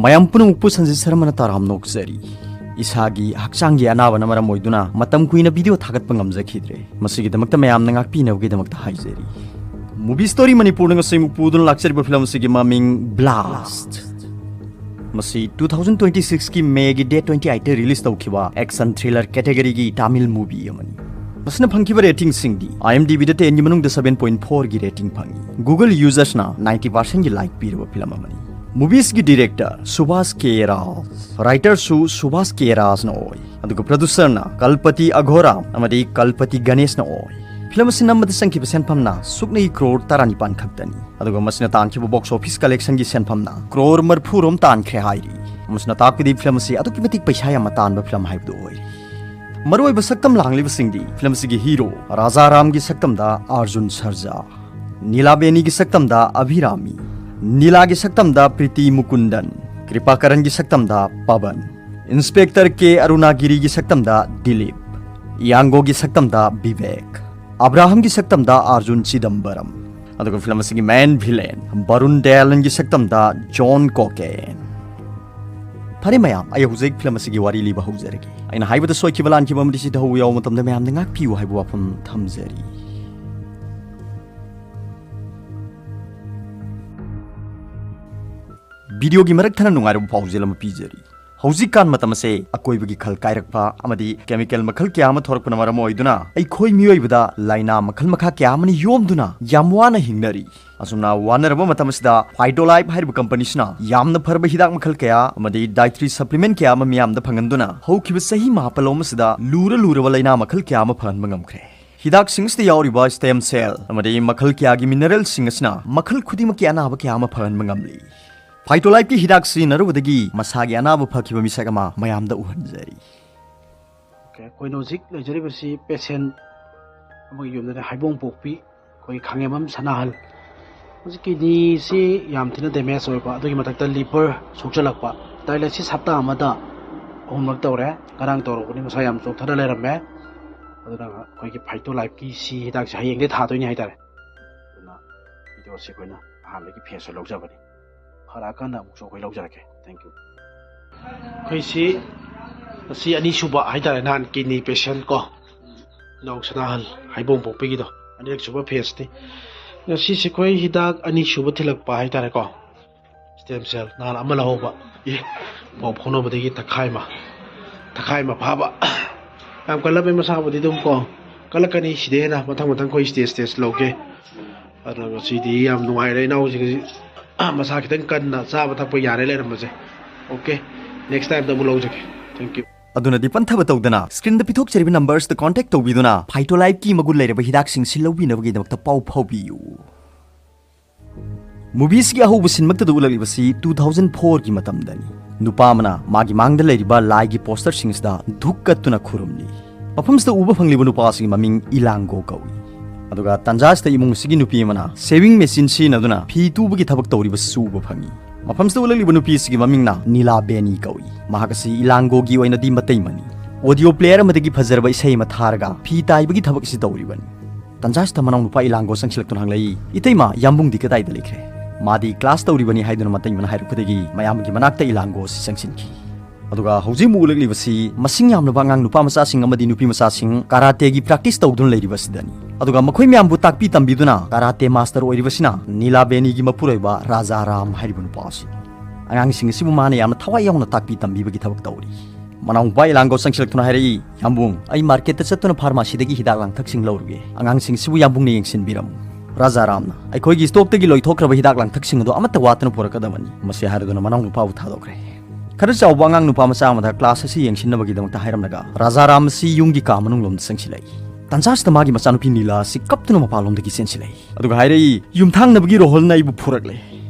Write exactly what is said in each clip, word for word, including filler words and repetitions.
ꯃꯌꯥꯝ ꯄꯨꯝꯅꯃꯛꯄꯨ ꯁꯟꯖꯤꯠ ꯁꯔꯃꯅ ꯇꯔꯥꯝꯅ ꯑꯣꯛꯆꯔꯤ꯫ ꯏꯁꯥꯒꯤ ꯍꯛꯆꯥꯡꯒꯤ ꯑꯅꯥꯕꯅ ꯃꯔꯝ ꯑꯣꯏꯗꯨꯅ ꯃꯇꯝ ꯀꯨꯏꯅ ꯚꯤꯗꯤꯑꯣ ꯊꯥꯒꯠꯄ ꯉꯝꯖꯈꯤꯗ꯭ꯔꯦ꯫ ꯃꯁꯤꯒꯤꯗꯃꯛꯇ ꯃꯌꯥꯝꯅ ꯉꯥꯛꯄꯤꯅꯕꯒꯤꯗꯃꯛꯇ ꯍꯥꯏꯖꯔꯤ꯫ ꯃꯨꯚꯤ ꯁ꯭ꯇꯣꯔꯤ ꯃꯅꯤꯄꯨꯔꯅ ꯉꯁꯤ ꯑꯃꯨꯛ ꯄꯨꯗꯨꯅ ꯂꯥꯛꯆꯔꯤꯕ ꯐꯤꯂꯝ ꯑꯁꯤꯒꯤ ꯃꯃꯤꯡ ꯕ꯭ꯂꯥꯁ꯫ ꯃꯁꯤ ꯇꯨ ꯊꯥꯎꯖꯟ ꯇ꯭ꯋꯦꯟꯇꯤ ꯁꯤꯛꯁꯀꯤ ꯃꯦꯒꯤ ꯗꯦꯠ ꯇ꯭ꯋꯦꯟꯇꯤ ꯑꯩꯠꯇ ꯔꯤꯂꯤꯁ ꯇꯧꯈꯤꯕ ꯑꯦꯛꯁꯟ ꯊ꯭ꯔꯤꯂꯔ ꯀꯦꯇꯦꯒꯔꯤꯒꯤ ꯇꯥꯃꯤꯜ ꯃꯨꯚꯤ ꯑꯃꯅꯤ꯫ ꯃꯁꯤꯅ ꯐꯪꯈꯤꯕ ꯔꯦꯇꯤꯡꯁꯤꯡꯗꯤ IMDbꯗ ꯇꯦꯟꯒꯤ ꯃꯅꯨꯡꯗ ꯁꯚꯦꯟ ꯄꯣꯏꯟꯠ ꯐꯣꯔꯒꯤ ꯔꯦꯇꯤꯡ ꯐꯪꯉꯤ꯫ ꯒꯨꯒꯜ ꯌꯨꯖꯔꯁꯅ ꯅꯥꯏꯟꯇꯤ ꯄꯥꯔꯁꯦꯟꯠꯒꯤ ꯂꯥꯏꯛ ꯄꯤꯔꯕ ꯐꯤꯂꯝ ꯑꯃꯅꯤ꯫ ꯃꯨꯚꯤꯁꯀꯤ ꯗꯤꯔꯦꯛꯇꯔ ꯁꯨꯚꯥꯁ ꯀꯦ ꯔꯥꯖ, ꯔꯥꯏꯇꯔꯁꯨ ꯁꯨꯚꯥꯁ ꯀꯦ ꯔꯥꯖꯅ ꯑꯣꯏ, ꯑꯗꯨꯒ ꯄ꯭ꯔꯣꯗ꯭ꯌꯨꯁꯔꯅ ꯀꯜꯄꯇꯤ ꯑꯘꯣꯔꯥ ꯑꯃꯗꯤ ꯀꯜꯄꯇꯤ ꯒꯅꯦꯁꯅ ꯑꯣꯏ꯫ ꯐꯤꯂꯝ ꯑꯁꯤ ꯅꯝꯕꯗ ꯆꯪꯈꯤꯕ ꯁꯦꯟꯐꯝꯅ ꯁꯨꯞꯅꯒꯤ ꯀ꯭ꯔꯣꯔ ꯇꯔꯥꯅꯤꯄꯥꯟ ꯈꯛꯇꯅꯤ, ꯑꯗꯨꯒ ꯃꯁꯤꯅ ꯇꯥꯟꯈꯤꯕ ꯕꯣꯛꯁ ꯑꯣꯐꯤꯁ ꯀꯂꯦꯛꯁꯟꯒꯤ ꯁꯦꯟꯐꯝꯅ ꯀ꯭ꯔꯣꯔ ꯃꯔꯤꯐꯨ ꯔꯣꯝ ꯇꯥꯟꯈ꯭ꯔꯦ ꯍꯥꯏꯔꯤ꯫ ꯃꯁꯤꯅ ꯇꯥꯛꯄꯗꯤ ꯐꯤꯂꯝ ꯑꯁꯤ ꯑꯗꯨꯛꯀꯤ ꯃꯇꯤꯛ ꯄꯩꯁꯥ ꯌꯥꯝꯅ ꯇꯥꯟꯕ ꯐꯤꯂꯝ ꯍꯥꯏꯕꯗꯨ ꯑꯣꯏꯔꯤ꯫ ꯃꯔꯨꯑꯣꯏꯕ ꯁꯛꯇꯝ ꯂꯥꯡꯂꯤꯕꯁꯤꯡꯗꯤ ꯐꯤꯂꯝ ꯑꯁꯤꯒꯤ ꯍꯤꯔꯣ ꯔꯥꯖꯥ ꯔꯥꯝꯒꯤ ꯁꯛꯇꯝꯗ ꯑꯥꯔꯖꯨꯟ ꯁꯔꯖꯥ, ꯅꯤꯂꯥ ꯕꯦꯅꯤꯒꯤ ꯁꯛꯇꯝꯗ ꯑꯚꯤꯔꯥꯃꯤ, ꯅꯤꯂꯥꯒꯤ ꯁꯛꯇꯝꯗ ꯄ꯭ꯔꯤꯇꯤ ꯃꯨꯀꯨꯟꯗꯟ, ꯀ꯭ꯔꯤꯄꯥꯀꯔꯟꯒꯤ ꯁꯛꯇꯝꯗ ꯄꯕꯟ, ꯏꯟꯁꯄꯦꯛꯇꯔ ꯀꯦ ꯑꯔꯨꯅꯥꯒꯤꯔꯤꯒꯤ ꯁꯛꯇꯝꯗ ꯗꯤꯂꯤꯞ, ꯏꯌꯥꯡꯒꯣꯒꯤ ꯁꯛꯇꯝꯗ ꯕꯤꯕꯦꯛ, ꯑꯕ꯭ꯔꯥꯍꯝꯒꯤ ꯁꯛꯇꯝꯗ ꯑꯥꯔꯖꯨꯟ ꯆꯤꯗꯝꯕꯔꯝ, ꯑꯗꯨꯒ ꯐꯤꯂꯝ ꯑꯁꯤꯒꯤ ꯃꯦꯟ ꯚꯤꯂꯦꯟ ꯕꯔꯨꯟ ꯗꯌꯥꯂꯟꯒꯤ ꯁꯛꯇꯝꯗ ꯖꯣꯟ ꯀꯣꯀꯦꯟ꯫ ꯐꯔꯦ ꯃꯌꯥꯝ, ꯑꯩ ꯍꯧꯖꯤꯛ ꯐꯤꯂꯝ ꯑꯁꯤꯒꯤ ꯋꯥꯔꯤ ꯂꯤꯕ ꯍꯧꯖꯔꯒꯦ꯫ ꯑꯩꯅ ꯍꯥꯏꯕꯗ ꯁꯣꯏꯈꯤꯕ ꯂꯥꯟꯈꯤꯕ ꯑꯃꯗꯤ ꯁꯤꯊꯍꯧꯕ ꯌꯥꯎꯕ ꯃꯇꯝꯗ ꯃꯌꯥꯝꯅ ꯉꯥꯛꯄꯤꯌꯨ ꯍꯥꯏꯕ ꯋꯥꯐꯝ ꯊꯝꯖꯔꯤ꯫ ꯚꯤꯗꯤꯑꯣꯒꯤ ꯃꯔꯛ ꯊꯠꯅ ꯅꯨꯡꯉꯥꯏꯔꯕ ꯄꯥꯎꯖꯦꯜ ꯑꯃ ꯄꯤꯖꯔꯤ꯫ ꯍꯧꯖꯤꯛꯀꯥꯟ ꯃꯇꯝ ꯑꯁꯦ ꯑꯀꯣꯏꯕꯒꯤ ꯈꯜ ꯀꯥꯏꯔꯛꯄ ꯑꯃꯗꯤ ꯀꯦꯃꯤꯀꯦꯜ ꯃꯈꯜ ꯀꯌꯥ ꯑꯃ ꯊꯣꯔꯛꯄꯅ ꯃꯔꯝ ꯑꯣꯏꯗꯨꯅ ꯑꯩꯈꯣꯏ ꯃꯤꯑꯣꯏꯕꯗ ꯂꯥꯏꯅꯥ ꯃꯈꯜ ꯃꯈꯥ ꯀꯌꯥ ꯑꯃꯅ ꯌꯣꯝꯗꯨꯅ ꯌꯥꯝ ꯋꯥꯅ ꯍꯤꯡꯅꯔꯤ꯫ ꯑꯁꯨꯝꯅ ꯋꯥꯅꯔꯕ ꯃꯇꯝ ꯑꯁꯤꯗ ꯐꯥꯏꯇꯣꯂꯥꯏꯐ ꯍꯥꯏꯔꯤꯕ ꯀꯝꯄꯅꯤꯁꯤꯅ ꯌꯥꯝꯅ ꯐꯔꯕ ꯍꯤꯗꯥꯛ ꯃꯈꯜ ꯀꯌꯥ ꯑꯃꯗꯤ ꯗꯥꯏꯇ꯭ꯔꯤ ꯁꯄ꯭ꯂꯤꯃꯦꯟ ꯀꯌꯥ ꯑꯃ ꯃꯤꯌꯥꯝꯗ ꯐꯪꯍꯟꯗꯨꯅ ꯍꯧꯈꯤꯕ ꯆꯍꯤ ꯃꯥꯄꯜꯂꯣꯝ ꯑꯁꯤꯗ ꯂꯨꯔ ꯂꯨꯔꯕ ꯂꯥꯏꯅꯥ ꯃꯈꯜ ꯀꯌꯥ ꯑꯃ ꯐꯍꯟꯕ ꯉꯝꯈ꯭ꯔꯦ꯫ ꯍꯤꯗꯥꯛꯁꯤꯡ ꯑꯁꯤꯗ ꯌꯥꯎꯔꯤꯕ ꯁ꯭ꯇꯦꯝ ꯁꯦꯜ ꯑꯃꯗꯤ ꯃꯈꯜ ꯀꯌꯥꯒꯤ ꯃꯤꯅꯔꯦꯜꯁꯤꯡ ꯑꯁꯤꯅ ꯃꯈꯜ ꯈꯨꯗꯤꯡꯃꯛꯀꯤ ꯑꯅꯥꯕ ꯀꯌꯥ ꯑꯃ ꯐꯍꯟꯕ ꯉꯝꯂꯤ꯫ ꯐꯥꯏꯇꯣꯂꯥꯏꯐꯀꯤ ꯍꯤꯗꯥꯛ ꯁꯤꯖꯤꯟꯅꯔꯨꯕꯗꯒꯤ ꯃꯁꯥꯒꯤ ꯑꯅꯥꯕ ꯐꯈꯤꯕ ꯃꯤꯁꯛ ꯑꯃ ꯃꯌꯥꯝꯗ ꯎꯍꯟꯖꯔꯤ꯫ ꯑꯣꯀꯦ, ꯑꯩꯈꯣꯏꯅ ꯍꯧꯖꯤꯛ ꯂꯩꯖꯔꯤꯕꯁꯤ ꯄꯦꯁꯦꯟ ꯑꯃꯒꯤ ꯌꯨꯝꯗꯅꯤ, ꯍꯥꯏꯕꯣꯡ ꯄꯣꯛꯄꯤ, ꯑꯩꯈꯣꯏ ꯈꯥꯡꯉꯦꯝꯕꯝ ꯁꯅꯥꯍꯜ꯫ ꯍꯧꯖꯤꯛ ꯀꯤꯗꯅꯤꯁꯤ ꯌꯥꯝ ꯊꯤꯅ ꯗꯦꯃꯦꯖ ꯑꯣꯏꯕ, ꯑꯗꯨꯒꯤ ꯃꯊꯛꯇ ꯂꯤꯚꯔ ꯁꯣꯛꯆꯜꯂꯛꯄ, ꯗꯥꯏꯂꯥꯏꯁꯤꯁ ꯍꯞꯇꯥ ꯑꯃꯗ ꯑꯍꯨꯝꯂꯛ ꯇꯧꯔꯦ꯫ ꯉꯔꯥꯡ ꯇꯧꯔꯨꯕꯅꯤ, ꯃꯁꯥ ꯌꯥꯝ ꯆꯣꯛꯊꯅ ꯂꯩꯔꯝꯃꯦ꯫ ꯑꯗꯨꯅ ꯑꯩꯈꯣꯏꯒꯤ ꯐꯥꯏꯇꯣꯂꯥꯏꯐꯀꯤ ꯁꯤ ꯍꯤꯗꯥꯛꯁꯦ ꯍꯌꯦꯡꯗꯩ ꯊꯥꯗꯣꯏꯅꯤ ꯍꯥꯏꯇꯥꯔꯦ꯫ ꯑꯗꯨꯅ ꯚꯤꯗꯤꯑꯣꯁꯦ ꯑꯩꯈꯣꯏꯅ ꯑꯍꯥꯟꯕꯒꯤ ꯐꯦꯁ ꯑꯣꯏꯅ ꯂꯧꯖꯕꯅꯤ꯫ ꯐꯔꯛꯑꯀꯥꯟꯗ ꯑꯃꯨꯛꯁꯨ ꯑꯩꯈꯣꯏ ꯂꯧꯖꯔꯛꯀꯦ꯫ Thank you꯫ ꯑꯩꯈꯣꯏꯁꯤ ꯉꯁꯤ ꯑꯅꯤꯁꯨꯕ ꯍꯥꯏꯇꯥꯔꯦ, ꯅꯍꯥꯟ kidney patient ꯀꯣ, ꯏꯅꯥꯎ ꯁꯅꯥꯍꯜ ꯍꯩꯕꯣꯡ ꯄꯣꯛꯄꯤꯒꯤꯗꯣ, ꯑꯅꯤꯔꯛ ꯁꯨꯕ phaseꯅꯤ꯫ ꯉꯁꯤꯁꯦ ꯑꯩꯈꯣꯏ ꯍꯤꯗꯥꯛ ꯑꯅꯤꯁꯨꯕ ꯊꯤꯜꯂꯛꯄ ꯍꯥꯏꯇꯥꯔꯦꯀꯣ, stem cell ꯅꯍꯥꯟ ꯑꯃ ꯂꯧꯍꯧꯕ꯫ ꯑꯦ, ꯄꯥꯎ ꯐꯥꯎꯅꯕꯗꯒꯤ ꯇꯈꯥꯏ ꯑꯃ, ꯇꯈꯥꯏ ꯑꯃ ꯐꯥꯕ꯫ ꯌꯥꯝ ꯀꯜꯂꯝꯃꯦ, ꯃꯁꯥꯕꯨꯗꯤ ꯑꯗꯨꯝ ꯀꯣ ꯀꯜꯂꯛꯀꯅꯤ꯫ ꯁꯤꯗꯩ ꯍꯦꯟꯅ ꯃꯊꯪ ꯃꯊꯪ ꯑꯩꯈꯣꯏ stage stage ꯂꯧꯒꯦ꯫ ꯑꯗꯣ ꯉꯁꯤꯗꯤ ꯌꯥꯝ ꯅꯨꯡꯉꯥꯏꯔꯦ ꯏꯅꯥꯎꯁꯤꯡꯁꯤ꯫ ꯃꯁꯥ ꯈꯤꯇꯪ ꯀꯟꯅ ꯆꯥꯕ ꯊꯛꯄ ꯌꯥꯔꯦ ꯂꯩꯔꯝꯕꯁꯦ꯫ Okay, next timeꯗ ꯑꯃꯨꯛ ꯂꯧꯖꯒꯦ꯫ Thank you꯫ ꯑꯗꯨꯅꯗꯤ ꯄꯟꯊꯕ ꯇꯧꯗꯅ screenꯗ ꯄꯤꯊꯣꯛꯆꯔꯤꯕ numbersꯇ contact ꯇꯧꯕꯤꯗꯨꯅ Phytolifeꯀꯤ ꯃꯒꯨꯟ ꯂꯩꯔꯕ ꯍꯤꯗꯥꯛꯁꯤꯡꯁꯤ ꯂꯧꯕꯤꯅꯕꯒꯤꯗꯃꯛꯇ ꯄꯥꯎ ꯐꯥꯎꯕꯤꯌꯨ꯫ Movieꯁꯤꯒꯤ ꯑꯍꯧꯕ ꯁꯤꯟꯃꯛꯇꯗ ꯎꯠꯂꯛꯂꯤꯕꯁꯤ two thousand fourꯒꯤ ꯃꯇꯝꯗꯅꯤ꯫ ꯅꯨꯄꯥ ꯑꯃꯅ ꯃꯥꯒꯤ ꯃꯥꯡꯗ ꯂꯩꯔꯤꯕ ꯂꯥꯏꯒꯤ posterꯁꯤꯡꯁꯤꯗ ꯙꯨꯛ ꯀꯠꯇꯨꯅ ꯈꯨꯔꯨꯝꯂꯤ꯫ ꯃꯐꯝꯁꯤꯗ ꯎꯕ ꯐꯪꯂꯤꯕ ꯅꯨꯄꯥ ꯑꯁꯤꯒꯤ ꯃꯃꯤꯡ ꯏꯂꯥꯡꯒꯣ ꯀꯧꯏ꯫ ꯑꯗꯨꯒ ꯇꯥꯟꯖꯥ ꯑꯁꯤꯗ ꯏꯃꯨꯡ ꯑꯁꯤꯒꯤ ꯅꯨꯄꯤ ꯑꯃꯅ sewing machine ꯁꯤꯖꯤꯟꯅꯗꯨꯅ ꯐꯤ ꯇꯨꯕꯒꯤ ꯊꯕꯛ ꯇꯧꯔꯤꯕꯁꯤꯁꯨ ꯎꯕ ꯐꯪꯏ꯫ ꯃꯐꯝꯁꯤꯗ ꯎꯠꯂꯛꯂꯤꯕ ꯅꯨꯄꯤ ꯑꯁꯤꯒꯤ ꯃꯃꯤꯡꯅ ꯅꯤꯂꯥ ꯕꯦꯅꯤ ꯀꯧꯏ꯫ ꯃꯍꯥꯛ ꯑꯁꯤ ꯏꯂꯥꯡꯒꯣꯒꯤ ꯑꯣꯏꯅꯗꯤ ꯃꯇꯩꯃꯅꯤ꯫ Audio player ꯑꯃꯗꯒꯤ ꯐꯖꯔꯕ ꯏꯁꯩ ꯑꯃ ꯊꯥꯔꯒ ꯐꯤ ꯇꯥꯏꯕꯒꯤ ꯊꯕꯛ ꯑꯁꯤ ꯇꯧꯔꯤꯕꯅꯤ꯫ ꯇꯟꯖꯥꯁꯤꯗ ꯃꯅꯥꯎꯅꯨꯄꯥ ꯏꯂꯥꯡꯒꯣ ꯆꯪꯁꯤꯜꯂꯛꯇꯨꯅ ꯍꯪꯂꯛꯏ, "ꯏꯇꯩꯃ, ꯌꯥꯝꯕꯨꯡꯗꯤ ꯀꯗꯥꯏꯗ ꯂꯩꯈ꯭ꯔꯦ?" "ꯃꯥꯗꯤ class ꯇꯧꯔꯤꯕꯅꯤ" ꯍꯥꯏꯗꯨꯅ ꯃꯇꯩꯃꯅ ꯍꯥꯏꯔꯛꯄꯗꯒꯤ ꯃꯌꯥꯝꯒꯤ ꯃꯅꯥꯛꯇ ꯏꯂꯥꯡꯒꯣ ꯑꯁꯤ ꯆꯪꯁꯤꯟꯈꯤ꯫ ꯑꯗꯨꯒ ꯍꯧꯖꯤꯛ ꯑꯃꯨꯛ ꯎꯠꯂꯛꯂꯤꯕꯁꯤ ꯃꯁꯤꯡ ꯌꯥꯝꯂꯕ ꯑꯉꯥꯡ ꯅꯨꯄꯥ ꯃꯆꯥꯁꯤꯡ ꯑꯃꯗꯤ ꯅꯨꯄꯤ ꯃꯆꯥꯁꯤꯡ ꯀꯔꯥꯇꯦꯒꯤ practice ꯇꯧꯗꯨꯅ ꯂꯩꯔꯤꯕ ꯑꯁꯤꯗꯅꯤ꯫ ꯑꯗꯨꯒ ꯃꯈꯣꯏ ꯃꯌꯥꯝꯕꯨ ꯇꯥꯛꯄꯤ ꯇꯝꯕꯤꯗꯨꯅ ꯀꯔꯥꯇꯦ master ꯑꯣꯏꯔꯤꯕꯁꯤꯅ ꯅꯤꯂꯥ ꯕꯦꯅꯤꯒꯤ ꯃꯄꯨꯔꯣꯏꯕ ꯔꯥꯖꯥ ꯔꯥꯝ ꯍꯥꯏꯔꯤꯕ ꯅꯨꯄꯥ ꯑꯁꯤꯅꯤ꯫ ꯑꯉꯥꯡꯁꯤꯡ ꯑꯁꯤꯕꯨ ꯃꯥꯅ ꯌꯥꯝꯅ ꯊꯋꯥꯏ ꯌꯥꯎꯅ ꯇꯥꯛꯄꯤ ꯇꯝꯕꯤꯕꯒꯤ ꯊꯕꯛ ꯇꯧꯔꯤ꯫ ꯃꯅꯥꯎꯅꯨꯄꯥ ꯏꯂꯥꯡꯒꯣ ꯆꯪꯁꯤꯜꯂꯛꯇꯨꯅ ꯍꯥꯏꯔꯛꯏ, "ꯌꯥꯝꯕꯨꯡ, ꯑꯩ marketꯇ ꯆꯠꯇꯨꯅ pharmacyꯗꯒꯤ ꯍꯤꯗꯥꯛ ꯂꯥꯡꯊꯛꯁꯤꯡ ꯂꯧꯔꯨꯒꯦ꯫ ꯑꯉꯥꯡꯁꯤꯡꯁꯤꯕꯨ ꯌꯥꯝꯕꯨꯡꯅ ꯌꯦꯡꯁꯤꯟꯕꯤꯔꯝꯃꯨ꯫" ꯔꯥꯖꯥ ꯔꯥꯝꯅ, "ꯑꯩꯈꯣꯏꯒꯤ stockꯇꯒꯤ ꯂꯣꯏꯊꯣꯛꯈ꯭ꯔꯕ ꯍꯤꯗꯥꯛ ꯂꯥꯡꯊꯛꯁꯤꯡ ꯑꯗꯨ ꯑꯃꯠꯇ ꯋꯥꯠꯇꯅ ꯄꯨꯔꯛꯀꯗꯕꯅꯤ꯫" ꯃꯁꯤ ꯍꯥꯏꯔꯗꯨꯅ ꯃꯅꯥꯎꯅꯨꯄꯥꯕꯨ ꯊꯥꯗꯣꯛꯈ꯭ꯔꯦ꯫ ꯈꯔ ꯆꯥꯎꯕ ꯑꯉꯥꯡ ꯅꯨꯄꯥ ꯃꯆꯥ ꯑꯃꯗ class ꯑꯁꯤ ꯌꯦꯡꯁꯤꯟꯅꯕꯒꯤꯗꯃꯛꯇ ꯍꯥꯏꯔꯝꯂꯒ ꯔꯥꯖꯥ ꯔꯥꯝ ꯑꯁꯤ ꯌꯨꯝꯒꯤ ꯀꯥ ꯃꯅꯨꯡꯂꯣꯝꯗ ꯆꯪꯁꯤꯜꯂꯛꯏ꯫ ꯇꯟꯖꯥꯁꯤꯗ ꯃꯥꯒꯤ ꯃꯆꯥꯅꯨꯄꯤ ꯅꯤꯂꯥ ꯑꯁꯤ ꯀꯞꯇꯨꯅ ꯃꯄꯥꯟꯂꯣꯝꯗꯒꯤ ꯆꯦꯟꯁꯤꯜꯂꯛꯏ꯫ ꯑꯗꯨꯒ ꯍꯥꯏꯔꯛꯏ, "ꯌꯨꯝꯊꯪꯅꯕꯒꯤ ꯔꯣꯍꯜꯅ ꯑꯩꯕꯨ ꯐꯨꯔꯛꯂꯦ꯫"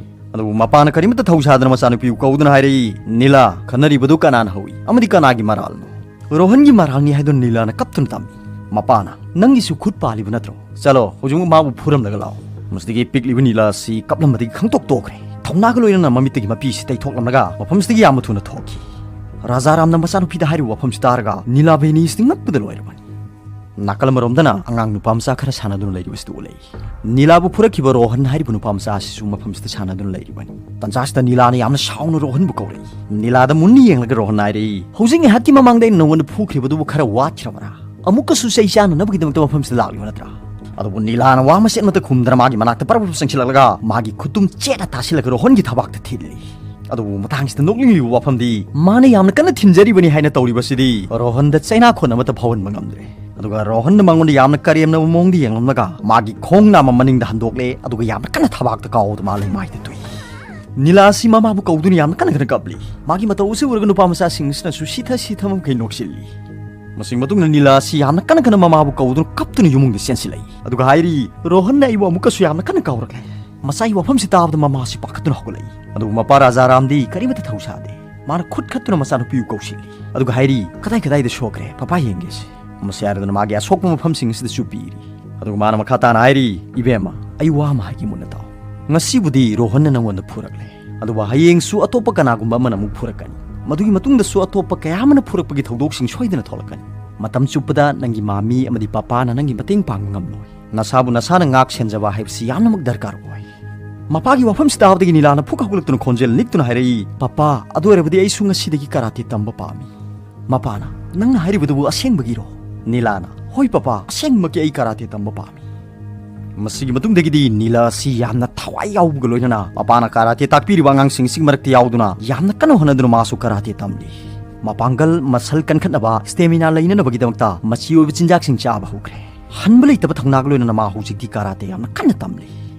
ꯑꯗꯨꯕꯨ ꯃꯄꯥꯅ ꯀꯔꯤꯃꯠꯇ ꯊꯧꯁꯥꯗꯅ ꯃꯆꯥꯅꯨꯄꯤꯕꯨ ꯀꯧꯗꯨꯅ ꯍꯥꯏꯔꯛꯏ, "ꯅꯤꯂꯥ, ꯈꯠꯅꯔꯤꯕꯗꯨ ꯀꯅꯥꯅ ꯍꯧꯏ ꯑꯃꯗꯤ ꯀꯅꯥꯒꯤ ꯃꯔꯥꯜꯅꯣ?" "ꯔꯣꯍꯟꯒꯤ ꯃꯔꯥꯜꯅꯤ" ꯍꯥꯏꯗꯨꯅ ꯅꯤꯂꯥꯅ ꯀꯞꯇꯨꯅ ꯇꯝꯃꯤ꯫ ꯃꯄꯥꯅ, "ꯅꯪꯒꯤꯁꯨ ꯈꯨꯠ ꯄꯥꯜꯂꯤꯕ ꯅꯠꯇ꯭ꯔꯣ? ꯆꯠꯂꯣ, ꯍꯧꯖꯤꯛꯃꯛ ꯃꯥꯕꯨ ꯐꯨꯔꯝꯂꯒ ꯂꯥꯛꯑꯣ꯫" ꯃꯁꯤꯗꯒꯤ ꯄꯤꯛꯂꯤꯕ ꯅꯤꯂꯥ ꯑꯁꯤ ꯀꯞꯂꯝꯕꯗꯒꯤ ꯈꯪꯇꯣꯛ ꯇꯣꯛꯈ꯭ꯔꯦ꯫ ꯊꯧꯅꯥꯒ ꯂꯣꯏꯅꯅ ꯃꯃꯤꯠꯇꯒꯤ ꯃꯄꯤꯁꯤ ꯇꯩꯊꯣꯛꯂꯝꯂꯒ ꯃꯐꯝꯁꯤꯗꯒꯤ ꯌꯥꯝꯅ ꯊꯨꯅ ꯊꯣꯛꯈꯤ꯫ ꯔꯥꯖꯥ ꯔꯥꯝꯅ ꯃꯆꯥꯅꯨꯄꯤꯗ ꯍꯥꯏꯔꯤꯕ ꯋꯥꯐꯝꯁꯤ ꯇꯥꯔꯒ ꯅꯤꯂꯥ ꯕꯦꯅꯤ ꯑꯁꯤ ꯉꯛꯄꯗ ꯂꯣꯏꯔꯕꯅꯤ꯫ ꯅꯥꯀꯜ ꯑꯃꯔꯣꯝꯗꯅ ꯑꯉꯥꯡ ꯅꯨꯄꯥ ꯃꯆꯥ ꯈꯔ ꯁꯥꯟꯅꯗꯨꯅ ꯂꯩꯔꯤꯕꯁꯤꯗ ꯎꯠꯂꯛꯏ꯫ ꯅꯤꯂꯥꯕꯨ ꯐꯨꯔꯛꯈꯤꯕ ꯔꯣꯍꯟ ꯍꯥꯏꯔꯤꯕ ꯅꯨꯄꯥ ꯃꯆꯥ ꯑꯁꯤꯁꯨ ꯃꯐꯝꯁꯤꯗ ꯁꯥꯟꯅꯗꯨꯅ ꯂꯩꯔꯤꯕꯅꯤ꯫ ꯇꯟꯖꯥꯁꯤꯗ ꯅꯤꯂꯥꯅ ꯌꯥꯝꯅ ꯁꯥꯎꯅ ꯔꯣꯍꯟꯕꯨ ꯀꯧꯔꯛꯏ꯫ ꯅꯤꯂꯥꯗ ꯃꯨꯟꯅ ꯌꯦꯡꯂꯒ ꯔꯣꯍꯟ ꯍꯥꯏꯔꯛꯏ, "ꯍꯧꯖꯤꯛ ꯉꯥꯏꯍꯥꯛꯀꯤ ꯃꯃꯥꯡꯗ ꯑꯩꯅ ꯅꯉꯣꯟꯗ ꯐꯨꯈ꯭ꯔꯤꯕꯗꯨꯕꯨ ꯈꯔ ꯋꯥꯠꯈ꯭ꯔꯕ꯭ꯔꯥ? ꯑꯃꯨꯛꯀꯁꯨ ꯆꯩ ꯆꯥꯅꯅꯕꯒꯤꯗꯃꯛꯇ ꯃꯐꯝꯁꯤꯗ ꯂꯥꯛꯂꯤꯕ ꯅꯠꯇ꯭ꯔꯥ?" ꯑꯗꯨꯕꯨ ꯅꯤꯂꯥꯅ ꯋꯥ ꯃꯆꯦꯠ ꯑꯃꯠꯇ ꯈꯨꯝꯗꯅ ꯃꯥꯒꯤ ꯃꯅꯥꯛꯇ ꯄꯔꯞ ꯄꯔꯞ ꯆꯪꯁꯤꯜꯂꯛꯂꯒ ꯃꯥꯒꯤ ꯈꯨꯠꯇꯨꯝ ꯆꯦꯠꯅ ꯇꯥꯁꯤꯜꯂꯒ ꯔꯣꯍꯟꯒꯤ ꯊꯕꯥꯛꯇ ꯊꯤꯜꯂꯤ꯫ ꯑꯗꯨꯕꯨ ꯃꯇꯥꯡꯁꯤꯗ ꯅꯣꯛꯅꯤꯡꯂꯤꯕ ꯋꯥꯐꯝꯗꯤ, ꯃꯥꯅ ꯌꯥꯝꯅ ꯀꯟꯅ ꯊꯤꯟꯖꯔꯤꯕꯅꯤ ꯍꯥꯏꯅ ꯇꯧꯔꯤꯕꯁꯤꯗꯤ ꯔꯣꯍꯟꯗ ꯆꯩꯅꯥꯈꯣꯟ ꯑꯃꯠꯇ ꯐꯥꯎꯍꯟꯕ ꯉꯝꯗ꯭ꯔꯦ꯫ ꯑꯗꯨꯒ ꯔꯣꯍꯟꯅ ꯃꯉꯣꯟꯗ ꯌꯥꯝꯅ ꯀꯔꯦꯝꯅꯕ ꯃꯑꯣꯡꯗ ꯌꯦꯡꯂꯝꯂꯒ ꯃꯥꯒꯤ ꯈꯣꯡ ꯅꯥꯝꯃ ꯃꯅꯤꯡꯗ ꯍꯟꯗꯣꯛꯂꯦ, ꯑꯗꯨꯒ ꯌꯥꯝꯅ ꯀꯟꯅ ꯊꯕꯥꯛꯇ ꯀꯥꯎꯗꯨꯅ ꯃꯥ ꯂꯩꯃꯥꯏꯗ ꯇꯨꯏ꯫ ꯅꯤꯂꯥ ꯑꯁꯤ ꯃꯃꯥꯕꯨ ꯀꯧꯗꯨꯅ ꯌꯥꯝꯅ ꯀꯟꯅ ꯀꯟꯅ ꯀꯞꯂꯤ꯫ ꯃꯥꯒꯤ ꯃꯇꯧ ꯑꯁꯤ ꯎꯔꯒ ꯅꯨꯄꯥ ꯃꯆꯥꯁꯤꯡ ꯑꯁꯤꯅꯁꯨ ꯁꯤꯊ ꯁꯤꯊꯕ ꯃꯈꯩ ꯅꯣꯛꯁꯤꯜꯂꯤ꯫ ꯃꯁꯤꯒꯤ ꯃꯇꯨꯡꯗ ꯅꯤꯂꯥ ꯑꯁꯤ ꯌꯥꯝꯅ ꯀꯟꯅ ꯀꯟꯅ ꯃꯃꯥꯕꯨ ꯀꯧꯗꯨꯅ ꯀꯞꯇꯨꯅ ꯌꯨꯝꯗ ꯆꯦꯟꯁꯤꯜꯂꯛꯏ꯫ ꯑꯗꯨꯒ ꯍꯥꯏꯔꯤ, "ꯔꯣꯍꯟꯅ ꯑꯩꯕꯨ ꯑꯃꯨꯛꯀꯁꯨ ꯌꯥꯝꯅ ꯀꯟꯅ ꯀꯧꯔꯛꯂꯦ꯫ ꯃꯆꯥꯒꯤ ꯋꯥꯐꯝꯁꯤ ꯇꯥꯕꯗ ꯃꯃꯥꯁꯤ ꯄꯥꯈꯠꯇꯨꯅ ꯍꯧꯒꯠꯂꯛꯏ꯫ ꯑꯗꯨꯕꯨ ꯃꯄꯥ ꯔꯥꯖꯥꯔꯥꯝꯗꯤ ꯀꯔꯤꯃꯠꯇ ꯊꯧꯁꯥꯗꯦ꯫ ꯃꯥꯅ ꯈꯨꯠ ꯈꯠꯇꯨꯅ ꯃꯆꯥꯅꯨꯄꯤꯕꯨ ꯀꯧꯁꯤꯜꯂꯤ꯫ ꯑꯗꯨꯒ ꯍꯥꯏꯔꯤ, 'ꯀꯗꯥꯏ ꯀꯗꯥꯏꯗ ꯁꯣꯛꯈ꯭ꯔꯦ? ꯄꯄꯥ ꯌꯦꯡꯒꯦꯁꯦ.' ꯃꯁꯤ ꯍꯥꯏꯔꯗꯨꯅ ꯃꯥꯒꯤ ꯑꯁꯣꯛꯄ ꯃꯐꯝꯁꯤꯡ ꯑꯁꯤꯗꯁꯨ ꯄꯤꯔꯤ꯫ ꯑꯗꯨꯒ ꯃꯥꯅ ꯃꯈꯥ ꯇꯥꯅ ꯍꯥꯏꯔꯤ, "ꯏꯕꯦꯝꯃ, ꯑꯩ ꯋꯥ ꯑꯃ ꯍꯥꯏꯒꯦ ꯃꯨꯟꯅ ꯇꯥꯎ꯫ ꯉꯁꯤꯕꯨꯗꯤ ꯔꯣꯍꯟꯅ ꯅꯪꯉꯣꯟꯗ ꯐꯨꯔꯛꯂꯦ꯫ ꯑꯗꯨꯕꯨ ꯍꯌꯦꯡꯁꯨ ꯑꯇꯣꯞꯄ ꯀꯅꯥꯒꯨꯝꯕ ꯑꯃꯅ ꯑꯃꯨꯛ ꯐꯨꯔꯛꯀꯅꯤ꯫ ꯃꯗꯨꯒꯤ ꯃꯇꯨꯡꯗꯁꯨ ꯑꯇꯣꯞꯄ ꯀꯌꯥ ꯑꯃꯅ ꯐꯨꯔꯛꯄꯒꯤ ꯊꯧꯗꯣꯛꯁꯤꯡ ꯁꯣꯏꯗꯅ ꯊꯣꯛꯂꯛꯀꯅꯤ꯫ ꯃꯇꯝ ꯆꯨꯞꯄꯗ ꯅꯪꯒꯤ ꯃꯥꯃꯤ ꯑꯃꯗꯤ ꯄꯄꯥꯅ ꯅꯪꯒꯤ ꯃꯇꯦꯡ ꯄꯥꯡꯕ ꯉꯝꯂꯣꯏ꯫ ꯅꯁꯥꯕꯨ ꯅꯁꯥꯅ ꯉꯥꯛ ꯁꯦꯟꯖꯕ ꯍꯥꯏꯕꯁꯤ ꯌꯥꯝꯅꯃꯛ ꯗꯔꯀꯥꯔ ꯑꯣꯏ꯫" ꯃꯄꯥꯒꯤ ꯋꯥꯐꯝꯁꯤ ꯇꯥꯕꯗꯒꯤ ꯅꯤꯂꯥꯅ ꯐꯨꯛ ꯍꯧꯒꯠꯂꯛꯇꯨꯅ ꯈꯣꯟꯖꯦꯜ ꯅꯤꯛꯇꯨꯅ ꯍꯥꯏꯔꯛꯏ, "ꯄꯄꯥ, ꯑꯗꯨ ꯑꯣꯏꯔꯕꯗꯤ ꯑꯩꯁꯨ ꯉꯁꯤꯗꯒꯤ ꯀꯔꯥꯇꯦ ꯇꯝꯕ ꯄꯥꯝꯃꯤ꯫" ꯃꯄꯥꯅ, "ꯅꯪꯅ ꯍꯥꯏꯔꯤꯕꯗꯨꯕꯨ ꯑꯁꯦꯡꯕꯒꯤꯔꯣ?" ꯅꯤꯂꯥꯅ, "ꯍꯣꯏ ꯄꯄꯥ, ꯑꯁꯦꯡꯕꯃꯛꯀꯤ ꯑꯩ ꯀꯔꯥꯇꯦ ꯇꯝꯕ ꯄꯥꯝꯃꯤ꯫" ꯃꯁꯤꯒꯤ ꯃꯇꯨꯡꯗꯒꯤꯗꯤ ꯅꯤꯂꯥ ꯑꯁꯤ ꯌꯥꯝꯅ ꯊꯋꯥꯏ ꯌꯥꯎꯕꯒ ꯂꯣꯏꯅꯅ ꯃꯄꯥꯅ ꯀꯔꯥꯇꯦ ꯇꯥꯛꯄꯤꯔꯤꯕ ꯑꯉꯥꯡꯁꯤꯡ ꯑꯁꯤꯒꯤ ꯃꯔꯛꯇ ꯌꯥꯎꯗꯨꯅ ꯌꯥꯝꯅ ꯀꯟꯅ ꯍꯣꯠꯅꯗꯨꯅ ꯃꯥꯁꯨ ꯀꯔꯥꯇꯦ ꯇꯝꯂꯤ꯫ ꯃꯄꯥꯡꯒꯜ, ꯃꯁꯜ ꯀꯟꯈꯠꯅꯕ, ꯁ꯭ꯇꯦꯃꯤꯅꯥ ꯂꯩꯅꯅꯕꯒꯤꯗꯃꯛꯇ ꯃꯆꯤ ꯑꯣꯏꯕ ꯆꯤꯟꯖꯥꯛꯁꯤꯡ ꯆꯥꯕ ꯍꯧꯈ꯭ꯔꯦ꯫ ꯍꯟꯕ ꯂꯩꯇꯕ ꯊꯧꯅꯥꯒ ꯂꯣꯏꯅꯅ ꯃꯥ ꯍꯧꯖꯤꯛꯇꯤ ꯀꯔꯥꯇꯦ ꯌꯥꯝꯅ ꯀꯟꯅ ꯇꯝꯂꯤ꯫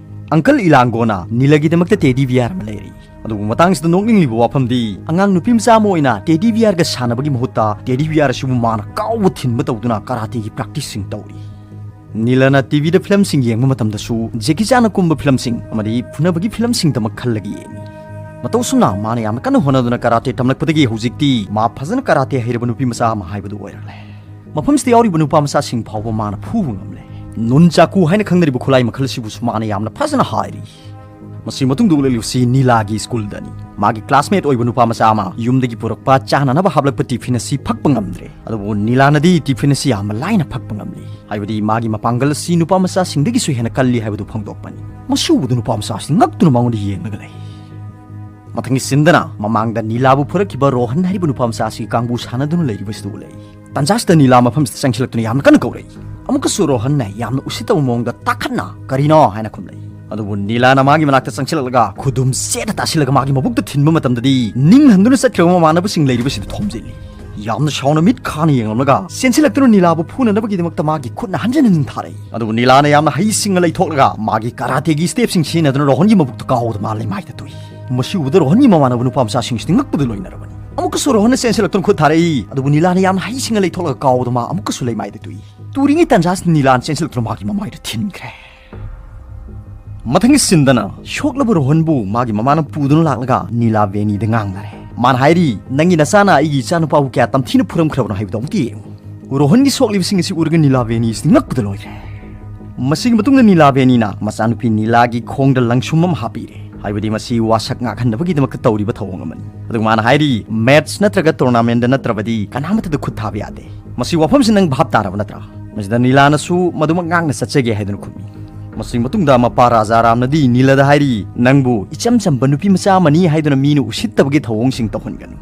ꯑꯪꯀꯜ ꯏꯂꯥꯡꯒꯣꯅ ꯅꯤꯂꯥꯒꯤꯗꯃꯛꯇ ꯇꯦꯗꯤ ꯕꯤꯌꯥꯔ ꯑꯃ ꯂꯩꯔꯤ꯫ ꯑꯗꯨꯕꯨ ꯃꯇꯥꯡꯁꯤꯗ ꯅꯣꯛꯅꯤꯡꯂꯤꯕ ꯋꯥꯐꯝꯗꯤ, ꯑꯉꯥꯡ ꯅꯨꯄꯤ ꯃꯆꯥ ꯑꯃ ꯑꯣꯏꯅ ꯇꯦꯗꯤ ꯕꯤꯌꯥꯔꯒ ꯁꯥꯟꯅꯕꯒꯤ ꯃꯍꯨꯠꯇ ꯇꯦꯗꯤ ꯕꯤꯌꯥꯔ ꯑꯁꯤꯕꯨ ꯃꯥꯅ ꯀꯥꯎꯕ ꯊꯤꯟꯕ ꯇꯧꯗꯨꯅ ꯀꯔꯥꯇꯦꯒꯤ ꯄ꯭ꯔꯦꯛꯇꯤꯁꯁꯤꯡ ꯇꯧꯔꯤ꯫ ꯅꯤꯂꯥꯅ ꯇꯤꯚꯤꯗ ꯐꯤꯂꯝꯁꯤꯡ ꯌꯦꯡꯕ ꯃꯇꯝꯗꯁꯨ ꯖꯦꯀꯤ ꯆꯥꯟꯅ ꯀꯨꯝꯕ ꯐꯤꯂꯝꯁꯤꯡ ꯑꯃꯗꯤ ꯐꯨꯅꯕꯒꯤ ꯐꯤꯂꯝꯁꯤꯡꯗꯃꯛ ꯈꯜꯂꯒ ꯌꯦꯡꯏ꯫ ꯃꯇꯧ ꯑꯁꯨꯝꯅ ꯃꯥꯅ ꯌꯥꯝꯅ ꯀꯟꯅ ꯍꯣꯠꯅꯗꯨꯅ ꯀꯔꯥꯇꯦ ꯇꯝꯂꯛꯄꯗꯒꯤ ꯍꯧꯖꯤꯛꯇꯤ ꯃꯥ ꯐꯖꯅ ꯀꯔꯥꯇꯦ ꯍꯩꯔꯕ ꯅꯨꯄꯤ ꯃꯆꯥ ꯑꯃ ꯍꯥꯏꯕꯗꯨ ꯑꯣꯏꯔꯛꯂꯦ꯫ ꯃꯐꯝꯁꯤꯗ ꯌꯥꯎꯔꯤꯕ ꯅꯨꯄꯥ ꯃꯆꯥꯁꯤꯡ ꯐꯥꯎꯕ ꯃꯥꯅ ꯐꯨꯕ ꯉꯝꯂꯦ꯫ ꯅꯨꯟ ꯆꯥꯀꯨ ꯍꯥꯏꯅ ꯈꯪꯅꯔꯤꯕ ꯈꯨꯠꯂꯥꯏ ꯃꯈꯜ ꯑꯁꯤꯕꯨꯁꯨ ꯃꯥꯅ ꯌꯥꯝꯅ ꯐꯖꯅ ꯍꯥꯏꯔꯤ꯫ ꯃꯁꯤ ꯃꯇꯨꯡꯗ ꯎꯠꯂꯛꯂꯤꯕꯁꯤ ꯅꯤꯂꯥꯒꯤ ꯁ꯭ꯀꯨꯜꯗꯅꯤ꯫ ꯃꯥꯒꯤ ꯀ꯭ꯂꯥꯁꯃꯦꯠ ꯑꯣꯏꯕ ꯅꯨꯄꯥ ꯃꯆꯥ ꯑꯃ ꯌꯨꯝꯗꯒꯤ ꯄꯨꯔꯛꯄ ꯆꯥꯅꯅꯕ ꯍꯥꯞꯂꯛꯄ ꯇꯤꯐꯤꯟ ꯑꯁꯤ ꯐꯛꯄ ꯉꯝꯗ꯭ꯔꯦ꯫ ꯑꯗꯨꯕꯨ ꯅꯤꯂꯥꯅꯗꯤ ꯇꯤꯐꯤꯟ ꯑꯁꯤ ꯌꯥꯝꯅ ꯂꯥꯏꯅ ꯐꯛꯄ ꯉꯝꯂꯤ꯫ ꯍꯥꯏꯕꯗꯤ ꯃꯥꯒꯤ ꯃꯄꯥꯡꯒꯜ ꯑꯁꯤ ꯅꯨꯄꯥ ꯃꯆꯥꯁꯤꯡꯗꯒꯤꯁꯨ ꯍꯦꯟꯅ ꯀꯜꯂꯤ ꯍꯥꯏꯕꯗꯨ ꯐꯣꯡꯗꯣꯛꯄꯅꯤ꯫ ꯃꯁꯤ ꯎꯕꯗ ꯅꯨꯄꯥ ꯃꯆꯥꯁꯤ ꯉꯛꯇꯨꯅ ꯃꯉꯣꯟꯗ ꯌꯦꯡꯂꯒ ꯂꯩ꯫ ꯃꯊꯪꯒꯤ ꯁꯤꯟꯗꯅ ꯃꯃꯥꯡꯗ ꯅꯤꯂꯥꯕꯨ ꯐꯨꯔꯛꯈꯤꯕ ꯔꯣꯍꯟ ꯍꯥꯏꯔꯤꯕ ꯅꯨꯄꯥ ꯃꯆꯥ ꯑꯁꯤꯒꯤ ꯀꯥꯡꯕꯨ ꯁꯥꯟꯅꯗꯨꯅ ꯂꯩꯔꯤꯕꯁꯤꯗ ꯎꯠꯂꯛꯏ꯫ ꯇꯥꯟꯖꯥꯁꯤꯗ ꯅꯤꯂꯥ ꯃꯐꯝꯁꯤꯗ ꯆꯪꯁꯤꯜꯂꯛꯇꯨꯅ ꯌꯥꯝꯅ ꯀꯟꯅ ꯀꯧꯔꯛꯏ꯫ ꯑꯃꯨꯛꯀꯁꯨ ꯔꯣꯍꯟꯅ ꯌꯥꯝꯅ ꯎꯁꯤꯠꯇꯕ ꯃꯑꯣꯡꯗ "ꯇꯥꯈꯠꯅ ꯀꯔꯤꯅꯣ?" ꯍꯥꯏꯅ ꯈꯨꯝꯂꯛꯏ꯫ ꯑꯗꯨꯕꯨ ꯅꯤꯂꯥꯅ ꯃꯥꯒꯤ ꯃꯅꯥꯛꯇ ꯆꯪꯁꯤꯜꯂꯛꯂꯒ ꯈꯨꯗꯨꯝ ꯆꯦꯠꯅ ꯇꯥꯁꯤꯜꯂꯒ ꯃꯥꯒꯤ ꯃꯕꯨꯛꯇ ꯊꯤꯟꯕ ꯃꯇꯝꯗꯗꯤ ꯅꯤꯡꯍꯟꯗꯨꯅ ꯆꯠꯈ꯭ꯔꯕ ꯃꯃꯥꯟꯅꯕꯁꯤꯡ ꯂꯩꯔꯤꯕꯁꯤꯗ ꯊꯣꯝꯖꯤꯜꯂꯤ꯫ ꯌꯥꯝꯅ ꯁꯥꯎꯅ ꯃꯤꯠ ꯈꯥꯅ ꯌꯦꯡꯂꯝꯂꯒ ꯆꯦꯟꯁꯤꯜꯂꯛꯇꯨꯅ ꯅꯤꯂꯥꯕꯨ ꯐꯨꯅꯅꯕꯒꯤꯗꯃꯛꯇ ꯃꯥꯒꯤ ꯈꯨꯠꯅ ꯍꯟꯖꯤꯟ ꯍꯟꯖꯤꯟ ꯊꯥꯔꯛꯏ꯫ ꯑꯗꯨꯕꯨ ꯅꯤꯂꯥꯅ ꯌꯥꯝꯅ ꯍꯩꯁꯤꯡꯅ ꯂꯩꯊꯣꯛꯂꯒ ꯃꯥꯒꯤ ꯀꯔꯥꯇꯦꯒꯤ ꯁ꯭ꯇꯦꯞꯁꯤꯡ ꯁꯤꯖꯤꯟꯅꯗꯨꯅ ꯔꯣꯍꯟꯒꯤ ꯃꯕꯨꯛꯇ ꯀꯥꯎꯗꯨꯅ ꯃꯥ ꯂꯩꯃꯥꯏꯗ ꯇꯨꯏ꯫ ꯃꯁꯤ ꯎꯕꯗ ꯔꯣꯍꯟꯒꯤ ꯃꯃꯥꯟꯅꯕ ꯅꯨꯄꯥ ꯃꯆꯥꯁꯤꯡꯁꯤꯗꯤ ꯉꯛꯄꯗ ꯂꯣꯏꯅꯔꯕꯅꯤ꯫ ꯑꯃꯨꯛꯀꯁꯨ ꯔꯣꯍꯟꯅ ꯆꯦꯟꯁꯤꯜꯂꯛꯇꯨꯅ ꯈꯨꯠ ꯊꯥꯔꯛꯏ꯫ ꯑꯗꯨꯕꯨ ꯅꯤꯂꯥꯅ ꯌꯥꯝꯅ ꯍꯩꯁꯤꯡꯅ ꯂꯩꯊꯣꯛꯂꯒ ꯀꯥꯎꯗꯨꯅ ꯃꯥ ꯑꯃꯨꯛꯀꯁꯨ ꯂꯩꯃꯥꯏꯗ ꯇꯨꯏ꯫ ꯇꯨꯔꯤꯉꯩ ꯇꯥꯟꯖꯥꯁꯤꯗ ꯅꯤꯂꯥꯅ ꯆꯦꯟꯁꯤꯜꯂꯛꯇꯨꯅ ꯃꯥꯒꯤ ꯃꯃꯥꯏꯗ ꯊꯤꯟꯈ꯭ꯔꯦ꯫ ꯃꯊꯪꯒꯤ ꯁꯤꯟꯗꯅ ꯁꯣꯛꯂꯕ ꯔꯣꯍꯟꯕꯨ ꯃꯥꯒꯤ ꯃꯃꯥꯅ ꯄꯨꯗꯨꯅ ꯂꯥꯛꯂꯒ ꯅꯤꯂꯥ ꯕꯦꯅꯤꯗ ꯉꯥꯡꯅꯔꯦ꯫ ꯃꯥꯅ ꯍꯥꯏꯔꯤ, "ꯅꯪꯒꯤ ꯅꯆꯥꯅ ꯑꯩꯒꯤ ꯏꯆꯥꯅꯨꯄꯥꯕꯨ ꯀꯌꯥ ꯇꯝꯊꯤꯅ ꯐꯨꯔꯝꯈ꯭ꯔꯕꯅꯣ ꯍꯥꯏꯕꯗꯣ ꯑꯃꯨꯛꯇ ꯌꯦꯡꯉꯨ"꯫ ꯔꯣꯍꯟꯒꯤ ꯁꯣꯛꯂꯤꯕꯁꯤꯡ ꯑꯁꯤ ꯎꯔꯒ ꯅꯤꯂꯥ ꯕꯦꯅꯤ ꯑꯁꯤ ꯉꯛꯄꯗ ꯂꯣꯏꯔꯦ꯫ ꯃꯁꯤꯒꯤ ꯃꯇꯨꯡꯗ ꯅꯤꯂꯥ ꯕꯦꯅꯤꯅ ꯃꯆꯥꯅꯨꯄꯤ ꯅꯤꯂꯥꯒꯤ ꯈꯣꯡꯗ ꯂꯪꯁꯨꯝ ꯑꯃ ꯍꯥꯞꯄꯤꯔꯦ꯫ ꯍꯥꯏꯕꯗꯤ ꯃꯁꯤ ꯋꯥꯁꯛ ꯉꯥꯛꯍꯟꯅꯕꯒꯤꯗꯃꯛꯇ ꯇꯧꯔꯤꯕ ꯊꯧꯑꯣꯡ ꯑꯃꯅꯤ꯫ ꯑꯗꯨꯒ ꯃꯥꯅ ꯍꯥꯏꯔꯤ, "ꯃꯦꯠꯆ ꯅꯠꯇ꯭ꯔꯒ ꯇꯣꯔꯅꯥꯃꯦꯟꯗ ꯅꯠꯇ꯭ꯔꯕꯗꯤ ꯀꯅꯥꯃꯠꯇꯗ ꯈꯨꯠ ꯊꯥꯕ ꯌꯥꯗꯦ꯫ ꯃꯁꯤ ꯋꯥꯐꯝꯁꯤ ꯅꯪ ꯚꯥꯞ ꯇꯥꯔꯕ ꯅꯠꯇ꯭ꯔꯥ?" ꯃꯁꯤꯗ ꯅꯤꯂꯥꯅꯁꯨ ꯃꯗꯨꯃꯛ ꯉꯥꯛꯅ ꯆꯠꯆꯒꯦ ꯍꯥꯏꯗꯨꯅ ꯈꯨꯝꯃꯤ꯫ ꯃꯁꯤꯒꯤ ꯃꯇꯨꯡꯗ ꯃꯄꯥ ꯔꯥꯖꯥ ꯔꯥꯝꯅꯗꯤ ꯅꯤꯂꯥꯗ ꯍꯥꯏꯔꯤ, "ꯅꯪꯕꯨ ꯏꯆꯝ ꯆꯝꯕ ꯅꯨꯄꯤ ꯃꯆꯥ ꯑꯃꯅꯤ ꯍꯥꯏꯗꯨꯅ ꯃꯤꯅ ꯎꯁꯤꯠꯇꯕꯒꯤ ꯊꯧꯑꯣꯡꯁꯤꯡ ꯇꯧꯍꯟꯒꯅꯨ"꯫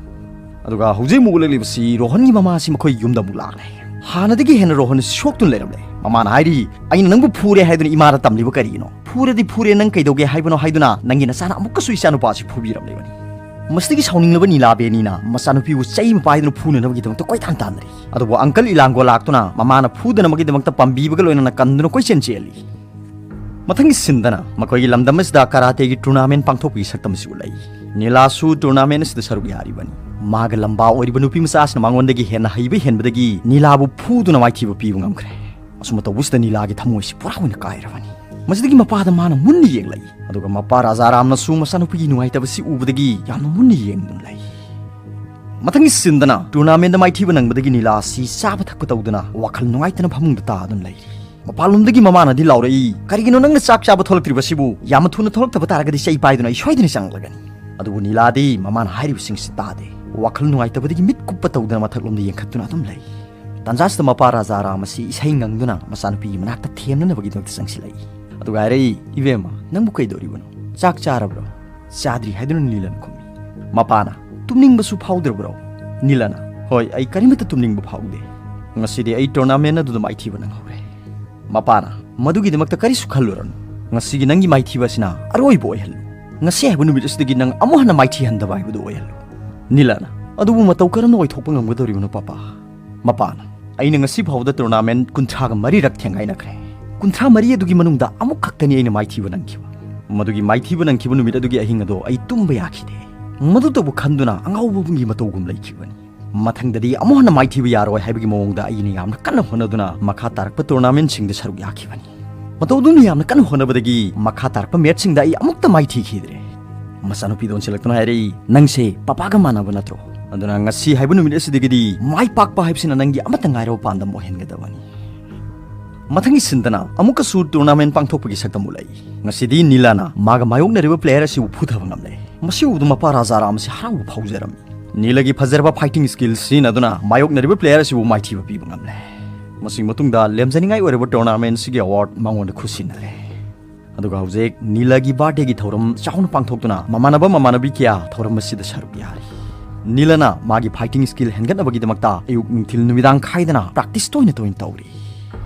ꯑꯗꯨꯒ ꯍꯧꯖꯤꯛ ꯑꯃꯨꯛ ꯎꯠꯂꯛꯂꯤꯕꯁꯤ ꯔꯣꯍꯟꯒꯤ ꯃꯃꯥꯁꯤ ꯃꯈꯣꯏ ꯌꯨꯝꯗ ꯑꯃꯨꯛ ꯂꯥꯛꯂꯦ꯫ ꯍꯥꯟꯅꯗꯒꯤ ꯍꯦꯟꯅ ꯔꯣꯍꯟ ꯑꯁꯤ ꯁꯣꯛꯇꯨꯅ ꯂꯩꯔꯝꯂꯦ꯫ ꯃꯃꯥꯅ ꯍꯥꯏꯔꯤ, "ꯑꯩꯅ ꯅꯪꯕꯨ ꯐꯨꯔꯦ ꯍꯥꯏꯗꯨꯅ ꯏꯃꯥꯗ ꯇꯝꯂꯤꯕ ꯀꯔꯤꯅꯣ? ꯐꯨꯔꯗꯤ ꯐꯨꯔꯦ, ꯅꯪ ꯀꯩꯗꯧꯒꯦ ꯍꯥꯏꯕꯅꯣ?" ꯍꯥꯏꯗꯨꯅ ꯅꯪꯒꯤ ꯅꯆꯥꯅ ꯑꯃꯨꯛꯀꯁꯨ ꯏꯆꯥꯅꯨꯄꯥ ꯑꯁꯤ ꯐꯨꯕꯤꯔꯝꯂꯤꯕꯅꯤ꯫ ꯃꯁꯤꯗꯒꯤ ꯁꯥꯎꯅꯤꯡꯂꯕ ꯅꯤꯂꯥ ꯕꯦꯅꯤꯅ ꯃꯆꯥꯅꯨꯄꯤꯕꯨ ꯆꯩ ꯑꯃ ꯄꯥꯏꯗꯨꯅ ꯐꯨꯅꯅꯕꯒꯤꯗꯃꯛꯇ ꯀꯣꯏꯇꯥꯟ ꯇꯥꯟꯅꯔꯤ꯫ ꯑꯗꯨꯕꯨ ꯑꯪꯀꯜ ꯏꯂꯥꯡꯒꯣ ꯂꯥꯛꯇꯨꯅ ꯃꯃꯥꯅ ꯐꯨꯗꯅꯕꯒꯤꯗꯃꯛꯇ ꯄꯥꯝꯕꯤꯕꯒ ꯂꯣꯏꯅꯅ ꯀꯟꯗꯨꯅ ꯀꯣꯏꯆꯦꯟ ꯆꯦꯜꯂꯤ꯫ ꯃꯊꯪꯒꯤ ꯁꯤꯟꯗꯅ ꯃꯈꯣꯏꯒꯤ ꯂꯝꯗꯝ ꯑꯁꯤꯗ ꯀꯔꯥꯇꯦꯒꯤ ꯇꯣꯔꯅꯥꯃꯦꯟ ꯄꯥꯡꯊꯣꯛꯄꯒꯤ ꯁꯛꯇꯝ ꯑꯁꯤ ꯎꯠꯂꯛꯏ꯫ ꯅꯤꯂꯥꯁꯨ ꯇꯣꯔꯅꯥꯃꯦꯟ ꯑꯁꯤꯗ ꯁꯔꯨꯛ ꯌꯥꯔꯤꯕꯅꯤ꯫ ꯃꯥꯒ ꯂꯝꯕꯥ ꯑꯣꯏꯔꯤꯕ ꯅꯨꯄꯤ ꯃꯆꯥ ꯑꯁꯤꯅ ꯃꯉꯣꯟꯗꯒꯤ ꯍꯦꯟꯅ ꯍꯩꯕ ꯍꯦꯟꯕꯗꯒꯤ ꯅꯤꯂꯥꯕꯨ ꯐꯨꯗꯨꯅ ꯃꯥꯏꯊꯤꯕ ꯄꯤꯕ ꯉꯝꯈ꯭ꯔꯦ꯫ ꯑꯁꯨꯝꯅ ꯇꯧꯕꯁꯤꯗ ꯅꯤꯂꯥꯒꯤ ꯊꯃꯣꯏꯁꯤ ꯄꯨꯔꯥ ꯑꯣꯏꯅ ꯀꯥꯏꯔꯕꯅꯤ꯫ ꯃꯁꯤꯗꯒꯤ ꯃꯄꯥꯗ ꯃꯥꯅ ꯃꯨꯟꯅ ꯌꯦꯡꯂꯛꯏ꯫ ꯑꯗꯨꯒ ꯃꯄꯥ ꯔꯥꯖꯥ ꯔꯥꯝꯅꯁꯨ ꯃꯆꯥꯅꯨꯄꯤꯒꯤ ꯅꯨꯡꯉꯥꯏꯇꯕꯁꯤ ꯎꯕꯗꯒꯤ ꯌꯥꯝꯅ ꯃꯨꯟꯅ ꯌꯦꯡꯗꯨꯅ ꯂꯩ꯫ ꯃꯊꯪꯒꯤ ꯁꯤꯟꯗꯅ ꯇꯣꯔꯅꯥꯃꯦꯟꯗ ꯃꯥꯏꯊꯤꯕ ꯅꯪꯕꯗꯒꯤ ꯅꯤꯂꯥ ꯑꯁꯤ ꯆꯥꯕ ꯊꯛꯄ ꯇꯧꯗꯨꯅ ꯋꯥꯈꯜ ꯅꯨꯡꯉꯥꯏꯇꯅ ꯐꯃꯨꯡꯗ ꯇꯥꯗꯨꯅ ꯂꯩꯔꯤ꯫ ꯃꯄꯥꯟꯂꯣꯝꯗꯒꯤ ꯃꯃꯥꯅꯗꯤ ꯂꯥꯎꯔꯛꯏ, "ꯀꯔꯤꯒꯤꯅꯣ ꯅꯪꯅ ꯆꯥꯛ ꯆꯥꯕ ꯊꯣꯛꯂꯛꯇ꯭ꯔꯤꯕꯁꯤꯕꯨ? ꯌꯥꯝꯅ ꯊꯨꯅ ꯊꯣꯛꯂꯛꯇꯕ ꯇꯥꯔꯒꯗꯤ ꯆꯩ ꯄꯥꯏꯗꯨꯅ ꯑꯩ ꯁꯣꯏꯗꯅ ꯆꯪꯂꯛꯀꯅꯤ"꯫ ꯑꯗꯨꯕꯨ ꯅꯤꯂꯥꯗꯤ ꯃꯃꯥꯅ ꯍꯥꯏꯔꯤꯕꯁꯤꯡꯁꯤ ꯇꯥꯗꯦ꯫ ꯋꯥꯈꯜ ꯅꯨꯡꯉꯥꯏꯇꯕꯗꯒꯤ ꯃꯤꯠ ꯀꯨꯞꯄ ꯇꯧꯗꯅ ꯃꯊꯛꯂꯣꯝꯗ ꯌꯦꯡꯈꯠꯇꯨꯅ ꯑꯗꯨꯝ ꯂꯩ꯫ ꯇꯥꯟꯖꯥꯁꯤꯗ ꯃꯄꯥ ꯔꯥꯖꯥ ꯔꯥꯝ ꯑꯁꯤ ꯏꯁꯩ ꯉꯪꯗꯨꯅ ꯃꯆꯥꯅꯨꯄꯤꯒꯤ ꯃꯅꯥꯛꯇ ꯊꯦꯝꯅꯅꯕꯒꯤꯗꯃꯛꯇ ꯆꯪꯁꯤꯜꯂꯛꯏ꯫ ꯑꯗꯨꯒ ꯍꯥꯏꯔꯛꯏ, "ꯏꯕꯦꯝꯃ, ꯅꯪꯕꯨ ꯀꯩꯗꯧꯔꯤꯕꯅꯣ? ꯆꯥꯛ ꯆꯥꯔꯕ꯭ꯔꯣ?" "ꯆꯥꯗ꯭ꯔꯤ" ꯍꯥꯏꯗꯨꯅ ꯅꯤꯂꯅ ꯈꯨꯝꯃꯤ꯫ ꯃꯄꯥꯅ, "ꯇꯨꯝꯅꯤꯡꯕꯁꯨ ꯐꯥꯎꯗ꯭ꯔꯕ꯭ꯔꯣ?" ꯅꯤꯂꯅ, "ꯍꯣꯏ, ꯑꯩ ꯀꯔꯤꯃꯠꯇ ꯇꯨꯝꯅꯤꯡꯕ ꯐꯥꯎꯗꯦ꯫ ꯉꯁꯤꯗꯤ ꯑꯩ tournament ꯑꯗꯨꯗ ꯃꯥꯏꯊꯤꯕ ꯅꯪꯍꯧꯔꯦ"꯫ ꯃꯄꯥꯅ, "ꯃꯗꯨꯒꯤꯗꯃꯛꯇ ꯀꯔꯤꯁꯨ ꯈꯜꯂꯨꯔꯅꯨ꯫ ꯉꯁꯤꯒꯤ ꯅꯪꯒꯤ ꯃꯥꯏꯊꯤꯕ ꯑꯁꯤꯅ ꯑꯔꯣꯏꯕ ꯑꯣꯏꯍꯜꯂꯨ꯫ ꯉꯁꯤ ꯍꯥꯏꯕ ꯅꯨꯃꯤꯠ ꯑꯁꯤꯗꯒꯤ ꯅꯪ ꯑꯃꯨꯛ ꯍꯟꯅ ꯃꯥꯏꯊꯤꯍꯟꯗꯕ ꯍꯥꯏꯕꯗꯨ ꯑꯣꯏꯍꯜꯂꯨ"꯫ ꯅꯤꯂꯅ, "ꯑꯗꯨꯕꯨ ꯃꯇꯧ ꯀꯔꯝꯅ ꯑꯣꯏꯊꯣꯛꯄ ꯉꯝꯒꯗꯧꯔꯤꯕꯅꯣ, ꯄꯥꯄꯥ?" ꯃꯄꯥꯅ, "ꯑꯩꯅ ꯉꯁꯤ ꯐꯥꯎꯕꯗ tournament ꯀꯨꯟꯊ꯭ꯔꯥꯒ ꯃꯔꯤꯔꯛ ꯊꯦꯡꯒꯥꯏꯅꯈ꯭ꯔꯦ꯫ ꯀꯨꯟꯊ꯭ꯔꯥ ꯃꯔꯤ ꯑꯗꯨꯒꯤ ꯃꯅꯨꯡꯗ ꯑꯃꯨꯛ ꯈꯛꯇꯅꯤ ꯑꯩꯅ ꯃꯥꯏꯊꯤꯕ ꯅꯪꯈꯤꯕ꯫ ꯃꯗꯨꯒꯤ ꯃꯥꯏꯊꯤꯕ ꯅꯪꯈꯤꯕ ꯅꯨꯃꯤꯠ ꯑꯗꯨꯒꯤ ꯑꯍꯤꯡ ꯑꯗꯣ ꯑꯩ ꯇꯨꯝꯕ ꯌꯥꯈꯤꯗꯦ꯫ ꯃꯗꯨꯇꯕꯨ ꯈꯟꯗꯨꯅ ꯑꯉꯥꯎꯕꯒꯤ ꯃꯇꯧꯒꯨꯝ ꯂꯩꯈꯤꯕꯅꯤ꯫ ꯃꯊꯪꯗꯗꯤ ꯑꯃꯨꯛ ꯍꯟꯅ ꯃꯥꯏꯊꯤꯕ ꯌꯥꯔꯣꯏ ꯍꯥꯏꯕꯒꯤ ꯃꯑꯣꯡꯗ ꯑꯩꯅ ꯌꯥꯝꯅ ꯀꯟꯅ ꯍꯣꯠꯅꯗꯨꯅ ꯃꯈꯥ ꯇꯥꯔꯛꯄ tournamentꯁꯤꯡꯗ ꯁꯔꯨꯛ ꯌꯥꯈꯤꯕꯅꯤ꯫ ꯃꯇꯧ ꯑꯗꯨꯝꯅ ꯌꯥꯝꯅ ꯀꯟꯅ ꯍꯣꯠꯅꯕꯗꯒꯤ ꯃꯈꯥ ꯇꯥꯔꯛꯄ matchꯁꯤꯡꯗ ꯑꯩ ꯑꯃꯨꯛꯇ ꯃꯥꯏꯊꯤꯈꯤꯗ꯭ꯔꯦ"꯫ ꯃꯆꯥꯅꯨꯄꯤꯗ ꯑꯣꯟꯁꯤꯜꯂꯛꯇꯨꯅ ꯍꯥꯏꯔꯛꯏ, "ꯅꯪꯁꯦ ꯄꯥꯄꯥꯒ ꯃꯥꯟꯅꯕ ꯅꯠꯇ꯭ꯔꯣ? ꯑꯗꯨꯅ ꯉꯁꯤ ꯍꯥꯏꯕ ꯅꯨꯃꯤꯠ ꯑꯁꯤꯗꯒꯤꯗꯤ ꯃꯥꯏ ꯄꯥꯛꯄ ꯍꯥꯏꯕꯁꯤꯅ ꯅꯪꯒꯤ ꯑꯃꯠꯇ ꯉꯥꯏꯔꯕ ꯄꯥꯟꯗꯝ ꯑꯣꯏꯍꯟꯒꯗꯕꯅꯤ"꯫ ꯃꯊꯪꯒꯤ ꯁꯤꯟꯗꯅ ꯑꯃꯨꯛꯀꯁꯨ tournament ꯄꯥꯡꯊꯣꯛꯄꯒꯤ ꯁꯛꯇꯝ ꯎꯠꯂꯛꯏ꯫ ꯉꯁꯤꯗꯤ ꯅꯤꯂꯥꯅ ꯃꯥꯒ ꯃꯥꯌꯣꯛꯅꯔꯤꯕ player ꯑꯁꯤꯕꯨ ꯐꯨꯊꯕ ꯉꯝꯂꯦ꯫ ꯃꯁꯤ ꯎꯕꯗ ꯃꯄꯥ ꯔꯥꯖꯥ ꯔꯥꯝ ꯑꯁꯤ ꯍꯔꯥꯎꯕ ꯐꯥꯎꯖꯔꯝꯃꯤ꯫ ꯅꯤꯂꯥꯒꯤ ꯐꯖꯔꯕ fighting skill ꯁꯤꯖꯤꯟꯅꯗꯨꯅ ꯃꯥꯌꯣꯛꯅꯔꯤꯕ player ꯑꯁꯤꯕꯨ ꯃꯥꯏꯊꯤꯕ ꯄꯤꯕ ꯉꯝꯂꯦ꯫ ꯃꯁꯤ ꯃꯇꯨꯡꯗ ꯂꯦꯝꯖꯅꯤꯡꯉꯥꯏ ꯑꯣꯏꯔꯕ tournamentꯁꯤꯒꯤ award ꯃꯉꯣꯟꯗ ꯈꯨꯠꯁꯤꯟꯅꯔꯦ꯫ ꯑꯗꯨꯒ ꯍꯧꯖꯤꯛ ꯅꯤꯂꯥꯒꯤ birthdayꯒꯤ ꯊꯧꯔꯝ ꯆꯥꯎꯅ ꯄꯥꯡꯊꯣꯛꯇꯨꯅ ꯃꯃꯥꯟꯅꯕ ꯃꯃꯥꯟꯅꯕꯤ ꯀꯌꯥ ꯊꯧꯔꯝ ꯑꯁꯤꯗ ꯁꯔꯨꯛ ꯌꯥꯔꯤ꯫ ꯅꯤꯂꯥꯅ ꯃꯥꯒꯤ fighting skill ꯍꯦꯟꯒꯠꯅꯕꯒꯤꯗꯃꯛꯇ ꯑꯌꯨꯛ ꯅꯨꯡꯊꯤꯜ ꯅꯨꯃꯤꯗꯥꯡ ꯈꯥꯏꯗꯅ practice ꯇꯣꯏꯅ ꯇꯣꯏꯅ ꯇꯧꯔꯤ꯫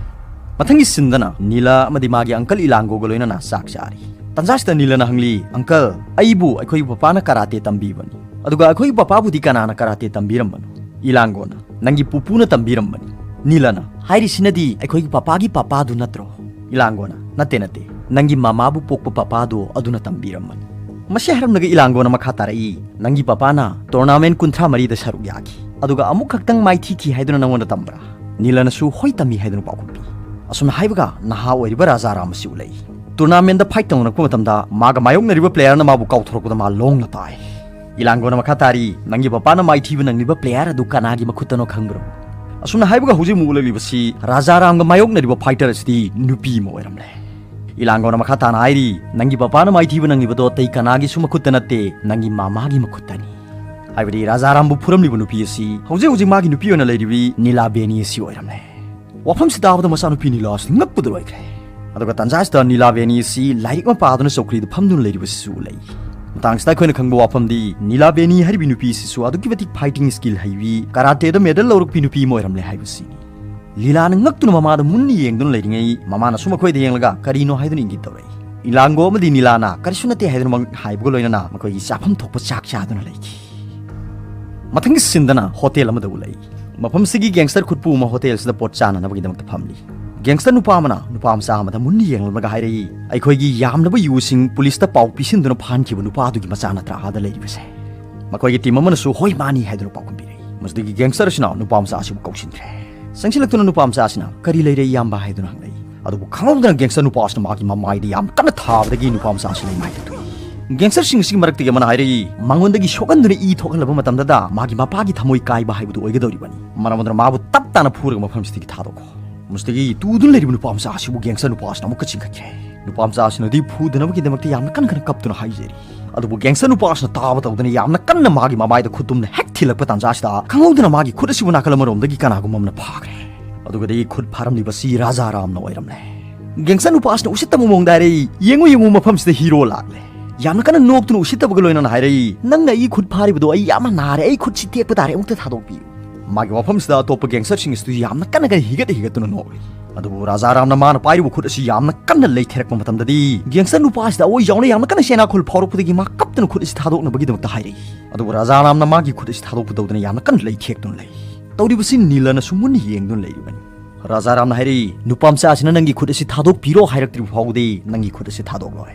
ꯃꯊꯪꯒꯤ ꯁꯤꯟꯗꯅ ꯅꯤꯂꯥ ꯑꯃꯗꯤ ꯃꯥꯒꯤ uncle ꯏꯂꯥꯡꯒꯣꯒ ꯂꯣꯏꯅꯅ ꯆꯥꯛ ꯆꯥꯔꯤ꯫ ꯇꯟꯖꯥꯁꯤꯗ ꯅꯤꯂꯥꯅ ꯍꯪꯂꯤ, "Uncle, ꯑꯩꯕꯨ ꯑꯩꯈꯣꯏꯒꯤ ꯄꯄꯥꯅ karate ꯇꯝꯕꯤꯕꯅꯤ, ꯑꯗꯨꯒ ꯑꯩꯈꯣꯏꯒꯤ ꯄꯄꯥꯕꯨꯗꯤ ꯀꯅꯥꯅ karate ꯇꯝꯕꯤꯔꯝꯕꯅꯣ?" ꯏꯂꯥꯡꯒꯣꯅ, "ꯅꯪꯒꯤ ꯄꯨꯄꯨꯅ ꯇꯝꯕꯤꯔꯝꯕꯅꯤ"꯫ ꯅꯤꯂꯥꯅ, "ꯍꯥꯏꯔꯤꯁꯤꯅꯗꯤ ꯑꯩꯈꯣꯏꯒꯤ ꯄꯄꯥꯒꯤ ꯄꯄꯥꯗꯨ ꯅꯠꯇ꯭ꯔꯣ?" ꯏꯂꯥꯡꯒꯣꯅ, "ꯅꯠꯇꯦ, ꯅꯠꯇꯦ, ꯅꯪꯒꯤ ꯃꯃꯥꯕꯨ ꯄꯣꯛꯄ ꯄꯄꯥꯗꯣ ꯑꯗꯨꯅ ꯇꯝꯕꯤꯔꯝꯕꯅꯤ"꯫ ꯃꯁꯤ ꯍꯥꯏꯔꯝꯂꯒ ꯏꯂꯥꯡꯒꯣꯅ ꯃꯈꯥ ꯇꯥꯔꯛꯏ, "ꯅꯪꯒꯤ ꯄꯄꯥꯅ tournament ꯀꯨꯟꯊ꯭ꯔꯥ ꯃꯔꯤꯗ ꯁꯔꯨꯛ ꯌꯥꯈꯤ, ꯑꯗꯨꯒ ꯑꯃꯨꯛ ꯈꯛꯇꯪ ꯃꯥꯏꯊꯤꯈꯤ ꯍꯥꯏꯗꯨꯅ ꯅꯉꯣꯟꯗ ꯇꯝꯕ꯭ꯔꯥ?" ꯅꯤꯂꯥꯅꯁꯨ ꯍꯣꯏ ꯇꯝꯃꯤ ꯍꯥꯏꯗꯨꯅ ꯄꯥꯎꯈꯨꯝ ꯄꯤ꯫ ꯑꯁꯨꯝꯅ ꯍꯥꯏꯕꯒ ꯅꯍꯥ ꯑꯣꯏꯔꯤꯕ ꯔꯥꯖꯥ ꯔꯥꯝ ꯑꯁꯤ ꯎꯠꯂꯛꯏ꯫ Tournamentꯗ fight ꯇꯧꯅꯔꯛꯄ ꯃꯇꯝꯗ ꯃꯥꯒ ꯃꯥꯌꯣꯛꯅꯔꯤꯕ playerꯅ ꯃꯥꯕꯨ ꯀꯥꯎꯊꯣꯔꯛꯄꯗ ꯃꯥ ꯂꯣꯡꯅ ꯇꯥꯏ꯫ ꯏꯂꯥꯡꯒꯣꯅ ꯃꯈꯥ ꯇꯥꯔꯤ, "ꯅꯪꯒꯤ ꯄꯄꯥꯅ ꯃꯥꯏꯊꯤꯕ ꯅꯪꯂꯤꯕ player ꯑꯗꯨ ꯀꯅꯥꯒꯤ ꯃꯈꯨꯠꯇꯅꯣ ꯈꯪꯕ꯭ꯔꯣ?" ꯑꯁꯨꯝꯅ ꯍꯥꯏꯕꯒ ꯍꯧꯖꯤꯛ ꯑꯃꯨꯛ ꯎꯠꯂꯛꯂꯤꯕꯁꯤ ꯔꯥꯖꯥ ꯔꯥꯝꯒ ꯃꯥꯌꯣꯛꯅꯔꯤꯕ ꯐꯥꯏꯇꯔ ꯑꯁꯤꯗꯤ ꯅꯨꯄꯤ ꯑꯃ ꯑꯣꯏꯔꯝꯂꯦ꯫ ꯏꯂꯥꯡꯒꯣꯅ ꯃꯈꯥ ꯇꯥꯅ ꯍꯥꯏꯔꯤ, "ꯅꯪꯒꯤ ꯄꯄꯥꯅ ꯃꯥꯏꯊꯤꯕ ꯅꯪꯂꯤꯕꯗꯣ ꯑꯇꯩ ꯀꯅꯥꯒꯤꯁꯨ ꯃꯈꯨꯠꯇ ꯅꯠꯇꯦ, ꯅꯪꯒꯤ ꯃꯃꯥꯒꯤ ꯃꯈꯨꯠꯇꯅꯤ"꯫ ꯍꯥꯏꯕꯗꯤ ꯔꯥꯖꯥ ꯔꯥꯝꯕꯨ ꯐꯨꯔꯝꯂꯤꯕ ꯅꯨꯄꯤ ꯑꯁꯤ ꯍꯧꯖꯤꯛ ꯍꯧꯖꯤꯛ ꯃꯥꯒꯤ ꯅꯨꯄꯤ ꯑꯣꯏꯅ ꯂꯩꯔꯤꯕꯤ ꯅꯤꯂꯥ ꯕꯦꯅꯤ ꯑꯁꯤ ꯑꯣꯏꯔꯝꯂꯦ꯫ ꯋꯥꯐꯝꯁꯤ ꯇꯥꯕꯗ ꯃꯆꯥꯅꯨꯄꯤ ꯅꯤꯂꯥ ꯑꯁꯤ ꯉꯛꯄꯗ ꯂꯣꯏꯈ꯭ꯔꯦ꯫ ꯑꯗꯨꯒ ꯇꯥꯟꯖꯥꯁꯤꯗ ꯅꯤꯂꯥ ꯕꯦꯅꯤ ꯑꯁꯤ ꯂꯥꯏꯔꯤꯛ ꯑꯃ ꯄꯥꯗꯨꯅ ꯆꯧꯀ꯭ꯔꯤꯗ ꯐꯝꯗꯨꯅ ꯂꯩꯔꯤꯕꯁꯤꯁꯨ ꯂꯩ꯫ ꯃꯇꯥꯡꯁꯤꯗ ꯑꯩꯈꯣꯏꯅ ꯈꯪꯕ ꯋꯥꯐꯝꯗꯤ, ꯅꯤꯂꯥ ꯕꯦꯅꯤ ꯍꯥꯏꯔꯤꯕꯤ ꯅꯨꯄꯤ ꯑꯁꯤꯁꯨ ꯑꯗꯨꯛꯀꯤ ꯃꯇꯤꯛ ꯐꯥꯏꯇꯤꯡ ꯁ꯭ꯀꯤꯜ ꯍꯩꯕꯤ, ꯀꯔꯥꯇꯦꯗ ꯃꯦꯗꯜ ꯂꯧꯔꯛꯄꯤ ꯅꯨꯄꯤ ꯑꯃ ꯑꯣꯏꯔꯝꯂꯦ ꯍꯥꯏꯕꯁꯤꯅꯤ꯫ ꯂꯤꯂꯥꯅ ꯉꯛꯇꯨꯅ ꯃꯃꯥꯗ ꯃꯨꯟꯅ ꯌꯦꯡꯗꯨꯅ ꯂꯩꯔꯤꯉꯩ, ꯃꯃꯥꯅꯁꯨ ꯃꯈꯣꯏꯗ ꯌꯦꯡꯂꯒ ꯀꯔꯤꯅꯣ ꯍꯥꯏꯗꯨꯅ ꯏꯪꯒꯤꯠ ꯇꯧꯔꯛꯏ꯫ ꯏꯂꯥꯡꯒꯣ ꯑꯃꯗꯤ ꯅꯤꯂꯥꯅ ꯀꯔꯤꯁꯨ ꯅꯠꯇꯦ ꯍꯥꯏꯗꯨꯅ ꯃꯛ ꯍꯥꯏꯕꯒ ꯂꯣꯏꯅꯅ ꯃꯈꯣꯏꯒꯤ ꯆꯥꯐꯝ ꯊꯣꯛꯄ ꯆꯥꯛ ꯆꯥꯗꯨꯅ ꯂꯩꯈꯤ꯫ ꯃꯊꯪꯒꯤ ꯁꯤꯟꯗꯅ ꯍꯣꯇꯦꯜ ꯑꯃꯗ ꯎꯠꯂꯛꯏ꯫ ꯃꯐꯝꯁꯤꯒꯤ ꯒꯦꯡꯁꯇꯔ ꯈꯨꯠꯄꯨ ꯑꯃ ꯍꯣꯇꯦꯜꯁꯤꯗ ꯄꯣꯠ ꯆꯥꯅꯅꯕꯒꯤꯗꯃꯛꯇ ꯐꯝꯂꯤ꯫ ꯒꯦꯡꯁꯇꯔ ꯅꯨꯄꯥ ꯑꯃꯅ ꯅꯨꯄꯥ ꯃꯆꯥ ꯑꯃꯗ ꯃꯨꯟꯅ ꯌꯦꯡꯂꯝꯂꯒ ꯍꯥꯏꯔꯛꯏ, "ꯑꯩꯈꯣꯏꯒꯤ ꯌꯥꯝꯂꯕ ꯌꯨꯁꯤꯡ ꯄꯨꯂꯤꯁꯇ ꯄꯥꯎ ꯄꯤꯁꯤꯟꯗꯨꯅ ꯐꯥꯍꯟꯈꯤꯕ ꯅꯨꯄꯥꯗꯨꯒꯤ ꯃꯆꯥ ꯅꯠꯇ꯭ꯔꯥ ꯑꯥꯗ ꯂꯩꯔꯤꯕꯁꯦ?" ꯃꯈꯣꯏꯒꯤ ꯇꯤꯝ ꯑꯃꯅꯁꯨ "ꯍꯣꯏ, ꯃꯥꯅꯤ" ꯍꯥꯏꯗꯨꯅ ꯄꯥꯎꯈꯨꯝ ꯄꯤꯔꯛꯏ꯫ ꯃꯁꯤꯗꯒꯤ ꯒꯦꯡꯁꯇꯔ ꯑꯁꯤꯅ ꯅꯨꯄꯥ ꯃꯆꯥ ꯑꯁꯤꯕꯨ ꯀꯧꯁꯤꯟꯈ꯭ꯔꯦ꯫ ꯆꯪꯁꯤꯜꯂꯛꯇꯨꯅ ꯅꯨꯄꯥ ꯃꯆꯥ ꯑꯁꯤꯅ, "ꯀꯔꯤ ꯂꯩꯔꯦ, ꯏꯌꯥꯝꯕ?" ꯍꯥꯏꯗꯨꯅ ꯍꯪꯂꯛꯏ꯫ ꯑꯗꯨꯕꯨ ꯈꯪꯍꯧꯗꯅ ꯒꯦꯡꯁꯇꯔ ꯅꯨꯄꯥ ꯑꯁꯤꯅ ꯃꯥꯒꯤ ꯃꯃꯥꯏꯗ ꯌꯥꯝ ꯀꯟꯅ ꯊꯥꯕꯗꯒꯤ ꯅꯨꯄꯥ ꯃꯆꯥ ꯑꯁꯤ ꯂꯩꯃꯥꯏꯗ ꯇꯨꯏ꯫ ꯒꯦꯡꯁꯇꯔꯁꯤꯡ ꯑꯁꯤꯒꯤ ꯃꯔꯛꯇꯒꯤ ꯑꯃꯅ ꯍꯥꯏꯔꯛꯏ, "ꯃꯉꯣꯟꯗꯒꯤ ꯁꯣꯛꯍꯟꯗꯨꯅ ꯏ ꯊꯣꯛꯍꯜꯂꯕ ꯃꯇꯝꯗꯗ ꯃꯥꯒꯤ ꯃꯄꯥꯒꯤ ꯊꯃꯣꯏ ꯀꯥꯏꯕ ꯍꯥꯏꯕꯗꯨ ꯑꯣꯏꯒꯗꯧꯔꯤꯕꯅꯤ꯫ ꯃꯔꯝ ꯑꯗꯨꯅ ꯃꯥꯕꯨ ꯇꯞ ꯇꯥꯅ ꯐꯨꯔꯒ ꯃꯐꯝꯁꯤꯗꯒꯤ ꯊꯥꯗꯣꯛꯈꯣ"꯫ ꯃꯁꯤꯗꯒꯤ ꯇꯨꯗꯨꯅ ꯂꯩꯔꯤꯕ ꯅꯨꯄꯥ ꯃꯆꯥ ꯑꯁꯤꯕꯨ ꯒꯦꯡꯁꯇꯔ ꯅꯨꯄꯥ ꯑꯁꯤꯅ ꯑꯃꯨꯛꯀ ꯆꯤꯡꯈꯠꯈ꯭ꯔꯦ꯫ ꯅꯨꯄꯥ ꯃꯆꯥ ꯑꯁꯤꯅꯗꯤ ꯐꯨꯗꯅꯕꯒꯤꯗꯃꯛꯇ ꯌꯥꯝꯅ ꯀꯟꯅ ꯀꯟꯅ ꯀꯞꯇꯨꯅ ꯍꯥꯏꯖꯔꯤ꯫ ꯑꯗꯨꯕꯨ ꯒꯦꯡꯁꯇꯔ ꯅꯨꯄꯥ ꯑꯁꯤꯅ ꯇꯥꯕ ꯇꯧꯗꯅ ꯌꯥꯝꯅ ꯀꯟꯅ ꯃꯥꯒꯤ ꯃꯃꯥꯏꯗ ꯈꯨꯠꯇꯨꯝꯅ ꯍꯦꯛ ꯊꯤꯜꯂꯛꯄ ꯇꯥꯟꯖꯥ ꯑꯁꯤꯗ, ꯈꯪꯍꯧꯗꯅ ꯃꯥꯒꯤ ꯈꯨꯠ ꯑꯁꯤꯕꯨ ꯅꯥꯀꯜ ꯑꯃꯔꯣꯝꯗꯒꯤ ꯀꯅꯥꯒꯨꯝꯕ ꯑꯃꯅ ꯐꯥꯈ꯭ꯔꯦ꯫ ꯑꯗꯨꯒꯗꯤ ꯈꯨꯠ ꯐꯥꯔꯝꯂꯤꯕꯁꯤ ꯔꯥꯖꯥ ꯔꯥꯝꯅ ꯑꯣꯏꯔꯝꯂꯦ꯫ ꯒꯦꯡꯁꯇꯔ ꯅꯨꯄꯥ ꯑꯁꯤꯅ ꯎꯁꯤꯠꯇꯕ ꯃꯑꯣꯡꯗ ꯍꯥꯏꯔꯛꯏ, "ꯌꯦꯡꯉꯨ, ꯌꯦꯡꯉꯨ, ꯃꯐꯝꯁꯤꯗ ꯍꯤꯔꯣ ꯂꯥꯛꯂꯦ"꯫ ꯌꯥꯝꯅ ꯀꯟꯅ ꯅꯣꯛꯇꯨꯅ ꯎꯁꯤꯠꯇꯕꯒ ꯂꯣꯏꯅꯅ ꯍꯥꯏꯔꯛꯏ, "ꯅꯪꯅ ꯑꯩꯒꯤ ꯈꯨꯠ ꯐꯥꯔꯤꯕꯗꯣ ꯑꯩ ꯌꯥꯝꯅ ꯅꯥꯔꯦ, ꯑꯩ ꯈꯨꯠꯁꯤ ꯇꯦꯛꯄ ꯇꯥꯔꯦ, ꯑꯃꯨꯛꯇ ꯊꯥꯗꯣꯛꯄꯤꯌꯨ"꯫ ꯃꯥꯒꯤ ꯋꯥꯐꯝꯁꯤꯗ ꯑꯇꯣꯞꯄ ꯒꯦꯡꯁꯇꯔꯁꯤꯡ ꯑꯁꯤꯁꯨ ꯌꯥꯝꯅ ꯀꯟꯅ ꯀꯟꯅ ꯍꯤꯒꯠ ꯍꯤꯒꯠꯇꯨꯅ ꯅꯣꯛꯂꯤ꯫ ꯑꯗꯨꯕꯨ ꯔꯥꯖꯥ ꯔꯥꯝꯅ ꯃꯥꯅ ꯄꯥꯏꯔꯤꯕ ꯈꯨꯠ ꯑꯁꯤ ꯌꯥꯝꯅ ꯀꯟꯅ ꯂꯩꯊꯦꯔꯛꯄ ꯃꯇꯝꯗꯗꯤ, ꯒꯦꯡꯁꯇꯔ ꯅꯨꯄꯥ ꯑꯁꯤꯗ ꯑꯑꯣꯏ ꯌꯥꯎꯅ ꯌꯥꯝꯅ ꯀꯟꯅ ꯆꯦꯅꯥꯈꯣꯜ ꯐꯥꯎꯔꯛꯄꯗꯒꯤ ꯃꯥ ꯀꯞꯇꯨꯅ ꯈꯨꯠ ꯑꯁꯤ ꯊꯥꯗꯣꯛꯅꯕꯒꯤꯗꯃꯛꯇ ꯍꯥꯏꯔꯛꯏ꯫ ꯑꯗꯨꯕꯨ ꯔꯥꯖꯥ ꯔꯥꯝꯅ ꯃꯥꯒꯤ ꯈꯨꯠ ꯑꯁꯤ ꯊꯥꯗꯣꯛꯄ ꯇꯧꯗꯅ ꯌꯥꯝꯅ ꯀꯟꯅ ꯂꯩꯊꯦꯛꯇꯨꯅ ꯂꯩ꯫ ꯇꯧꯔꯤꯕꯁꯤ ꯅꯤꯂꯅꯁꯨ ꯃꯨꯟꯅ ꯌꯦꯡꯗꯨꯅ ꯂꯩꯔꯤꯕꯅꯤ꯫ ꯔꯥꯖꯥ ꯔꯥꯝꯅ ꯍꯥꯏꯔꯛꯏ, "ꯅꯨꯄꯥ ꯃꯆꯥ ꯑꯁꯤꯅ ꯅꯪꯒꯤ ꯈꯨꯠ ꯑꯁꯤ ꯊꯥꯗꯣꯛꯄꯤꯔꯣ ꯍꯥꯏꯔꯛꯇ꯭ꯔꯤꯕ ꯐꯥꯎꯕꯗꯤ ꯅꯪꯒꯤ ꯈꯨꯠ ꯑꯁꯤ ꯊꯥꯗꯣꯛꯂꯣꯏ"꯫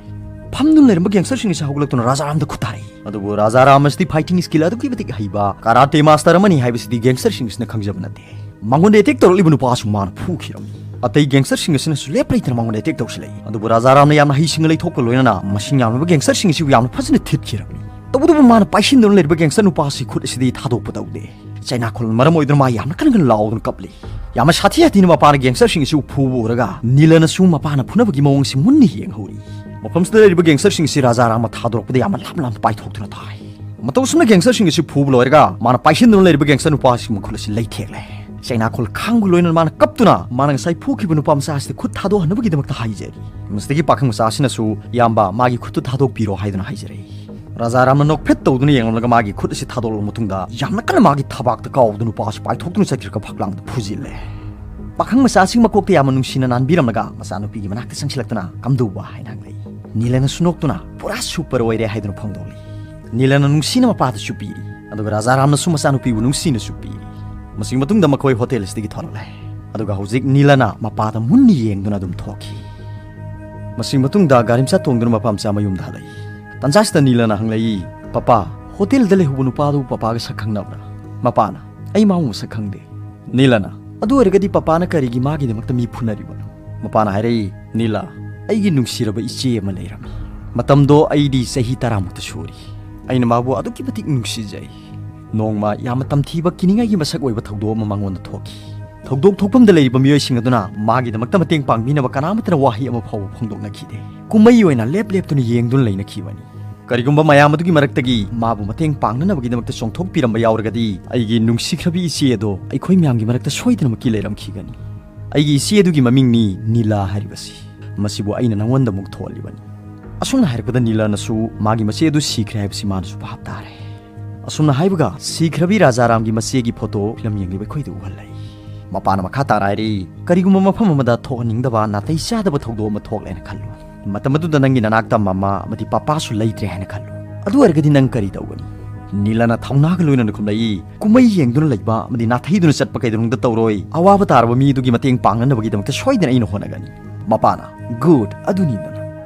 ꯐꯝꯗꯨꯅ ꯂꯩꯔꯝꯕ ꯒꯦꯡꯁꯇꯔꯁꯤꯡ ꯑꯁꯤ ꯍꯧꯒꯠꯂꯛꯇꯨꯅ ꯔꯥꯖꯥ ꯔꯥꯝꯗ ꯈꯨꯠ ꯊꯥꯔꯛꯏ꯫ ꯑꯗꯨꯕꯨ ꯔꯥꯖꯥ ꯔꯥꯝ ꯑꯁꯤꯗꯤ ꯐꯥꯏꯇꯤꯡ ꯁ꯭ꯀꯤꯜ ꯑꯗꯨꯛꯀꯤ ꯃꯇꯤꯛ ꯍꯩꯕ ꯀꯔꯥꯇꯦ ꯃꯥꯁꯇꯔ ꯑꯃꯅꯤ ꯍꯥꯏꯕꯁꯤꯗꯤ ꯒꯦꯡꯁꯇꯔꯁꯤꯡ ꯑꯁꯤꯅ ꯈꯪꯖꯕ ꯅꯠꯇꯦ꯫ ꯃꯉꯣꯟꯗ ꯑꯦꯇꯦꯛ ꯇꯧꯔꯛꯂꯤꯕ ꯅꯨꯄꯥꯁꯨ ꯃꯥꯅ ꯐꯨꯈꯤꯔꯝꯃꯤ꯫ ꯑꯇꯩ ꯒꯦꯡꯁꯇꯔꯁꯤꯡ ꯑꯁꯤꯅꯁꯨ ꯂꯦꯞ ꯂꯩꯇꯅ ꯃꯉꯣꯟꯗ ꯑꯦꯇꯦꯛ ꯇꯧꯁꯤꯜꯂꯛꯏ꯫ ꯑꯗꯨꯕꯨ ꯔꯥꯖꯥ ꯔꯥꯝꯅ ꯌꯥꯝꯅ ꯍꯩꯁꯤꯡꯅ ꯂꯩꯊꯣꯛꯄ ꯂꯣꯏꯅꯅ ꯃꯁꯤꯡ ꯌꯥꯝꯂꯕ ꯒꯦꯡꯁꯇꯔꯁꯤꯡ ꯑꯁꯤꯕꯨ ꯌꯥꯝꯅ ꯐꯖꯅ ꯊꯤꯠꯈꯤꯔꯝꯃꯤ꯫ ꯇꯧꯕꯇꯕꯨ ꯃꯥꯅ ꯄꯥꯏꯁꯤꯟꯗꯨꯅ ꯂꯩꯔꯤꯕ ꯒꯦꯡꯁꯇꯔ ꯅꯨꯄꯥ ꯑꯁꯤ ꯈꯨꯠ ꯑꯁꯤꯗꯤ ꯊꯥꯗꯣꯛꯄ ꯇꯧꯗꯦ꯫ ꯆꯩꯅꯥꯈꯣꯜ ꯃꯔꯝ ꯑꯣꯏꯗꯨꯅ ꯃꯥ ꯌꯥꯝꯅ ꯀꯟꯅ ꯀꯟꯅ ꯂꯥꯎꯗꯨꯅ ꯀꯞꯂꯤ꯫ ꯌꯥꯝꯅ ꯁꯥꯊꯤ ꯁꯥꯊꯤꯅ ꯃꯄꯥꯅ gangsterꯁꯤꯡ ꯑꯁꯤ ꯐꯨꯕ ꯎꯔꯒ ꯅꯤꯂꯅꯁꯨ ꯃꯄꯥꯅ ꯐꯨꯅꯕꯒꯤ ꯃꯑꯣꯡꯁꯤ ꯃꯨꯟꯅ ꯌꯦꯡꯍꯧꯔꯤ꯫ ꯃꯐꯝꯁꯤꯗ ꯂꯩꯔꯤꯕ gangsterꯁꯤꯡ ꯑꯁꯤ ꯔꯥꯖꯥ ꯔꯥꯝꯅ ꯊꯥꯗꯣꯔꯛꯄꯗ ꯌꯥꯝꯅ ꯂꯥꯞꯅ ꯂꯥꯞꯅ ꯄꯥꯏꯊꯣꯛꯇꯨꯅ ꯊꯥꯏ꯫ ꯃꯇꯧ ꯑꯁꯨꯝꯅ gangsterꯁꯤꯡ ꯑꯁꯤ ꯐꯨꯕ ꯂꯣꯏꯔꯒ ꯃꯥꯅ ꯄꯥꯏꯁꯤꯟꯗꯨꯅ ꯂꯩꯔꯤꯕ gangster ꯅꯨꯄꯥꯁꯤꯒꯤ ꯃꯈꯨꯠ ꯑꯁꯤ ꯂꯩꯊꯦꯛꯂꯦ꯫ ꯆꯩꯅꯥꯈꯣꯜ ꯈꯥꯡꯕꯒ ꯂꯣꯏꯅꯅ ꯃꯥꯅ ꯀꯞꯇꯨꯅ ꯃꯥꯅ ꯉꯁꯥꯏ ꯐꯨꯈꯤꯕ ꯅꯨꯄꯥ ꯃꯆꯥ ꯑꯁꯤꯗ ꯈꯨꯠ ꯊꯥꯗꯣꯛꯍꯟꯅꯕꯒꯤꯗꯃꯛꯇ ꯍꯥꯏꯖꯔꯤ꯫ ꯃꯁꯤꯗꯒꯤ ꯄꯥꯈꯪ ꯃꯆꯥ ꯑꯁꯤꯅꯁꯨ, "ꯏꯌꯥꯝꯕ, ꯃꯥꯒꯤ ꯈꯨꯠꯇꯨ ꯊꯥꯗꯣꯛꯄꯤꯔꯣ" ꯍꯥꯏꯗꯨꯅ ꯍꯥꯏꯖꯔꯛꯏ꯫ ꯔꯥꯖꯥ ꯔꯥꯝꯅ ꯅꯣꯛꯐꯦꯠ ꯇꯧꯗꯨꯅ ꯌꯦꯡꯂꯝꯂꯒ ꯃꯥꯒꯤ ꯈꯨꯠ ꯑꯁꯤ ꯊꯥꯗꯣꯛꯂꯕ ꯃꯇꯨꯡꯗ ꯌꯥꯝꯅ ꯀꯟꯅ ꯃꯥꯒꯤ ꯊꯕꯥꯛꯇ ꯀꯥꯎꯗꯨꯅ ꯅꯨꯄꯥ ꯑꯁꯤ ꯄꯥꯏꯊꯣꯛꯇꯨꯅ ꯆꯠꯈ꯭ꯔꯒ ꯐꯛꯂꯥꯡꯗ ꯐꯨꯖꯤꯜꯂꯦ꯫ ꯄꯥꯈꯪ ꯃꯆꯥꯁꯤꯡ ꯃꯀꯣꯛꯇ ꯌꯥꯝꯅ ꯅꯨꯡꯁꯤꯅ ꯅꯥꯟꯕꯤꯔꯝꯂꯒ ꯃꯆꯥꯅꯨꯄꯤꯒꯤ ꯃꯅꯥꯛꯇ ꯆꯪꯁꯤꯜꯂꯛꯇꯨꯅ, "ꯀꯝꯗꯧꯕ?" ꯍꯥꯏꯅ ꯍꯪꯂꯛꯏ꯫ ꯅꯤꯂꯅꯁꯨ ꯅꯣꯛꯇꯨꯅ, "ꯄꯨꯔꯥ super ꯑꯣꯏꯔꯦ" ꯍꯥꯏꯗꯨꯅ ꯐꯣꯡꯗꯣꯛꯂꯤ꯫ ꯅꯤꯂꯅ ꯅꯨꯡꯁꯤꯅ ꯃꯄꯥꯗꯁꯨ ꯄꯤꯔꯤ, ꯑꯗꯨꯒ ꯔꯥꯖꯥ ꯔꯥꯝꯅꯁꯨ ꯃꯆꯥꯅꯨꯄꯤꯕꯨ ꯅꯨꯡꯁꯤꯅꯁꯨ ꯄꯤꯔꯤ꯫ ꯃꯁꯤꯒꯤ ꯃꯇꯨꯡꯗ ꯃꯈꯣꯏ ꯍꯣꯇꯦꯜ ꯑꯁꯤꯗꯒꯤ ꯊꯣꯔꯛꯂꯦ꯫ ꯑꯗꯨꯒ ꯍꯧꯖꯤꯛ ꯅꯤꯂꯅ ꯃꯄꯥꯗ ꯃꯨꯟꯅ ꯌꯦꯡꯗꯨꯅ ꯑꯗꯨꯝ ꯊꯣꯛꯈꯤ꯫ ꯃꯁꯤꯒꯤ ꯃꯇꯨꯡꯗ ꯒꯥꯔꯤ ꯃꯆꯥ ꯇꯣꯡꯗꯨꯅ ꯃꯄꯥ ꯃꯆꯥ ꯃꯌꯨꯝꯗ ꯍꯜꯂꯛꯏ꯫ ꯇꯟꯖꯥꯁꯤꯗ ꯅꯤꯂꯅ ꯍꯪꯂꯛꯏ, "ꯄꯄꯥ, ꯍꯣꯇꯦꯜꯗ ꯂꯩꯍꯧꯕ ꯅꯨꯄꯥꯗꯨ ꯄꯄꯥꯒ ꯁꯛ ꯈꯪꯅꯕ꯭ꯔꯥ?" ꯃꯄꯥꯅ, "ꯑꯩ ꯃꯥꯕꯨ ꯃꯁꯛ ꯈꯪꯗꯦ꯫" ꯅꯤꯂꯅ, "ꯑꯗꯨ ꯑꯣꯏꯔꯒꯗꯤ ꯄꯄꯥꯅ ꯀꯔꯤꯒꯤ ꯃꯥꯒꯤꯗꯃꯛꯇ ꯃꯤ ꯐꯨꯅꯔꯤꯕꯅꯣ?" ꯃꯄꯥꯅ ꯍꯥꯏꯔꯛꯏ, "ꯅꯤꯂꯥ, ꯑꯩꯒꯤ ꯅꯨꯡꯁꯤꯔꯕ ꯏꯆꯦ ꯑꯃ ꯂꯩꯔꯝꯃꯤ꯫ ꯃꯇꯝꯗꯣ ꯑꯩꯗꯤ ꯆꯍꯤ ꯇꯔꯥꯃꯨꯛꯇ ꯁꯨꯔꯤ꯫ ꯑꯩꯅ ꯃꯥꯕꯨ ꯑꯗꯨꯛꯀꯤ ꯃꯇꯤꯛ ꯅꯨꯡꯁꯤꯖꯩ꯫ ꯅꯣꯡꯃ ꯌꯥꯝꯅ ꯇꯝꯊꯤꯕ ꯀꯤꯅꯤꯡꯉꯥꯏꯒꯤ ꯃꯁꯛ ꯑꯣꯏꯕ ꯊꯧꯗꯣꯛ ꯑꯃ ꯃꯉꯣꯟꯗ ꯊꯣꯛꯈꯤ꯫ ꯊꯧꯗꯣꯛ ꯊꯣꯛꯐꯝꯗ ꯂꯩꯔꯤꯕ ꯃꯤꯑꯣꯏꯁꯤꯡ ꯑꯗꯨꯅ ꯃꯥꯒꯤꯗꯃꯛꯇ ꯃꯇꯦꯡ ꯄꯥꯡꯕꯤꯅꯕ ꯀꯅꯥꯃꯠꯇꯅ ꯋꯥꯍꯩ ꯑꯃ ꯐꯥꯎꯕ ꯐꯣꯡꯗꯣꯛꯅꯈꯤꯗꯦ꯫ ꯀꯨꯝꯍꯩ ꯑꯣꯏꯅ ꯂꯦꯞ ꯂꯦꯞꯇꯨꯅ ꯌꯦꯡꯗꯨꯅ ꯂꯩꯅꯈꯤꯕꯅꯤ꯫ ꯀꯔꯤꯒꯨꯝꯕ ꯃꯌꯥꯝ ꯑꯗꯨꯒꯤ ꯃꯔꯛꯇꯒꯤ ꯃꯥꯕꯨ ꯃꯇꯦꯡ ꯄꯥꯡꯅꯅꯕꯒꯤꯗꯃꯛꯇ ꯆꯣꯡꯊꯣꯛꯄꯤꯔꯝꯕ ꯌꯥꯎꯔꯒꯗꯤ, ꯑꯩꯒꯤ ꯅꯨꯡꯁꯤꯈ꯭ꯔꯕꯤ ꯏꯆꯦ ꯑꯗꯣ ꯑꯩꯈꯣꯏ ꯃꯌꯥꯝꯒꯤ ꯃꯔꯛꯇ ꯁꯣꯏꯗꯅꯃꯛꯀꯤ ꯂꯩꯔꯝꯈꯤꯒꯅꯤ꯫ ꯑꯩꯒꯤ ꯏꯆꯦ ꯑꯗꯨꯒꯤ ꯃꯃꯤꯡꯅꯤ ꯅꯤꯂꯥ ꯍꯥꯏꯔꯤꯕꯁꯤ꯫ ꯃꯁꯤꯕꯨ ꯑꯩꯅ ꯅꯉꯣꯟꯗ ꯑꯃꯨꯛ ꯊꯣꯛꯍꯜꯂꯤꯕꯅꯤ꯫" ꯑꯁꯨꯝꯅ ꯍꯥꯏꯔꯛꯄꯗ ꯅꯤꯂꯥꯅꯁꯨ ꯃꯥꯒꯤ ꯃꯆꯦ ꯑꯗꯨ ꯁꯤꯈ꯭ꯔꯦ ꯍꯥꯏꯕꯁꯤ ꯃꯥꯅꯁꯨ ꯚꯥꯞ ꯇꯥꯔꯦ꯫ ꯑꯁꯨꯝꯅ ꯍꯥꯏꯕꯒ ꯁꯤꯈ꯭ꯔꯕꯤ ꯔꯥꯖꯥꯔꯥꯝꯒꯤ ꯃꯆꯦꯒꯤ ꯐꯣꯇꯣ ꯐꯤꯂꯝ ꯌꯦꯡꯂꯤꯕ ꯑꯩꯈꯣꯏꯗ ꯎꯍꯜꯂꯛꯏ꯫ ꯃꯄꯥꯅ ꯃꯈꯥ ꯇꯥꯅ ꯍꯥꯏꯔꯛꯏ, "ꯀꯔꯤꯒꯨꯝꯕ ꯃꯐꯝ ꯑꯃꯗ ꯊꯣꯛꯍꯟꯅꯤꯡꯗꯕ ꯅꯥꯇꯩ ꯆꯥꯗꯕ ꯊꯧꯗꯣꯛ ꯑꯃ ꯊꯣꯛꯂꯦꯅ ꯈꯜꯂꯨ꯫ ꯃꯇꯝ ꯑꯗꯨꯗ ꯅꯪꯒꯤ ꯅꯅꯥꯛꯇ ꯃꯃꯥ ꯑꯃꯗꯤ ꯄꯄꯥꯁꯨ ꯂꯩꯇ꯭ꯔꯦ ꯍꯥꯏꯅ ꯈꯜꯂꯨ꯫ ꯑꯗꯨ ꯑꯣꯏꯔꯒꯗꯤ ꯅꯪ ꯀꯔꯤ ꯇꯧꯒꯅꯤ?" ꯅꯤꯂꯥꯅ ꯊꯧꯅꯥꯒ ꯂꯣꯏꯅꯅ ꯈꯨꯝꯂꯛꯏ, "ꯀꯨꯝꯍꯩ ꯌꯦꯡꯗꯨꯅ ꯂꯩꯕ ꯑꯃꯗꯤ ꯅꯥꯊꯩꯗꯨꯅ ꯆꯠꯄ ꯀꯩꯗꯧꯅꯨꯡꯗ ꯇꯧꯔꯣꯏ꯫ ꯑꯋꯥꯕ ꯇꯥꯔꯕ ꯃꯤ ꯑꯗꯨꯒꯤ ꯃꯇꯦꯡ ꯄꯥꯡꯅꯅꯕꯒꯤꯗꯃꯛꯇ ꯁꯣꯏꯗꯅ ꯑꯩꯅ ꯍꯣꯠꯅꯒꯅꯤ꯫" ꯃꯄꯥꯅ, "Good, ꯑꯗꯨꯅꯤ ꯅꯪ꯫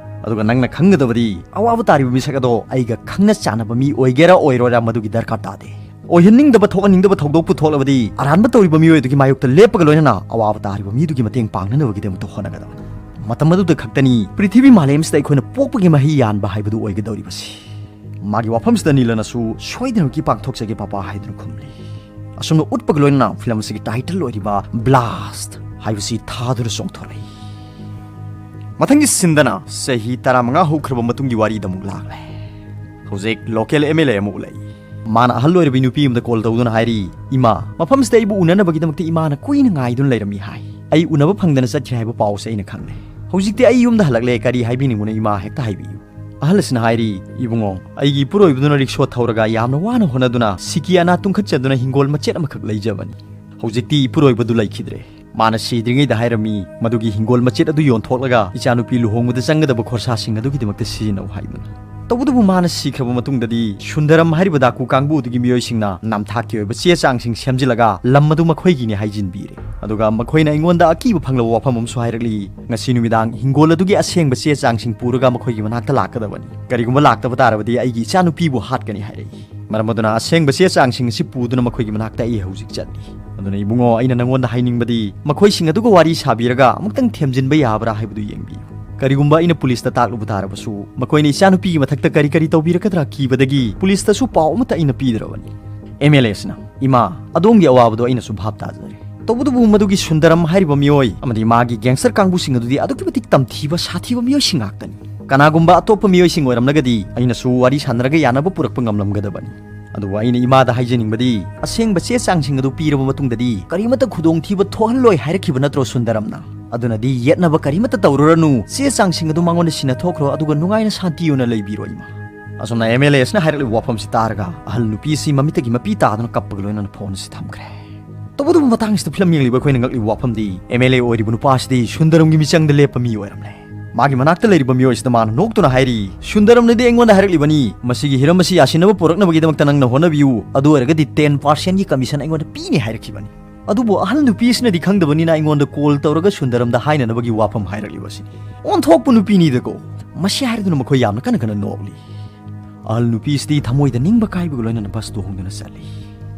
ꯑꯗꯨꯒ ꯅꯪꯅ ꯈꯪꯒꯗꯕꯗꯤ, ꯑꯋꯥꯕ ꯇꯥꯔꯤꯕ ꯃꯤꯁꯛ ꯑꯗꯣ ꯑꯩꯒ ꯈꯪꯅ ꯆꯥꯟꯅꯕ ꯃꯤ ꯑꯣꯏꯒꯦꯔꯥ ꯑꯣꯏꯔꯣꯏꯔꯥ ꯃꯗꯨꯒꯤ ꯗꯔꯀꯥꯔ ꯇꯥꯗꯦ꯫ ꯑꯣꯏꯍꯟꯅꯤꯡꯗꯕ ꯊꯣꯛꯍꯟꯅꯤꯡꯗꯕ ꯊꯧꯗꯣꯛꯄꯨ ꯊꯣꯛꯂꯕꯗꯤ ꯑꯔꯥꯟꯕ ꯇꯧꯔꯤꯕ ꯃꯤꯑꯣꯏ ꯑꯗꯨꯒꯤ ꯃꯥꯌꯣꯛꯇ ꯂꯦꯞꯄꯒ ꯂꯣꯏꯅꯅ ꯑꯋꯥꯕ ꯇꯥꯔꯤꯕ ꯃꯤꯗꯨꯒꯤ ꯃꯇꯦꯡ ꯄꯥꯡꯅꯅꯕꯒꯤꯗꯃꯛꯇ ꯍꯣꯠꯅꯒꯗꯕꯅꯤ꯫ ꯃꯇꯝ ꯑꯗꯨꯗ ꯈꯛꯇꯅꯤ ꯄ꯭ꯔꯤꯊꯤꯕꯤ ꯃꯥꯂꯦꯝꯁꯤꯗ ꯑꯩꯈꯣꯏꯅ ꯄꯣꯛꯄꯒꯤ ꯃꯍꯩ ꯌꯥꯟꯕ ꯍꯥꯏꯕꯗꯨ ꯑꯣꯏꯒꯗꯧꯔꯤꯕꯁꯤ꯫" ꯃꯥꯒꯤ ꯋꯥꯐꯝꯁꯤꯗ ꯅꯤꯂꯅꯁꯨ, "ꯁꯣꯏꯗꯅꯃꯛꯀꯤ ꯄꯥꯡꯊꯣꯛꯆꯒꯦ ꯄꯄꯥ" ꯍꯥꯏꯗꯨꯅ ꯈꯨꯝꯂꯤ꯫ ꯑꯁꯨꯝꯅ ꯎꯠꯄꯒ ꯂꯣꯏꯅꯅ ꯐꯤꯂꯝ ꯑꯁꯤꯒꯤ ꯇꯥꯏꯇꯜ ꯑꯣꯏꯔꯤꯕ ꯕ꯭ꯂꯥꯁ ꯍꯥꯏꯕꯁꯤ ꯊꯥꯗꯨꯅ ꯆꯣꯡꯊꯣꯔꯛꯏ꯫ ꯃꯊꯪꯒꯤ ꯁꯤꯟꯗꯅ ꯆꯍꯤ ꯇꯔꯥꯃꯉꯥ ꯍꯧꯈ꯭ꯔꯕ ꯃꯇꯨꯡꯒꯤ ꯋꯥꯔꯤꯗ ꯑꯃꯨꯛ ꯂꯥꯛꯂꯦ꯫ ꯍꯧꯖꯤꯛ ꯂꯣꯀꯦꯜ ꯑꯦꯝ ꯑꯦꯜ ꯑꯦ ꯑꯃ ꯎꯠꯂꯛꯏ꯫ ꯃꯥꯅ ꯑꯍꯜ ꯑꯣꯏꯔꯕꯤ ꯅꯨꯄꯤ ꯑꯃꯗ ꯀꯣꯜ ꯇꯧꯗꯨꯅ ꯍꯥꯏꯔꯤ, "ꯏꯃꯥ, ꯃꯐꯝꯁꯤꯗ ꯑꯩꯕꯨ ꯎꯅꯅꯕꯒꯤꯗꯃꯛꯇ ꯏꯃꯥꯅ ꯀꯨꯏꯅ ꯉꯥꯏꯗꯨꯅ ꯂꯩꯔꯝꯃꯤ ꯍꯥꯏ꯫ ꯑꯩ ꯎꯅꯕ ꯐꯪꯗꯅ ꯆꯠꯈ꯭ꯔꯦ ꯍꯥꯏꯕ ꯄꯥꯎꯁꯦ ꯑꯩꯅ ꯈꯪꯂꯦ꯫ ꯍꯧꯖꯤꯛꯇꯤ ꯑꯩ ꯌꯨꯝꯗ ꯍꯜꯂꯛꯂꯦ, ꯀꯔꯤ ꯍꯥꯏꯕꯤꯅꯤꯡꯕꯅꯣ ꯏꯃꯥ, ꯍꯦꯛꯇ ꯍꯥꯏꯕꯤꯌꯨ꯫" ꯑꯍꯜ ꯑꯁꯤꯅ ꯍꯥꯏꯔꯤ, "ꯏꯕꯨꯡꯉꯣ, ꯑꯩꯒꯤ ꯏꯄꯨꯔꯣꯏꯕꯗꯨꯅ ꯔꯤꯛꯁꯣ ꯊꯧꯔꯒ ꯌꯥꯝꯅ ꯋꯥꯅ ꯍꯣꯠꯅꯗꯨꯅ ꯁꯤꯀꯤ ꯑꯅꯥ ꯇꯨꯡꯈꯠꯆꯗꯨꯅ ꯍꯤꯡꯒꯣꯜ ꯃꯆꯦꯠ ꯑꯃꯈꯛ ꯂꯩꯖꯕꯅꯤ꯫ ꯍꯧꯖꯤꯛꯇꯤ ꯏꯄꯨꯔꯣꯏꯕꯗꯨ ꯂꯩꯈꯤꯗ꯭ꯔꯦ꯫ ꯃꯥꯅ ꯁꯤꯗ꯭ꯔꯤꯉꯩꯗ ꯍꯥꯏꯔꯝꯃꯤ, ꯃꯗꯨꯒꯤ ꯍꯤꯡꯒꯣꯜ ꯃꯆꯦꯠ ꯑꯗꯨ ꯌꯣꯟꯊꯣꯛꯂꯒ ꯏꯆꯥꯅꯨꯄꯤ ꯂꯨꯍꯣꯡꯕꯗ ꯆꯪꯒꯗꯕ ꯈꯣꯔꯁꯥꯁꯤꯡ ꯑꯗꯨꯒꯤꯗꯃꯛꯇ ꯁꯤꯖꯤꯟꯅꯧ" ꯍꯥꯏꯗꯨꯅ꯫ ꯇꯧꯕꯇꯕꯨ ꯃꯥꯅ ꯁꯤꯈ꯭ꯔꯕ ꯃꯇꯨꯡꯗꯗꯤ ꯁꯨꯟꯗꯔꯝ ꯍꯥꯏꯔꯤꯕ ꯗꯥꯀꯨ ꯀꯥꯡꯕꯨ ꯑꯗꯨꯒꯤ ꯃꯤꯑꯣꯏꯁꯤꯡꯅ ꯅꯝꯊꯥꯛꯀꯤ ꯑꯣꯏꯕ ꯆꯦ ꯆꯥꯡꯁꯤꯡ ꯁꯦꯝꯖꯤꯜꯂꯒ ꯂꯝ ꯑꯗꯨ ꯃꯈꯣꯏꯒꯤꯅꯤ ꯍꯥꯏꯖꯤꯟꯕꯤꯔꯦ꯫ ꯑꯗꯨꯒ ꯃꯈꯣꯏꯅ ꯑꯩꯉꯣꯟꯗ ꯑꯀꯤꯕ ꯐꯪꯂꯕ ꯋꯥꯐꯝ ꯑꯃꯁꯨ ꯍꯥꯏꯔꯛꯂꯤ, "ꯉꯁꯤ ꯅꯨꯃꯤꯗꯥꯡ ꯍꯤꯡꯒꯣꯜ ꯑꯗꯨꯒꯤ ꯑꯁꯦꯡꯕ ꯆꯦ ꯆꯥꯡꯁꯤꯡ ꯄꯨꯔꯒ ꯃꯈꯣꯏꯒꯤ ꯃꯅꯥꯛꯇ ꯂꯥꯛꯀꯗꯕꯅꯤ꯫ ꯀꯔꯤꯒꯨꯝꯕ ꯂꯥꯛꯇꯕ ꯇꯥꯔꯕꯗꯤ ꯑꯩꯒꯤ ꯏꯆꯥꯅꯨꯄꯤꯕꯨ ꯍꯥꯠꯀꯅꯤ" ꯍꯥꯏꯔꯛꯏ꯫ ꯃꯔꯝ ꯑꯗꯨꯅ ꯑꯁꯦꯡꯕ ꯆꯦ ꯆꯥꯡꯁꯤꯡ ꯑꯁꯤ ꯄꯨꯗꯨꯅ ꯃꯈꯣꯏꯒꯤ ꯃꯅꯥꯛꯇ ꯑꯩ ꯍꯧꯖꯤꯛ ꯆꯠꯂꯤ꯫ ꯑꯗꯨꯅ ꯏꯕꯨꯡꯉꯣ, ꯑꯩꯅ ꯅꯪꯉꯣꯟꯗ ꯍꯥꯏꯅꯤꯡꯕꯗꯤ, ꯃꯈꯣꯏꯁꯤꯡ ꯑꯗꯨꯒ ꯋꯥꯔꯤ ꯁꯥꯕꯤꯔꯒ ꯑꯃꯨꯛꯇꯪ ꯊꯦꯝꯖꯤꯟꯕ ꯌꯥꯕ꯭ꯔꯥ ꯍꯥꯏꯕꯗꯨ ꯌꯦꯡꯕꯤꯌꯨ꯫ ꯀꯔꯤꯒꯨꯝꯕ ꯑꯩꯅ ꯄꯨꯂꯤꯁꯇ ꯇꯥꯛꯂꯨꯕ ꯇꯥꯔꯕꯁꯨ, ꯃꯈꯣꯏꯅ ꯏꯆꯥꯅꯨꯄꯤꯒꯤ ꯃꯊꯛꯇ ꯀꯔꯤ ꯀꯔꯤ ꯇꯧꯕꯤꯔꯛꯀꯗ꯭ꯔꯥ ꯀꯤꯕꯗꯒꯤ ꯄꯨꯂꯤꯁꯇꯁꯨ ꯄꯥꯎ ꯑꯃꯠꯇ ꯑꯩꯅ ꯄꯤꯗ꯭ꯔꯕꯅꯤ꯫ ꯑꯦꯝ ꯑꯦꯜ ꯑꯦꯁꯤꯅ, "ꯏꯃꯥ, ꯑꯗꯣꯝꯒꯤ ꯑꯋꯥꯕꯗꯣ ꯑꯩꯅꯁꯨ ꯚꯥꯞ ꯇꯥꯖꯔꯦ꯫ ꯇꯧꯕꯇꯕꯨ ꯃꯗꯨꯒꯤ ꯁꯨꯟꯗꯔꯝ ꯍꯥꯏꯔꯤꯕ ꯃꯤꯑꯣꯏ ꯑꯃꯗꯤ ꯃꯥꯒꯤ ꯒꯦꯡꯁꯇꯔ ꯀꯥꯡꯕꯨꯁꯤꯡ ꯑꯗꯨꯗꯤ ꯑꯗꯨꯛꯀꯤ ꯃꯇꯤꯛ ꯇꯝꯊꯤꯕ, ꯁꯥꯊꯤꯕ ꯃꯤꯑꯣꯏꯁꯤꯡ ꯉꯥꯛꯇꯅꯤ꯫ ꯀꯅꯥꯒꯨꯝꯕ ꯑꯇꯣꯞꯄ ꯃꯤꯑꯣꯏꯁꯤꯡ ꯑꯣꯏꯔꯝꯂꯒꯗꯤ ꯑꯩꯅꯁꯨ ꯋꯥꯔꯤ ꯁꯥꯟꯅꯔꯒ ꯌꯥꯅꯕ ꯄꯨꯔꯛꯄ ꯉꯝꯂꯝꯒꯗꯕꯅꯤ꯫ ꯑꯗꯨꯕꯨ ꯑꯩꯅ ꯏꯃꯥꯗ ꯍꯥꯏꯖꯅꯤꯡꯕꯗꯤ, ꯑꯁꯦꯡꯕ ꯆꯦ ꯆꯥꯡꯁꯤꯡ ꯑꯗꯨ ꯄꯤꯔꯕ ꯃꯇꯨꯡꯗꯗꯤ ꯀꯔꯤꯃꯠꯇ ꯈꯨꯗꯣꯡꯊꯤꯕ ꯊꯣꯛꯍꯜꯂꯣꯏ ꯍꯥꯏꯔꯛꯈꯤꯕ ꯅꯠꯇ꯭ꯔꯣ ꯁꯨꯟꯗꯔꯝꯅ? ꯑꯗꯨꯅꯗꯤ ꯌꯦꯠꯅꯕ ꯀꯔꯤꯃꯠꯇ ꯇꯧꯔꯨꯔꯅꯨ, ꯆꯦ ꯆꯥꯡꯁꯤꯡ ꯑꯗꯨ ꯃꯉꯣꯟꯗ ꯁꯤꯟꯅꯊꯣꯛꯈ꯭ꯔꯣ, ꯑꯗꯨꯒ ꯅꯨꯡꯉꯥꯏꯅ ꯁꯥꯟꯇꯤ ꯑꯣꯏꯅ ꯂꯩꯕꯤꯔꯣ ꯏꯃꯥ꯫" ꯑꯁꯨꯝꯅ ꯑꯦꯝ ꯑꯦꯜ ꯑꯦ ꯑꯁꯤꯅ ꯍꯥꯏꯔꯛꯂꯤꯕ ꯋꯥꯐꯝꯁꯤ ꯇꯥꯔꯒ ꯑꯍꯜ ꯅꯨꯄꯤ ꯑꯁꯤ ꯃꯃꯤꯠꯇꯒꯤ ꯃꯄꯤ ꯇꯥꯗꯨꯅ ꯀꯞꯄꯒ ꯂꯣꯏꯅꯅ ꯐꯣꯟ ꯑꯁꯤ ꯊꯝꯈ꯭ꯔꯦ꯫ ꯇꯧꯕꯇꯕꯨ ꯃꯇꯥꯡꯁꯤꯗ ꯐꯤꯂꯝ ꯌꯦꯡꯂꯤꯕ ꯑꯩꯈꯣꯏꯅ ꯉꯛꯂꯤꯕ ꯋꯥꯐꯝꯗꯤ, ꯑꯦꯝ ꯑꯦꯜ ꯑꯦ ꯑꯣꯏꯔꯤꯕ ꯅꯨꯄꯥ ꯑꯁꯤꯗꯤ ꯁꯨꯟꯗꯔꯝꯒꯤ ꯃꯤꯆꯪꯗ ꯂꯦꯞꯄ ꯃꯤ ꯑꯣꯏꯔꯝꯂꯦ꯫ ꯃꯥꯒꯤ ꯃꯅꯥꯛꯇ ꯂꯩꯔꯤꯕ ꯃꯤꯑꯣꯏ ꯑꯁꯤꯗ ꯃꯥꯅ ꯅꯣꯛꯇꯨꯅ ꯍꯥꯏꯔꯤ, "ꯁꯨꯟꯗꯔꯝꯅꯗꯤ ꯑꯩꯉꯣꯟꯗ ꯍꯥꯏꯔꯛꯂꯤꯕꯅꯤ, ꯃꯁꯤꯒꯤ ꯍꯤꯔꯝ ꯑꯁꯤ ꯌꯥꯁꯤꯟꯅꯕ ꯄꯨꯔꯛꯅꯕꯒꯤꯗꯃꯛꯇ ꯅꯪꯅ ꯍꯣꯠꯅꯕꯤꯌꯨ, ꯑꯗꯨ ꯑꯣꯏꯔꯒꯗꯤ ꯇꯦꯟ ꯄꯥꯔꯁꯦꯟꯒꯤ ꯀꯃꯤꯁꯟ ꯑꯩꯉꯣꯟꯗ ꯄꯤꯅꯤ ꯍꯥꯏꯔꯛꯈꯤꯕꯅꯤ꯫" ꯑꯗꯨꯕꯨ ꯑꯍꯜ ꯅꯨꯄꯤ ꯑꯁꯤꯅꯗꯤ ꯈꯪꯗꯕꯅꯤꯅ ꯑꯩꯉꯣꯟꯗ ꯀꯣꯜ ꯇꯧꯔꯒ ꯁꯨꯟꯗꯔꯝꯗ ꯍꯥꯏꯅꯅꯕꯒꯤ ꯋꯥꯐꯝ ꯍꯥꯏꯔꯛꯂꯤꯕ ꯑꯁꯤꯅꯤ꯫ ꯑꯣꯟꯊꯣꯛꯄ ꯅꯨꯄꯤꯅꯤꯗꯀꯣ꯫ ꯃꯁꯤ ꯍꯥꯏꯔꯗꯨꯅ ꯃꯈꯣꯏ ꯌꯥꯝꯅ ꯀꯟꯅ ꯀꯟꯅ ꯅꯣꯛꯂꯤ꯫ ꯑꯍꯜ ꯅꯨꯄꯤ ꯑꯁꯤꯗꯤ ꯊꯃꯣꯏꯗ ꯅꯤꯡꯕ ꯀꯥꯏꯕꯒ ꯂꯣꯏꯅꯅ ꯕꯁ ꯇꯣꯡꯗꯨꯅ ꯆꯠꯂꯤ꯫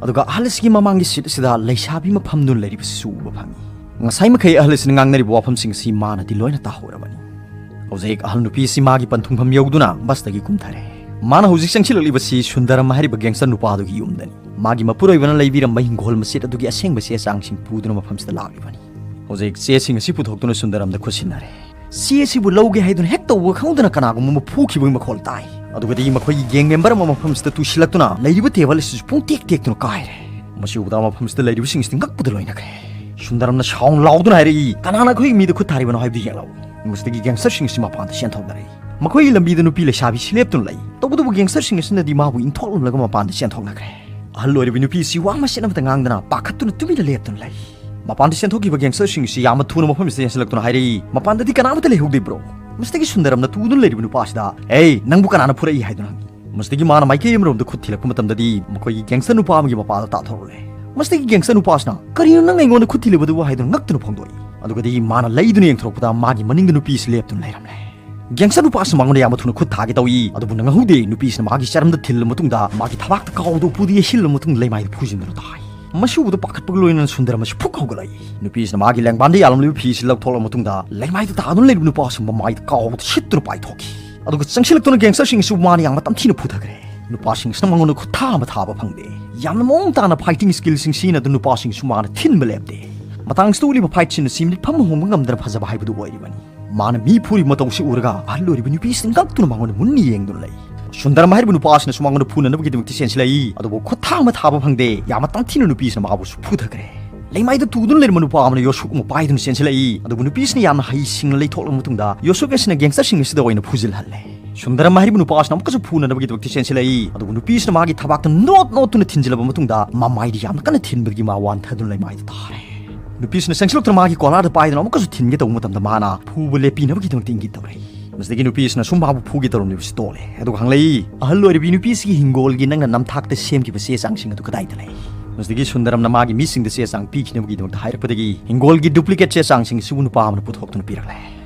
ꯑꯗꯨꯒ ꯑꯍꯜ ꯑꯁꯤꯒꯤ ꯃꯃꯥꯡꯒꯤ ꯁꯤꯠ ꯑꯁꯤꯗ ꯂꯩꯁꯥꯕꯤ ꯑꯃ ꯐꯝꯗꯨꯅ ꯂꯩꯔꯤꯕꯁꯤꯁꯨ ꯎꯕ ꯐꯪꯉꯤ꯫ ꯉꯁꯥꯏ ꯃꯈꯩ ꯑꯍꯜ ꯑꯁꯤꯅ ꯉꯥꯡꯅꯔꯤꯕ ꯋꯥꯐꯝꯁꯤꯡ ꯑꯁꯤ ꯃꯥꯅꯗꯤ ꯂꯣꯏꯅ ꯇꯥꯍꯧꯔꯕꯅꯤ꯫ ꯍꯧꯖꯤꯛ ꯑꯍꯜ ꯅꯨꯄꯤ ꯑꯁꯤ ꯃꯥꯒꯤ ꯄꯟꯊꯨꯡꯐꯝ ꯌꯧꯗꯨꯅ ꯕꯁꯇꯒꯤ ꯀꯨꯝꯊꯔꯦ꯫ ꯃꯥꯅ ꯍꯧꯖꯤꯛ ꯆꯪꯁꯤꯜꯂꯛꯂꯤꯕꯁꯤ ꯁꯨꯟꯗꯔꯝ ꯍꯥꯏꯔꯤꯕ ꯒꯦꯡꯁꯇꯔ ꯅꯨꯄꯥꯗꯨꯒꯤ ꯌꯨꯝꯗꯅꯤ꯫ ꯃꯥꯒꯤ ꯃꯄꯨꯔꯣꯏꯕꯅ ꯂꯩꯕꯤꯔꯝꯕ ꯍꯤꯡꯒꯣꯜ ꯃꯆꯦꯠ ꯑꯗꯨꯒꯤ ꯑꯁꯦꯡꯕ ꯆꯦ ꯆꯥꯡꯁꯤꯡ ꯄꯨꯗꯨꯅ ꯃꯐꯝꯁꯤꯗ ꯂꯥꯛꯂꯤꯕꯅꯤ꯫ ꯍꯧꯖꯤꯛ ꯆꯦꯁꯤꯡ ꯑꯁꯤ ꯄꯨꯊꯣꯛꯇꯨꯅ ꯁꯨꯟꯗꯔꯝꯗ ꯈꯨꯠꯁꯤꯟꯅꯔꯦ꯫ ꯆꯦ ꯑꯁꯤꯕꯨ ꯂꯧꯒꯦ ꯍꯥꯏꯗꯨꯅ ꯍꯦꯛ ꯇꯧꯕ ꯈꯪꯍꯧꯗꯅ ꯀꯅꯥꯒꯨꯝꯕ ꯑꯃ ꯐꯨꯈꯤꯕꯒꯤ ꯃꯈꯣꯜ ꯇꯥꯏ꯫ ꯑꯗꯨꯒꯗꯤ ꯃꯈꯣꯏꯒꯤ ꯒꯦꯡ ꯃꯦꯝꯕꯔ ꯑꯃ ꯃꯐꯝꯁꯤꯗ ꯇꯨꯁꯤꯜꯂꯛꯇꯨꯅ ꯂꯩꯔꯤꯕ ꯇꯦꯕꯜ ꯑꯁꯤꯁꯨ ꯄꯨꯡ ꯇꯦꯛ ꯇꯦꯛꯇꯨꯅ ꯀꯥꯏꯔꯦ꯫ ꯃꯁꯤ ꯎꯕꯗ ꯃꯐꯝꯁꯤꯗ ꯂꯩꯔꯤꯕꯁꯤꯡ ꯑꯁꯤꯗꯤ ꯉꯛꯄꯗ ꯂꯣꯏꯅꯈ꯭ꯔꯦ꯫ ꯁꯨꯟꯗꯔꯝꯅ ꯁꯥꯎꯟ ꯂꯥꯎꯗꯨꯅ ꯍꯥꯏꯔꯛꯏ, "ꯀꯅꯥꯅ ꯑꯩꯈꯣꯏꯒꯤ ꯃꯤꯗ ꯈꯨꯠ ꯊꯥꯔꯤꯕꯅꯣ ꯍꯥꯏꯕꯗꯨ ꯌꯦꯡꯂꯛꯎ!" ꯃꯁꯤꯗꯒꯤ ꯒꯦꯡꯁꯇꯔꯁꯤꯡ ꯑꯁꯤ ꯃꯄꯥꯟꯗ ꯆꯦꯟꯊꯣꯛꯅꯔꯛꯏ꯫ ꯃꯈꯣꯏꯒꯤ ꯂꯝꯕꯤꯗ ꯅꯨꯄꯤ ꯂꯩꯁꯥꯕꯤꯁꯤ ꯂꯦꯞꯇꯨꯅ ꯂꯩ꯫ ꯇꯧꯕꯇꯕꯨ ꯒꯦꯡꯁꯇꯔꯁꯤꯡ ꯑꯁꯤꯅꯗꯤ ꯃꯥꯕꯨ ꯏꯟꯊꯣꯛꯂꯝꯂꯒ ꯃꯄꯥꯟꯗ ꯆꯦꯟꯊꯣꯛꯅꯈ꯭ꯔꯦ꯫ ꯑꯍꯜ ꯑꯣꯏꯔꯤꯕ ꯅꯨꯄꯤ ꯑꯁꯤ ꯋꯥ ꯃꯆꯦꯠ ꯑꯃꯠꯇ ꯉꯥꯡꯗꯅ ꯄꯥꯈꯠꯇꯨꯅ ꯇꯨꯃꯤꯟꯅ ꯂꯦꯞꯇꯨꯅ ꯂꯩ꯫ ꯃꯄꯥꯟꯗ ꯆꯦꯟꯊꯣꯛꯈꯤꯕ ꯒꯦꯡꯁꯇꯔꯁꯤꯡ ꯑꯁꯤ ꯌꯥꯝꯅ ꯊꯨꯅ ꯃꯐꯝꯁꯤꯗ ꯆꯦꯟꯁꯤꯜꯂꯛꯇꯨꯅ ꯍꯥꯏꯔꯛꯏ, "ꯃꯄꯥꯟꯗꯗꯤ ꯀꯅꯥꯃꯠꯇ ꯂꯩꯍꯧꯗꯦ ꯕ꯭ꯔꯣ?" ꯃꯁꯤꯗꯒꯤ ꯁꯨꯟꯗꯔꯝꯅ ꯇꯨꯗꯨꯅ ꯂꯩꯔꯤꯕ ꯅꯨꯄꯥ ꯑꯁꯤꯗ, "ꯑꯦ, ꯅꯪꯕꯨ ꯀꯅꯥꯅ ꯐꯨꯔꯛꯏ ꯍꯥꯏꯗꯨꯅ?" ꯍꯪꯉꯤ꯫ ꯃꯁꯤꯗꯒꯤ ꯃꯥꯅ ꯃꯥꯏꯀꯩ ꯑꯃꯔꯣꯝꯗ ꯈꯨꯠ ꯊꯤꯜꯂꯛꯄ ꯃꯇꯝꯗꯗꯤ ꯃꯈꯣꯏꯒꯤ ꯒꯦꯡꯁꯇꯔ ꯅꯨꯄꯥ ꯑꯃꯒꯤ ꯃꯄꯥꯗ ꯇꯥꯊꯧꯔꯦ꯫ ꯃꯁꯤꯗꯒꯤ ꯒꯦꯡꯁꯇꯔ ꯅꯨꯄꯥꯁꯤꯅ, "ꯀꯔꯤꯅꯣ ꯅꯪ ꯑꯩꯉꯣꯟꯗ ꯈꯨꯠ ꯊꯤꯜꯂꯤꯕꯗꯨꯕꯨ?" ꯍꯥꯏꯗꯨꯅ ꯉꯛꯇꯨꯅ ꯐꯣꯡꯗꯣꯛꯏ꯫ ꯑꯗꯨꯒꯗꯤ ꯃꯥꯅ ꯂꯩꯗꯨꯅ ꯌꯦꯡꯊꯣꯔꯛꯄꯗ ꯃꯥꯒꯤ ꯃꯅꯤꯡꯗ ꯅꯨꯄꯤꯁꯤ ꯂꯦꯞꯇꯨꯅ ꯂꯩꯔꯝꯂꯦ꯫ ꯒꯦꯡꯁꯇꯔ ꯅꯨꯄꯥꯁꯤ ꯃꯉꯣꯟꯗ ꯌꯥꯝꯅ ꯊꯨꯅ ꯈꯨꯠ ꯊꯥꯒꯦ ꯇꯧꯏ, ꯑꯗꯨꯕꯨ ꯅꯪꯍꯧꯗꯦ꯫ ꯅꯨꯄꯤꯁꯤꯅ ꯃꯥꯒꯤ ꯆꯔꯝꯗ ꯊꯤꯜꯂꯕ ꯃꯇꯨꯡꯗ ꯃꯥꯒꯤ ꯊꯕꯥꯛꯇ ꯀꯥꯎꯗ ꯎꯄꯨꯗ ꯌꯩꯁꯤꯜꯂꯕ ꯃꯇꯨꯡꯗ ꯂꯩꯃꯥꯏꯗ ꯐꯨꯖꯤꯟꯗꯨꯅ ꯇꯥꯏ꯫ ꯃꯁꯤ ꯎꯕꯗ ꯄꯥꯈꯠꯄꯒ ꯂꯣꯏꯅꯅ ꯁꯨꯟꯗꯔꯝ ꯑꯁꯤ ꯐꯨꯛ ꯍꯧꯒꯠꯂꯛꯏ꯫ ꯅꯨꯄꯤꯁꯤꯅ ꯃꯥꯒꯤ ꯂꯦꯡꯕꯥꯟꯗ ꯌꯥꯜꯂꯝꯂꯤꯕ ꯐꯤꯁꯤ ꯂꯧꯊꯣꯛꯂꯕ ꯃꯇꯨꯡꯗ ꯂꯩꯃꯥꯏꯗ ꯇꯥꯗꯨꯅ ꯂꯩꯔꯤꯕ ꯅꯨꯄꯥꯁꯤ ꯃꯃꯥꯏꯗ ꯀꯥꯎꯗ ꯁꯤꯠꯇꯨꯅ ꯄꯥꯏꯊꯣꯛꯈꯤ꯫ ꯑꯗꯨꯒ ꯆꯪꯁꯤꯜꯂꯛꯇꯨꯅ ꯒꯦꯡꯁꯇꯔꯁꯤꯡ ꯑꯁꯤꯕꯨ ꯃꯥꯅ ꯌꯥꯝꯅ ꯇꯝꯊꯤꯅ ꯐꯨꯊꯈ꯭ꯔꯦ꯫ ꯅꯨꯄꯥꯁꯤꯡꯁꯤꯅ ꯃꯉꯣꯟꯗ ꯈꯨꯠ ꯊꯥ ꯑꯃ ꯊꯥꯕ ꯐꯪꯗꯦ꯫ ꯌꯥꯝꯅ ꯃꯑꯣꯡ ꯇꯥꯅ ꯐꯥꯏꯇꯤꯡ ꯁ꯭ꯀꯤꯜꯁꯤꯡ ꯁꯤꯖꯤꯟꯅꯗꯨꯅ ꯅꯨꯄꯥꯁꯤꯡꯁꯨ ꯃꯥꯅ ꯊꯤꯟꯕ ꯂꯦꯞꯇꯦ꯫ ꯃꯇꯥꯡꯁꯤꯗ ꯎꯠꯂꯤꯕ ꯐꯥꯏꯠꯁꯤꯡ ꯑꯁꯤ ꯃꯤꯠꯐꯝ ꯍꯣꯡꯕ ꯉꯝꯗꯅ ꯐꯖꯕ ꯍꯥꯏꯕꯗꯨ ꯑꯣꯏꯔꯤꯕꯅꯤ꯫ ꯃꯥꯅ ꯃꯤ ꯐꯨꯔꯤꯕ ꯃꯇꯧꯁꯤ ꯎꯔꯒ ꯑꯍꯜ ꯑꯣꯏꯔꯤꯕ ꯅꯨꯄꯤꯁꯤꯅ ꯉꯛꯇꯨꯅ ꯃꯉꯣꯟꯗ ꯃꯨꯟꯅ ꯌꯦꯡꯗꯨꯅ ꯂꯩ꯫ ꯁꯨꯟꯗꯔꯝ ꯍꯥꯏꯔꯤꯕ ꯅꯨꯄꯥꯁꯤꯅꯁꯨ ꯃꯉꯣꯟꯗ ꯐꯨꯅꯅꯕꯒꯤꯗꯃꯛꯇ ꯆꯦꯟꯁꯤꯜꯂꯛꯏ, ꯑꯗꯨꯕꯨ ꯈꯨꯠ ꯊꯥ ꯑꯃ ꯊꯥꯕ ꯐꯪꯗꯦ꯫ ꯌꯥꯝꯅ ꯇꯝꯊꯤꯅ ꯅꯨꯄꯤꯁꯤꯅ ꯃꯥꯕꯨꯁꯨ ꯐꯨꯊꯈ꯭ꯔꯦ꯫ ꯂꯩꯃꯥꯏꯗ ꯇꯨꯗꯨꯅ ꯂꯩꯔꯝꯕ ꯅꯨꯄꯥ ꯑꯃꯅ ꯌꯣꯁꯨꯛ ꯑꯃ ꯄꯥꯏꯗꯨꯅ ꯆꯦꯟꯁꯤꯜꯂꯛꯏ, ꯑꯗꯨꯕꯨ ꯅꯨꯄꯤꯁꯤꯅ ꯌꯥꯝꯅ ꯍꯩꯁꯤꯡꯅ ꯂꯩꯊꯣꯛꯂꯕ ꯃꯇꯨꯡꯗ ꯌꯣꯁꯨꯛ ꯑꯁꯤꯅ ꯒꯦꯡꯁꯇꯔꯁꯤꯡ ꯑꯁꯤꯗ ꯑꯣꯏꯅ ꯐꯨꯖꯤꯜꯍꯜꯂꯦ꯫ ꯁꯨꯟꯗꯔꯝ ꯍꯥꯏꯔꯤꯕ ꯅꯨꯄꯥꯁꯤꯅ ꯑꯃꯨꯛꯀꯁꯨ ꯐꯨꯅꯅꯕꯒꯤꯗꯃꯛꯇ ꯆꯦꯟꯁꯤꯜꯂꯛꯏ, ꯑꯗꯨꯕꯨ ꯅꯨꯄꯤꯁꯤꯅ ꯃꯥꯒꯤ ꯊꯕꯥꯛꯇ ꯅꯣꯠ ꯅꯣꯠꯇꯨꯅ ꯊꯤꯟꯖꯤꯜꯂꯕ ꯃꯇꯨꯡꯗ ꯃꯃꯥꯏꯗ ꯌꯥꯝꯅ ꯀꯟꯅ ꯊꯤꯟꯕꯗꯒꯤ ꯃꯥ ꯋꯥꯟꯊꯗꯨꯅ ꯂꯩꯃꯥꯏꯗ ꯇꯥꯔꯦ꯫ ꯅꯨꯄꯤꯁꯤꯅ ꯆꯪꯁꯤꯜꯂꯛꯇꯨꯅ ꯃꯥꯒꯤ ꯀꯣꯂꯥꯔꯗ ꯄꯥꯏꯗꯨꯅ ꯑꯃꯨꯛꯀꯁꯨ ꯊꯤꯟꯒꯦ ꯇꯧꯕ ꯃꯇꯝꯗ ꯃꯥꯅ ꯐꯨꯕ ꯂꯦꯞꯄꯤꯅꯕꯒꯤꯗꯃꯛꯇ ꯏꯪꯒꯤꯠ ꯇꯧꯔꯛꯏ꯫ ꯃꯁꯤꯗꯒꯤ ꯅꯨꯄꯤꯁꯤꯅ ꯁꯨꯝ ꯃꯥꯕꯨ ꯐꯨꯒꯦ ꯇꯧꯔꯝꯂꯤꯕꯁꯤ ꯇꯣꯛꯂꯦ꯫ ꯑꯗꯨꯒ ꯍꯪꯂꯛꯏ, "ꯑꯍꯜ ꯑꯣꯏꯔꯤꯕꯤ ꯅꯨꯄꯤꯁꯤꯒꯤ ꯍꯤꯡꯒꯣꯜꯒꯤ ꯅꯪꯅ ꯅꯝꯊꯥꯛꯇ ꯁꯦꯝꯈꯤꯕ ꯆꯦ ꯆꯥꯡꯁꯤꯡ ꯑꯗꯨ ꯀꯗꯥꯏꯗ ꯂꯩ?" ꯃꯁꯤꯗꯒꯤ ꯁꯨꯟꯗꯔꯝꯅ ꯃꯥꯒꯤ ꯃꯤꯁꯤꯡꯗ ꯆꯦ ꯆꯥꯡ ꯄꯤꯈꯤꯅꯕꯒꯤꯗꯃꯛꯇ ꯍꯥꯏꯔꯛꯄꯗꯒꯤ ꯍꯤꯡꯒꯣꯜꯒꯤ ꯗꯨꯄ꯭ꯂꯤꯀꯦꯠ ꯆꯦ ꯆꯥꯡꯁꯤꯡ ꯑꯁꯤꯕꯨ ꯅꯨꯄꯥ ꯑꯃꯅ ꯄꯨꯊꯣꯛꯇꯨꯅ ꯄꯤꯔꯛꯂꯦ꯫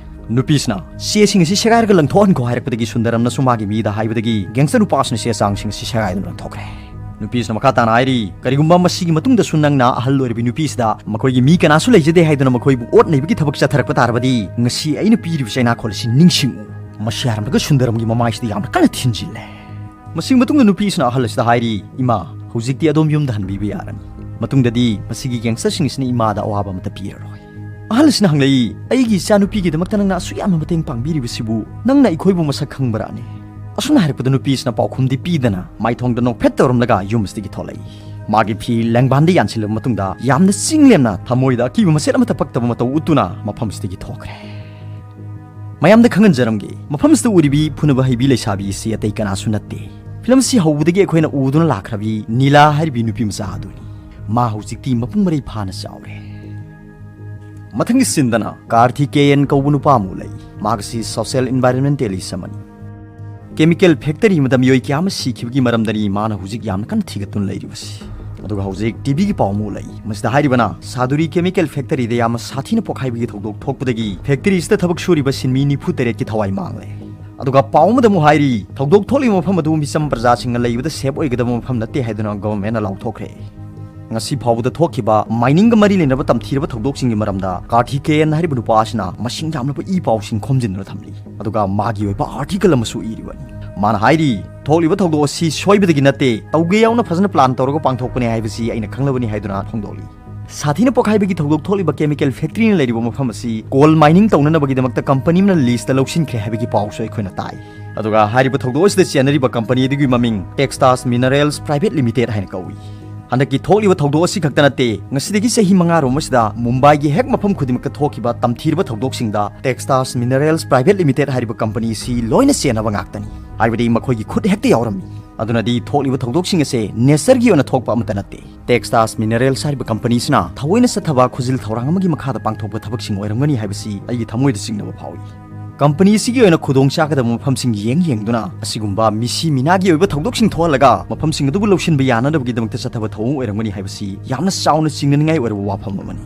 ꯅꯨꯄꯤꯁꯤꯅ, "ꯆꯦꯁꯤꯡ ꯑꯁꯤ ꯁꯦꯒꯥꯏꯔꯒ ꯂꯪꯊꯣꯛꯍꯟꯈꯣ" ꯍꯥꯏꯔꯛꯄꯗꯒꯤ ꯁꯨꯟꯗꯔꯝꯅꯁꯨ ꯃꯥꯒꯤ ꯃꯤꯗ ꯍꯥꯏꯕꯗꯒꯤ ꯒꯦꯡꯁꯇꯔ ꯅꯨꯄꯥꯁꯤꯅ ꯆꯦ ꯆꯥꯡꯁꯤꯡ ꯑꯁꯤ ꯁꯦꯒꯥꯏꯗꯨꯅ ꯂꯪꯊꯣꯛꯈ꯭ꯔꯦ꯫ ꯅꯨꯄꯤꯁꯤꯅ ꯃꯈꯥ ꯇꯥꯅ ꯍꯥꯏꯔꯤ, "ꯀꯔꯤꯒꯨꯝꯕ ꯃꯁꯤꯒꯤ ꯃꯇꯨꯡꯗꯁꯨ ꯅꯪꯅ ꯑꯍꯜ ꯑꯣꯏꯔꯤꯕꯤ ꯅꯨꯄꯤꯁꯤꯗ ꯃꯈꯣꯏꯒꯤ ꯃꯤ ꯀꯅꯥꯁꯨ ꯂꯩꯖꯗꯦ ꯍꯥꯏꯗꯨꯅ ꯃꯈꯣꯏꯕꯨ ꯑꯣꯠ ꯅꯩꯕꯒꯤ ꯊꯕꯛ ꯆꯠꯊꯔꯛꯄ ꯇꯥꯔꯕꯗꯤ ꯉꯁꯤ ꯑꯩꯅ ꯄꯤꯔꯤꯕ ꯆꯩꯅꯥꯈꯣꯜ ꯑꯁꯤ ꯅꯤꯡꯁꯤꯡꯉꯨ"꯫ ꯃꯁꯤ ꯍꯥꯏꯔꯝꯂꯒ ꯁꯨꯟꯗꯔꯝꯒꯤ ꯃꯃꯥꯏꯁꯤꯗ ꯌꯥꯝꯅ ꯀꯟꯅ ꯊꯤꯟꯖꯤꯜꯂꯦ꯫ ꯃꯁꯤꯒꯤ ꯃꯇꯨꯡꯗ ꯅꯨꯄꯤꯁꯤꯅ ꯑꯍꯜ ꯑꯁꯤꯗ ꯍꯥꯏꯔꯤ, "ꯏꯃꯥ, ꯍꯧꯖꯤꯛꯇꯤ ꯑꯗꯣꯝ ꯌꯨꯝꯗ ꯍꯟꯕꯤꯕ ꯌꯥꯔꯅꯤ꯫ ꯃꯇꯨꯡꯗꯗꯤ ꯃꯁꯤꯒꯤ ꯒꯦꯡꯁꯇꯔꯁꯤꯡ ꯑꯁꯤꯅ ꯏꯃꯥꯗ ꯑꯋꯥꯕ ꯑꯃꯠꯇ ꯄꯤꯔꯔꯣꯏ꯫ ꯑꯍꯜ ꯑꯁꯤꯅ ꯍꯪꯂꯛꯏ, "ꯑꯩꯒꯤ ꯏꯆꯥꯅꯨꯄꯤꯒꯤꯗꯃꯛꯇ ꯅꯪꯅ ꯑꯁꯨꯛ ꯌꯥꯝꯅ ꯃꯇꯦꯡ ꯄꯥꯡꯕꯤꯔꯤꯕꯁꯤꯕꯨ ꯅꯪꯅ ꯑꯩꯈꯣꯏꯕꯨ ꯃꯁꯛ ꯈꯪꯕ꯭ꯔꯥꯅꯦ?" ꯑꯁꯨꯝꯅ ꯍꯥꯏꯔꯛꯄꯗ ꯅꯨꯄꯤꯁꯤꯅ ꯄꯥꯎꯈꯨꯝꯗꯤ ꯄꯤꯗꯅ ꯃꯥꯏꯊꯣꯡꯗ ꯅꯣꯛꯐꯦꯠ ꯇꯧꯔꯝꯂꯒ ꯌꯨꯝ ꯑꯁꯤꯗꯒꯤ ꯊꯣꯛꯂꯛꯏ꯫ ꯃꯥꯒꯤ ꯐꯤ ꯂꯦꯡꯕꯥꯟꯗ ꯌꯥꯟꯁꯤꯜꯂꯕ ꯃꯇꯨꯡꯗ ꯌꯥꯝꯅ ꯆꯤꯡ ꯂꯦꯝꯅ ꯊꯃꯣꯏꯗ ꯑꯀꯤꯕ ꯃꯆꯦꯠ ꯑꯃꯠꯇ ꯄꯛꯇꯕ ꯃꯇꯧ ꯎꯠꯇꯨꯅ ꯃꯐꯝ ꯑꯁꯤꯗꯒꯤ ꯊꯣꯛꯈ꯭ꯔꯦ꯫ ꯃꯌꯥꯝꯗ ꯈꯪꯍꯟꯖꯔꯝꯒꯦ, ꯃꯐꯝꯁꯤꯗ ꯎꯔꯤꯕꯤ ꯐꯨꯅꯕ ꯍꯩꯕꯤ ꯂꯩꯁꯥꯕꯤ ꯑꯁꯤ ꯑꯇꯩ ꯀꯅꯥꯁꯨ ꯅꯠꯇꯦ꯫ ꯐꯤꯂꯝ ꯑꯁꯤ ꯍꯧꯕꯗꯒꯤ ꯑꯩꯈꯣꯏꯅ ꯎꯗꯨꯅ ꯂꯥꯛꯈ꯭ꯔꯕꯤ ꯅꯤꯂꯥ ꯍꯥꯏꯔꯤꯕꯤ ꯅꯨꯄꯤ ꯃꯆꯥ ꯑꯗꯨꯅꯤ꯫ ꯃꯥ ꯍꯧꯖꯤꯛꯇꯤ ꯃꯄꯨꯡ ꯃꯔꯩ ꯐꯥꯅ ꯆꯥꯎꯔꯦ꯫ ꯃꯊꯪꯒꯤ ꯁꯤꯟꯗꯅ ꯀꯥꯔꯊꯤꯀꯦꯌꯟ ꯀꯧꯕ ꯅꯨꯄꯥ ꯑꯃ ꯂꯩ꯫ ꯃꯥꯒꯁꯤ ꯁꯣꯁꯤꯌꯦꯜ ꯏꯟꯚꯥꯏꯔꯟꯃꯦꯟꯇꯦꯂꯤꯁ ꯑꯃꯅꯤ꯫ ꯀꯦꯃꯤꯀꯦꯜ ꯐꯦꯛꯇꯔꯤ ꯑꯃꯗ ꯃꯤꯑꯣꯏ ꯀꯌꯥ ꯑꯃ ꯁꯤꯈꯤꯕꯒꯤ ꯃꯔꯝꯗꯅꯤ ꯃꯥꯅ ꯍꯧꯖꯤꯛ ꯌꯥꯝꯅ ꯀꯟꯅ ꯊꯤꯒꯠꯇꯨꯅ ꯂꯩꯔꯤꯕꯁꯤ꯫ ꯑꯗꯨꯒ ꯍꯧꯖꯤꯛ ꯇꯤꯚꯤꯒꯤ ꯄꯥꯎ ꯑꯃ ꯂꯩ꯫ ꯃꯁꯤꯗ ꯍꯥꯏꯔꯤꯕꯅ ꯁꯥꯗꯨꯔꯤ ꯀꯦꯃꯤꯀꯦꯜ ꯐꯦꯛꯇꯔꯤꯗ ꯌꯥꯝꯅ ꯁꯥꯊꯤꯅ ꯄꯣꯈꯥꯏꯕꯒꯤ ꯊꯧꯗꯣꯛ ꯊꯣꯛꯄꯗꯒꯤ ꯐꯦꯛꯇꯔꯤꯁꯤꯗ ꯊꯕꯛ ꯁꯨꯔꯤꯕ ꯁꯤꯟꯃꯤ ꯅꯤꯐꯨ ꯇꯔꯦꯠꯀꯤ ꯊꯋꯥꯏ ꯃꯥꯡꯂꯦ꯫ ꯑꯗꯨꯒ ꯄꯥꯎ ꯑꯃꯗ ꯑꯃꯨꯛ ꯍꯥꯏꯔꯤ, ꯊꯧꯗꯣꯛ ꯊꯣꯛꯂꯤꯕ ꯃꯐꯝ ꯑꯗꯨ ꯃꯤꯆꯝ ꯄ꯭ꯔꯖꯥꯁꯤꯡꯅ ꯂꯩꯕꯗ ꯁꯦꯞ ꯑꯣꯏꯒꯗꯕ ꯃꯐꯝ ꯅꯠꯇꯦ ꯍꯥꯏꯗꯨꯅ ꯒꯚꯔꯟꯃꯦꯟꯠꯅ ꯂꯥꯎꯊꯣꯛꯈ꯭ꯔꯦ꯫ ꯉꯁꯤ ꯐꯥꯎꯕꯗ ꯊꯣꯛꯈꯤꯕ ꯃꯥꯏꯅꯤꯡꯒ ꯃꯔꯤ ꯂꯩꯅꯕ ꯇꯝꯊꯤꯔꯕ ꯊꯧꯗꯣꯛꯁꯤꯡꯒꯤ ꯃꯔꯝꯗ ꯀꯥꯔꯊꯤꯀꯦꯌꯟ ꯍꯥꯏꯔꯤꯕ ꯅꯨꯄꯥ ꯑꯁꯤꯅ ꯃꯁꯤꯡ ꯌꯥꯝꯂꯕ ꯏ ꯄꯥꯎꯁꯤꯡ ꯈꯣꯝꯖꯤꯟꯗꯨꯅ ꯊꯝꯂꯤ꯫ ꯑꯗꯨꯒ ꯃꯥꯒꯤ ꯑꯣꯏꯕ ꯑꯥꯔꯇꯤꯀꯜ ꯑꯃꯁꯨ ꯏꯔꯤꯕꯅꯤ꯫ ꯃꯥꯅ ꯍꯥꯏꯔꯤ, "ꯊꯣꯛꯂꯤꯕ ꯊꯧꯗꯣꯛ ꯑꯁꯤ ꯁꯣꯏꯕꯗꯒꯤ ꯅꯠꯇꯦ, ꯇꯧꯒꯦ ꯌꯥꯎꯅ ꯐꯖꯅ ꯄ꯭ꯂꯥꯟ ꯇꯧꯔꯒ ꯄꯥꯡꯊꯣꯛꯄꯅꯦ ꯍꯥꯏꯕꯁꯤ ꯑꯩꯅ ꯈꯪꯂꯕꯅꯤ" ꯍꯥꯏꯗꯨꯅ ꯐꯣꯡꯗꯣꯛꯂꯤ꯫ ꯁꯥꯊꯤꯅ ꯄꯣꯈꯥꯏꯕꯒꯤ ꯊꯧꯗꯣꯛ ꯊꯣꯛꯂꯤꯕ ꯀꯦꯃꯤꯀꯦꯜ ꯐꯦꯛꯇꯔꯤꯅ ꯂꯩꯔꯤꯕ ꯃꯐꯝ ꯑꯁꯤ ꯀꯣꯜ ꯃꯥꯏꯅꯤꯡ ꯇꯧꯅꯅꯕꯒꯤꯗꯃꯛꯇ ꯀꯝꯄꯅꯤ ꯑꯃꯅ ꯂꯤꯖꯇ ꯂꯧꯁꯤꯟꯈ꯭ꯔꯦ ꯍꯥꯏꯕꯒꯤ ꯄꯥꯎꯁꯨ ꯑꯩꯈꯣꯏꯅ ꯇꯥꯏ꯫ ꯑꯗꯨꯒ ꯍꯥꯏꯔꯤꯕ ꯊꯧꯗꯣꯛ ꯑꯁꯤꯗ ꯆꯦꯟꯅꯔꯤꯕ ꯀꯝꯄꯅꯤ ꯑꯗꯨꯒꯤ ꯃꯃꯤꯡ ꯇꯦꯛꯁꯇꯥꯁ ꯃꯤꯅꯔꯦꯜꯁ ꯄ꯭ꯔꯥꯏꯚꯦꯠ ꯂꯤꯃꯤꯇꯦꯗ ꯍꯥꯏꯅ ꯀꯧꯏ꯫ ꯍꯟꯗꯛꯀꯤ ꯊꯣꯛꯂꯤꯕ ꯊꯧꯗꯣꯛ ꯑꯁꯤ ꯈꯛꯇ ꯅꯠꯇꯦ, ꯉꯁꯤꯗꯒꯤ ꯆꯍꯤ ꯃꯉꯥꯔꯣꯝ ꯑꯁꯤꯗ ꯃꯨꯝꯕꯥꯏꯒꯤ ꯍꯦꯛ ꯃꯐꯝ ꯈꯨꯗꯤꯡꯃꯛꯇ ꯊꯣꯛꯈꯤꯕ ꯇꯝꯊꯤꯔꯕ ꯊꯧꯗꯣꯛꯁꯤꯡꯗ ꯇꯦꯛꯁꯇꯥꯁ ꯃꯤꯅꯔꯦꯜꯁ ꯄ꯭ꯔꯥꯏꯚꯦꯠ ꯂꯤꯃꯤꯇꯦꯗ ꯍꯥꯏꯔꯤꯕ ꯀꯝꯄꯅꯤ ꯑꯁꯤ ꯂꯣꯏꯅ ꯆꯦꯟꯅꯕ ꯉꯥꯛꯇꯅꯤ꯫ ꯍꯥꯏꯕꯗꯤ ꯃꯈꯣꯏꯒꯤ ꯈꯨꯠ ꯍꯦꯛꯇ ꯌꯥꯎꯔꯝꯃꯤ꯫ ꯑꯗꯨꯅꯗꯤ ꯊꯣꯛꯂꯤꯕ ꯊꯧꯗꯣꯛꯁꯤꯡ ꯑꯁꯦ ꯅꯦꯆꯔꯒꯤ ꯑꯣꯏꯅ ꯊꯣꯛꯄ ꯑꯃꯠꯇ ꯅꯠꯇꯦ꯫ ꯇꯦꯛꯁꯇꯥꯁ ꯃꯤꯅꯔꯦꯜꯁ ꯍꯥꯏꯔꯤꯕ ꯀꯝꯄꯅꯤꯁꯤꯅ ꯊꯑꯣꯏꯅ ꯆꯠꯊꯕ ꯈꯨꯖꯤꯜ ꯊꯧꯔꯥꯡ ꯑꯃꯒꯤ ꯃꯈꯥꯗ ꯄꯥꯡꯊꯣꯛꯄ ꯊꯕꯛꯁꯤꯡ ꯑꯣꯏꯔꯝꯒꯅꯤ ꯍꯥꯏꯕꯁꯤ ꯑꯩꯒꯤ ꯊꯃꯣꯏꯗ ꯆꯤꯡꯅꯕ ꯐꯥꯎꯏ꯫ ꯀꯝꯄꯅꯤ ꯑꯁꯤꯒꯤ ꯑꯣꯏꯅ ꯈꯨꯗꯣꯡ ꯆꯥꯒꯗꯕ ꯃꯐꯝꯁꯤꯡ ꯌꯦꯡ ꯌꯦꯡꯗꯨꯅ ꯑꯁꯤꯒꯨꯝꯕ ꯃꯤꯁꯤ ꯃꯤꯅꯥꯒꯤ ꯑꯣꯏꯕ ꯊꯧꯗꯣꯛꯁꯤꯡ ꯊꯣꯛꯍꯜꯂꯒ ꯃꯐꯝꯁꯤꯡ ꯑꯗꯨꯕꯨ ꯂꯧꯁꯤꯟꯕ ꯌꯥꯅꯅꯕꯒꯤꯗꯃꯛꯇ ꯆꯠꯊꯕ ꯊꯧꯑꯣꯡ ꯑꯣꯏꯔꯝꯒꯅꯤ ꯍꯥꯏꯕꯁꯤ ꯌꯥꯝꯅ ꯆꯥꯎꯅ ꯆꯤꯡꯅꯅꯤꯡꯉꯥꯏ ꯑꯣꯏꯔꯕ ꯋꯥꯐꯝ ꯑꯃꯅꯤ꯫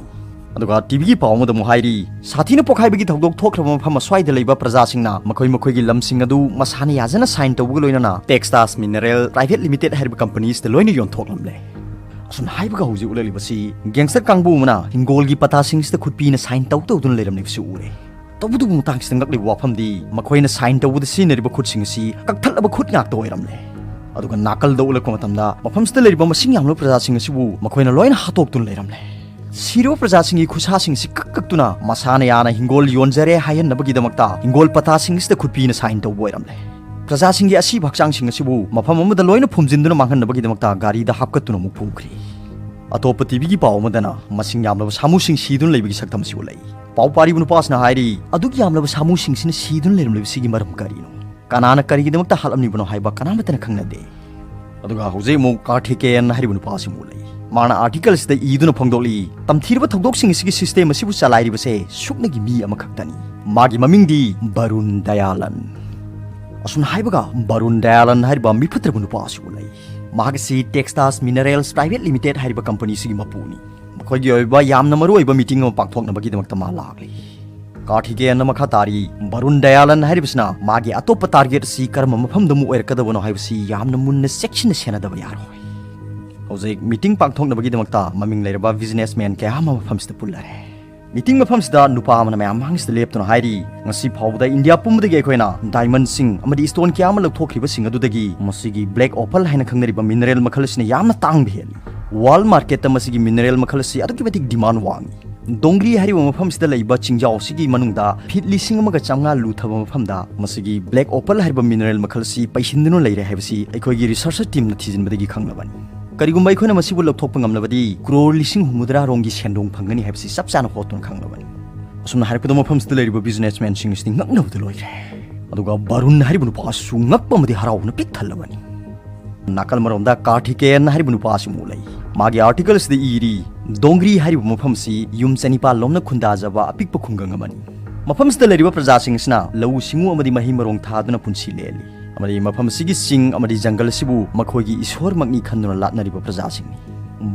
ꯑꯗꯨꯒ ꯇꯤꯚꯤꯒꯤ ꯄꯥꯎ ꯑꯃꯗ ꯑꯃꯨꯛ ꯍꯥꯏꯔꯤ, ꯁꯥꯊꯤꯅ ꯄꯣꯈꯥꯏꯕꯒꯤ ꯊꯧꯗꯣꯛ ꯊꯣꯛꯈ꯭ꯔꯕ ꯃꯐꯝ ꯑꯁ꯭ꯋꯥꯏꯗ ꯂꯩꯕ ꯄ꯭ꯔꯖꯥꯁꯤꯡꯅ ꯃꯈꯣꯏ ꯃꯈꯣꯏꯒꯤ ꯂꯝꯁꯤꯡ ꯑꯗꯨ ꯃꯁꯥꯅ ꯌꯥꯖꯅ ꯁꯥꯏꯟ ꯇꯧꯕꯒ ꯂꯣꯏꯅꯅ ꯇꯦꯛꯁꯇꯥꯁ ꯃꯤꯅꯔꯦꯜ ꯄ꯭ꯔꯥꯏꯚꯦꯠ ꯂꯤꯃꯤꯇꯦꯗ ꯍꯥꯏꯔꯤꯕ ꯀꯝꯄꯅꯤ ꯑꯁꯤꯗ ꯂꯣꯏꯅ ꯌꯣꯟꯊꯣꯛꯂꯝꯂꯦ꯫ ꯑꯁꯨꯝ ꯍꯥꯏꯕꯒ ꯍꯧꯖꯤꯛ ꯎꯠꯂꯛꯂꯤꯕꯁꯤ ꯒꯦꯡꯁꯇꯔ ꯀꯥꯡꯕꯨ ꯑꯃꯅ ꯍꯤꯡꯒꯣꯜꯒꯤ ꯄꯇꯥꯁꯤꯡꯁꯤꯗ ꯈꯨꯠꯄꯤꯅ ꯁꯥꯏꯟ ꯇꯧ ꯇꯧꯗꯨꯅ ꯂꯩꯔꯝꯂꯤꯕꯁꯤ ꯎꯔꯦ꯫ ꯇꯧꯕꯇꯕꯨ ꯃꯇꯥꯡꯁꯤꯗ ꯉꯛꯂꯤꯕ ꯋꯥꯐꯝꯗꯤ ꯃꯈꯣꯏꯅ ꯁꯥꯏꯟ ꯇꯧꯕꯗ ꯁꯤꯖꯤꯟꯅꯔꯤꯕ ꯈꯨꯠꯁꯤꯡ ꯑꯁꯤ ꯀꯛꯊꯠꯂꯕ ꯈꯨꯠ ꯉꯥꯛꯇ ꯑꯣꯏꯔꯝꯂꯦ꯫ ꯑꯗꯨꯒ ꯅꯥꯀꯜꯗ ꯎꯠꯂꯛꯄ ꯃꯇꯝꯗ ꯃꯐꯝꯁꯤꯗ ꯂꯩꯔꯤꯕ ꯃꯁꯤꯡ ꯌꯥꯝꯂꯕ ꯄ꯭ꯔꯖꯥꯁꯤꯡ ꯑꯁꯤꯕꯨ ꯃꯈꯣꯏꯅ ꯂꯣꯏꯅ ꯍꯥꯠꯇꯣꯛꯇꯨꯅ ꯂꯩꯔꯝꯂꯦ꯫ ꯁꯤꯔꯕ ꯄ꯭ꯔꯖꯥꯁꯤꯡꯒꯤ ꯈꯨꯠꯁꯥꯁꯤꯡ ꯑꯁꯤ ꯀꯛ ꯀꯛꯇꯨꯅ ꯃꯁꯥꯅ ꯌꯥꯅ ꯍꯤꯡꯒꯣꯜ ꯌꯣꯟꯖꯔꯦ ꯍꯥꯏꯍꯟꯅꯕꯒꯤꯗꯃꯛꯇ ꯍꯤꯡꯒꯣꯜ ꯄꯇꯥꯁꯤꯡ ꯑꯁꯤꯗ ꯈꯨꯠꯄꯤꯅ ꯁꯥꯏꯟ ꯇꯧꯕ ꯑꯣꯏꯔꯝꯂꯦ꯫ ꯄ꯭ꯔꯖꯥꯁꯤꯡꯒꯤ ꯑꯁꯤꯕ ꯍꯛꯆꯥꯡꯁꯤꯡ ꯑꯁꯤꯕꯨ ꯃꯐꯝ ꯑꯃꯗ ꯂꯣꯏꯅ ꯐꯨꯝꯖꯤꯟꯗꯨꯅ ꯃꯥꯡꯍꯟꯅꯕꯒꯤꯗꯃꯛꯇ ꯒꯥꯔꯤꯗ ꯍꯥꯞꯀꯠꯇꯨꯅ ꯑꯃꯨꯛ ꯄꯨꯈ꯭ꯔꯦ꯫ ꯑꯇꯣꯞꯄ ꯇꯤꯚꯤꯒꯤ ꯄꯥꯎ ꯑꯃꯗꯅ ꯃꯁꯤꯡ ꯌꯥꯝꯂꯕ ꯁꯥꯃꯨꯁꯤꯡ ꯁꯤꯗꯨꯅ ꯂꯩꯕꯒꯤ ꯁꯛꯇꯝꯁꯤ ꯎꯠꯂꯛꯏ꯫ ꯄꯥꯎ ꯄꯥꯔꯤꯕ ꯅꯨꯄꯥꯁꯤꯅ ꯍꯥꯏꯔꯤ, ꯑꯗꯨꯛ ꯌꯥꯝꯂꯕ ꯁꯥꯃꯨꯁꯤꯡꯁꯤꯅ ꯁꯤꯗꯨꯅ ꯂꯩꯔꯝꯂꯤꯕꯁꯤꯒꯤ ꯃꯔꯝ ꯀꯔꯤꯅꯣ? ꯀꯅꯥꯅ ꯀꯔꯤꯒꯤꯗꯃꯛꯇ ꯍꯥꯠꯂꯝꯂꯤꯕꯅꯣ ꯍꯥꯏꯕ ꯀꯅꯥꯃꯠꯇꯅ ꯈꯪꯅꯗꯦ꯫ ꯑꯗꯨꯒ ꯍꯧꯖꯤꯛ ꯑꯃꯨꯛ ꯀꯥꯔꯊꯤꯀꯦꯌꯟ ꯍꯥꯏꯔꯤꯕ ꯅꯨꯄꯥ ꯑꯁꯤ ꯑꯃꯨꯛ ꯂꯩ꯫ ꯃꯥꯅ ꯑꯥꯔꯇꯤꯀꯜ ꯑꯁꯤꯗ ꯏꯗꯨꯅ ꯐꯣꯡꯗꯣꯛꯂꯤ, ꯇꯝꯊꯤꯔꯕ ꯊꯧꯗꯣꯛꯁꯤꯡ ꯑꯁꯤꯒꯤ ꯁꯤꯁꯇꯦꯝ ꯑꯁꯤꯕꯨ ꯆꯂꯥꯏꯔꯤꯕꯁꯦ ꯁꯨꯞꯅꯒꯤ ꯃꯤ ꯑꯃꯈꯛꯇꯅꯤ꯫ ꯃꯥꯒꯤ ꯃꯃꯤꯡꯗꯤ ꯕꯔꯨꯟ ꯗꯌꯥꯂꯟ꯫ ꯑꯁꯨꯝꯅ ꯍꯥꯏꯕꯒ ꯕꯔꯨꯟ ꯗꯌꯥꯂꯟ ꯍꯥꯏꯔꯤꯕ ꯃꯤꯐꯠꯇ꯭ꯔꯕ ꯅꯨꯄꯥ ꯑꯁꯤ ꯎꯠꯂꯛꯏ꯫ ꯃꯍꯥꯛ ꯑꯁꯤ ꯇꯦꯛꯁꯇꯥꯁ ꯃꯤꯅꯔꯦꯜꯁ ꯄ꯭ꯔꯥꯏꯚꯦꯠ ꯂꯤꯃꯤꯇꯦꯠ ꯍꯥꯏꯔꯤꯕ ꯀꯝꯄꯅꯤ ꯑꯁꯤꯒꯤ ꯃꯄꯨꯅꯤ꯫ ꯃꯈꯣꯏꯒꯤ ꯑꯣꯏꯕ ꯌꯥꯝꯅ ꯃꯔꯨ ꯑꯣꯏꯕ ꯃꯤꯇꯤꯡ ꯑꯃ ꯄꯥꯡꯊꯣꯛꯅꯕꯒꯤꯗꯃꯛꯇ ꯃꯥ ꯂꯥꯛꯂꯤ꯫ ꯀꯥꯔꯊꯤꯀꯦꯌꯟꯅ ꯃꯈꯥ ꯇꯥꯔꯤ, ꯕꯔꯨꯟ ꯗꯌꯥꯂꯟ ꯍꯥꯏꯔꯤꯕꯁꯤꯅ ꯃꯥꯒꯤ ꯑꯇꯣꯞꯄ ꯇꯥꯔꯒꯦꯠ ꯑꯁꯤ ꯀꯔꯝꯕ ꯃꯐꯝꯗ ꯑꯃꯨꯛ ꯑꯣꯏꯔꯛꯀꯗꯕꯅꯣ ꯍꯥꯏꯕꯁꯤ ꯌꯥꯝꯅ ꯃꯨꯟꯅ ꯆꯦꯛꯁꯤꯟꯅ ꯁꯦꯟꯅꯗꯕ ꯌꯥꯔꯣꯏ꯫ ꯍꯧꯖꯤꯛ ꯃꯤꯇꯤꯡ ꯄꯥꯡꯊꯣꯛꯅꯕꯒꯤꯗꯃꯛꯇ ꯃꯃꯤꯡ ꯂꯩꯔꯕ ꯕꯤꯖꯤꯅꯦꯁꯃꯦꯟ ꯀꯌꯥ ꯑꯃ ꯃꯐꯝꯁꯤꯗ ꯄꯨꯜꯂꯔꯦ꯫ ꯃꯤꯇꯤꯡ ꯃꯐꯝꯁꯤꯗ ꯅꯨꯄꯥ ꯑꯃꯅ ꯃꯌꯥꯝ ꯃꯥꯡꯁꯤꯗ ꯂꯦꯞꯇꯨꯅ ꯍꯥꯏꯔꯤ, "ꯉꯁꯤ ꯐꯥꯎꯕꯗ ꯏꯟꯗꯤꯌꯥ ꯄꯨꯝꯕꯗꯒꯤ ꯑꯩꯈꯣꯏꯅ ꯗꯥꯏꯃꯟꯁꯤꯡ ꯑꯃꯗꯤ ꯁ꯭ꯇꯣꯟ ꯀꯌꯥ ꯑꯃ ꯂꯧꯊꯣꯛꯈ꯭ꯔꯤꯕꯁꯤꯡ ꯑꯗꯨꯗꯒꯤ ꯃꯁꯤꯒꯤ ꯕ꯭ꯂꯦꯛ ꯑꯣꯄꯜ ꯍꯥꯏꯅ ꯈꯪꯅꯔꯤꯕ ꯃꯤꯅꯔꯦꯜ ꯃꯈꯜ ꯑꯁꯤꯅ ꯌꯥꯝꯅ ꯇꯥꯡꯕ ꯍꯦꯜꯂꯤ꯫ ꯋꯥꯔꯜꯗ ꯃꯥꯔꯀꯦꯠꯇ ꯃꯁꯤꯒꯤ ꯃꯤꯅꯔꯦꯜ ꯃꯈꯜ ꯑꯁꯤ ꯑꯗꯨꯛꯀꯤ ꯃꯇꯤꯛ ꯗꯤꯃꯥꯟ ꯋꯥꯡꯉꯤ꯫ ꯗꯣꯡꯒ꯭ꯔꯤ ꯍꯥꯏꯔꯤꯕ ꯃꯐꯝꯁꯤꯗ ꯂꯩꯕ ꯆꯤꯡꯖꯥꯎ ꯑꯁꯤꯒꯤ ꯃꯅꯨꯡꯗ ꯐꯤꯠ ꯂꯤꯁꯤꯡ ꯑꯃꯒ ꯆꯥꯝꯃꯉꯥ ꯂꯨꯊꯕ ꯃꯐꯝꯗ ꯃꯁꯤꯒꯤ ꯕ꯭ꯂꯦꯛ ꯑꯣꯄꯜ ꯍꯥꯏꯔꯤꯕ ꯃꯤꯅꯔꯦꯜ ꯃꯈꯜ ꯑꯁꯤ ꯄꯩꯁꯤꯟꯗꯨꯅ ꯂꯩꯔꯦ ꯍꯥꯏꯕꯁꯤ ꯑꯩꯈꯣꯏꯒꯤ ꯔꯤꯁꯔꯆꯔ ꯇꯤꯝꯅ ꯊꯤꯖꯤꯟꯕꯗꯒꯤ ꯈꯪꯂꯕꯅꯤ꯫ ꯀꯔꯤꯒꯨꯝꯕ ꯑꯩꯈꯣꯏꯅ ꯃꯁꯤꯕꯨ ꯂꯧꯊꯣꯛꯄ ꯉꯝꯂꯕꯗꯤ ꯀ꯭ꯔꯣꯔ ꯂꯤꯁꯤꯡ ꯍꯨꯝꯐꯨꯇꯔꯥ ꯔꯣꯝꯒꯤ ꯁꯦꯟꯗꯣꯡ ꯐꯪꯒꯅꯤ ꯍꯥꯏꯕꯁꯤ ꯆꯞ ꯆꯥꯅ ꯍꯣꯠꯇꯨꯅ ꯈꯪꯂꯕꯅꯤ"꯫ ꯑꯁꯨꯝꯅ ꯍꯥꯏꯔꯛꯄꯗ ꯃꯐꯝꯁꯤꯗ ꯂꯩꯔꯤꯕ ꯕꯤꯖꯤꯅꯦꯁꯃꯦꯟꯁꯤꯡ ꯑꯁꯤꯗꯤ ꯉꯛꯅꯕꯗ ꯂꯣꯏꯔꯦ꯫ ꯑꯗꯨꯒ ꯕꯔꯨꯟ ꯍꯥꯏꯔꯤꯕ ꯅꯨꯄꯥ ꯑꯁꯤꯁꯨ ꯉꯛꯄ ꯑꯃꯗꯤ ꯍꯔꯥꯎꯕꯅ ꯄꯤꯛ ꯊꯜꯂꯕꯅꯤ꯫ ꯅꯥꯀꯜ ꯑꯃꯔꯣꯝꯗ ꯀꯥꯔꯊꯤꯀꯦꯌꯟ ꯍꯥꯏꯔꯤꯕ ꯅꯨꯄꯥ ꯑꯁꯤ ꯑꯃꯨꯛ ꯂꯩ꯫ ꯃꯥꯒꯤ ꯑꯥꯔꯇꯤꯀꯜ ꯑꯁꯤꯗ ꯏꯔꯤ, "ꯗꯣꯡꯒ꯭ꯔꯤ ꯍꯥꯏꯔꯤꯕ ꯃꯐꯝ ꯑꯁꯤ ꯌꯨꯝ ꯆꯅꯤꯄꯥꯜ ꯂꯣꯝꯅ ꯈꯨꯟꯗꯥꯖꯕ ꯑꯄꯤꯛꯄ ꯈꯨꯡꯒꯪ ꯑꯃꯅꯤ꯫ ꯃꯐꯝꯁꯤꯗ ꯂꯩꯔꯤꯕ ꯄ꯭ꯔꯖꯥꯁꯤꯡ ꯑꯁꯤꯅ ꯂꯧꯎ ꯁꯤꯡꯎ ꯑꯃꯗꯤ ꯃꯍꯩ ꯃꯔꯣꯡ ꯊꯥꯗꯨꯅ ꯄꯨꯟꯁꯤ ꯂꯦꯜꯂꯤ꯫ ꯑꯃꯗꯤ ꯃꯐꯝ ꯑꯁꯤꯒꯤ ꯆꯤꯡ ꯑꯃꯗꯤ ꯖꯪꯒꯜ ꯑꯁꯤꯕꯨ ꯃꯈꯣꯏꯒꯤ ꯏꯁꯣꯔꯃꯛꯅꯤ ꯈꯟꯗꯨꯅ ꯂꯥꯠꯅꯔꯤꯕ ꯄ꯭ꯔꯖꯥꯁꯤꯡꯅꯤ"꯫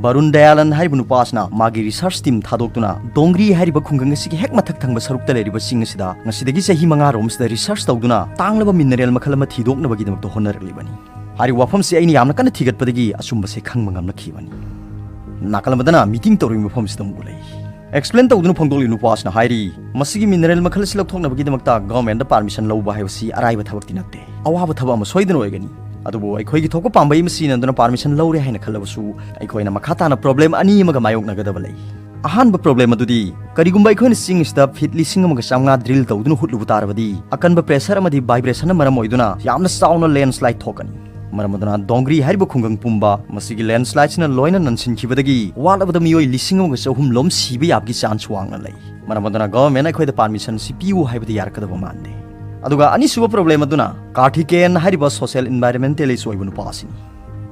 ꯕꯔꯨꯟ ꯗꯌꯥꯂꯟ ꯍꯥꯏꯔꯤꯕ ꯅꯨꯄꯥ ꯑꯁꯤꯅ ꯃꯥꯒꯤ ꯔꯤꯁꯔꯆ ꯇꯤꯝ ꯊꯥꯗꯣꯛꯇꯨꯅ ꯗꯣꯡꯒ꯭ꯔꯤ ꯍꯥꯏꯔꯤꯕ ꯈꯨꯡꯒꯪ ꯑꯁꯤꯒꯤ ꯍꯦꯛ ꯃꯊꯛ ꯊꯪꯕ ꯁꯔꯨꯛꯇ ꯂꯩꯔꯤꯕ ꯆꯤꯡ ꯑꯁꯤꯗ ꯉꯁꯤꯗꯒꯤ ꯆꯍꯤ ꯃꯉꯥ ꯔꯣꯝꯁꯤꯗ ꯔꯤꯁꯔꯆ ꯇꯧꯗꯨꯅ ꯇꯥꯡꯂꯕ ꯃꯤꯅꯔꯦꯜ ꯃꯈꯜ ꯑꯃ ꯊꯤꯗꯣꯛꯅꯕꯒꯤꯗꯃꯛꯇ ꯍꯣꯠꯅꯔꯛꯂꯤꯕꯅꯤ꯫ ꯍꯥꯏꯔꯤꯕ ꯋꯥꯐꯝꯁꯤ ꯑꯩꯅ ꯌꯥꯝꯅ ꯀꯟꯅ ꯊꯤꯒꯠꯄꯗꯒꯤ ꯑꯆꯨꯝꯕꯁꯦ ꯈꯪꯕ ꯉꯝꯂꯛꯈꯤꯕꯅꯤ꯫ ꯅꯥꯀꯜ ꯑꯃꯗꯅ ꯃꯤꯇꯤꯡ ꯇꯧꯔꯤꯕ ꯃꯐꯝꯁꯤꯗ ꯑꯃꯨꯛ ꯂꯩ꯫ ꯑꯦꯛꯁꯄ꯭ꯂꯦꯟ ꯇꯧꯗꯨꯅ ꯐꯣꯡꯗꯣꯛꯂꯤꯕ ꯅꯨꯄꯥ ꯑꯁꯤꯅ ꯍꯥꯏꯔꯤ, "ꯃꯁꯤꯒꯤ ꯃꯤꯅꯔꯦꯜ ꯃꯈꯜ ꯑꯁꯤ ꯂꯧꯊꯣꯛꯅꯕꯒꯤꯗꯃꯛꯇ ꯒꯚꯔꯟꯃꯦꯟꯠꯇ ꯄꯥꯔꯃꯤꯁꯟ ꯂꯧꯕ ꯍꯥꯏꯕꯁꯤ ꯑꯔꯥꯏꯕ ꯊꯕꯛꯇꯤ ꯅꯠꯇꯦ꯫ ꯑꯋꯥꯕ ꯊꯕꯛ ꯑꯃ ꯁꯣꯏꯗꯅ ꯑꯣꯏꯒꯅꯤ꯫ ꯑꯗꯨꯕꯨ ꯑꯩꯈꯣꯏꯒꯤ ꯊꯣꯛꯄ ꯄꯥꯝꯕꯩ ꯑꯃ ꯁꯤꯖꯤꯟꯅꯗꯨꯅ ꯄꯥꯔꯃꯤꯁꯟ ꯂꯧꯔꯦ ꯍꯥꯏꯅ ꯈꯜꯂꯕꯁꯨ, ꯑꯩꯈꯣꯏꯅ ꯃꯈꯥ ꯇꯥꯅ ꯄ꯭ꯔꯣꯕ꯭ꯂꯦꯝ ꯑꯅꯤ ꯑꯃꯒ ꯃꯥꯌꯣꯛꯅꯒꯗꯕ ꯂꯩ꯫ ꯑꯍꯥꯟꯕ ꯄ꯭ꯔꯣꯕ꯭ꯂꯦꯝ ꯑꯗꯨꯗꯤ, ꯀꯔꯤꯒꯨꯝꯕ ꯑꯩꯈꯣꯏꯅ ꯆꯤꯡ ꯑꯁꯤꯗ ꯐꯤꯠ ꯂꯤꯁꯤꯡ ꯑꯃꯒ ꯆꯥꯝꯃꯉꯥ ꯗ꯭ꯔꯤꯜ ꯇꯧꯗꯨꯅ ꯍꯨꯠꯂꯨꯕ ꯇꯥꯔꯕꯗꯤ, ꯑꯀꯟꯕ ꯄ꯭ꯔꯦꯁꯔ ꯑꯃꯗꯤ ꯚꯥꯏꯕ꯭ꯔꯦꯁꯟꯅ ꯃꯔꯝ ꯑꯣꯏꯗꯨꯅ ꯌꯥꯝꯅ ꯆꯥꯎꯅ ꯂꯦꯟꯁ꯭ꯂꯥꯏꯗ ꯊꯣꯛꯀꯅꯤ꯫ ꯃꯔꯝ ꯑꯗꯨꯅ ꯗꯣꯡꯒ꯭ꯔꯤ ꯍꯥꯏꯔꯤꯕ ꯈꯨꯡꯒꯪ ꯄꯨꯝꯕ ꯃꯁꯤꯒꯤ ꯂꯦꯟꯁ꯭ꯂꯥꯏꯗꯁꯤꯅ ꯂꯣꯏꯅ ꯅꯟꯁꯤꯟꯈꯤꯕꯗꯒꯤ ꯋꯥꯠꯂꯕꯗ ꯃꯤꯑꯣꯏ ꯂꯤꯁꯤꯡ ꯑꯃꯒ ꯆꯍꯨꯝ ꯂꯣꯝ ꯁꯤꯕ ꯌꯥꯕꯒꯤ ꯆꯥꯟꯁ ꯋꯥꯡꯅ ꯂꯩ꯫ ꯃꯔꯝ ꯑꯗꯨꯅ ꯒꯚꯔꯟꯃꯦꯟꯠ ꯑꯩꯈꯣꯏꯗ ꯄꯥꯔꯃꯤꯁꯟ ꯑꯁꯤ ꯄꯤꯌꯨ ꯍꯥꯏꯕꯗꯤ ꯌꯥꯔꯛꯀꯗꯕ ꯃꯥꯟꯗꯦ꯫ ꯑꯗꯨꯒ ꯑꯅꯤꯁꯨꯕ ꯄ꯭ꯔꯣꯕ꯭ꯂꯦꯝ ꯑꯗꯨꯅ, ꯀꯥꯔꯊꯤꯀꯦꯟ ꯍꯥꯏꯔꯤꯕ ꯁꯣꯁꯤꯌꯦꯜ ꯏꯟꯚꯥꯏꯔꯟꯃꯦꯟꯇꯦꯂꯤꯁ ꯑꯣꯏꯕ ꯅꯨꯄꯥ ꯑꯁꯤꯅꯤ꯫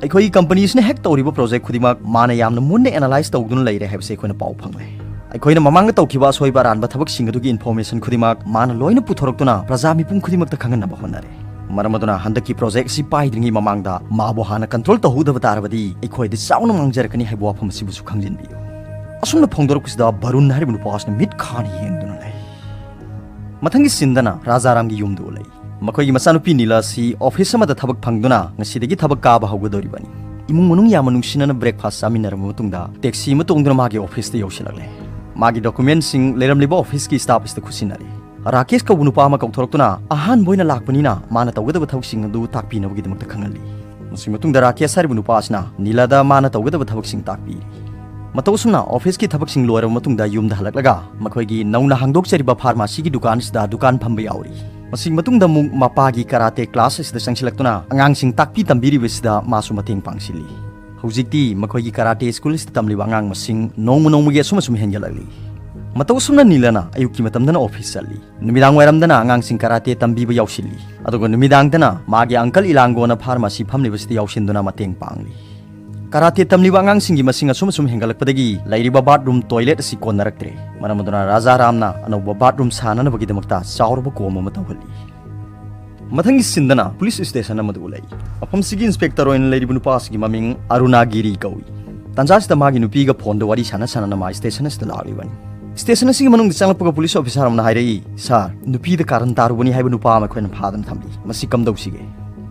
ꯑꯩꯈꯣꯏꯒꯤ ꯀꯝꯄꯅꯤꯁꯤꯅ ꯍꯦꯛ ꯇꯧꯔꯤꯕ ꯄ꯭ꯔꯣꯖꯦꯛ ꯈꯨꯗꯤꯡꯃꯛ ꯃꯥꯅ ꯌꯥꯝꯅ ꯃꯨꯟꯅ ꯑꯦꯅꯥꯂꯥꯏꯖ ꯇꯧꯗꯨꯅ ꯂꯩꯔꯦ ꯍꯥꯏꯕꯁꯤ ꯑꯩꯈꯣꯏꯅ ꯄꯥꯎ ꯐꯪꯂꯦ꯫ ꯑꯩꯈꯣꯏꯅ ꯃꯃꯥꯡꯗ ꯇꯧꯈꯤꯕ ꯑꯁꯣꯏꯕ ꯑꯔꯥꯟꯕ ꯊꯕꯛꯁꯤꯡ ꯑꯗꯨꯒꯤ ꯏꯟꯐꯣꯔꯃꯦꯁꯟ ꯈꯨꯗꯤꯡꯃꯛ ꯃꯥꯅ ꯂꯣꯏꯅ ꯄꯨꯊꯣꯔꯛꯇꯨꯅ ꯄ꯭ꯔꯖꯥ ꯃꯤꯄꯨꯝ ꯈꯨꯗꯤꯡꯃꯛꯇ ꯈꯪꯍꯟꯅꯕ ꯍꯣꯠꯅꯔꯦ꯫ ꯃꯔꯝ ꯑꯗꯨꯅ ꯍꯟꯗꯛꯀꯤ ꯄ꯭ꯔꯣꯖꯦꯛ ꯑꯁꯤ ꯄꯥꯏꯗ꯭ꯔꯤꯉꯩ ꯃꯃꯥꯡꯗ ꯃꯥꯕꯨ ꯍꯥꯟꯅ ꯀꯟꯇ꯭ꯔꯣꯜ ꯇꯧꯍꯧꯗꯕ ꯇꯥꯔꯕꯗꯤ ꯑꯩꯈꯣꯏꯗ ꯆꯥꯎꯅ ꯃꯥꯡꯖꯔꯛꯀꯅꯤ ꯍꯥꯏꯕ ꯋꯥꯐꯝ ꯑꯁꯤꯕꯨꯁꯨ ꯈꯪꯖꯤꯟꯕꯤꯌꯨ꯫ ꯑꯁꯨꯝꯅ ꯐꯣꯡꯗꯣꯔꯛꯄꯁꯤꯗ ꯕꯔꯨꯟ ꯍꯥꯏꯔꯤꯕ ꯅꯨꯄꯥ ꯑꯁꯤꯅ ꯃꯤꯠ ꯈꯥꯅ ꯌꯦꯡꯗꯨꯅ ꯂꯩ꯫ ꯃꯊꯪꯒꯤ ꯁꯤꯟꯗꯅ ꯔꯥꯖꯥꯔꯥꯝꯒꯤ ꯌꯨꯝꯗ ꯎꯠꯂꯛꯏ꯫ ꯃꯈꯣꯏꯒꯤ ꯃꯆꯥꯅꯨꯄꯤ ꯅꯤꯂꯥ ꯑꯁꯤ ꯑꯣꯐꯤꯁ ꯑꯃꯗ ꯊꯕꯛ ꯐꯪꯗꯨꯅ ꯉꯁꯤꯗꯒꯤ ꯊꯕꯛ ꯀꯥꯕ ꯍꯧꯒꯗꯧꯔꯤꯕꯅꯤ꯫ ꯏꯃꯨꯡ ꯃꯅꯨꯡ ꯌꯥꯝꯅ ꯅꯨꯡꯁꯤꯅꯅ ꯕ꯭ꯔꯦꯛꯐꯥꯁ ꯆꯥꯃꯤꯟꯅꯔꯕ ꯃꯇꯨꯡꯗ ꯇꯦꯛꯁꯤ ꯑꯃ ꯇꯣꯡꯗꯨꯅ ꯃꯥꯒꯤ ꯑꯣꯐꯤꯁꯇ ꯌꯧꯁꯤꯜꯂꯛꯂꯦ꯫ ꯃꯥꯒꯤ ꯗꯣꯀꯨꯃꯦꯟꯁꯤꯡ ꯂꯩꯔꯝꯂꯤꯕ ꯑꯣꯐꯤꯁꯀꯤ ꯁ꯭ꯇꯥꯐ ꯑꯁꯤꯗ ꯈꯨꯠꯁꯤꯟꯅꯔꯦ꯫ ꯔꯥꯀꯦꯁ ꯀꯧꯕ ꯅꯨꯄꯥ ꯑꯃ ꯀꯧꯊꯣꯔꯛꯇꯨꯅ ꯑꯍꯥꯟꯕ ꯑꯣꯏꯅ ꯂꯥꯛꯄꯅꯤꯅ ꯃꯥꯅ ꯇꯧꯒꯗꯕ ꯊꯕꯛꯁꯤꯡ ꯑꯗꯨ ꯇꯥꯛꯄꯤꯅꯕꯒꯤꯗꯃꯛꯇ ꯈꯪꯍꯜꯂꯤ꯫ ꯃꯁꯤ ꯃꯇꯨꯡꯗ ꯔꯥꯀꯦꯁ ꯍꯥꯏꯔꯤꯕ ꯅꯨꯄꯥ ꯑꯁꯤꯅ ꯅꯤꯂꯥꯗ ꯃꯥꯅ ꯇꯧꯒꯗꯕ ꯊꯕꯛꯁꯤꯡ ꯇꯥꯛꯄꯤꯔꯤ꯫ ꯃꯇꯧ ꯑꯁꯨꯝꯅ ꯑꯣꯐꯤꯁꯀꯤ ꯊꯕꯛꯁꯤꯡ ꯂꯣꯏꯔꯕ ꯃꯇꯨꯡꯗ ꯌꯨꯝꯗ ꯍꯜꯂꯛꯂꯒ ꯃꯈꯣꯏꯒꯤ ꯅꯧꯅ ꯍꯥꯡꯗꯣꯛꯆꯔꯤꯕ ꯐꯥꯔꯃꯥꯁꯤꯒꯤ ꯗꯨꯀꯥꯟ ꯑꯁꯤꯗ ꯗꯨꯀꯥꯟ ꯐꯝꯕ ꯌꯥꯎꯔꯤ꯫ ꯃꯁꯤꯒꯤ ꯃꯇꯨꯡꯗ ꯑꯃꯨꯛ ꯃꯄꯥꯒꯤ ꯀꯔꯥꯇꯦ ꯀ꯭ꯂꯥꯁ ꯑꯁꯤꯗ ꯆꯪꯁꯤꯜꯂꯛꯇꯨꯅ ꯑꯉꯥꯡꯁꯤꯡ ꯇꯥꯛꯄꯤ ꯇꯝꯕꯤꯔꯤꯕꯁꯤꯗ ꯃꯥꯁꯨ ꯃꯇꯦꯡ ꯄꯥꯡꯁꯤꯜꯂꯤ꯫ ꯍꯧꯖꯤꯛꯇꯤ ꯃꯈꯣꯏꯒꯤ ꯀꯔꯥꯇꯦ ꯁ꯭ꯀꯨꯜ ꯑꯁꯤꯗ ꯇꯝꯂꯤꯕ ꯑꯉꯥꯡ ꯃꯁꯤꯡ ꯅꯣꯡꯃ ꯅꯣꯡꯃꯒꯤ ꯑꯁꯨꯝ ꯑꯁꯨꯝ ꯍꯦꯟꯒꯠꯂꯛꯂꯤ꯫ ꯃꯇꯧ ꯑꯁꯨꯝꯅ ꯅꯤꯂꯅ ꯑꯌꯨꯛꯀꯤ ꯃꯇꯝꯗꯅ ꯑꯣꯐꯤꯁ ꯆꯠꯂꯤ, ꯅꯨꯃꯤꯗꯥꯡ ꯋꯥꯏꯔꯝꯗꯅ ꯑꯉꯥꯡꯁꯤꯡ ꯀꯔꯥꯇꯦ ꯇꯝꯕꯤꯕ ꯌꯥꯎꯁꯤꯜꯂꯤ, ꯑꯗꯨꯒ ꯅꯨꯃꯤꯗꯥꯡꯗꯅ ꯃꯥꯒꯤ ꯑꯪꯀꯜ ꯏꯂꯥꯡꯒꯣꯅ ꯐꯥꯔꯃꯥꯁꯤ ꯐꯝꯂꯤꯕꯁꯤꯗ ꯌꯥꯎꯁꯤꯟꯗꯨꯅ ꯃꯇꯦꯡ ꯄꯥꯡꯂꯤ꯫ ꯀꯔꯥꯇꯦ ꯇꯝꯂꯤꯕ ꯑꯉꯥꯡꯁꯤꯡꯒꯤ ꯃꯁꯤꯡ ꯑꯁꯨꯝ ꯑꯁꯨꯝ ꯍꯦꯟꯒꯠꯂꯛꯄꯗꯒꯤ ꯂꯩꯔꯤꯕ ꯕꯥꯠꯔꯨꯝ ꯇꯣꯏꯂꯦꯠ ꯑꯁꯤ ꯀꯣꯟꯅꯔꯛꯇ꯭ꯔꯦ꯫ ꯃꯔꯝ ꯑꯗꯨꯅ ꯔꯥꯖꯥ ꯔꯥꯝꯅ ꯑꯅꯧꯕ ꯕꯥꯠꯔꯨꯝ ꯁꯥꯅꯅꯕꯒꯤꯗꯃꯛꯇ ꯆꯥꯎꯔꯕ ꯀꯣꯝ ꯑꯃ ꯇꯧꯍꯜꯂꯤ꯫ ꯃꯊꯪꯒꯤ ꯁꯤꯟꯗꯅ ꯄꯨꯂꯤꯁ ꯁ꯭ꯇꯦꯁꯟ ꯑꯃꯗ ꯎꯠꯂꯛꯏ꯫ ꯃꯐꯝꯁꯤꯒꯤ ꯏꯟꯁꯄꯦꯛꯇꯔ ꯑꯣꯏꯅ ꯂꯩꯔꯤꯕ ꯅꯨꯄꯥ ꯑꯁꯤꯒꯤ ꯃꯃꯤꯡ ꯑꯔꯨꯅꯥꯒꯤꯔꯤ ꯀꯧꯏ꯫ ꯇꯥꯟꯖꯥ ꯑꯁꯤꯗ ꯃꯥꯒꯤ ꯅꯨꯄꯤꯒ ꯐꯣꯟꯗ ꯋꯥꯔꯤ ꯁꯥꯟꯅ ꯁꯥꯟꯅꯅ ꯃꯥ ꯁ꯭ꯇꯦꯁꯟ ꯑꯁꯤꯗ ꯂꯥꯛꯂꯤꯕꯅꯤ꯫ ꯁ꯭ꯇꯦꯁꯟ ꯑꯁꯤꯒꯤ ꯃꯅꯨꯡꯗ ꯆꯪꯂꯛꯄꯒ ꯄꯨꯂꯤꯁ ꯑꯣꯐꯤꯁꯥꯔ ꯑꯃꯅ ꯍꯥꯏꯔꯛꯏ, "ꯁꯥꯔ, ꯅꯨꯄꯤꯗ ꯀꯥꯔꯟ ꯇꯥꯔꯨꯕꯅꯤ ꯍꯥꯏꯕ ꯅꯨꯄꯥ ꯑꯃ ꯑꯩꯈꯣꯏꯅ ꯐꯥꯗꯨꯅ ꯊꯝꯂꯤ꯫ ꯃꯁꯤ ꯀꯝꯗꯧꯁꯤꯒꯦ?"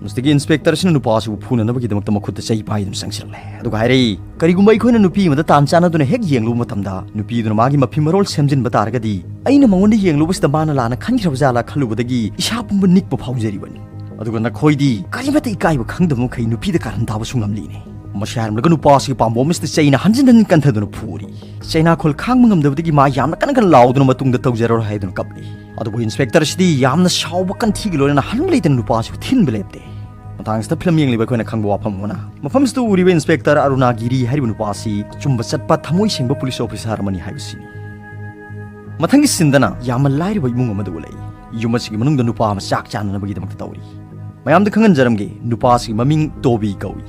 ꯃꯁꯤꯗꯒꯤ ꯏꯟꯁꯄꯦꯛꯇꯔ ꯑꯁꯤꯅ ꯅꯨꯄꯥ ꯑꯁꯤꯕꯨ ꯐꯨꯅꯅꯕꯒꯤꯗꯃꯛꯇ ꯃꯈꯨꯠꯇ ꯆꯩ ꯄꯥꯏꯗꯨꯅ ꯆꯪꯁꯤꯜꯂꯛꯂꯦ꯫ ꯑꯗꯨꯒ ꯍꯥꯏꯔꯛꯏ, "ꯀꯔꯤꯒꯨꯝꯕ ꯑꯩꯈꯣꯏꯅ ꯅꯨꯄꯤ ꯑꯃꯗ ꯇꯥꯟ ꯆꯥꯟꯅꯗꯨꯅ ꯍꯦꯛ ꯌꯦꯡꯂꯨꯕ ꯃꯇꯝꯗ ꯅꯨꯄꯤꯗꯨꯅ ꯃꯥꯒꯤ ꯃꯐꯤ ꯃꯔꯣꯜ ꯁꯦꯝꯖꯤꯟꯕ ꯇꯥꯔꯒꯗꯤ ꯑꯩꯅ ꯃꯉꯣꯟꯗ ꯌꯦꯡꯂꯨꯕꯁꯤꯗ ꯃꯥꯅ ꯂꯥꯟꯅ ꯈꯟꯈ꯭ꯔꯕ ꯖꯥꯠꯂꯥ ꯈꯜꯂꯨꯕꯗꯒꯤ ꯏꯁꯥ ꯄꯨꯝꯕ ꯅꯤꯛꯄ ꯐꯥꯎꯖꯔꯤꯕꯅꯤ꯫ ꯑꯗꯨꯒ ꯅꯈꯣꯏꯗꯤ ꯀꯔꯤꯃꯠꯇ ꯏꯀꯥꯏꯕ ꯈꯪꯗꯕ ꯃꯈꯩ ꯅꯨꯄꯤꯗ ꯀꯥꯔꯟ ꯇꯥꯕꯁꯨ ꯉꯝꯂꯤꯅꯦ꯫ ꯃꯁꯤ ꯍꯥꯏꯔꯝꯂꯒ ꯅꯨꯄꯥ ꯑꯁꯤꯒꯤ ꯄꯥꯝꯕꯣꯝ ꯑꯁꯤꯗ ꯆꯩꯅ ꯍꯟꯖꯤꯟ ꯍꯟꯖꯤꯟ ꯀꯟꯊꯗꯨꯅ ꯐꯨꯔꯤ꯫ ꯆꯩꯅꯥꯈꯣꯜ ꯈꯥꯡꯕ ꯉꯝꯗꯕꯗꯒꯤ ꯃꯥ ꯌꯥꯝꯅ ꯀꯟꯅ ꯀꯟꯅ ꯂꯥꯎꯗꯨꯅ ꯃꯇꯨꯡꯗ ꯇꯧꯖꯔꯔꯣꯏ ꯍꯥꯏꯗꯨꯅ ꯀꯞꯂꯤ꯫ ꯑꯗꯨꯕꯨ ꯏꯟꯁꯄꯦꯛꯇꯔ ꯑꯁꯤꯗꯤ ꯌꯥꯝꯅ ꯁꯥꯎꯕ ꯀꯟꯊꯤꯒ ꯂꯣꯏꯅꯅ ꯍꯟꯕ ꯂꯩꯇꯅ ꯅꯨꯄꯥ ꯑꯁꯤꯕꯨ ꯊꯤꯟꯕ ꯂꯦꯞꯇꯦ꯫ ꯃꯇꯥꯡꯁꯤꯗ ꯐꯤꯂꯝ ꯌꯦꯡꯂꯤꯕ ꯑꯩꯈꯣꯏꯅ ꯈꯪꯕ ꯋꯥꯐꯝ ꯑꯃꯅ, ꯃꯐꯝꯁꯤꯗ ꯎꯔꯤꯕ ꯏꯟꯁꯄꯦꯛꯇꯔ ꯑꯔꯨꯅꯥꯒꯤꯔꯤ ꯍꯥꯏꯔꯤꯕ ꯅꯨꯄꯥ ꯑꯁꯤ ꯑꯆꯨꯝꯕ ꯆꯠꯄ ꯊꯃꯣꯏ ꯁꯦꯡꯕ ꯄꯨꯂꯤꯁ ꯑꯣꯐꯤꯁꯥꯔ ꯑꯃꯅꯤ ꯍꯥꯏꯕꯁꯤꯅꯤ꯫ ꯃꯊꯪꯒꯤ ꯁꯤꯟꯗꯅ ꯌꯥꯝꯅ ꯂꯥꯏꯔꯕ ꯏꯃꯨꯡ ꯑꯃꯗ ꯎꯠꯂꯛꯏ꯫ ꯌꯨꯝ ꯑꯁꯤꯒꯤ ꯃꯅꯨꯡꯗ ꯅꯨꯄꯥ ꯑꯃ ꯆꯥꯛ ꯆꯥꯅꯅꯕꯒꯤꯗꯃꯛꯇ ꯇꯧꯔꯤ꯫ ꯃꯌꯥꯝꯗ ꯈꯪꯍꯟꯖꯔꯝꯒꯦ, ꯅꯨꯄꯥ ꯑꯁꯤꯒꯤ ꯃꯃꯤꯡ ꯇꯣꯕꯤ ꯀꯧꯏ꯫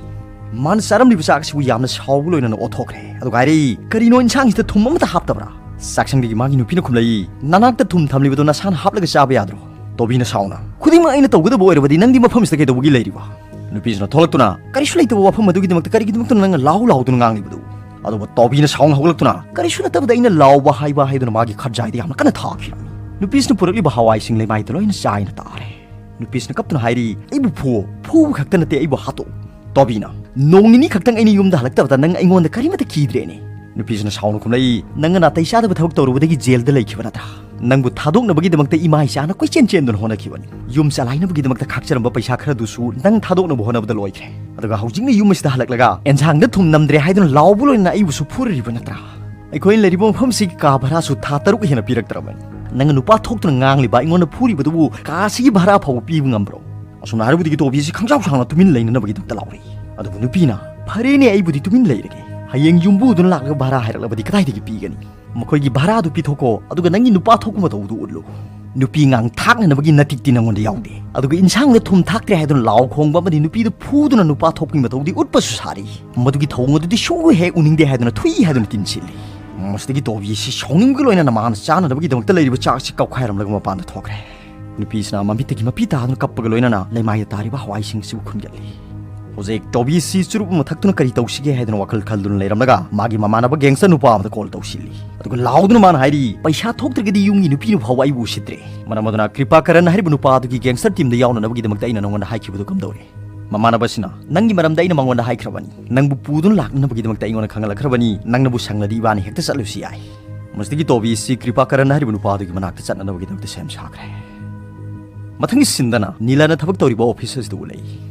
ꯃꯥꯅ ꯆꯥꯔꯝꯂꯤꯕ ꯆꯥꯛ ꯑꯁꯤꯕꯨ ꯌꯥꯝꯅ ꯁꯥꯎꯕ ꯂꯣꯏꯅꯅ ꯑꯣꯠꯊꯣꯛꯈ꯭ꯔꯦ꯫ ꯑꯗꯨꯒ ꯍꯥꯏꯔꯛꯏ, "ꯀꯔꯤꯅꯣ ꯏꯟꯁꯥꯡꯁꯤꯗ ꯊꯨꯝ ꯑꯃꯠꯇ ꯍꯥꯞꯇꯕ꯭ꯔꯥ?" ꯆꯥꯛꯁꯪꯗꯒꯤ ꯃꯥꯒꯤ ꯅꯨꯄꯤꯅ ꯈꯨꯝꯂꯛꯏ, "ꯅꯅꯥꯛꯇ ꯊꯨꯝ ꯊꯝꯂꯤꯕꯗꯣ ꯅꯁꯥꯅ ꯍꯥꯞꯂꯒ ꯆꯥꯕ ꯌꯥꯗ꯭ꯔꯣ?" ꯇꯣꯕꯤꯅ ꯁꯥꯎꯅ, "ꯈꯨꯗꯤꯡꯃꯛ ꯑꯩꯅ ꯇꯧꯒꯗꯕ ꯑꯣꯏꯔꯕꯗꯤ ꯅꯪꯗꯤ ꯃꯐꯝꯁꯤꯗ ꯀꯩꯗꯧꯕꯒꯤ ꯂꯩꯔꯤꯕ?" ꯅꯨꯄꯤꯁꯤꯅ ꯊꯣꯛꯂꯛꯇꯨꯅ, "ꯀꯔꯤꯁꯨ ꯂꯩꯇꯕ ꯋꯥꯐꯝ ꯑꯗꯨꯒꯤꯗꯃꯛꯇ ꯀꯔꯤꯒꯤꯗꯃꯛꯇ ꯅꯪꯅ ꯂꯥꯎ ꯂꯥꯎꯗꯨꯅ ꯉꯥꯡꯂꯤꯕꯗꯨ?" ꯑꯗꯨꯕꯨ ꯇꯣꯕꯤꯅ ꯁꯥꯎꯅ ꯍꯧꯒꯠꯂꯛꯇꯨꯅ, "ꯀꯔꯤꯁꯨ ꯅꯠꯇꯕꯗ ꯑꯩꯅ ꯂꯥꯎꯕ ꯍꯥꯏꯕ" ꯍꯥꯏꯗꯨꯅ ꯃꯥꯒꯤ ꯈꯠꯖꯥꯏꯗ ꯌꯥꯝꯅ ꯀꯟꯅ ꯊꯥꯈꯤꯔꯝꯃꯤ꯫ ꯅꯨꯄꯤꯁꯤꯅ ꯄꯨꯔꯛꯂꯤꯕ ꯍꯋꯥꯏꯁꯤꯡ ꯂꯩꯃꯥꯏꯗ ꯂꯣꯏꯅ ꯆꯥꯏꯅ ꯇꯥꯔꯦ꯫ ꯅꯨꯄꯤꯁꯤꯅ ꯀꯞꯇꯨꯅ ꯍꯥꯏꯔꯤ, "ꯑꯩꯕꯨ ꯐꯨꯋꯣ, ꯐꯨꯕ ꯈꯛꯇ ꯅꯠꯇꯦ, ꯑꯩꯕꯨ ꯍꯥꯠꯇꯣꯛꯎ꯫" ꯇꯣꯕꯤꯅ, "ꯅꯣꯡ ꯅꯤꯅꯤ ꯈꯛꯇꯪ ꯑꯩꯅ ꯌꯨꯝꯗ ꯍꯜꯂꯛꯇꯕꯗ ꯅꯪ ꯑꯩꯉꯣꯟꯗ ꯀꯔꯤꯃꯠꯇ ꯀꯤꯗ꯭ꯔꯦꯅꯦ?" ꯅꯨꯄꯤꯁꯤꯅ ꯁꯥꯎꯅ ꯈꯨꯝꯂꯛꯏ, "ꯅꯪꯅ ꯅꯥꯇꯩ ꯆꯥꯗꯕ ꯊꯕꯛ ꯇꯧꯔꯨꯕꯗꯒꯤ ꯖꯦꯜꯗ ꯂꯩꯈꯤꯕ ꯅꯠꯇ꯭ꯔꯥ? ꯅꯪꯕꯨ ꯊꯥꯗꯣꯛꯅꯕꯒꯤꯗꯃꯛꯇ ꯏꯃꯥ ꯏꯆꯥꯅ ꯀꯣꯏꯆꯦꯟ ꯆꯦꯟꯗꯨꯅ ꯍꯣꯠꯅꯈꯤꯕꯅꯤ꯫ ꯌꯨꯝ ꯆꯂꯥꯏꯅꯕꯒꯤꯗꯃꯛꯇ ꯈꯥꯛꯆꯔꯝꯕ ꯄꯩꯁꯥ ꯈꯔꯗꯨꯁꯨ ꯅꯪ ꯊꯥꯗꯣꯛꯅꯕ ꯍꯣꯠꯅꯕꯗ ꯂꯣꯏꯈ꯭ꯔꯦ꯫ ꯑꯗꯨꯒ ꯍꯧꯖꯤꯛꯅ ꯌꯨꯝ ꯑꯁꯤꯗ ꯍꯜꯂꯛꯂꯒ ꯑꯦꯟꯁꯥꯡꯗ ꯊꯨꯝ ꯅꯝꯗ꯭ꯔꯦ ꯍꯥꯏꯗꯨꯅ ꯂꯥꯎꯕ ꯂꯣꯏꯅꯅ ꯑꯩꯕꯨꯁꯨ ꯐꯨꯔꯤꯕ ꯅꯠꯇ꯭ꯔꯥ? ꯑꯩꯈꯣꯏꯅ ꯂꯩꯔꯤꯕ ꯃꯐꯝꯁꯤꯒꯤ ꯀꯥ ꯚꯔꯥꯁꯨ ꯊꯥ ꯇꯔꯨꯛ ꯍꯦꯟꯅ ꯄꯤꯔꯛꯇ꯭ꯔꯕꯅꯤ꯫ ꯅꯪꯅ ꯅꯨꯄꯥ ꯊꯣꯛꯇꯨꯅ ꯉꯥꯡꯂꯤꯕ, ꯑꯩꯉꯣꯟꯗ ꯐꯨꯔꯤꯕꯗꯨꯕꯨ ꯀꯥ ꯑꯁꯤꯒꯤ ꯚꯔꯥ ꯐꯥꯎꯕ ꯄꯤꯕ ꯉꯝꯕ꯭ꯔꯣ?" ꯑꯁꯨꯝꯅ ꯍꯥꯏꯔꯨꯕꯗꯒꯤ ꯇꯣꯕꯤ ꯑꯁꯤ ꯈꯪꯁꯥꯎ ꯁꯥꯎꯅ ꯇꯨꯃꯤꯟ ꯂꯩꯅꯅꯕꯒꯤꯗꯃꯛꯇ ꯂꯥꯎꯔꯛꯏ꯫ ꯑꯗꯨꯕꯨ ꯅꯨꯄꯤꯅ, "ꯐꯔꯦꯅꯦ, ꯑꯩꯕꯨꯗꯤ ꯇꯨꯃꯤꯟ ꯂꯩꯔꯒꯦ꯫ ꯍꯌꯦꯡ ꯌꯨꯝꯕꯨꯗꯨꯅ ꯂꯥꯛꯂꯒ ꯚꯔꯥ ꯍꯥꯏꯔꯛꯂꯕꯗꯤ ꯀꯗꯥꯏꯗꯒꯤ ꯄꯤꯒꯅꯤ? ꯃꯈꯣꯏꯒꯤ ꯚꯔꯥꯗꯨ ꯄꯤꯊꯣꯛꯀꯣ, ꯑꯗꯨꯒ ꯅꯪꯒꯤ ꯅꯨꯄꯥ ꯊꯣꯛꯄ ꯃꯇꯧꯗꯨ ꯎꯠꯂꯨ꯫ ꯅꯨꯄꯤ ꯉꯥꯡ ꯊꯥꯛꯅꯅꯕꯒꯤ ꯅꯇꯤꯛꯇꯤ ꯅꯪꯉꯣꯟꯗ ꯌꯥꯎꯗꯦ꯫ ꯑꯗꯨꯒ ꯏꯟꯁꯥꯡꯗ ꯊꯨꯝ ꯊꯥꯛꯇ꯭ꯔꯦ ꯍꯥꯏꯗꯨꯅ ꯂꯥꯎ ꯈꯣꯡꯕ ꯑꯃꯗꯤ ꯅꯨꯄꯤꯗ ꯐꯨꯗꯨꯅ ꯅꯨꯄꯥ ꯊꯣꯛꯄꯒꯤ ꯃꯇꯧꯗꯤ ꯎꯠꯄꯁꯨ ꯁꯥꯔꯤ꯫ ꯃꯗꯨꯒꯤ ꯊꯧꯑꯣꯡ ꯑꯗꯨꯗꯤ ꯁꯨꯡꯎ ꯍꯦꯛ ꯎꯅꯤꯡꯗꯦ ꯍꯥꯏꯗꯨꯅ ꯊꯨꯏ ꯍꯥꯏꯗꯨꯅ ꯇꯤꯟꯁꯤꯜꯂꯤ꯫ ꯃꯁꯤꯗꯒꯤ ꯇꯣꯕꯤ ꯑꯁꯤ ꯁꯥꯎꯅꯤꯡꯕꯒ ꯂꯣꯏꯅꯅ ꯃꯥꯅ ꯆꯥꯅꯅꯕꯒꯤꯗꯃꯛꯇ ꯂꯩꯔꯤꯕ ꯆꯥꯛ ꯑꯁꯤ ꯀꯧꯈꯥꯏꯔꯝꯂꯒ ꯃꯄꯥꯟꯗ ꯊꯣꯛꯈ꯭ꯔꯦ꯫ ꯅꯨꯄꯤꯁꯤꯅ ꯃꯃꯤꯠꯇꯒꯤ ꯃꯄꯤ ꯇꯥꯗꯨꯅ ꯀꯞꯄꯒ ꯂꯣꯏꯅꯅ ꯂꯩꯃꯥꯏꯗ ꯇꯥꯔꯤꯕ ꯍꯋꯥꯏꯁꯤꯡꯁꯤꯕꯨ ꯈꯨꯟꯒꯠꯂꯤ꯫ ꯍꯧꯖꯤꯛ ꯇꯣꯕꯤꯁꯤ ꯆꯨꯔꯨꯞ ꯑꯃ ꯊꯛꯇꯨꯅ ꯀꯔꯤ ꯇꯧꯁꯤꯒꯦ ꯍꯥꯏꯗꯨꯅ ꯋꯥꯈꯜ ꯈꯜꯗꯨꯅ ꯂꯩꯔꯝꯂꯒ ꯃꯥꯒꯤ ꯃꯃꯥꯟꯅꯕ ꯒꯦꯡꯁꯇꯔ ꯅꯨꯄꯥ ꯑꯃꯗ ꯀꯣꯜ ꯇꯧꯁꯤꯜꯂꯤ꯫ ꯑꯗꯨꯒ ꯂꯥꯎꯗꯨꯅ ꯃꯥꯅ ꯍꯥꯏꯔꯤ, "ꯄꯩꯁꯥ ꯊꯣꯛꯇ꯭ꯔꯒꯗꯤ ꯌꯨꯝꯒꯤ ꯅꯨꯄꯤꯅ ꯐꯥꯎꯕ ꯑꯩꯕꯨ ꯎꯁꯤꯠꯇ꯭ꯔꯦ꯫ ꯃꯔꯝ ꯑꯗꯨꯅ ꯀ꯭ꯔꯤꯄꯥ ꯀꯔꯟ ꯍꯥꯏꯔꯤꯕ ꯅꯨꯄꯥ ꯑꯗꯨꯒꯤ ꯒꯦꯡꯁꯇꯔ ꯇꯤꯝꯗ ꯌꯥꯎꯅꯅꯕꯒꯤꯗꯃꯛꯇ ꯑꯩꯅ ꯅꯉꯣꯟꯗ ꯍꯥꯏꯈꯤꯕꯗꯨ ꯀꯝꯗꯧꯔꯦ?" ꯃꯃꯥꯟꯅꯕꯁꯤꯅ, "ꯅꯪꯒꯤ ꯃꯔꯝꯗ ꯑꯩꯅ ꯃꯉꯣꯟꯗ ꯍꯥꯏꯈ꯭ꯔꯕꯅꯤ꯫ ꯅꯪꯕꯨ ꯄꯨꯗꯨꯅ ꯂꯥꯛꯅꯅꯕꯒꯤꯗꯃꯛꯇ ꯑꯩꯉꯣꯟꯗ ꯈꯪꯍꯜꯂꯛꯈ꯭ꯔꯕꯅꯤ꯫ ꯅꯪꯅꯕꯨ ꯁꯪꯂꯗꯤ ꯏꯕꯥꯅꯤ ꯍꯦꯛꯇ ꯆꯠꯂꯨꯁꯤ ꯌꯥꯏ꯫" ꯃꯁꯤꯗꯒꯤ ꯇꯣꯕꯤꯁꯤ ꯀ꯭ꯔꯤꯄꯥ ꯀꯔꯟ ꯍꯥꯏꯔꯤꯕ ꯅꯨꯄꯥ ꯑꯗꯨꯒꯤ ꯃꯅꯥꯛꯇ ꯆꯠꯅꯅꯕꯒꯤꯗꯃꯛꯇ ꯁꯦꯝ ꯁꯥꯈ꯭ꯔꯦ꯫ ꯃꯊꯪꯒꯤ ꯁꯤꯟꯗꯅ ꯅꯤꯂꯥꯅ ꯊꯕꯛ ꯇꯧꯔꯤꯕ ꯑꯣꯐꯤꯁ ꯑꯁꯤꯗ ꯎꯠꯂꯛꯏ꯫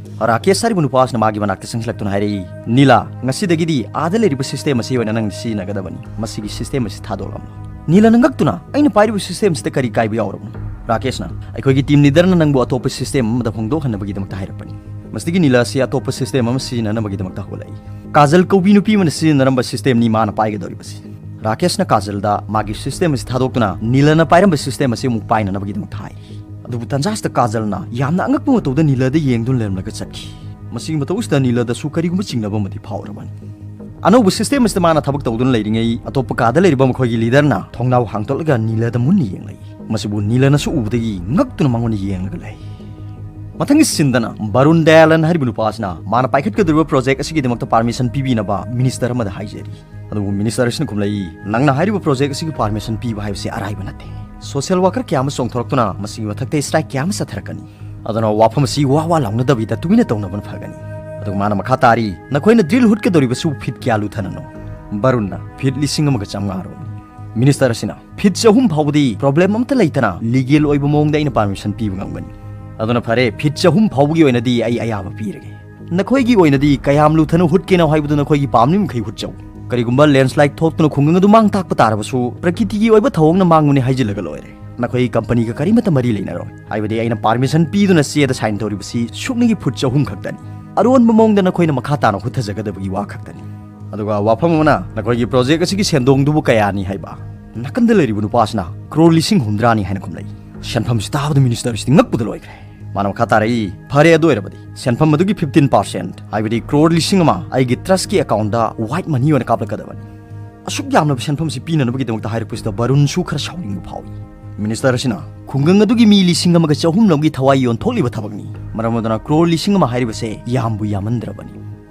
ꯔꯥꯀꯦꯁ ꯍꯥꯏꯔꯤꯕ ꯅꯨꯄꯥ ꯑꯁꯤꯅ ꯃꯥꯒꯤ ꯃꯅꯥꯛꯇ ꯆꯪꯁꯤꯜꯂꯛꯇꯨꯅ ꯍꯥꯏꯔꯛꯏ, "ꯅꯤꯂꯥ, ꯉꯁꯤꯗꯒꯤꯗꯤ ꯑꯥꯗ ꯂꯩꯔꯤꯕ ꯁꯤꯁꯇꯦꯝ ꯑꯁꯤ ꯑꯣꯏꯅ ꯅꯪꯅ ꯁꯤꯖꯤꯟꯅꯒꯗꯕꯅꯤ꯫ ꯃꯁꯤꯒꯤ ꯁꯤꯁꯇꯦꯝ ꯑꯁꯤ ꯊꯥꯗꯣꯛꯂꯝꯃꯨ꯫" ꯅꯤꯂꯥꯅ ꯉꯛꯇꯨꯅ, "ꯑꯩꯅ ꯄꯥꯏꯔꯤꯕ ꯁꯤꯁꯇꯦꯝꯁꯤꯗ ꯀꯔꯤ ꯀꯥꯏꯕ ꯌꯥꯎꯔꯕꯅꯣ?" ꯔꯥꯀꯦꯁꯅ, "ꯑꯩꯈꯣꯏꯒꯤ ꯇꯤꯝ ꯂꯤꯗꯔꯅ ꯅꯪꯕꯨ ꯑꯇꯣꯞꯄ ꯁꯤꯁꯇꯦꯝ ꯑꯃꯗ ꯍꯣꯡꯗꯣꯛꯍꯟꯅꯕꯒꯤꯗꯃꯛꯇ ꯍꯥꯏꯔꯛꯄꯅꯤ꯫ ꯃꯁꯤꯗꯒꯤ ꯅꯤꯂꯥ ꯑꯁꯤ ꯑꯇꯣꯞꯄ ꯁꯤꯁꯇꯦꯝ ꯑꯃ ꯁꯤꯖꯤꯟꯅꯅꯕꯒꯤꯗꯃꯛꯇ ꯍꯧꯒꯠꯂꯛꯏ꯫ ꯀꯥꯖꯜ ꯀꯧꯕꯤ ꯅꯨꯄꯤ ꯑꯃꯅ ꯁꯤꯖꯤꯟꯅꯔꯝꯕ ꯁꯤꯁꯇꯦꯝꯅꯤ ꯃꯥꯅ ꯄꯥꯏꯒꯗꯧꯔꯤꯕꯁꯤ꯫" ꯔꯥꯀꯦꯁꯅ ꯀꯥꯖꯜꯗ ꯃꯥꯒꯤ ꯁꯤꯁꯇꯦꯝ ꯑꯁꯤ ꯊꯥꯗꯣꯛꯇꯨꯅ ꯅꯤꯂꯥꯅ ꯄꯥꯏꯔꯝꯕ ꯁꯤꯁꯇꯦꯝ ꯑꯁꯤ ꯑꯃꯨꯛ ꯄꯥꯏꯅꯅꯕꯒꯤꯗꯃꯛꯇ ꯍꯥꯏꯔꯤ꯫ ꯑꯗꯨꯕꯨ ꯇꯟꯖꯥꯁꯤꯗ ꯀꯥꯖꯜꯅ ꯌꯥꯝꯅ ꯑꯉꯛꯄ ꯃꯇꯧꯗ ꯅꯤꯂꯥꯗ ꯌꯦꯡꯗꯨꯅ ꯂꯩꯔꯝꯂꯒ ꯆꯠꯈꯤ꯫ ꯃꯁꯤꯒꯤ ꯃꯇꯧ ꯑꯁꯤꯗ ꯅꯤꯂꯥꯗꯁꯨ ꯀꯔꯤꯒꯨꯝꯕ ꯆꯤꯡꯅꯕ ꯑꯃꯗꯤ ꯐꯥꯎꯔꯕꯅꯤ꯫ ꯑꯅꯧꯕ ꯁꯤꯁꯇꯦꯝ ꯑꯁꯤꯗ ꯃꯥꯅ ꯊꯕꯛ ꯇꯧꯗꯨꯅ ꯂꯩꯔꯤꯉꯩ ꯑꯇꯣꯞꯄ ꯀꯥꯗ ꯂꯩꯔꯤꯕ ꯃꯈꯣꯏꯒꯤ ꯂꯤꯗꯔꯅ ꯊꯣꯡꯅꯥꯎ ꯍꯥꯡꯗꯣꯛꯂꯒ ꯅꯤꯂꯥꯗ ꯃꯨꯟꯅ ꯌꯦꯡꯂꯛꯏ꯫ ꯃꯁꯤꯕꯨ ꯅꯤꯂꯥꯅꯁꯨ ꯎꯕꯗꯒꯤ ꯉꯛꯇꯨꯅ ꯃꯉꯣꯟꯗ ꯌꯦꯡꯂꯒ ꯂꯩ꯫ ꯃꯊꯪꯒꯤ ꯁꯤꯟꯗꯅ ꯕꯔꯨꯟ ꯗꯌꯥꯂꯟ ꯍꯥꯏꯔꯤꯕ ꯅꯨꯄꯥ ꯑꯁꯤꯅ ꯃꯥꯅ ꯄꯥꯏꯈꯠꯀꯗꯧꯔꯤꯕ ꯄ꯭ꯔꯣꯖꯦꯛ ꯑꯁꯤꯒꯤꯗꯃꯛꯇ ꯄꯥꯔꯃꯤꯁꯟ ꯄꯤꯕꯤꯅꯕ ꯃꯤꯅꯤꯁꯇꯔ ꯑꯃꯗ ꯍꯥꯏꯖꯔꯤ꯫ ꯑꯗꯨꯕꯨ ꯃꯤꯅꯤꯁꯇꯔ ꯑꯁꯤꯅ ꯈꯨꯝꯂꯛꯏ, "ꯅꯪꯅ ꯍꯥꯏꯔꯤꯕ ꯄ꯭ꯔꯣꯖꯦꯛ ꯑꯁꯤꯒꯤ ꯄꯥꯔꯃꯤꯁꯟ ꯄꯤꯕ ꯍꯥꯏꯕꯁꯤ ꯑꯔꯥꯏꯕ ꯅꯠꯇꯦ꯫ ꯁꯣꯁꯤꯌꯦꯜ ꯋꯥꯀꯔ ꯀꯌꯥ ꯑꯃ ꯆꯣꯡꯊꯣꯔꯛꯇꯨꯅ ꯃꯁꯤꯒꯤ ꯃꯊꯛꯇ ꯁ꯭ꯇ꯭ꯔꯥꯏꯛ ꯀꯌꯥ ꯑꯃ ꯆꯠꯊꯔꯛꯀꯅꯤ꯫ ꯑꯗꯨꯅ ꯋꯥꯐꯝ ꯑꯁꯤ ꯋꯥ ꯋꯥ ꯂꯥꯎꯅꯗꯕꯤꯗ ꯇꯨꯃꯤꯟꯅ ꯇꯧꯅꯕꯅ ꯐꯒꯅꯤ꯫" ꯑꯗꯨꯒ ꯃꯥꯅ ꯃꯈꯥ ꯇꯥꯔꯤ, "ꯅꯈꯣꯏꯅ ꯗ꯭ꯔꯤꯜ ꯍꯨꯠꯀꯗꯧꯔꯤꯕꯁꯨ ꯐꯤꯠ ꯀꯌꯥ ꯂꯨꯊꯅꯅꯣ?" ꯕꯔꯨꯟꯅ, "ꯐꯤꯠ ꯂꯤꯁꯤꯡ ꯑꯃꯒ ꯆꯥꯝꯃꯉꯥ ꯔꯣꯝꯅꯤ꯫" ꯃꯤꯅꯤꯁꯇꯔ ꯑꯁꯤꯅ, "ꯐꯤꯠ ꯆꯍꯨꯝ ꯐꯥꯎꯕꯗꯤ ꯄ꯭ꯔꯣꯕ꯭ꯂꯦꯝ ꯑꯃꯠꯇ ꯂꯩꯇꯅ ꯂꯤꯒꯦꯜ ꯑꯣꯏꯕ ꯃꯑꯣꯡꯗ ꯑꯩꯅ ꯄꯥꯔꯃꯤꯁꯟ ꯄꯤꯕ ꯉꯝꯒꯅꯤ꯫ ꯑꯗꯨꯅ ꯐꯔꯦ, ꯐꯤꯠ ꯆꯍꯨꯝ ꯐꯥꯎꯕꯒꯤ ꯑꯣꯏꯅꯗꯤ ꯑꯩ ꯑꯌꯥꯕ ꯄꯤꯔꯒꯦ꯫ ꯅꯈꯣꯏꯒꯤ ꯑꯣꯏꯅꯗꯤ ꯀꯌꯥꯝ ꯂꯨꯊꯅ ꯍꯨꯠꯀꯦꯅꯣ ꯍꯥꯏꯕꯗꯨ ꯅꯈꯣꯏꯒꯤ ꯄꯥꯝꯂꯤ ꯃꯈꯩ ꯍꯨꯠꯆꯧ꯫ ꯀꯔꯤꯒꯨꯝꯕ ꯂꯦꯟꯁ꯭ꯂꯥꯏꯗ ꯊꯣꯛꯇꯨꯅ ꯈꯨꯡꯒꯪ ꯑꯗꯨ ꯃꯥꯡ ꯇꯥꯛꯄ ꯇꯥꯔꯕꯁꯨ, ꯄ꯭ꯔꯀꯤꯇꯤꯒꯤ ꯑꯣꯏꯕ ꯊꯧꯑꯣꯡꯅ ꯃꯥꯡꯕꯅꯤ ꯍꯥꯏꯖꯤꯜꯂꯒ ꯂꯣꯏꯔꯦ꯫ ꯅꯈꯣꯏꯒꯤ ꯀꯝꯄꯅꯤꯒ ꯀꯔꯤꯃꯠꯇ ꯃꯔꯤ ꯂꯩꯅꯔꯣꯏ, ꯍꯥꯏꯕꯗꯤ ꯑꯩꯅ ꯄꯥꯔꯃꯤꯁꯟ ꯄꯤꯗꯨꯅ ꯆꯦꯗ ꯁꯥꯏꯟ ꯇꯧꯔꯤꯕꯁꯤ ꯁꯨꯞꯅꯒꯤ ꯐꯨꯠ ꯆꯍꯨꯝ ꯈꯛꯇꯅꯤ꯫ ꯑꯔꯣꯟꯕ ꯃꯑꯣꯡꯗ ꯅꯈꯣꯏꯅ ꯃꯈꯥ ꯇꯥꯅ ꯍꯨꯠꯊꯖꯒꯗꯕꯒꯤ ꯋꯥ ꯈꯛꯇꯅꯤ꯫ ꯑꯗꯨꯒ ꯋꯥꯐꯝ ꯑꯃꯅ, ꯅꯈꯣꯏꯒꯤ ꯄ꯭ꯔꯣꯖꯦꯛ ꯑꯁꯤꯒꯤ ꯁꯦꯟꯗꯣꯡꯗꯨꯕꯨ ꯀꯌꯥꯅꯤ ꯍꯥꯏꯕ?" ꯅꯥꯀꯟꯗ ꯂꯩꯔꯤꯕ ꯅꯨꯄꯥꯁꯤꯅ, "ꯀ꯭ꯔꯣꯔ ꯂꯤꯁꯤꯡ ꯍꯨꯝꯗ꯭ꯔꯥꯅꯤ" ꯍꯥꯏꯅ ꯈꯨꯝꯂꯛꯏ꯫ ꯁꯦꯟꯐꯝꯁꯤ ꯇꯥꯕꯗ ꯃꯤꯅꯤꯁꯇꯔꯁꯤꯗꯤ ꯉꯛꯄꯗ ꯂꯣꯏꯈ꯭ꯔꯦ꯫ ꯃꯥꯅ ꯃꯈꯥ ꯇꯥꯔꯛꯏ, "ꯐꯔꯦ, ꯑꯗꯨ ꯑꯣꯏꯔꯕꯗꯤ ꯁꯦꯟꯐꯝ ꯑꯗꯨꯒꯤ ꯐꯤꯐꯇꯤꯟ ꯄꯥꯔꯁꯦꯟꯠ, ꯍꯥꯏꯕꯗꯤ ꯀ꯭ꯔꯣꯔ ꯂꯤꯁꯤꯡ ꯑꯃ ꯑꯩꯒꯤ ꯇ꯭ꯔꯁꯀꯤ ꯑꯦꯀꯥꯎꯟꯗ ꯋꯥꯏꯠ ꯃꯅꯤ ꯑꯣꯏꯅ ꯀꯥꯞꯂꯛꯀꯗꯕꯅꯤ꯫" ꯑꯁꯨꯛ ꯌꯥꯝꯂꯕ ꯁꯦꯟꯐꯝꯁꯤ ꯄꯤꯅꯅꯕꯒꯤꯗꯃꯛꯇ ꯍꯥꯏꯔꯛꯄꯁꯤꯗ ꯕꯔꯨꯟꯁꯨ ꯈꯔ ꯁꯥꯎꯅꯤꯡꯕ ꯐꯥꯎꯏ꯫ ꯃꯤꯅꯤꯁꯇꯔ ꯑꯁꯤꯅ, "ꯈꯨꯡꯒꯪ ꯑꯗꯨꯒꯤ ꯃꯤ ꯂꯤꯁꯤꯡ ꯑꯃꯒ ꯆꯍꯨꯝ ꯂꯣꯝꯒꯤ ꯊꯋꯥꯏ ꯌꯣꯟꯊꯣꯛꯂꯤꯕ ꯊꯕꯛꯅꯤ꯫ ꯃꯔꯝ ꯑꯗꯨꯅ ꯀ꯭ꯔꯣꯔ ꯂꯤꯁꯤꯡ ꯑꯃ ꯍꯥꯏꯔꯤꯕꯁꯦ ꯌꯥꯝꯕꯨ ꯌꯥꯝꯃꯟꯗ꯭ꯔꯕꯅꯤ꯫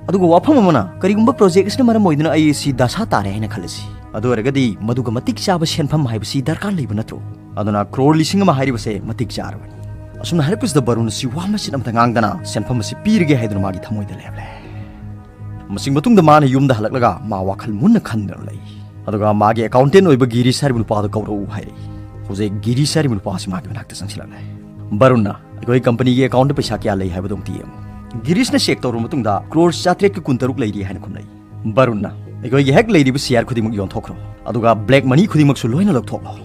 ꯑꯗꯨꯒ ꯋꯥꯐꯝ ꯑꯃꯅ, ꯀꯔꯤꯒꯨꯝꯕ ꯄ꯭ꯔꯣꯖꯦꯛ ꯑꯁꯤꯅ ꯃꯔꯝ ꯑꯣꯏꯗꯨꯅ ꯑꯩ ꯑꯁꯤ ꯗꯁꯥ ꯇꯥꯔꯦ ꯍꯥꯏꯅ ꯈꯜꯂꯁꯤ꯫ ꯑꯗꯨ ꯑꯣꯏꯔꯒꯗꯤ ꯃꯗꯨꯒ ꯃꯇꯤꯛ ꯆꯥꯕ ꯁꯦꯟꯐꯝ ꯍꯥꯏꯕꯁꯤ ꯗꯔꯀꯥꯔ ꯂꯩꯕ ꯅꯠꯇ꯭ꯔꯣ? ꯑꯗꯨꯅ ꯀ꯭ꯔꯣꯔ ꯂꯤꯁꯤꯡ ꯑꯃ ꯍꯥꯏꯔꯤꯕꯁꯦ ꯃꯇꯤꯛ ꯆꯥꯔꯕꯅꯤ꯫" ꯑꯁꯨꯝꯅ ꯍꯥꯏꯔꯛꯄꯁꯤꯗ ꯕꯔꯨꯟ ꯑꯁꯤ ꯋꯥ ꯃꯆꯤꯠ ꯑꯃꯠꯇ ꯉꯥꯡꯗꯅ ꯁꯦꯟꯐꯝ ꯑꯁꯤ ꯄꯤꯔꯒꯦ ꯍꯥꯏꯗꯨꯅ ꯃꯥꯒꯤ ꯊꯃꯣꯏꯗ ꯂꯦꯞꯂꯦ꯫ ꯃꯁꯤꯒꯤ ꯃꯇꯨꯡꯗ ꯃꯥꯅ ꯌꯨꯝꯗ ꯍꯜꯂꯛꯂꯒ ꯃꯥ ꯋꯥꯈꯜ ꯃꯨꯟꯅ ꯈꯟꯗꯨꯅ ꯂꯩ꯫ ꯑꯗꯨꯒ ꯃꯥꯒꯤ ꯑꯦꯀꯥꯎꯟꯇꯦꯟ ꯑꯣꯏꯕ ꯒꯤꯔꯤꯁ ꯍꯥꯏꯔꯤꯕ ꯅꯨꯄꯥꯗꯨ ꯀꯧꯔꯛꯎ ꯍꯥꯏꯔꯛꯏ꯫ ꯍꯧꯖꯤꯛ ꯒꯤꯔꯤꯁ ꯍꯥꯏꯔꯤꯕ ꯅꯨꯄꯥ ꯑꯁꯤ ꯃꯥꯒꯤ ꯃꯅꯥꯛꯇ ꯆꯪꯁꯤꯜꯂꯛꯂꯦ꯫ ꯕꯔꯨꯟꯅ, "ꯑꯩꯈꯣꯏ ꯀꯝꯄꯅꯤꯒꯤ ꯑꯦꯀꯥꯎꯟꯗ ꯄꯩꯁꯥ ꯀꯌꯥ ꯂꯩ ꯍꯥꯏꯕꯗꯣ ꯑꯃꯨꯛꯇ ꯌꯦꯡꯉꯨ꯫" ꯒꯤꯔꯤꯁꯅ ꯆꯦꯛ ꯇꯧꯔꯕ ꯃꯇꯨꯡꯗ, "ꯀ꯭ꯔꯣꯔ ꯆꯥꯇ꯭ꯔꯦꯠꯀ ꯀꯨꯟꯇꯔꯨꯛ ꯂꯩꯔꯤ" ꯍꯥꯏꯅ ꯈꯨꯝꯂꯛꯏ꯫ ꯕꯔꯨꯟꯅ, "ꯑꯩꯈꯣꯏꯒꯤ ꯍꯦꯛ ꯂꯩꯔꯤꯕ ꯁꯤꯌꯥꯔ ꯈꯨꯗꯤꯡꯃꯛ ꯌꯣꯟꯊꯣꯛꯈ꯭ꯔꯣ, ꯑꯗꯨꯒ ꯕ꯭ꯂꯦꯛ ꯃꯅꯤ ꯈꯨꯗꯤꯡꯃꯛꯁꯨ ꯂꯣꯏꯅ ꯂꯧꯊꯣꯛꯂꯣ꯫"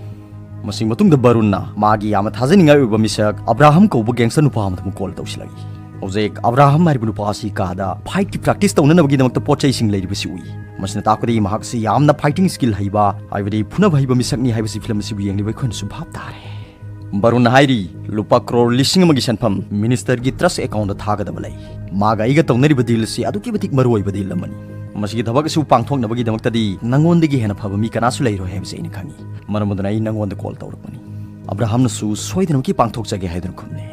ꯃꯁꯤꯒꯤ ꯃꯇꯨꯡꯗ ꯕꯔꯨꯟꯅ ꯃꯥꯒꯤ ꯌꯥꯝꯅ ꯊꯥꯖꯅꯤꯡꯉꯥꯏ ꯑꯣꯏꯕ ꯃꯤꯁꯛ ꯑꯕ꯭ꯔꯥꯍꯝ ꯀꯧꯕ ꯒꯦꯡꯁꯇꯔ ꯅꯨꯄꯥ ꯑꯃꯗ ꯑꯃꯨꯛ ꯀꯣꯜ ꯇꯧꯁꯤꯜꯂꯛꯏ꯫ ꯍꯧꯖꯤꯛ ꯑꯕ꯭ꯔꯥꯍꯝ ꯍꯥꯏꯔꯤꯕ ꯅꯨꯄꯥ ꯑꯁꯤ ꯀꯥꯗ ꯐꯥꯏꯠꯀꯤ ꯄ꯭ꯔꯦꯛꯇꯤꯁ ꯇꯧꯅꯅꯕꯒꯤꯗꯃꯛꯇ ꯄꯣꯠ ꯆꯩꯁꯤꯡ ꯂꯩꯔꯤꯕꯁꯤ ꯎꯏ꯫ ꯃꯁꯤꯅ ꯇꯥꯛꯄꯗꯤ ꯃꯍꯥꯛꯁꯤ ꯌꯥꯝꯅ ꯐꯥꯏꯇꯤꯡ ꯁ꯭ꯀꯤꯜ ꯍꯩꯕ, ꯍꯥꯏꯕꯗꯤ ꯐꯨꯅꯕ ꯍꯩꯕ ꯃꯤꯁꯛꯅꯤ ꯍꯥꯏꯕꯁꯤ ꯐꯤꯂꯝ ꯑꯁꯤꯕꯨ ꯌꯦꯡꯂꯤꯕ ꯑꯩꯈꯣꯏꯅꯁꯨ ꯚꯥꯞ ꯇꯥꯔꯦ꯫ ꯕꯔꯨꯟꯅ ꯍꯥꯏꯔꯤ, "ꯂꯨꯄꯥ ꯀ꯭ꯔꯣꯔ ꯂꯤꯁꯤꯡ ꯑꯃꯒꯤ ꯁꯦꯟꯐꯝ ꯃꯤꯅꯤꯁꯇꯔꯒꯤ ꯇ꯭ꯔꯁ ꯑꯦꯀꯥꯎꯟꯗ ꯊꯥꯒꯗꯕ ꯂꯩ꯫ ꯃꯥꯒ ꯑꯩꯒ ꯇꯧꯅꯔꯤꯕ ꯗꯤꯜ ꯑꯁꯤ ꯑꯗꯨꯛꯀꯤ ꯃꯇꯤꯛ ꯃꯔꯨ ꯑꯣꯏꯕ ꯗꯤꯜ ꯑꯃꯅꯤ꯫ ꯃꯁꯤꯒꯤ ꯊꯕꯛ ꯑꯁꯤꯕꯨ ꯄꯥꯡꯊꯣꯛꯅꯕꯒꯤꯗꯃꯛꯇꯗꯤ ꯅꯉꯣꯟꯗꯒꯤ ꯍꯦꯟꯅ ꯐꯕ ꯃꯤ ꯀꯅꯥꯁꯨ ꯂꯩꯔꯣꯏ ꯍꯥꯏꯕꯁꯤ ꯑꯩꯅ ꯈꯪꯏ꯫ ꯃꯔꯝ ꯑꯗꯨꯅ ꯑꯩ ꯅꯉꯣꯟꯗ ꯀꯣꯜ ꯇꯧꯔꯛꯄꯅꯤ꯫" ꯑꯕ꯭ꯔꯥꯍꯝꯅꯁꯨ ꯁꯣꯏꯗꯅꯃꯛꯀꯤ ꯄꯥꯡꯊꯣꯛꯆꯒꯦ ꯍꯥꯏꯗꯨꯅ ꯈꯨꯝꯂꯦ꯫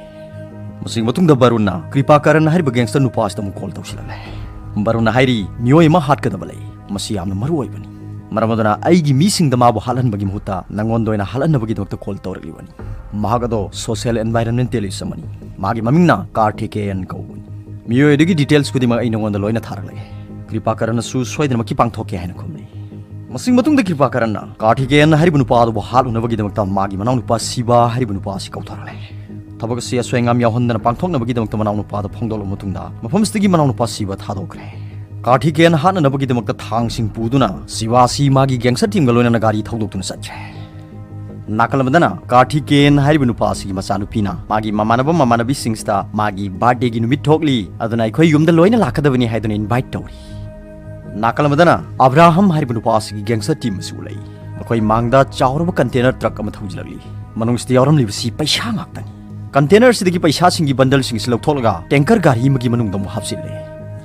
ꯃꯁꯤꯒꯤ ꯃꯇꯨꯡꯗ ꯕꯔꯨꯟꯅ ꯀ꯭ꯔꯤꯄꯥ ꯀꯔꯟ ꯍꯥꯏꯔꯤꯕ ꯒꯦꯡꯁꯇꯔ ꯅꯨꯄꯥ ꯑꯁꯤꯗ ꯑꯃꯨꯛ ꯀꯣꯜ ꯇꯧꯁꯤꯜꯂꯛꯂꯦ꯫ ꯕꯔꯨꯟꯅ ꯍꯥꯏꯔꯤ, "ꯃꯤꯑꯣꯏ ꯑꯃ ꯍꯥꯠꯀꯗꯕ ꯂꯩ꯫ ꯃꯁꯤ ꯌꯥꯝꯅ ꯃꯔꯨ ꯑꯣꯏꯕꯅꯤ꯫ ꯃꯔꯝ ꯑꯗꯨꯅ ꯑꯩꯒꯤ ꯃꯤꯁꯤꯡꯗ ꯃꯥꯕꯨ ꯍꯥꯠꯍꯟꯕꯒꯤ ꯃꯍꯨꯠꯇ ꯅꯉꯣꯟꯗ ꯑꯣꯏꯅ ꯍꯥꯠꯍꯟꯅꯕꯒꯤꯗꯃꯛꯇ ꯀꯣꯜ ꯇꯧꯔꯛꯂꯤꯕꯅꯤ꯫" ꯃꯍꯥꯛ ꯑꯗꯣ ꯁꯣꯁꯤꯌꯦꯜ ꯑꯦꯟꯚꯥꯏꯔꯟꯃꯦꯟꯇꯦꯂꯤꯁ ꯑꯃꯅꯤ꯫ ꯃꯥꯒꯤ ꯃꯃꯤꯡꯅ ꯀꯥꯔꯊꯤꯀꯦꯌꯟ ꯀꯧꯕꯅꯤ꯫ "ꯃꯤꯑꯣꯏ ꯑꯗꯨꯒꯤ ꯗꯤꯇꯦꯜꯁ ꯈꯨꯗꯤꯡꯃꯛ ꯑꯩ ꯅꯉꯣꯟꯗ ꯂꯣꯏꯅ ꯊꯥꯔꯛꯂꯒꯦ꯫ ꯀ꯭ꯔꯤꯄꯥ ꯀꯔꯟꯅꯁꯨ ꯁꯣꯏꯗꯅꯃꯛꯀꯤ ꯄꯥꯡꯊꯣꯛꯀꯦ" ꯍꯥꯏꯅ ꯈꯨꯝꯂꯤ꯫ ꯃꯁꯤꯒꯤ ꯃꯇꯨꯡꯗ ꯀ꯭ꯔꯤꯄꯥ ꯀꯔꯟꯅ ꯀꯥꯔꯊꯤꯀꯦꯌꯟ ꯍꯥꯏꯔꯤꯕ ꯅꯨꯄꯥ ꯑꯗꯨꯕꯨ ꯍꯥꯠꯂꯨꯅꯕꯒꯤꯗꯃꯛꯇ ꯃꯥꯒꯤ ꯃꯅꯥꯎꯅꯨꯄꯥ ꯁꯤꯕꯥ ꯍꯥꯏꯔꯤꯕ ꯅꯨꯄꯥ ꯑꯁꯤ ꯀꯧꯊꯔꯛꯂꯦ꯫ ꯊꯕꯛ ꯑꯁꯤ ꯑꯁꯣꯏ ꯑꯉꯥꯝ ꯌꯥꯎꯍꯟꯗꯅ ꯄꯥꯡꯊꯣꯛꯅꯕꯒꯤꯗꯃꯛꯇ ꯃꯅꯥꯎꯅꯨꯄꯥꯗ ꯐꯣꯡꯗꯣꯛꯂꯕ ꯃꯇꯨꯡꯗ ꯃꯐꯝꯁꯤꯗꯒꯤ ꯃꯅꯥꯎꯅꯨꯄꯥ ꯁꯤꯕꯥ ꯊꯥꯗꯣꯛꯈ꯭ꯔꯦ꯫ ꯀꯥꯔꯊꯤꯀꯦꯌꯟ ꯍꯥꯠꯅꯅꯕꯒꯤꯗꯃꯛꯇ ꯊꯥꯡꯁꯤꯡ ꯄꯨꯗꯨꯅ ꯁꯤꯕꯥ ꯑꯁꯤ ꯃꯥꯒꯤ ꯒꯦꯡꯁꯇꯔ ꯇꯤꯝꯒ ꯂꯣꯏꯅꯅ ꯒꯥꯔꯤ ꯊꯧꯗꯣꯛꯇꯨꯅ ꯆꯠꯈ꯭ꯔꯦ꯫ ꯅꯥꯀꯜ ꯑꯃꯗꯅ ꯀꯥꯔꯊꯤꯀꯦꯌꯟ ꯍꯥꯏꯔꯤꯕ ꯅꯨꯄꯥ ꯑꯁꯤꯒꯤ ꯃꯆꯥꯅꯨꯄꯤꯅ ꯃꯥꯒꯤ ꯃꯃꯥꯟꯅꯕ ꯃꯃꯥꯟꯅꯕꯤꯁꯤꯡꯁꯤꯗ ꯃꯥꯒꯤ ꯕꯥꯔꯊꯗꯦꯒꯤ ꯅꯨꯃꯤꯠ ꯊꯣꯛꯂꯤ, ꯑꯗꯨꯅ ꯑꯩꯈꯣꯏ ꯌꯨꯝꯗ ꯂꯣꯏꯅ ꯂꯥꯛꯀꯗꯕꯅꯤ ꯍꯥꯏꯗꯨꯅ ꯏꯟꯚꯥꯏꯠ ꯇꯧꯔꯤ꯫ ꯅꯥꯀꯜ ꯑꯃꯗꯅ ꯑꯕ꯭ꯔꯥꯍꯝ ꯍꯥꯏꯔꯤꯕ ꯅꯨꯄꯥ ꯑꯁꯤꯒꯤ ꯒꯦꯡꯁꯇꯔ ꯇꯤꯝ ꯑꯁꯤ ꯎꯠꯂꯛꯏ꯫ ꯃꯈꯣꯏ ꯃꯥꯡꯗ ꯆꯥꯎꯔꯕ ꯀꯟꯇꯦꯅꯔ ꯇ꯭ꯔꯛ ꯑꯃ ꯊꯧꯖꯤꯜꯂꯛꯂꯤ꯫ ꯃꯅꯨꯡꯁꯤꯗ ꯌꯥꯎꯔꯝꯂꯤꯕꯁꯤ ꯄꯩꯁꯥ ꯉꯥꯛꯇꯅꯤ꯫ ꯀꯟꯇꯦꯅꯔ ꯑꯁꯤꯗꯒꯤ ꯄꯩꯁꯥꯁꯤꯡꯒꯤ ꯕꯟꯗꯜꯁꯤꯡ ꯑꯁꯤ ꯂꯧꯊꯣꯛꯂꯒ ꯇꯦꯡꯀꯔ ꯒꯥꯔꯤ ꯑꯃꯒꯤ ꯃꯅꯨꯡꯗ ꯑꯃꯨꯛ ꯍꯥꯞꯆꯤꯜꯂꯦ꯫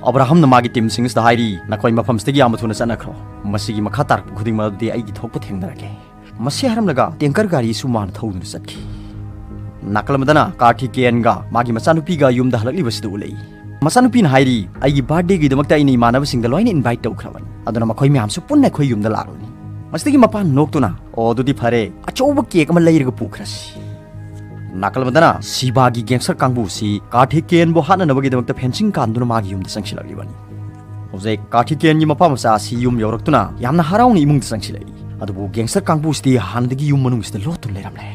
ꯑꯕ꯭ꯔꯥꯍꯝꯅ ꯃꯥꯒꯤ ꯇꯤꯝꯁꯤꯡ ꯑꯁꯤꯗ ꯍꯥꯏꯔꯤ, "ꯅꯈꯣꯏ ꯃꯐꯝꯁꯤꯗꯒꯤ ꯌꯥꯝꯅ ꯊꯨꯅ ꯆꯠꯅꯈ꯭ꯔꯣ꯫ ꯃꯁꯤꯒꯤ ꯃꯈꯥ ꯇꯥꯔꯛꯄ ꯈꯨꯗꯤꯡꯃꯛ ꯑꯗꯨꯗꯤ ꯑꯩꯒꯤ ꯊꯣꯛꯄ ꯊꯦꯡꯅꯔꯒꯦ꯫" ꯃꯁꯤ ꯍꯥꯏꯔꯝꯂꯒ ꯇꯦꯡꯀꯔ ꯒꯥꯔꯤꯁꯨ ꯃꯥꯅ ꯊꯧꯗꯨꯅ ꯆꯠꯈꯤ꯫ ꯅꯥꯀꯜ ꯑꯃꯗꯅ ꯀꯥꯔꯊꯤꯀꯦꯌꯟꯒ ꯃꯥꯒꯤ ꯃꯆꯥꯅꯨꯄꯤꯒ ꯌꯨꯝꯗ ꯍꯜꯂꯛꯂꯤꯕꯁꯤꯗ ꯎꯠꯂꯛꯏ꯫ ꯃꯆꯥꯅꯨꯄꯤꯅ ꯍꯥꯏꯔꯤ, "ꯑꯩꯒꯤ ꯕꯥꯔꯊꯗꯦꯒꯤꯗꯃꯛꯇ ꯑꯩꯅ ꯏꯃꯥꯟꯅꯕꯁꯤꯡꯗ ꯂꯣꯏꯅ ꯏꯟꯚꯥꯏꯠ ꯇꯧꯈ꯭ꯔꯕꯅꯤ, ꯑꯗꯨꯅ ꯃꯈꯣꯏ ꯃꯌꯥꯝꯁꯨ ꯄꯨꯟꯅ ꯑꯩꯈꯣꯏ ꯌꯨꯝꯗ ꯂꯥꯛꯂꯅꯤ꯫" ꯃꯁꯤꯗꯒꯤ ꯃꯄꯥꯅ ꯅꯣꯛꯇꯨꯅ, "ꯑꯣ, ꯑꯗꯨꯗꯤ ꯐꯔꯦ, ꯑꯆꯧꯕ ꯀꯦꯛ ꯑꯃ ꯂꯩꯔꯒ ꯄꯨꯈ꯭ꯔꯁꯤ꯫" ꯅꯥꯀꯜ ꯑꯃꯗꯅ ꯁꯤꯕꯥꯒꯤ ꯒꯦꯡꯁꯇꯔ ꯀꯥꯡꯕꯨꯁꯤ ꯀꯥꯔꯊꯤꯀꯦꯌꯟꯕꯨ ꯍꯥꯠꯅꯅꯕꯒꯤꯗꯃꯛꯇ ꯐꯦꯟꯁꯤꯡ ꯀꯥꯟꯗꯨꯅ ꯃꯥꯒꯤ ꯌꯨꯝꯗ ꯆꯪꯁꯤꯜꯂꯛꯂꯤꯕꯅꯤ꯫ ꯍꯧꯖꯤꯛ ꯀꯥꯔꯊꯤꯀꯦꯌꯟꯒꯤ ꯃꯄꯥ ꯃꯆꯥ ꯑꯁꯤ ꯌꯨꯝ ꯌꯧꯔꯛꯇꯨꯅ ꯌꯥꯝꯅ ꯍꯔꯥꯎꯅ ꯏꯃꯨꯡꯗ ꯆꯪꯁꯤꯜꯂꯛꯏ꯫ ꯑꯗꯨꯕꯨ ꯒꯦꯡꯁꯇꯔ ꯀꯥꯡꯕꯨꯁꯤꯗꯤ ꯍꯥꯟꯅꯗꯒꯤ ꯌꯨꯝ ꯃꯅꯨꯡꯁꯤꯗ ꯂꯣꯠꯇꯨꯅ ꯂꯩꯔꯝꯂꯦ꯫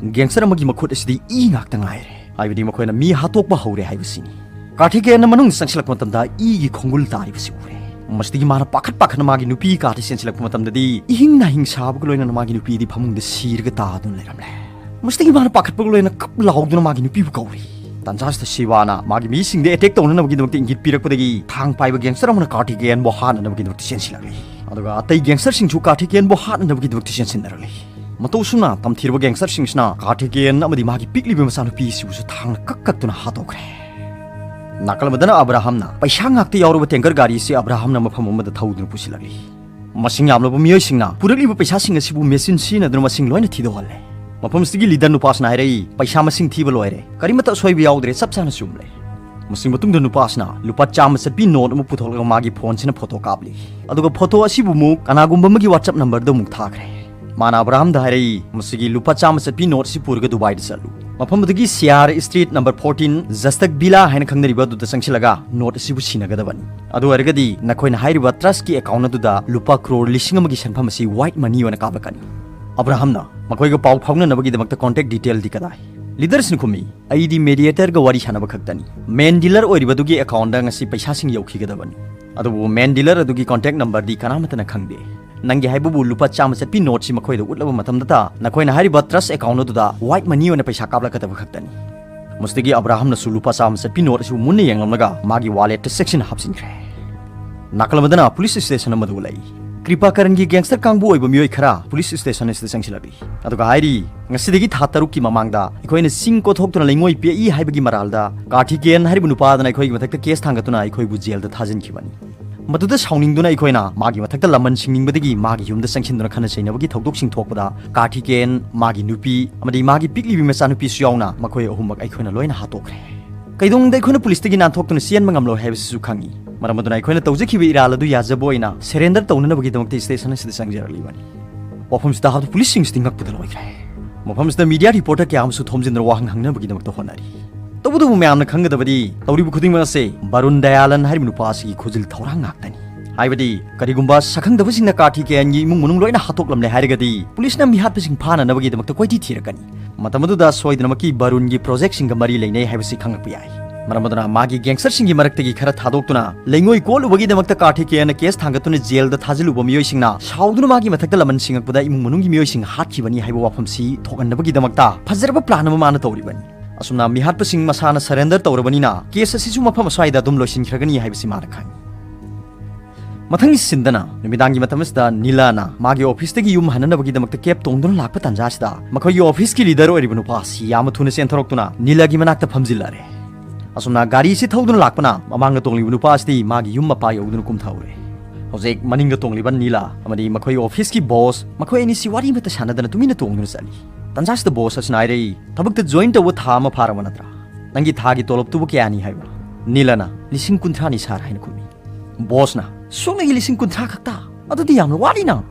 ꯒꯦꯡꯁꯇꯔ ꯑꯃꯒꯤ ꯃꯈꯨꯠ ꯑꯁꯤꯗꯤ ꯏ ꯉꯥꯛꯇ ꯉꯥꯏꯔꯦ, ꯍꯥꯏꯕꯗꯤ ꯃꯈꯣꯏꯅ ꯃꯤ ꯍꯥꯠꯇꯣꯛꯄ ꯍꯧꯔꯦ ꯍꯥꯏꯕꯁꯤꯅꯤ꯫ ꯀꯥꯔꯊꯤꯀꯦꯌꯟꯅ ꯃꯅꯨꯡ ꯆꯪꯁꯤꯜꯂꯛꯄ ꯃꯇꯝꯗ ꯏꯒꯤ ꯈꯣꯡꯒꯨꯜ ꯇꯥꯔꯤꯕꯁꯤ ꯎꯔꯦ꯫ ꯃꯁꯤꯗꯒꯤ ꯃꯥꯅ ꯄꯥꯈꯠ ꯄꯥꯈꯠꯅ ꯃꯥꯒꯤ ꯅꯨꯄꯤ ꯀꯥꯗ ꯆꯦꯟꯁꯤꯜꯂꯛꯄ ꯃꯇꯝꯗꯗꯤ ꯏꯍꯤꯡ ꯅꯥꯍꯤꯡ ꯁꯥꯕꯒ ꯂꯣꯏꯅꯅ ꯃꯥꯒꯤ ꯅꯨꯄꯤꯗꯤ ꯐꯃꯨꯡꯗ ꯁꯤꯔꯒ ꯇꯥꯗꯨꯅ ꯂꯩꯔꯝꯂꯦ꯫ ꯃꯁꯤꯗꯒꯤ ꯃꯥꯅ ꯄꯥꯈꯠꯄꯒ ꯂꯣꯏꯅꯅ ꯀꯞ ꯂꯥꯎꯗꯨꯅ ꯃꯥꯒꯤ ꯅꯨꯄꯤꯕꯨ ꯀꯧꯔꯤ꯫ ꯇꯥꯟꯖꯥꯁꯤꯗ ꯁꯤꯕꯥꯅ ꯃꯥꯒꯤ ꯃꯤꯁꯤꯡꯗ ꯑꯦꯇꯦꯛ ꯇꯧꯅꯅꯕꯒꯤꯗꯃꯛꯇ ꯏꯪꯒꯤꯠ ꯄꯤꯔꯛꯄꯗꯒꯤ ꯊꯥꯡ ꯄꯥꯏꯕ ꯒꯦꯡꯁꯇꯔ ꯑꯃꯅ ꯀꯥꯔꯊꯤꯀꯦꯌꯟꯕꯨ ꯍꯥꯠꯅꯅꯕꯒꯤꯗꯃꯛꯇ ꯆꯦꯟꯁꯤꯜꯂꯛꯂꯤ꯫ ꯑꯗꯨꯒ ꯑꯇꯩ ꯒꯦꯡꯁꯇꯔꯁꯤꯡꯁꯨ ꯀꯥꯔꯊꯤꯀꯦꯌꯟꯕꯨ ꯍꯥꯠꯅꯅꯕꯒꯤꯗꯃꯛꯇ ꯆꯦꯟꯁꯤꯟꯅꯔꯛꯂꯤ꯫ ꯃꯇꯧ ꯑꯁꯨꯝꯅ ꯇꯝꯊꯤꯔꯕ ꯒꯦꯡꯁꯇꯔꯁꯤꯡꯁꯤꯅ ꯀꯥꯔꯊꯤꯀꯦꯌꯟ ꯑꯃꯗꯤ ꯃꯥꯒꯤ ꯄꯤꯛꯂꯤꯕ ꯃꯆꯥꯅꯨꯄꯤ ꯑꯁꯤꯕꯨꯁꯨ ꯊꯥꯡꯅ ꯀꯛ ꯀꯛꯇꯨꯅ ꯍꯥꯠꯇꯣꯛꯈ꯭ꯔꯦ꯫ ꯅꯥꯀꯜ ꯑꯃꯗꯅ ꯑꯕ꯭ꯔꯥꯍꯝꯅ ꯄꯩꯁꯥ ꯉꯥꯛꯇ ꯌꯥꯎꯔꯕ ꯇꯦꯡꯀꯔ ꯒꯥꯔꯤ ꯑꯁꯤ ꯑꯕ꯭ꯔꯥꯍꯝꯅ ꯃꯐꯝ ꯑꯃꯗ ꯊꯧꯗꯨꯅ ꯄꯨꯁꯤꯜꯂꯛꯂꯤ꯫ ꯃꯁꯤꯡ ꯌꯥꯝꯂꯕ ꯃꯤꯑꯣꯏꯁꯤꯡꯅ ꯄꯨꯔꯛꯂꯤꯕ ꯄꯩꯁꯥꯁꯤꯡ ꯑꯁꯤꯕꯨ ꯃꯦꯆꯤꯟ ꯁꯤꯖꯤꯟꯅꯗꯨꯅ ꯃꯁꯤꯡ ꯂꯣꯏꯅ ꯊꯤꯗꯣꯛꯍꯜꯂꯦ꯫ ꯃꯐꯝ ꯑꯁꯤꯒꯤ ꯂꯤꯗꯔ ꯅꯨꯄꯥꯁꯤꯅ ꯍꯥꯏꯔꯛꯏ, "ꯄꯩꯁꯥ ꯃꯁꯤꯡ ꯊꯤꯕ ꯂꯣꯏꯔꯦ, ꯀꯔꯤꯃꯠꯇ ꯑꯁꯣꯏꯕ ꯌꯥꯎꯗ꯭ꯔꯦ, ꯆꯞ ꯆꯥꯅ ꯆꯨꯝꯂꯦ"꯫ ꯃꯁꯤ ꯃꯇꯨꯡꯗ ꯅꯨꯄꯥꯁꯤꯅ ꯂꯨꯄꯥ ꯆꯥꯝꯃ ꯆꯠꯄꯤ ꯅꯣꯠ ꯑꯃ ꯄꯨꯊꯣꯛꯂꯒ ꯃꯥꯒꯤ ꯐꯣꯟꯁꯤꯅ ꯐꯣꯇꯣ ꯀꯥꯞꯂꯤ꯫ ꯑꯗꯨꯒ ꯐꯣꯇꯣ ꯑꯁꯤꯕꯨ ꯑꯃꯨꯛ ꯀꯅꯥꯒꯨꯝꯕ ꯑꯃꯒꯤ WhatsApp ꯅꯝꯕꯔꯗ ꯑꯃꯨꯛ ꯊꯥꯈ꯭ꯔꯦ꯫ ꯃꯥꯅ ꯑꯕ꯭ꯔꯥꯍꯝꯗ ꯍꯥꯏꯔꯛꯏ, "ꯃꯁꯤꯒꯤ ꯂꯨꯄꯥ ꯆꯥꯝꯃ ꯆꯠꯄꯤ ꯅꯣꯠ ꯑꯁꯤ ꯄꯨꯔꯒ ꯗꯨꯕꯥꯏꯗ ꯆꯠꯂꯨ꯫ ꯃꯐꯝ ꯑꯗꯨꯒꯤ ꯁꯤꯌꯥꯔ ꯁ꯭ꯇ꯭ꯔꯤꯠ ꯅꯝꯕꯔ ꯐꯣꯔꯇꯤꯟ ꯖꯁꯇꯛ ꯚꯤꯂꯥ ꯍꯥꯏꯅ ꯈꯪꯅꯔꯤꯕ ꯑꯗꯨꯗ ꯆꯪꯁꯤꯜꯂꯒ ꯅꯣꯠ ꯑꯁꯤꯕꯨ ꯁꯤꯟꯅꯒꯗꯕꯅꯤ꯫ ꯑꯗꯨ ꯑꯣꯏꯔꯒꯗꯤ ꯅꯈꯣꯏꯅ ꯍꯥꯏꯔꯤꯕ ꯇ꯭ꯔꯁꯀꯤ ꯑꯦꯀꯥꯎꯟ ꯑꯗꯨꯗ ꯂꯨꯄꯥ ꯀ꯭ꯔꯣꯔ ꯂꯤꯁꯤꯡ ꯑꯃꯒꯤ ꯁꯦꯟꯐꯝ ꯑꯁꯤ ꯋꯥꯏꯠ ꯃꯅꯤ ꯑꯣꯏꯅ ꯀꯥꯞꯂꯛꯀꯅꯤ"꯫ ꯑꯕ꯭ꯔꯥꯍꯝꯅ ꯃꯈꯣꯏꯒ ꯄꯥꯎ ꯐꯥꯎꯅꯅꯕꯒꯤꯗꯃꯛꯇ ꯀꯣꯟꯇꯦꯛ ꯗꯤꯇꯦꯜꯗꯤ ꯀꯗꯥꯏ? ꯂꯤꯗꯔꯁꯤꯡ ꯈꯨꯝꯃꯤ, "ꯑꯩꯗꯤ ꯃꯦꯗꯤꯌꯦꯇꯔꯒ ꯋꯥꯔꯤ ꯁꯥꯟꯅꯕ ꯈꯛꯇꯅꯤ꯫ ꯃꯦꯟ ꯗꯤꯂꯔ ꯑꯣꯏꯔꯤꯕꯗꯨꯒꯤ ꯑꯦꯀꯥꯎꯟꯗ ꯉꯁꯤ ꯄꯩꯁꯥꯁꯤꯡ ꯌꯧꯈꯤꯒꯗꯕꯅꯤ꯫ ꯑꯗꯨꯕꯨ ꯃꯦꯟ ꯗꯤꯂꯔ ꯑꯗꯨꯒꯤ ꯀꯣꯟꯇꯦꯛ ꯅꯝꯕꯔꯗꯤ ꯀꯅꯥꯃꯠꯇꯅ ꯈꯪꯗꯦ꯫ ꯅꯪꯒꯤ ꯍꯥꯏꯕꯕꯨ ꯂꯨꯄꯥ ꯆꯥꯝꯃ ꯆꯠꯄꯤ ꯅꯣꯠꯁꯤ ꯃꯈꯣꯏꯗ ꯎꯠꯂꯕ ꯃꯇꯝꯗꯇ ꯅꯈꯣꯏꯅ ꯍꯥꯏꯔꯤꯕ ꯇ꯭ꯔꯁ ꯑꯦꯀꯥꯎꯟ ꯑꯗꯨꯗ ꯋꯥꯏꯠ ꯃꯅꯤ ꯑꯣꯏꯅ ꯄꯩꯁꯥ ꯀꯥꯞꯂꯛꯀꯗꯕ ꯈꯛꯇꯅꯤ"꯫ ꯃꯁꯤꯗꯒꯤ ꯑꯕ꯭ꯔꯥꯍꯝꯅꯁꯨ ꯂꯨꯄꯥ ꯆꯥꯝꯃ ꯆꯠꯄꯤ ꯅꯣꯠ ꯑꯁꯤꯕꯨ ꯃꯨꯟꯅ ꯌꯦꯡꯂꯝꯂꯒ ꯃꯥꯒꯤ ꯋꯥꯂꯦꯠꯇ ꯆꯦꯛꯁꯤꯟꯅ ꯍꯥꯞꯆꯤꯟꯈ꯭ꯔꯦ꯫ ꯅꯥꯀꯜ ꯑꯃꯗꯅ ꯄꯨꯂꯤꯁ ꯁ꯭ꯇꯦꯁꯟ ꯑꯃꯗ ꯎꯠꯂꯛꯏ꯫ ꯀ꯭ꯔꯤꯄꯥꯀꯔꯟꯒꯤ ꯒꯦꯡꯁꯇꯔ ꯀꯥꯡꯕꯨ ꯑꯣꯏꯕ ꯃꯤꯑꯣꯏ ꯈꯔ ꯄꯨꯂꯤꯁ ꯁ꯭ꯇꯦꯁꯟ ꯑꯁꯤꯗ ꯆꯪꯁꯤꯜꯂꯛꯂꯤ꯫ ꯑꯗꯨꯒ ꯍꯥꯏꯔꯤ, "ꯉꯁꯤꯗꯒꯤ ꯊꯥ ꯇꯔꯨꯛꯀꯤ ꯃꯃꯥꯡꯗ ꯑꯩꯈꯣꯏꯅ ꯆꯤꯡ ꯀꯣꯊꯣꯛꯇꯨꯅ ꯂꯩꯉꯣꯏ ꯄꯦꯛꯏ ꯍꯥꯏꯕꯒꯤ ꯃꯔꯥꯜꯗ ꯀꯥꯔꯊꯤꯀꯦꯌꯟ ꯍꯥꯏꯔꯤꯕ ꯅꯨꯄꯥ ꯑꯗꯨꯅ ꯑꯩꯈꯣꯏꯒꯤ ꯃꯊꯛꯇ ꯀꯦꯁ ꯊꯥꯡꯒꯠꯇꯨꯅ ꯑꯩꯈꯣꯏꯕꯨ ꯖꯦꯜꯗ ꯊꯥꯖꯤꯟꯈꯤꯕꯅꯤ꯫ ꯃꯗꯨꯗ ꯁꯥꯎꯅꯤꯡꯗꯨꯅ ꯑꯩꯈꯣꯏꯅ ꯃꯥꯒꯤ ꯃꯊꯛꯇ ꯂꯃꯟ ꯁꯤꯡꯅꯤꯡꯕꯗꯒꯤ ꯃꯥꯒꯤ ꯌꯨꯝꯗ ꯆꯪꯁꯤꯟꯗꯨꯅ ꯈꯠꯅ ꯆꯩꯅꯕꯒꯤ ꯊꯧꯗꯣꯛꯁꯤꯡ ꯊꯣꯛꯄꯗ ꯀꯥꯔꯊꯤꯀꯦꯌꯟ, ꯃꯥꯒꯤ ꯅꯨꯄꯤ ꯑꯃꯗꯤ ꯃꯥꯒꯤ ꯄꯤꯛꯂꯤꯕꯤ ꯃꯆꯥꯅꯨꯄꯤꯁꯨ ꯌꯥꯎꯅ ꯃꯈꯣꯏ ꯑꯍꯨꯝꯃꯛ ꯑꯩꯈꯣꯏꯅ ꯂꯣꯏꯅ ꯍꯥꯠꯇꯣꯛꯈ꯭ꯔꯦ꯫ ꯀꯩꯗꯧꯅꯨꯡꯗ ꯑꯩꯈꯣꯏꯅ ꯄꯨꯂꯤꯁꯇꯒꯤ ꯅꯥꯟꯊꯣꯛꯇꯨꯅ ꯆꯦꯟꯕ ꯉꯝꯂꯣꯏ ꯍꯥꯏꯕꯁꯤꯁꯨ ꯈꯪꯏ꯫ ꯃꯔꯝ ꯑꯗꯨꯅ ꯑꯩꯈꯣꯏꯅ ꯇꯧꯖꯈꯤꯕ ꯏꯔꯥꯜ ꯑꯗꯨ ꯌꯥꯖꯕ ꯑꯣꯏꯅ ꯁꯔꯦꯟꯗꯔ ꯇꯧꯅꯅꯕꯒꯤꯗꯃꯛꯇ ꯁ꯭ꯇꯦꯁꯟ ꯑꯁꯤꯗ ꯆꯪꯖꯔꯛꯂꯤꯕꯅꯤ"꯫ ꯋꯥꯐꯝꯁꯤꯗ ꯍꯥꯞꯇ ꯄꯨꯂꯤꯁꯁꯤꯡꯁꯤꯗꯤ ꯉꯛꯄꯗ ꯂꯣꯏꯈ꯭ꯔꯦ꯫ ꯃꯐꯝꯁꯤꯗ ꯃꯤꯗꯤꯌꯥ ꯔꯤꯄꯣꯔꯇꯔ ꯀꯌꯥ ꯑꯃꯁꯨ ꯊꯣꯝꯖꯤꯟꯗꯨꯅ ꯋꯥꯍꯪ ꯍꯪꯅꯕꯒꯤꯗꯃꯛꯇ ꯍꯣꯠꯅꯔꯤ꯫ ꯇꯧꯕꯇꯕꯨ ꯃꯌꯥꯝꯅ ꯈꯪꯒꯗꯕꯗꯤ ꯇꯧꯔꯤꯕ ꯈꯨꯗꯤꯡꯃꯛ ꯑꯁꯤ ꯕꯔꯨꯟ ꯗꯌꯥꯂꯟ ꯍꯥꯏꯔꯤꯕ ꯅꯨꯄꯥ ꯑꯁꯤꯒꯤ ꯈꯨꯖꯤꯜ ꯊꯧꯔꯥꯡ ꯉꯥꯛꯇꯅꯤ꯫ ꯍꯥꯏꯕꯗꯤ, ꯀꯔꯤꯒꯨꯝꯕ ꯁꯛꯈꯪꯗꯕꯁꯤꯡꯅ ꯀꯥꯔꯊꯤꯀꯦꯌꯟꯒꯤ ꯏꯃꯨꯡ ꯃꯅꯨꯡ ꯂꯣꯏꯅ ꯍꯥꯠꯇꯣꯛꯂꯝꯂꯦ ꯍꯥꯏꯔꯒꯗꯤ, ꯄꯨꯂꯤꯁꯅ ꯃꯤꯍꯥꯠꯄꯁꯤꯡ ꯐꯥꯅꯅꯕꯒꯤꯗꯃꯛꯇ ꯀꯣꯏꯊꯤ ꯊꯤꯔꯛꯀꯅꯤ꯫ ꯃꯇꯝ ꯑꯗꯨꯗ ꯁꯣꯏꯗꯅꯃꯛꯀꯤ ꯕꯔꯨꯟꯒꯤ ꯄ꯭ꯔꯣꯖꯦꯛꯁꯤꯡꯒ ꯃꯔꯤ ꯂꯩꯅꯩ ꯍꯥꯏꯕꯁꯤ ꯈꯪꯂꯛꯄ ꯌꯥꯏ꯫ ꯃꯔꯝ ꯑꯗꯨꯅ ꯃꯥꯒꯤ ꯒꯦꯡꯁꯇꯔꯁꯤꯡꯒꯤ ꯃꯔꯛꯇꯒꯤ ꯈꯔ ꯊꯥꯗꯣꯛꯇꯨꯅ ꯂꯩꯉꯣꯏ ꯀꯣꯠꯂꯨꯕꯒꯤꯗꯃꯛꯇ ꯀꯥꯔꯊꯤꯀꯦꯌꯟꯅ ꯀꯦꯁ ꯊꯥꯡꯒꯠꯇꯨꯅ ꯖꯦꯜꯗ ꯊꯥꯖꯤꯜꯂꯨꯕ ꯃꯤꯑꯣꯏꯁꯤꯡꯅ ꯁꯥꯎꯗꯨꯅ ꯃꯥꯒꯤ ꯃꯊꯛꯇ ꯂꯃꯟ ꯁꯤꯡꯉꯛꯄꯗ ꯏꯃꯨꯡ ꯃꯅꯨꯡꯒꯤ ꯃꯤꯑꯣꯏꯁꯤꯡ ꯍꯥꯠꯈꯤꯕꯅꯤ ꯍꯥꯏꯕ ꯋꯥꯐꯝꯁꯤ ꯊꯣꯛꯍꯟꯅꯕꯒꯤꯗꯃꯛꯇ ꯐꯖꯔꯕ ꯄ꯭ꯂꯥꯟ ꯑꯃ ꯃꯥꯅ ꯇꯧꯔꯤꯕꯅꯤ꯫ ꯑꯁꯨꯝꯅ ꯃꯤꯍꯥꯠꯄꯁꯤꯡ ꯃꯁꯥꯅ ꯁꯔꯦꯟꯗꯔ ꯇꯧꯔꯕꯅꯤꯅ ꯀꯦꯁ ꯑꯁꯤꯁꯨ ꯃꯐꯝ ꯑꯁ꯭ꯋꯥꯏꯗ ꯑꯗꯨꯝ ꯂꯣꯏꯁꯤꯟꯈ꯭ꯔꯒꯅꯤ ꯍꯥꯏꯕꯁꯤ ꯃꯥꯅ ꯈꯪꯏ꯫ ꯃꯊꯪꯒꯤ ꯁꯤꯟꯗꯅ ꯅꯨꯃꯤꯗꯥꯡꯒꯤ ꯃꯇꯝ ꯑꯁꯤꯗ ꯅꯤꯂꯥꯅ ꯃꯥꯒꯤ ꯑꯣꯐꯤꯁꯇꯒꯤ ꯌꯨꯝ ꯍꯟꯅꯅꯕꯒꯤꯗꯃꯛꯇ ꯀꯦꯕ ꯇꯣꯡꯗꯨꯅ ꯂꯥꯛꯄ ꯇꯥꯟꯖꯥ ꯑꯁꯤꯗ ꯃꯈꯣꯏꯒꯤ ꯑꯣꯐꯤꯁꯀꯤ ꯂꯤꯗꯔ ꯑꯣꯏꯔꯤꯕ ꯅꯨꯄꯥ ꯑꯁꯤ ꯌꯥꯝꯅ ꯊꯨꯅ ꯆꯦꯟꯊꯣꯔꯛꯇꯨꯅ ꯅꯤꯂꯥꯒꯤ ꯃꯅꯥꯛꯇ ꯐꯝꯖꯤꯜꯂꯔꯦ꯫ ꯑꯁꯨꯝꯅ ꯒꯥꯔꯤ ꯑꯁꯤ ꯊꯧꯗꯨꯅ ꯂꯥꯛꯄꯅ ꯃꯃꯥꯡꯗ ꯇꯣꯡꯂꯤꯕ ꯅꯨꯄꯥ ꯑꯁꯤꯗꯤ ꯃꯥꯒꯤ ꯌꯨꯝ ꯃꯄꯥ ꯌꯧꯗꯨꯅ ꯀꯨꯝꯊꯍꯧꯔꯦ꯫ ꯍꯧꯖꯤꯛ ꯃꯅꯤꯡꯗ ꯇꯣꯡꯂꯤꯕ ꯅꯤꯂꯥ ꯑꯃꯗꯤ ꯃꯈꯣꯏ ꯑꯣꯐꯤꯁꯀꯤ ꯕꯣꯁ, ꯃꯈꯣꯏ ꯑꯅꯤꯁꯤ ꯋꯥꯔꯤ ꯑꯃꯠꯇ ꯁꯥꯟꯅꯗꯅ ꯇꯨꯃꯤꯟꯅ ꯇꯣꯡꯗꯨꯅ ꯆꯠꯂꯤ꯫ ꯇꯥꯟꯖꯥꯁꯤꯗ ꯕꯣꯁ ꯑꯁꯤꯅ ꯍꯥꯏꯔꯛꯏ, "ꯊꯕꯛꯇ ꯖꯣꯏꯟ ꯇꯧꯕ ꯊꯥ ꯑꯃ ꯐꯥꯔꯕ ꯅꯠꯇ꯭ꯔꯥ? ꯅꯪꯒꯤ ꯊꯥꯒꯤ ꯇꯣꯂꯣꯞꯇꯨꯕꯨ ꯀꯌꯥꯅꯤ ꯍꯥꯏꯕ?" ꯅꯤꯂꯥꯅ, "ꯂꯤꯁꯤꯡ ꯀꯨꯟꯊ꯭ꯔꯥꯅꯤ ꯁꯥꯔ" ꯍꯥꯏꯅ ꯈꯨꯝꯃꯤ꯫ ꯕꯣꯁꯅ, "ꯁꯣꯛꯅꯒꯤ ꯂꯤꯁꯤꯡ ꯀꯨꯟꯊ꯭ꯔꯥ ꯈꯛꯇ? ꯑꯗꯨꯗꯤ ꯌꯥꯝꯅ ꯋꯥꯠꯂꯤꯅ?"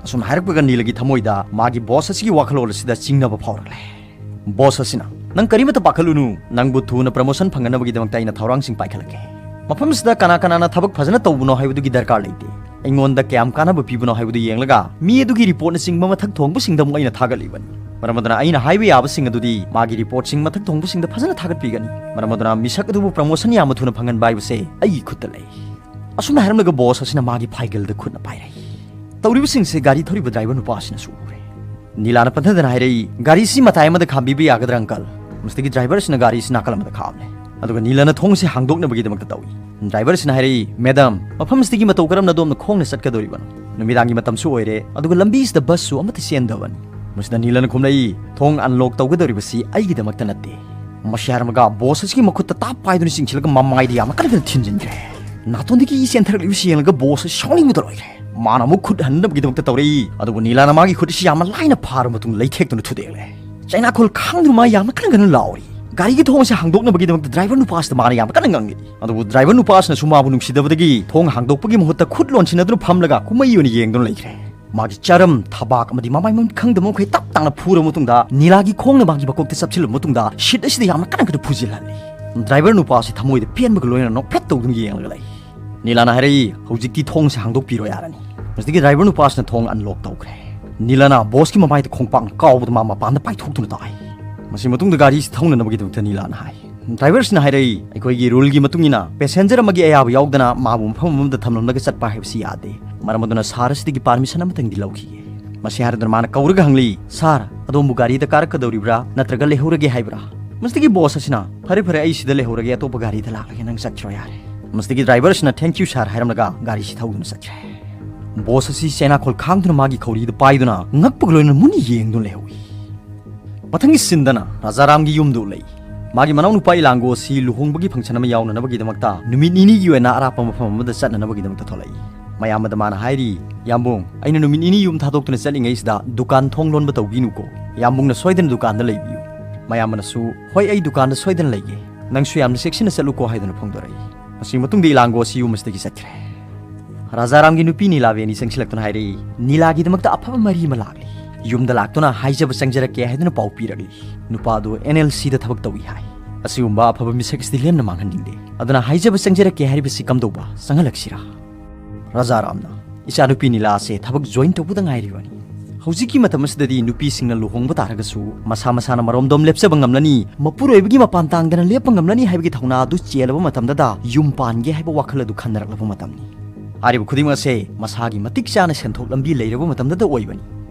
ꯑꯁꯨꯝ ꯍꯥꯏꯔꯛꯄꯒ ꯅꯤꯂꯥꯒꯤ ꯊꯃꯣꯏꯗ ꯃꯥꯒꯤ ꯕꯣꯁ ꯑꯁꯤꯒꯤ ꯋꯥꯈꯜꯂꯣꯟ ꯑꯁꯤꯗ ꯆꯤꯡꯅꯕ ꯐꯥꯎꯔꯛꯂꯦ꯫ ꯕꯣꯁ ꯑꯁꯤꯅ, "ꯅꯪ ꯀꯔꯤꯃꯠꯇ ꯄꯥꯈꯠꯂꯨꯅꯨ, ꯅꯪꯕꯨ ꯊꯨꯅ ꯄ꯭ꯔꯃꯣꯁꯟ ꯐꯪꯅꯅꯕꯒꯤꯗꯃꯛꯇ ꯑꯩꯅ ꯊꯧꯔꯥꯡꯁꯤꯡ ꯄꯥꯏꯈꯠꯂꯛꯀꯦ꯫ ꯃꯐꯝ ꯑꯁꯤꯗ ꯀꯅꯥ ꯀꯅꯥꯅ ꯊꯕꯛ ꯐꯖꯅ ꯇꯧꯕꯅꯣ ꯍꯥꯏꯕꯗꯨꯒꯤ ꯗꯔꯀꯥꯔ ꯂꯩꯇꯦ꯫ ꯑꯩꯉꯣꯟꯗ ꯀꯌꯥꯝ ꯀꯥꯟꯅꯕ ꯄꯤꯕꯅꯣ ꯍꯥꯏꯕꯗꯨ ꯌꯦꯡꯂꯒ ꯃꯤ ꯑꯗꯨꯒꯤ ꯔꯤꯄꯣꯔꯠꯅꯆꯤꯡꯕ ꯃꯊꯛ ꯊꯣꯡꯕꯁꯤꯡꯗ ꯑꯃꯨꯛ ꯑꯩꯅ ꯊꯥꯒꯠꯂꯤꯕꯅꯤ꯫ ꯃꯔꯝ ꯑꯗꯨꯅ ꯑꯩꯅ ꯍꯥꯏꯕ ꯌꯥꯕꯁꯤꯡ ꯑꯗꯨꯗꯤ ꯃꯥꯒꯤ ꯔꯤꯄꯣꯔꯠꯁꯤꯡ ꯃꯊꯛ ꯊꯣꯡꯕꯁꯤꯡꯗ ꯐꯖꯅ ꯊꯥꯒꯠꯄꯤꯒꯅꯤ꯫ ꯃꯔꯝ ꯑꯗꯨꯅ ꯃꯤꯁꯛ ꯑꯗꯨꯕꯨ ꯄ꯭ꯔꯃꯣꯁꯟ ꯌꯥꯝꯅ ꯊꯨꯅ ꯐꯪꯍꯟꯕ ꯍꯥꯏꯕꯁꯦ ꯑꯩꯒꯤ ꯈꯨꯠꯇ ꯂꯩ꯫" ꯑꯁꯨꯝꯅ ꯍꯥꯏꯔꯝꯂꯒ ꯕꯣꯁ ꯑꯁꯤꯅ ꯃꯥꯒꯤ ꯐꯥꯏꯒꯜꯗ ꯈꯨꯠꯅ ꯄꯥꯏꯔꯛꯏ꯫ ꯇꯧꯔꯤꯕꯁꯤꯡꯁꯦ ꯒꯥꯔꯤ ꯊꯧꯔꯤꯕ ꯗ꯭ꯔꯥꯏꯚꯔ ꯅꯨꯄꯥ ꯑꯁꯤꯅꯁꯨ ꯎꯔꯦ꯫ ꯅꯤꯂꯥꯅ ꯄꯟꯊꯗꯅ ꯍꯥꯏꯔꯛꯏ, "ꯒꯥꯔꯤꯁꯤ ꯃꯇꯥꯏ ꯑꯃꯗ ꯈꯥꯝꯕꯤꯕ ꯌꯥꯒꯗ꯭ꯔꯥ, ꯑꯪꯀꯜ?" ꯃꯁꯤꯗꯒꯤ ꯗ꯭ꯔꯥꯏꯚꯔ ꯑꯁꯤꯅ ꯒꯥꯔꯤꯁꯤ ꯅꯥꯀꯜ ꯑꯃꯗ ꯈꯥꯝꯂꯦ꯫ ꯑꯗꯨꯒ ꯅꯤꯂꯥꯅ ꯊꯣꯡꯁꯤ ꯍꯥꯡꯗꯣꯛꯅꯕꯒꯤꯗꯃꯛꯇ ꯇꯧꯏ꯫ ꯗ꯭ꯔꯥꯏꯚꯔ ꯑꯁꯤꯅ ꯍꯥꯏꯔꯛꯏ, "ꯃꯦꯗꯥꯝ, ꯃꯐꯝ ꯑꯁꯤꯗꯒꯤ ꯃꯇꯧ ꯀꯔꯝꯅ ꯑꯗꯣꯝꯅ ꯈꯣꯡꯅ ꯆꯠꯀꯗꯧꯔꯤꯕꯅꯣ? ꯅꯨꯃꯤꯗꯥꯡꯒꯤ ꯃꯇꯝꯁꯨ ꯑꯣꯏꯔꯦ, ꯑꯗꯨꯒ ꯂꯝꯕꯤꯁꯤꯗ ꯕꯁꯁꯨ ꯑꯃꯠꯇ ꯆꯦꯟꯗꯕꯅꯤ꯫" ꯃꯁꯤꯗ ꯅꯤꯂꯥꯅ ꯈꯨꯝꯂꯛꯏ, "ꯊꯣꯡ ꯑꯟꯂꯣꯛ ꯇꯧꯒꯗꯧꯔꯤꯕꯁꯤ ꯑꯩꯒꯤꯗꯃꯛꯇ ꯅꯠꯇꯦ꯫" ꯃꯁꯤ ꯍꯥꯏꯔꯝꯃꯒ ꯕꯣꯁ ꯑꯁꯤꯒꯤ ꯃꯈꯨꯠꯇ ꯇꯥꯞ ꯄꯥꯏꯗꯨꯅ ꯆꯤꯡꯁꯤꯜꯂꯒ ꯃꯃꯥꯏꯗ ꯌꯥꯝꯅ ꯀꯟꯅ ꯊꯤꯟꯖꯤꯟꯈ꯭ꯔꯦ꯫ ꯅꯥꯇꯣꯟꯗꯒꯤ ꯏ ꯆꯦꯟꯊꯔꯛꯂꯤꯕꯁꯤ ꯌꯦꯡꯂꯒ ꯕꯣꯁ ꯑꯁꯤ ꯁꯥꯎꯅꯤꯡꯕꯗ ꯂꯣꯏꯈ꯭ꯔꯦ꯫ ꯃꯥꯅ ꯑꯃꯨꯛ ꯈꯨꯠ ꯍꯟꯅꯕꯒꯤꯗꯃꯛꯇ ꯇꯧꯔꯛꯏ, ꯑꯗꯨꯕꯨ ꯅꯤꯂꯥꯅ ꯃꯥꯒꯤ ꯈꯨꯠ ꯑꯁꯤ ꯌꯥꯝꯅ ꯂꯥꯏꯅ ꯐꯥꯔꯕ ꯃꯇꯨꯡꯗ ꯂꯩꯊꯦꯛꯇꯨꯅ ꯊꯨꯗꯦꯛꯂꯦ꯫ ꯆꯩꯅꯥꯈꯣꯜ ꯈꯥꯡꯗꯨꯅ ꯃꯥ ꯌꯥꯝꯅ ꯀꯟꯅ ꯀꯟꯅ ꯂꯥꯎꯔꯤ꯫ ꯒꯥꯔꯤꯒꯤ ꯊꯣꯡ ꯑꯁꯤ ꯍꯥꯡꯗꯣꯛꯅꯕꯒꯤꯗꯃꯛꯇ ꯗ꯭ꯔꯥꯏꯚꯔ ꯅꯨꯄꯥ ꯑꯁꯤꯗ ꯃꯥꯅ ꯌꯥꯝꯅ ꯀꯟꯅ ꯉꯥꯡꯉꯤ꯫ ꯑꯗꯨꯕꯨ ꯗ꯭ꯔꯥꯏꯚꯔ ꯅꯨꯄꯥ ꯑꯁꯤꯅꯁꯨ ꯃꯥꯕꯨ ꯅꯨꯡꯁꯤꯗꯕꯗꯒꯤ ꯊꯣꯡ ꯍꯥꯡꯗꯣꯛꯄꯒꯤ ꯃꯍꯨꯠꯇ ꯈꯨꯠ ꯂꯣꯟꯁꯤꯟꯅꯗꯨꯅ ꯐꯝꯂꯒ ꯀꯨꯝꯍꯩ ꯑꯣꯏꯅ ꯌꯦꯡꯗꯨꯅ ꯂꯩꯈ꯭ꯔꯦ꯫ ꯃꯥꯒꯤ ꯆꯔꯝ, ꯊꯕꯥꯛ ꯑꯃꯗꯤ ꯃꯃꯥꯏ ꯃꯃꯤꯠ ꯈꯪꯗꯕ ꯃꯈꯩ ꯇꯞ ꯇꯥꯡꯅ ꯐꯨꯔꯕ ꯃꯇꯨꯡꯗ, ꯅꯤꯂꯥꯒꯤ ꯈꯣꯡꯅ ꯃꯥꯒꯤ ꯃꯀꯣꯛꯇ ꯆꯞꯁꯤꯜꯂꯕ ꯃꯇꯨꯡꯗ, ꯁꯤꯠ ꯑꯁꯤꯗ ꯌꯥꯝꯅ ꯀꯟꯅ ꯀꯟꯅ ꯐꯨꯖꯤꯜꯍꯜꯂꯤ꯫ ꯗ꯭ꯔꯥꯏꯚꯔ ꯅꯨꯄꯥ ꯑꯁꯤ ꯊꯃꯣꯏꯗ ꯄꯦꯟꯕꯒ ꯂꯣꯏꯅꯅ ꯅꯣꯛꯐꯦꯠ ꯇꯧꯗꯨꯅ ꯌꯦꯡꯂꯒ ꯂꯩ꯫ ꯅꯤꯂꯥꯅ ꯍꯥꯏꯔꯛꯏ, "ꯍꯧꯖꯤꯛꯇꯤ ꯊꯣꯡꯁꯦ ꯍꯥꯡꯗꯣꯛꯄꯤꯔꯣ ꯌꯥꯔꯅꯤ"꯫ ꯃꯁꯤꯗꯒꯤ ꯗ꯭ꯔꯥꯏꯚꯔ ꯅꯨꯄꯥꯁꯤꯅ ꯊꯣꯡ ꯑꯟꯂꯣꯛ ꯇꯧꯈ꯭ꯔꯦ꯫ ꯅꯤꯂꯥꯅ ꯕꯣꯁꯀꯤ ꯃꯃꯥꯏꯗ ꯈꯣꯡꯄꯥꯛꯅ ꯀꯥꯎꯕꯗ ꯃꯥ ꯃꯄꯥꯟꯗ ꯄꯥꯏꯊꯣꯛꯇꯨꯅ ꯇꯥꯏ꯫ ꯃꯁꯤ ꯃꯇꯨꯡꯗ ꯒꯥꯔꯤꯁꯤ ꯊꯧꯅꯅꯕꯒꯤꯗꯃꯛꯇ ꯅꯤꯂꯥꯅ ꯍꯥꯏ꯫ ꯗ꯭ꯔꯥꯏꯚꯔꯁꯤꯅ ꯍꯥꯏꯔꯛꯏ, "ꯑꯩꯈꯣꯏꯒꯤ ꯔꯨꯜꯒꯤ ꯃꯇꯨꯡ ꯏꯟꯅ ꯄꯦꯁꯦꯟꯖꯔ ꯑꯃꯒꯤ ꯑꯌꯥꯕ ꯌꯥꯎꯗꯅ ꯃꯥꯕꯨ ꯃꯐꯝ ꯑꯃꯗ ꯊꯝꯂꯝꯂꯒ ꯆꯠꯄ ꯍꯥꯏꯕꯁꯤ ꯌꯥꯗꯦ꯫ ꯃꯔꯝ ꯑꯗꯨꯅ ꯁꯥꯔ ꯑꯁꯤꯗꯒꯤ ꯄꯥꯔꯃꯤꯁꯟ ꯑꯃꯇꯪꯗꯤ ꯂꯧꯈꯤꯒꯦ"꯫ ꯃꯁꯤ ꯍꯥꯏꯔꯗꯨꯅ ꯃꯥꯅ ꯀꯧꯔꯒ ꯍꯪꯂꯤ, "ꯁꯥꯔ, ꯑꯗꯣꯝꯕꯨ ꯒꯥꯔꯤꯗ ꯀꯥꯔꯛꯀꯗꯧꯔꯤꯕ꯭ꯔꯥ ꯅꯠꯇ꯭ꯔꯒ ꯂꯩꯍꯧꯔꯒꯦ ꯍꯥꯏꯕ꯭ꯔꯥ?" ꯃꯁꯤꯗꯒꯤ ꯕꯣꯁ ꯑꯁꯤꯅ, "ꯐꯔꯦ ꯐꯔꯦ, ꯑꯩ ꯁꯤꯗ ꯂꯩꯍꯧꯔꯒꯦ, ꯑꯇꯣꯞꯄ ꯒꯥꯔꯤꯗ ꯂꯥꯛꯂꯒꯦ, ꯅꯪ ꯆꯠꯈ꯭ꯔꯣ ꯌꯥꯔꯦ"꯫ ꯃꯁꯤꯗꯒꯤ ꯗ꯭ꯔꯥꯏꯚꯔꯁꯤꯅ, "Thank you sir" ꯍꯥꯏꯔꯝꯂꯒ ꯒꯥꯔꯤꯁꯤ ꯊꯧꯗꯨꯅ ꯆꯠꯈ꯭ꯔꯦ꯫ ꯕꯣꯁ ꯑꯁꯤ ꯆꯩꯅꯥꯈꯣꯜ ꯈꯥꯡꯗꯨꯅ ꯃꯥꯒꯤ ꯈꯧꯔꯤꯗ ꯄꯥꯏꯗꯨꯅ ꯉꯛꯄꯒ ꯂꯣꯏꯅꯅ ꯃꯨꯟꯅ ꯌꯦꯡꯗꯨꯅ ꯂꯩꯍꯧꯏ꯫ ꯃꯊꯪꯒꯤ ꯁꯤꯟꯗꯅ ꯔꯥꯖꯥꯔꯥꯝꯒꯤ ꯌꯨꯝꯗ ꯎꯠꯂꯛꯏ꯫ ꯃꯥꯒꯤ ꯃꯅꯥꯎꯅꯨꯄꯥ ꯏꯂꯥꯡꯒꯣ ꯑꯁꯤ ꯂꯨꯍꯣꯡꯕꯒꯤ ꯐꯪꯁꯟ ꯑꯃ ꯌꯥꯎꯅꯅꯕꯒꯤꯗꯃꯛꯇ ꯅꯨꯃꯤꯠ ꯅꯤꯅꯤꯒꯤ ꯑꯣꯏꯅ ꯑꯔꯥꯞꯄ ꯃꯐꯝ ꯑꯃꯗ ꯆꯠꯅꯅꯕꯒꯤꯗꯃꯛꯇ ꯊꯣꯛꯂꯛꯏ꯫ ꯃꯌꯥꯝꯕꯗ ꯃꯥꯅ ꯍꯥꯏꯔꯤ, "ꯌꯥꯝꯕꯨꯡ, ꯑꯩꯅ ꯅꯨꯃꯤꯠ ꯅꯤꯅꯤ ꯌꯨꯝ ꯊꯥꯗꯣꯛꯇꯨꯅ ꯆꯠꯂꯤꯉꯩꯁꯤꯗ ꯗꯨꯀꯥꯟ ꯊꯣꯡ ꯂꯣꯟꯕ ꯇꯧꯕꯤꯅꯨꯀꯣ꯫ ꯌꯥꯝꯕꯨꯡꯅ ꯁꯣꯏꯗꯅ ꯗꯨꯀꯥꯟꯗ ꯂꯩꯕꯤꯌꯨ"꯫ ꯃꯌꯥꯝꯕꯅꯁꯨ, "ꯍꯣꯏ, ꯑꯩ ꯗꯨꯀꯥꯟꯗ ꯁꯣꯏꯗꯅ ꯂꯩꯒꯦ꯫ ꯅꯪꯁꯨ ꯌꯥꯝꯅ ꯆꯦꯛꯁꯤꯟꯅ ꯆꯠꯂꯨꯀꯣ" ꯍꯥꯏꯗꯨꯅ ꯐꯣꯡꯗꯣꯔꯛꯏ꯫ ꯃꯁꯤꯒꯤ ꯃꯇꯨꯡꯗ ꯏꯂꯥꯡꯒꯣ ꯑꯁꯤ ꯌꯨꯝ ꯑꯁꯤꯗꯒꯤ ꯆꯠꯈ꯭ꯔꯦ꯫ ꯔꯥꯖꯥꯔꯥꯝꯒꯤ ꯅꯨꯄꯤ ꯅꯤꯂꯥꯕꯦꯅꯤ ꯆꯪꯁꯤꯜꯂꯛꯇꯨꯅ ꯍꯥꯏꯔꯛꯏ, "ꯅꯤꯂꯥꯒꯤꯗꯃꯛꯇ ꯑꯐꯕ ꯃꯔꯤ ꯑꯃ ꯂꯥꯛꯂꯤ꯫ ꯌꯨꯝꯗ ꯂꯥꯛꯇꯨꯅ ꯍꯥꯏꯖꯕ ꯆꯪꯖꯔꯛꯀꯦ" ꯍꯥꯏꯗꯨꯅ ꯄꯥꯎ ꯄꯤꯔꯛꯂꯤ꯫ ꯅꯨꯄꯥ ꯑꯗꯨ N L C ꯗ ꯊꯕꯛ ꯇꯧꯏ ꯍꯥꯏ꯫ ꯑꯁꯤꯒꯨꯝꯕ ꯑꯐꯕ ꯃꯤꯁꯛ ꯑꯁꯤꯗꯤ ꯂꯦꯝꯅ ꯃꯥꯡꯍꯟꯅꯤꯡꯗꯦ꯫ ꯑꯗꯨꯅ ꯍꯥꯏꯖꯕ ꯆꯪꯖꯔꯛꯀꯦ ꯍꯥꯏꯔꯤꯕꯁꯤ ꯀꯝꯗꯧꯕ? ꯆꯪꯍꯜꯂꯛꯁꯤꯔꯥ? ꯔꯥꯖꯥꯔꯥꯝꯅ, "ꯏꯆꯥꯅꯨꯄꯤ ꯅꯤꯂꯥ ꯑꯁꯦ ꯊꯕꯛ ꯖꯣꯏꯟ ꯇꯧꯕꯗ ꯉꯥꯏꯔꯤꯕꯅꯤ꯫ ꯍꯧꯖꯤꯛꯀꯤ ꯃꯇꯝ ꯑꯁꯤꯗꯗꯤ ꯅꯨꯄꯤꯁꯤꯡꯅ ꯂꯨꯍꯣꯡꯕ ꯇꯥꯔꯒꯁꯨ ꯃꯁꯥ ꯃꯁꯥꯅ ꯃꯔꯣꯝꯗꯣꯝ ꯂꯦꯞꯆꯕ ꯉꯝꯂꯅꯤ, ꯃꯄꯨꯔꯣꯏꯕꯒꯤ ꯃꯄꯥꯟ ꯇꯥꯡꯗꯅ ꯂꯦꯞꯄ ꯉꯝꯂꯅꯤ ꯍꯥꯏꯕꯒꯤ ꯊꯧꯅꯥ ꯑꯗꯨ ꯆꯦꯜꯂꯕ ꯃꯇꯝꯗꯗ ꯌꯨꯝ ꯄꯥꯟꯒꯦ ꯍꯥꯏꯕ ꯋꯥꯈꯜ ꯑꯗꯨ ꯈꯟꯅꯔꯛꯂꯕ ꯃꯇꯝꯅꯤ꯫ ꯍꯥꯏꯔꯤꯕ ꯈꯨꯗꯤꯡꯃꯛ ꯑꯁꯦ ꯃꯁꯥꯒꯤ ꯃꯇꯤꯛ ꯆꯥꯅ ꯁꯦꯟꯊꯣꯛ ꯂꯝꯕꯤ ꯂꯩꯔꯕ ꯃꯇꯝꯗꯗ ꯑꯣꯏꯕꯅꯤ꯫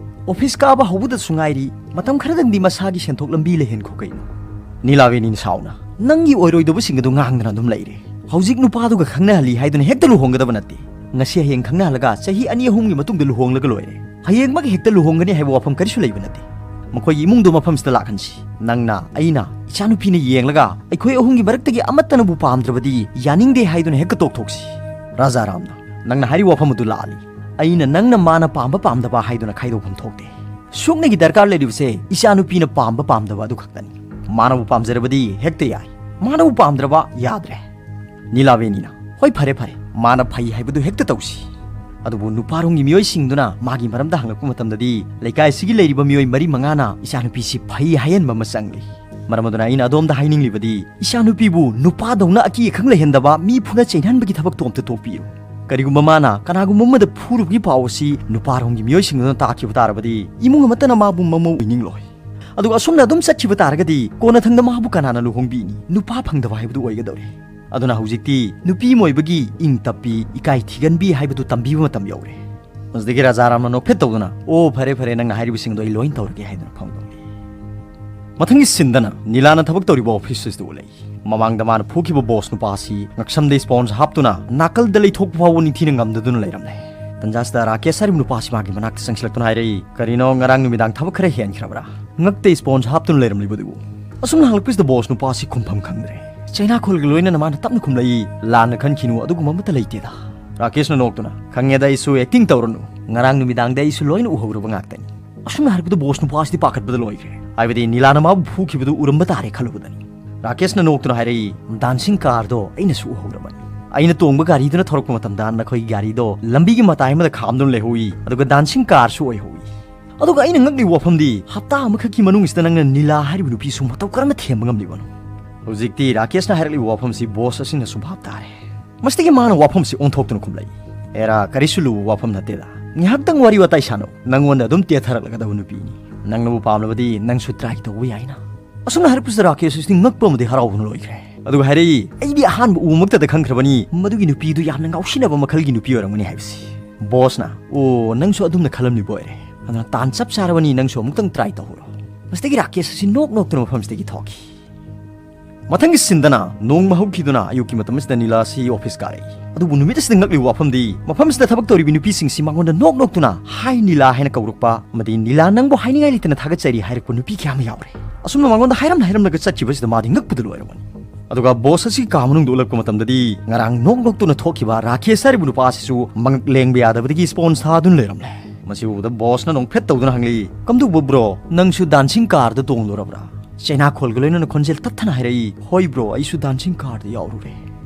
ꯑꯣꯐꯤꯁ ꯀꯥꯕ ꯍꯧꯕꯗꯁꯨ ꯉꯥꯏꯔꯤ, ꯃꯇꯝ ꯈꯔꯗꯪꯗꯤ ꯃꯁꯥꯒꯤ ꯁꯦꯟꯊꯣꯛ ꯂꯝꯕꯤ ꯂꯩꯍꯟꯈꯣ ꯀꯩꯅꯣ"꯫ ꯅꯤꯂꯥꯕꯦꯅꯤꯅ ꯁꯥꯎꯅ, "ꯅꯪꯒꯤ ꯑꯣꯏꯔꯣꯏꯗꯕꯁꯤꯡ ꯑꯗꯨ ꯉꯥꯡꯗꯅ ꯑꯗꯨꯝ ꯂꯩꯔꯦ꯫ ꯍꯧꯖꯤꯛ ꯅꯨꯄꯥꯗꯨꯒ ꯈꯪꯅꯍꯜꯂꯤ ꯍꯥꯏꯗꯨꯅ ꯍꯦꯛꯇ ꯂꯨꯍꯣꯡꯒꯗꯕ ꯅꯠꯇꯦ꯫ ꯉꯁꯤ ꯍꯌꯦꯡ ꯈꯪꯅꯍꯜꯂꯒ ꯆꯍꯤ ꯑꯅꯤ ꯑꯍꯨꯝꯒꯤ ꯃꯇꯨꯡꯗ ꯂꯨꯍꯣꯡꯂꯒ ꯂꯣꯏꯔꯦ꯫ ꯍꯌꯦꯡꯃꯛ ꯍꯦꯛꯇ ꯂꯨꯍꯣꯡꯒꯅꯤ ꯍꯥꯏꯕ ꯋꯥꯐꯝ ꯀꯔꯤꯁꯨ ꯂꯩꯕ ꯅꯠꯇꯦ꯫ ꯃꯈꯣꯏꯒꯤ ꯏꯃꯨꯡꯗꯣ ꯃꯐꯝꯁꯤꯗ ꯂꯥꯛꯍꯟꯁꯤ꯫ ꯅꯪꯅ, ꯑꯩꯅ, ꯏꯆꯥꯅꯨꯄꯤꯅ ꯌꯦꯡꯂꯒ ꯑꯩꯈꯣꯏ ꯑꯍꯨꯝꯒꯤ ꯃꯔꯛꯇꯒꯤ ꯑꯃꯠꯇꯅꯕꯨ ꯄꯥꯝꯗ꯭ꯔꯕꯗꯤ ꯌꯥꯅꯤꯡꯗꯦ ꯍꯥꯏꯗꯨꯅ ꯍꯦꯛꯇ ꯇꯣꯛꯊꯣꯛꯁꯤ"꯫ ꯔꯥꯖꯥꯔꯥꯝꯅ, "ꯅꯪꯅ ꯍꯥꯏꯔꯤꯕ ꯋꯥꯐꯝ ꯑꯗꯨ ꯂꯥꯜꯂꯤ꯫ ꯑꯩꯅ ꯅꯪꯅ ꯃꯥꯅ ꯄꯥꯝꯕ ꯄꯥꯝꯗꯕ ꯍꯥꯏꯗꯨꯅ ꯈꯥꯏꯗꯣꯛꯐꯝ ꯊꯣꯛꯇꯦ꯫ ꯁꯨꯞꯅꯒꯤ ꯗꯔꯀꯥꯔ ꯂꯩꯔꯤꯕꯁꯦ ꯏꯆꯥꯅꯨꯄꯤꯅ ꯄꯥꯝꯕ ꯄꯥꯝꯗꯕ ꯑꯗꯨ ꯈꯛꯇꯅꯤ꯫ ꯃꯥꯅꯕꯨ ꯄꯥꯝꯖꯔꯕꯗꯤ ꯍꯦꯛꯇ ꯌꯥꯏ, ꯃꯥꯅꯕꯨ ꯄꯥꯝꯗ꯭ꯔꯕ ꯌꯥꯗ꯭ꯔꯦ"꯫ ꯅꯤꯂꯥꯕꯦꯅꯤꯅ, "ꯍꯣꯏ, ꯐꯔꯦ ꯐꯔꯦ, ꯃꯥꯅ ꯐꯩ ꯍꯥꯏꯕꯗꯨ ꯍꯦꯛꯇ ꯇꯧꯁꯤ꯫ ꯑꯗꯨꯕꯨ ꯅꯨꯄꯥꯔꯣꯝꯒꯤ ꯃꯤꯑꯣꯏꯁꯤꯡꯗꯨꯅ ꯃꯥꯒꯤ ꯃꯔꯝꯗ ꯍꯪꯂꯛꯄ ꯃꯇꯝꯗꯗꯤ ꯂꯩꯀꯥꯏ ꯑꯁꯤꯒꯤ ꯂꯩꯔꯤꯕ ꯃꯤꯑꯣꯏ ꯃꯔꯤ ꯃꯉꯥꯅ ꯏꯆꯥꯅꯨꯄꯤꯁꯤ ꯐꯩ ꯍꯥꯏꯍꯟꯕ ꯑꯃ ꯆꯪꯂꯤ"꯫ ꯃꯔꯝ ꯑꯗꯨꯅ ꯑꯩꯅ ꯑꯗꯣꯝꯗ ꯍꯥꯏꯅꯤꯡꯂꯤꯕꯗꯤ, ꯏꯆꯥꯅꯨꯄꯤꯕꯨ ꯅꯨꯄꯥꯗꯧꯅ ꯑꯀꯤ ꯑꯈꯪ ꯂꯩꯍꯟꯗꯕ, ꯃꯤ ꯐꯨꯅ ꯆꯩꯅꯍꯟꯕꯒꯤ ꯊꯕꯛꯇꯣ ꯑꯝꯇ ꯇꯣꯛꯄꯤꯌꯨ꯫ ꯀꯔꯤꯒꯨꯝꯕ ꯃꯥꯅ ꯀꯅꯥꯒꯨꯝꯕ ꯑꯃꯗ ꯐꯨꯔꯨꯕꯒꯤ ꯄꯥꯎ ꯑꯁꯤ ꯅꯨꯄꯥꯔꯣꯝꯒꯤ ꯃꯤꯑꯣꯏꯁꯤꯡ ꯑꯗꯨꯅ ꯇꯥꯈꯤꯕ ꯇꯥꯔꯕꯗꯤ, ꯏꯃꯨꯡ ꯑꯃꯠꯇꯅ ꯃꯥꯕꯨ ꯃꯃꯧ ꯑꯣꯏꯅꯤꯡꯂꯣꯏ꯫ ꯑꯗꯨꯒ ꯑꯁꯨꯝꯅ ꯑꯗꯨꯝ ꯆꯠꯈꯤꯕ ꯇꯥꯔꯒꯗꯤ, ꯀꯣꯟꯅꯊꯪꯗ ꯃꯥꯕꯨ ꯀꯅꯥꯅ ꯂꯨꯍꯣꯡꯕꯤꯅꯤ? ꯅꯨꯄꯥ ꯐꯪꯗꯕ ꯍꯥꯏꯕꯗꯨ ꯑꯣꯏꯒꯗꯧꯔꯦ꯫ ꯑꯗꯨꯅ ꯍꯧꯖꯤꯛꯇꯤ ꯅꯨꯄꯤ ꯑꯃ ꯑꯣꯏꯕꯒꯤ ꯏꯪ ꯇꯞꯄꯤ, ꯏꯀꯥꯏ ꯊꯤꯒꯟꯕꯤ ꯍꯥꯏꯕꯗꯨ ꯇꯝꯕꯤꯕ ꯃꯇꯝ ꯌꯧꯔꯦ꯫ ꯃꯁꯤꯗꯒꯤ ꯔꯥꯖꯥꯔꯥꯝꯅ ꯅꯣꯛꯐꯦꯠ ꯇꯧꯗꯨꯅ, "ꯑꯣ, ꯐꯔꯦ, ꯐꯔꯦ, ꯅꯪꯅ ꯍꯥꯏꯔꯤꯕꯁꯤꯡꯗꯣ ꯑꯩ ꯂꯣꯏꯅ ꯇꯧꯔꯒꯦ" ꯍꯥꯏꯗꯨꯅ ꯐꯝꯗꯣꯛꯂꯤ꯫ ꯃꯊꯪꯒꯤ ꯁꯤꯟꯗꯅ ꯅꯤꯂꯥꯅ ꯊꯕꯛ ꯇꯧꯔꯤꯕ ꯑꯣꯐꯤꯁ ꯑꯁꯤꯗ ꯎꯠꯂꯛꯏ꯫ ꯃꯃꯥꯡꯗ ꯃꯥꯅ ꯐꯨꯈꯤꯕ ꯕꯣꯁ ꯅꯨꯄꯥ ꯑꯁꯤ ꯉꯛꯁꯝꯗ ꯁ꯭ꯄꯣꯟꯖ ꯍꯥꯞꯇꯨꯅ ꯅꯥꯀꯜꯗ ꯂꯩꯊꯣꯛꯄ ꯐꯥꯎꯕ ꯅꯤꯡꯊꯤꯅ ꯉꯝꯗꯗꯨꯅ ꯂꯩꯔꯝꯂꯦ꯫ ꯇꯟꯖꯥꯁꯤꯗ ꯔꯥꯀꯦꯁ ꯍꯥꯏꯔꯤꯕ ꯅꯨꯄꯥ ꯑꯁꯤ ꯃꯥꯒꯤ ꯃꯅꯥꯛꯇ ꯆꯪꯁꯤꯜꯂꯛꯇꯨꯅ ꯍꯥꯏꯔꯛꯏ, "ꯀꯔꯤꯅꯣ, ꯉꯔꯥꯡ ꯅꯨꯃꯤꯗꯥꯡ ꯊꯕꯛ ꯈꯔ ꯍꯦꯟꯈ꯭ꯔꯕ꯭ꯔꯥ? ꯉꯛꯇ ꯁ꯭ꯄꯣꯟꯖ ꯍꯥꯞꯇꯨꯅ ꯂꯩꯔꯝꯂꯤꯕꯗꯨꯕꯨ?" ꯑꯁꯨꯝꯅ ꯍꯪꯂꯛꯄꯁꯤꯗ ꯕꯣꯁ ꯅꯨꯄꯥ ꯑꯁꯤ ꯈꯨꯝꯐꯝ ꯈꯪꯗ꯭ꯔꯦ꯫ ꯆꯩꯅꯥꯈꯣꯜꯒ ꯂꯣꯏꯅꯅ ꯃꯥꯅ ꯇꯞꯅ ꯈꯨꯝꯂꯛꯏ, "ꯂꯥꯟꯅ ꯈꯟꯈꯤꯅꯨ, ꯑꯗꯨꯒꯨꯝꯕ ꯑꯃꯠꯇ ꯂꯩꯇꯦꯗ"꯫ ꯔꯥꯀꯦꯁꯅ ꯅꯣꯛꯇꯨꯅ, "ꯈꯪꯉꯦꯗ, ꯑꯩꯁꯨ ꯑꯦꯛꯇꯤꯡ ꯇꯧꯔꯅꯨ, ꯉꯔꯥꯡ ꯅꯨꯃꯤꯗꯥꯡꯗ ꯑꯩꯁꯨ ꯂꯣꯏꯅ ꯎꯍꯧꯔꯕ ꯉꯥꯛꯇꯅꯤ"꯫ ꯑꯁꯨꯝꯅ ꯍꯥꯏꯔꯛꯄꯗ ꯕꯣꯁ ꯅꯨꯄꯥ ꯑꯁꯤꯗꯤ ꯄꯥꯈꯠꯄꯗ ꯂꯣꯏꯈ꯭ꯔꯦ꯫ ꯍꯥꯏꯕꯗꯤ ꯅꯤꯂꯥꯅ ꯃꯥꯕꯨ ꯐꯨꯈꯤꯕꯗꯨ ꯎꯔꯝꯕ ꯇꯥꯔꯦ ꯈꯜꯂꯨꯕꯗꯅꯤ꯫ ꯔꯥꯀꯦꯁꯅ ꯅꯣꯛꯇꯨꯅ ꯍꯥꯏꯔꯛꯏ, "ꯗꯥꯟꯁꯤꯡ ꯀꯥꯔꯗꯣ ꯑꯩꯅꯁꯨ ꯎꯍꯧꯔꯕꯅꯤ꯫ ꯑꯩꯅ ꯇꯣꯡꯕ ꯒꯥꯔꯤꯗꯨꯅ ꯊꯧꯔꯛꯄ ꯃꯇꯝꯗ ꯅꯈꯣꯏꯒꯤ ꯒꯥꯔꯤꯗꯣ ꯂꯝꯕꯤꯒꯤ ꯃꯇꯥꯏ ꯑꯃꯗ ꯈꯥꯝꯗꯨꯅ ꯂꯩꯍꯧꯏ, ꯑꯗꯨꯒ ꯗꯥꯟꯁꯤꯡ ꯀꯥꯔꯁꯨ ꯑꯣꯏꯍꯧꯏ꯫ ꯑꯗꯨꯒ ꯑꯩꯅ ꯉꯛꯂꯤꯕ ꯋꯥꯐꯝꯗꯤ, ꯍꯞꯇꯥ ꯑꯃꯈꯛꯀꯤ ꯃꯅꯨꯡꯁꯤꯗ ꯅꯪꯅ ꯅꯤꯂꯥ ꯍꯥꯏꯔꯤꯕ ꯅꯨꯄꯤꯁꯨ ꯃꯇꯧ ꯀꯔꯝꯅ ꯊꯦꯝꯕ ꯉꯝꯂꯤꯕꯅꯣ?" ꯍꯧꯖꯤꯛꯇꯤ ꯔꯥꯀꯦꯁꯅ ꯍꯥꯏꯔꯛꯂꯤꯕ ꯋꯥꯐꯝꯁꯤ ꯕꯣꯁ ꯑꯁꯤꯅꯁꯨ ꯚꯥꯞ ꯇꯥꯔꯦ꯫ ꯃꯁꯤꯗꯒꯤ ꯃꯥꯅ ꯋꯥꯐꯝꯁꯤ ꯑꯣꯟꯊꯣꯛꯇꯨꯅ ꯈꯨꯝꯂꯛꯏ, "ꯑꯦꯔꯥ, ꯀꯔꯤꯁꯨ ꯂꯨꯕ ꯋꯥꯐꯝ ꯅꯠꯇꯦꯗ꯫ ꯉꯥꯏꯍꯥꯛꯇꯪ ꯋꯥꯔꯤ ꯋꯥꯇꯥꯏ ꯁꯥꯟꯅꯧ꯫ ꯅꯪꯉꯣꯟꯗ ꯑꯗꯨꯝ ꯇꯦꯊꯔꯛꯂꯒꯗꯕ ꯅꯨꯄꯤꯅꯤ꯫ ꯅꯪꯅꯕꯨ ꯄꯥꯝꯂꯕꯗꯤ ꯅꯪꯁꯨ ꯇ꯭ꯔꯥꯏ ꯇꯧꯕ ꯌꯥꯏꯅ"꯫ ꯑꯁꯨꯝꯅ ꯍꯥꯏꯔꯛꯄꯁꯤꯗ ꯔꯥꯀꯦꯁ ꯑꯁꯤꯗꯤ ꯉꯛꯄ ꯑꯃꯗꯤ ꯍꯔꯥꯎꯕꯅ ꯂꯣꯏꯈ꯭ꯔꯦ꯫ ꯑꯗꯨꯒ ꯍꯥꯏꯔꯛꯏ, "ꯑꯩꯗꯤ ꯑꯍꯥꯟꯕ ꯎꯕꯃꯛꯇꯗ ꯈꯪꯈ꯭ꯔꯕꯅꯤ, ꯃꯗꯨꯒꯤ ꯅꯨꯄꯤꯗꯨ ꯌꯥꯝꯅ ꯉꯥꯎꯁꯤꯟꯅꯕ ꯃꯈꯜꯒꯤ ꯅꯨꯄꯤ ꯑꯣꯏꯔꯝꯒꯅꯤ ꯍꯥꯏꯕꯁꯤ"꯫ ꯕꯣꯁꯅ, "ꯑꯣ, ꯅꯪꯁꯨ ꯑꯗꯨꯝꯅ ꯈꯜꯂꯝꯂꯤꯕ ꯑꯣꯏꯔꯦ꯫ ꯑꯗꯨꯅ ꯇꯥꯟ ꯆꯞ ꯆꯥꯔꯕꯅꯤ, ꯅꯪꯁꯨ ꯑꯃꯨꯛꯇꯪ ꯇ꯭ꯔꯥꯏ ꯇꯧꯍꯧꯔꯣ"꯫ ꯃꯁꯤꯗꯒꯤ ꯔꯥꯀꯦꯁ ꯑꯁꯤ ꯅꯣꯛ ꯅꯣꯛꯇꯨꯅ ꯃꯐꯝꯁꯤꯗꯒꯤ ꯊꯣꯛꯈꯤ꯫ ꯃꯊꯪꯒꯤ ꯁꯤꯟꯗꯅ ꯅꯣꯡꯃ ꯍꯧꯈꯤꯗꯨꯅ ꯑꯌꯨꯛꯀꯤ ꯃꯇꯝ ꯑꯁꯤꯗ ꯅꯤꯂꯥ ꯑꯁꯤ ꯑꯣꯐꯤꯁ ꯀꯥꯔꯛꯏ꯫ ꯑꯗꯨꯕꯨ ꯅꯨꯃꯤꯠ ꯑꯁꯤꯗ ꯉꯛꯂꯤꯕ ꯋꯥꯐꯝꯗꯤ, ꯃꯐꯝ ꯑꯁꯤꯗ ꯊꯕꯛ ꯇꯧꯔꯤꯕ ꯅꯨꯄꯤꯁꯤꯡꯁꯤ ꯃꯉꯣꯟꯗ ꯅꯣꯛ ꯅꯣꯛꯇꯨꯅ "ꯍꯥꯏ ꯅꯤꯂꯥ" ꯍꯥꯏꯅ ꯀꯧꯔꯛꯄ ꯑꯃꯗꯤ "ꯅꯤꯂꯥ, ꯅꯪꯕꯨ ꯍꯥꯏꯅꯤꯡꯉꯥꯏ ꯂꯩꯇꯅ ꯊꯥꯒꯠꯆꯔꯤ" ꯍꯥꯏꯔꯛꯄ ꯅꯨꯄꯤ ꯀꯌꯥ ꯑꯃ ꯌꯥꯎꯔꯦ꯫ ꯑꯁꯨꯝꯅ ꯃꯉꯣꯟꯗ ꯍꯥꯏꯔꯝꯅ ꯍꯥꯏꯔꯝꯂꯒ ꯆꯠꯈꯤꯕꯁꯤꯗ ꯃꯥꯗꯤ ꯉꯛꯄꯗ ꯂꯣꯏꯔꯕꯅꯤ꯫ ꯑꯗꯨꯒ ꯕꯣꯁ ꯑꯁꯤ ꯀꯥ ꯃꯅꯨꯡꯗ ꯎꯠꯂꯛꯄ ꯃꯇꯝꯗꯗꯤ, ꯉꯔꯥꯡ ꯅꯣꯛ ꯅꯣꯛꯇꯨꯅ ꯊꯣꯛꯈꯤꯕ ꯔꯥꯀꯦꯁ ꯍꯥꯏꯔꯤꯕ ꯅꯨꯄꯥ ꯑꯁꯤꯁꯨ ꯃꯉꯛ ꯂꯦꯡꯕ ꯌꯥꯗꯕꯗꯒꯤ ꯁ꯭ꯄꯣꯟꯖ ꯊꯥꯗꯨꯅ ꯂꯩꯔꯝꯂꯦ꯫ ꯃꯁꯤ ꯎꯕꯗ ꯕꯣꯁꯅ ꯅꯣꯡꯐꯦꯠ ꯇꯧꯗꯨꯅ ꯍꯪꯂꯛꯏ, "ꯀꯝꯗꯧꯕ ꯕ꯭ꯔꯣ, ꯅꯪꯁꯨ ꯗꯥꯟꯁꯤꯡ ꯀꯥꯔꯗ ꯇꯣꯡꯂꯨꯔꯕ꯭ꯔꯥ?" ꯆꯩꯅꯥꯈꯣꯜꯒ ꯂꯣꯏꯅꯅ ꯈꯣꯟꯖꯦꯜ ꯇꯠꯊꯅ ꯍꯥꯏꯔꯛꯏ, "ꯍꯣꯏ ꯕ꯭ꯔꯣ, ꯑꯩꯁꯨ ꯗꯥꯟꯁꯤꯡ ꯀꯥꯔꯗ ꯌꯥꯎꯔꯨꯔꯦ"꯫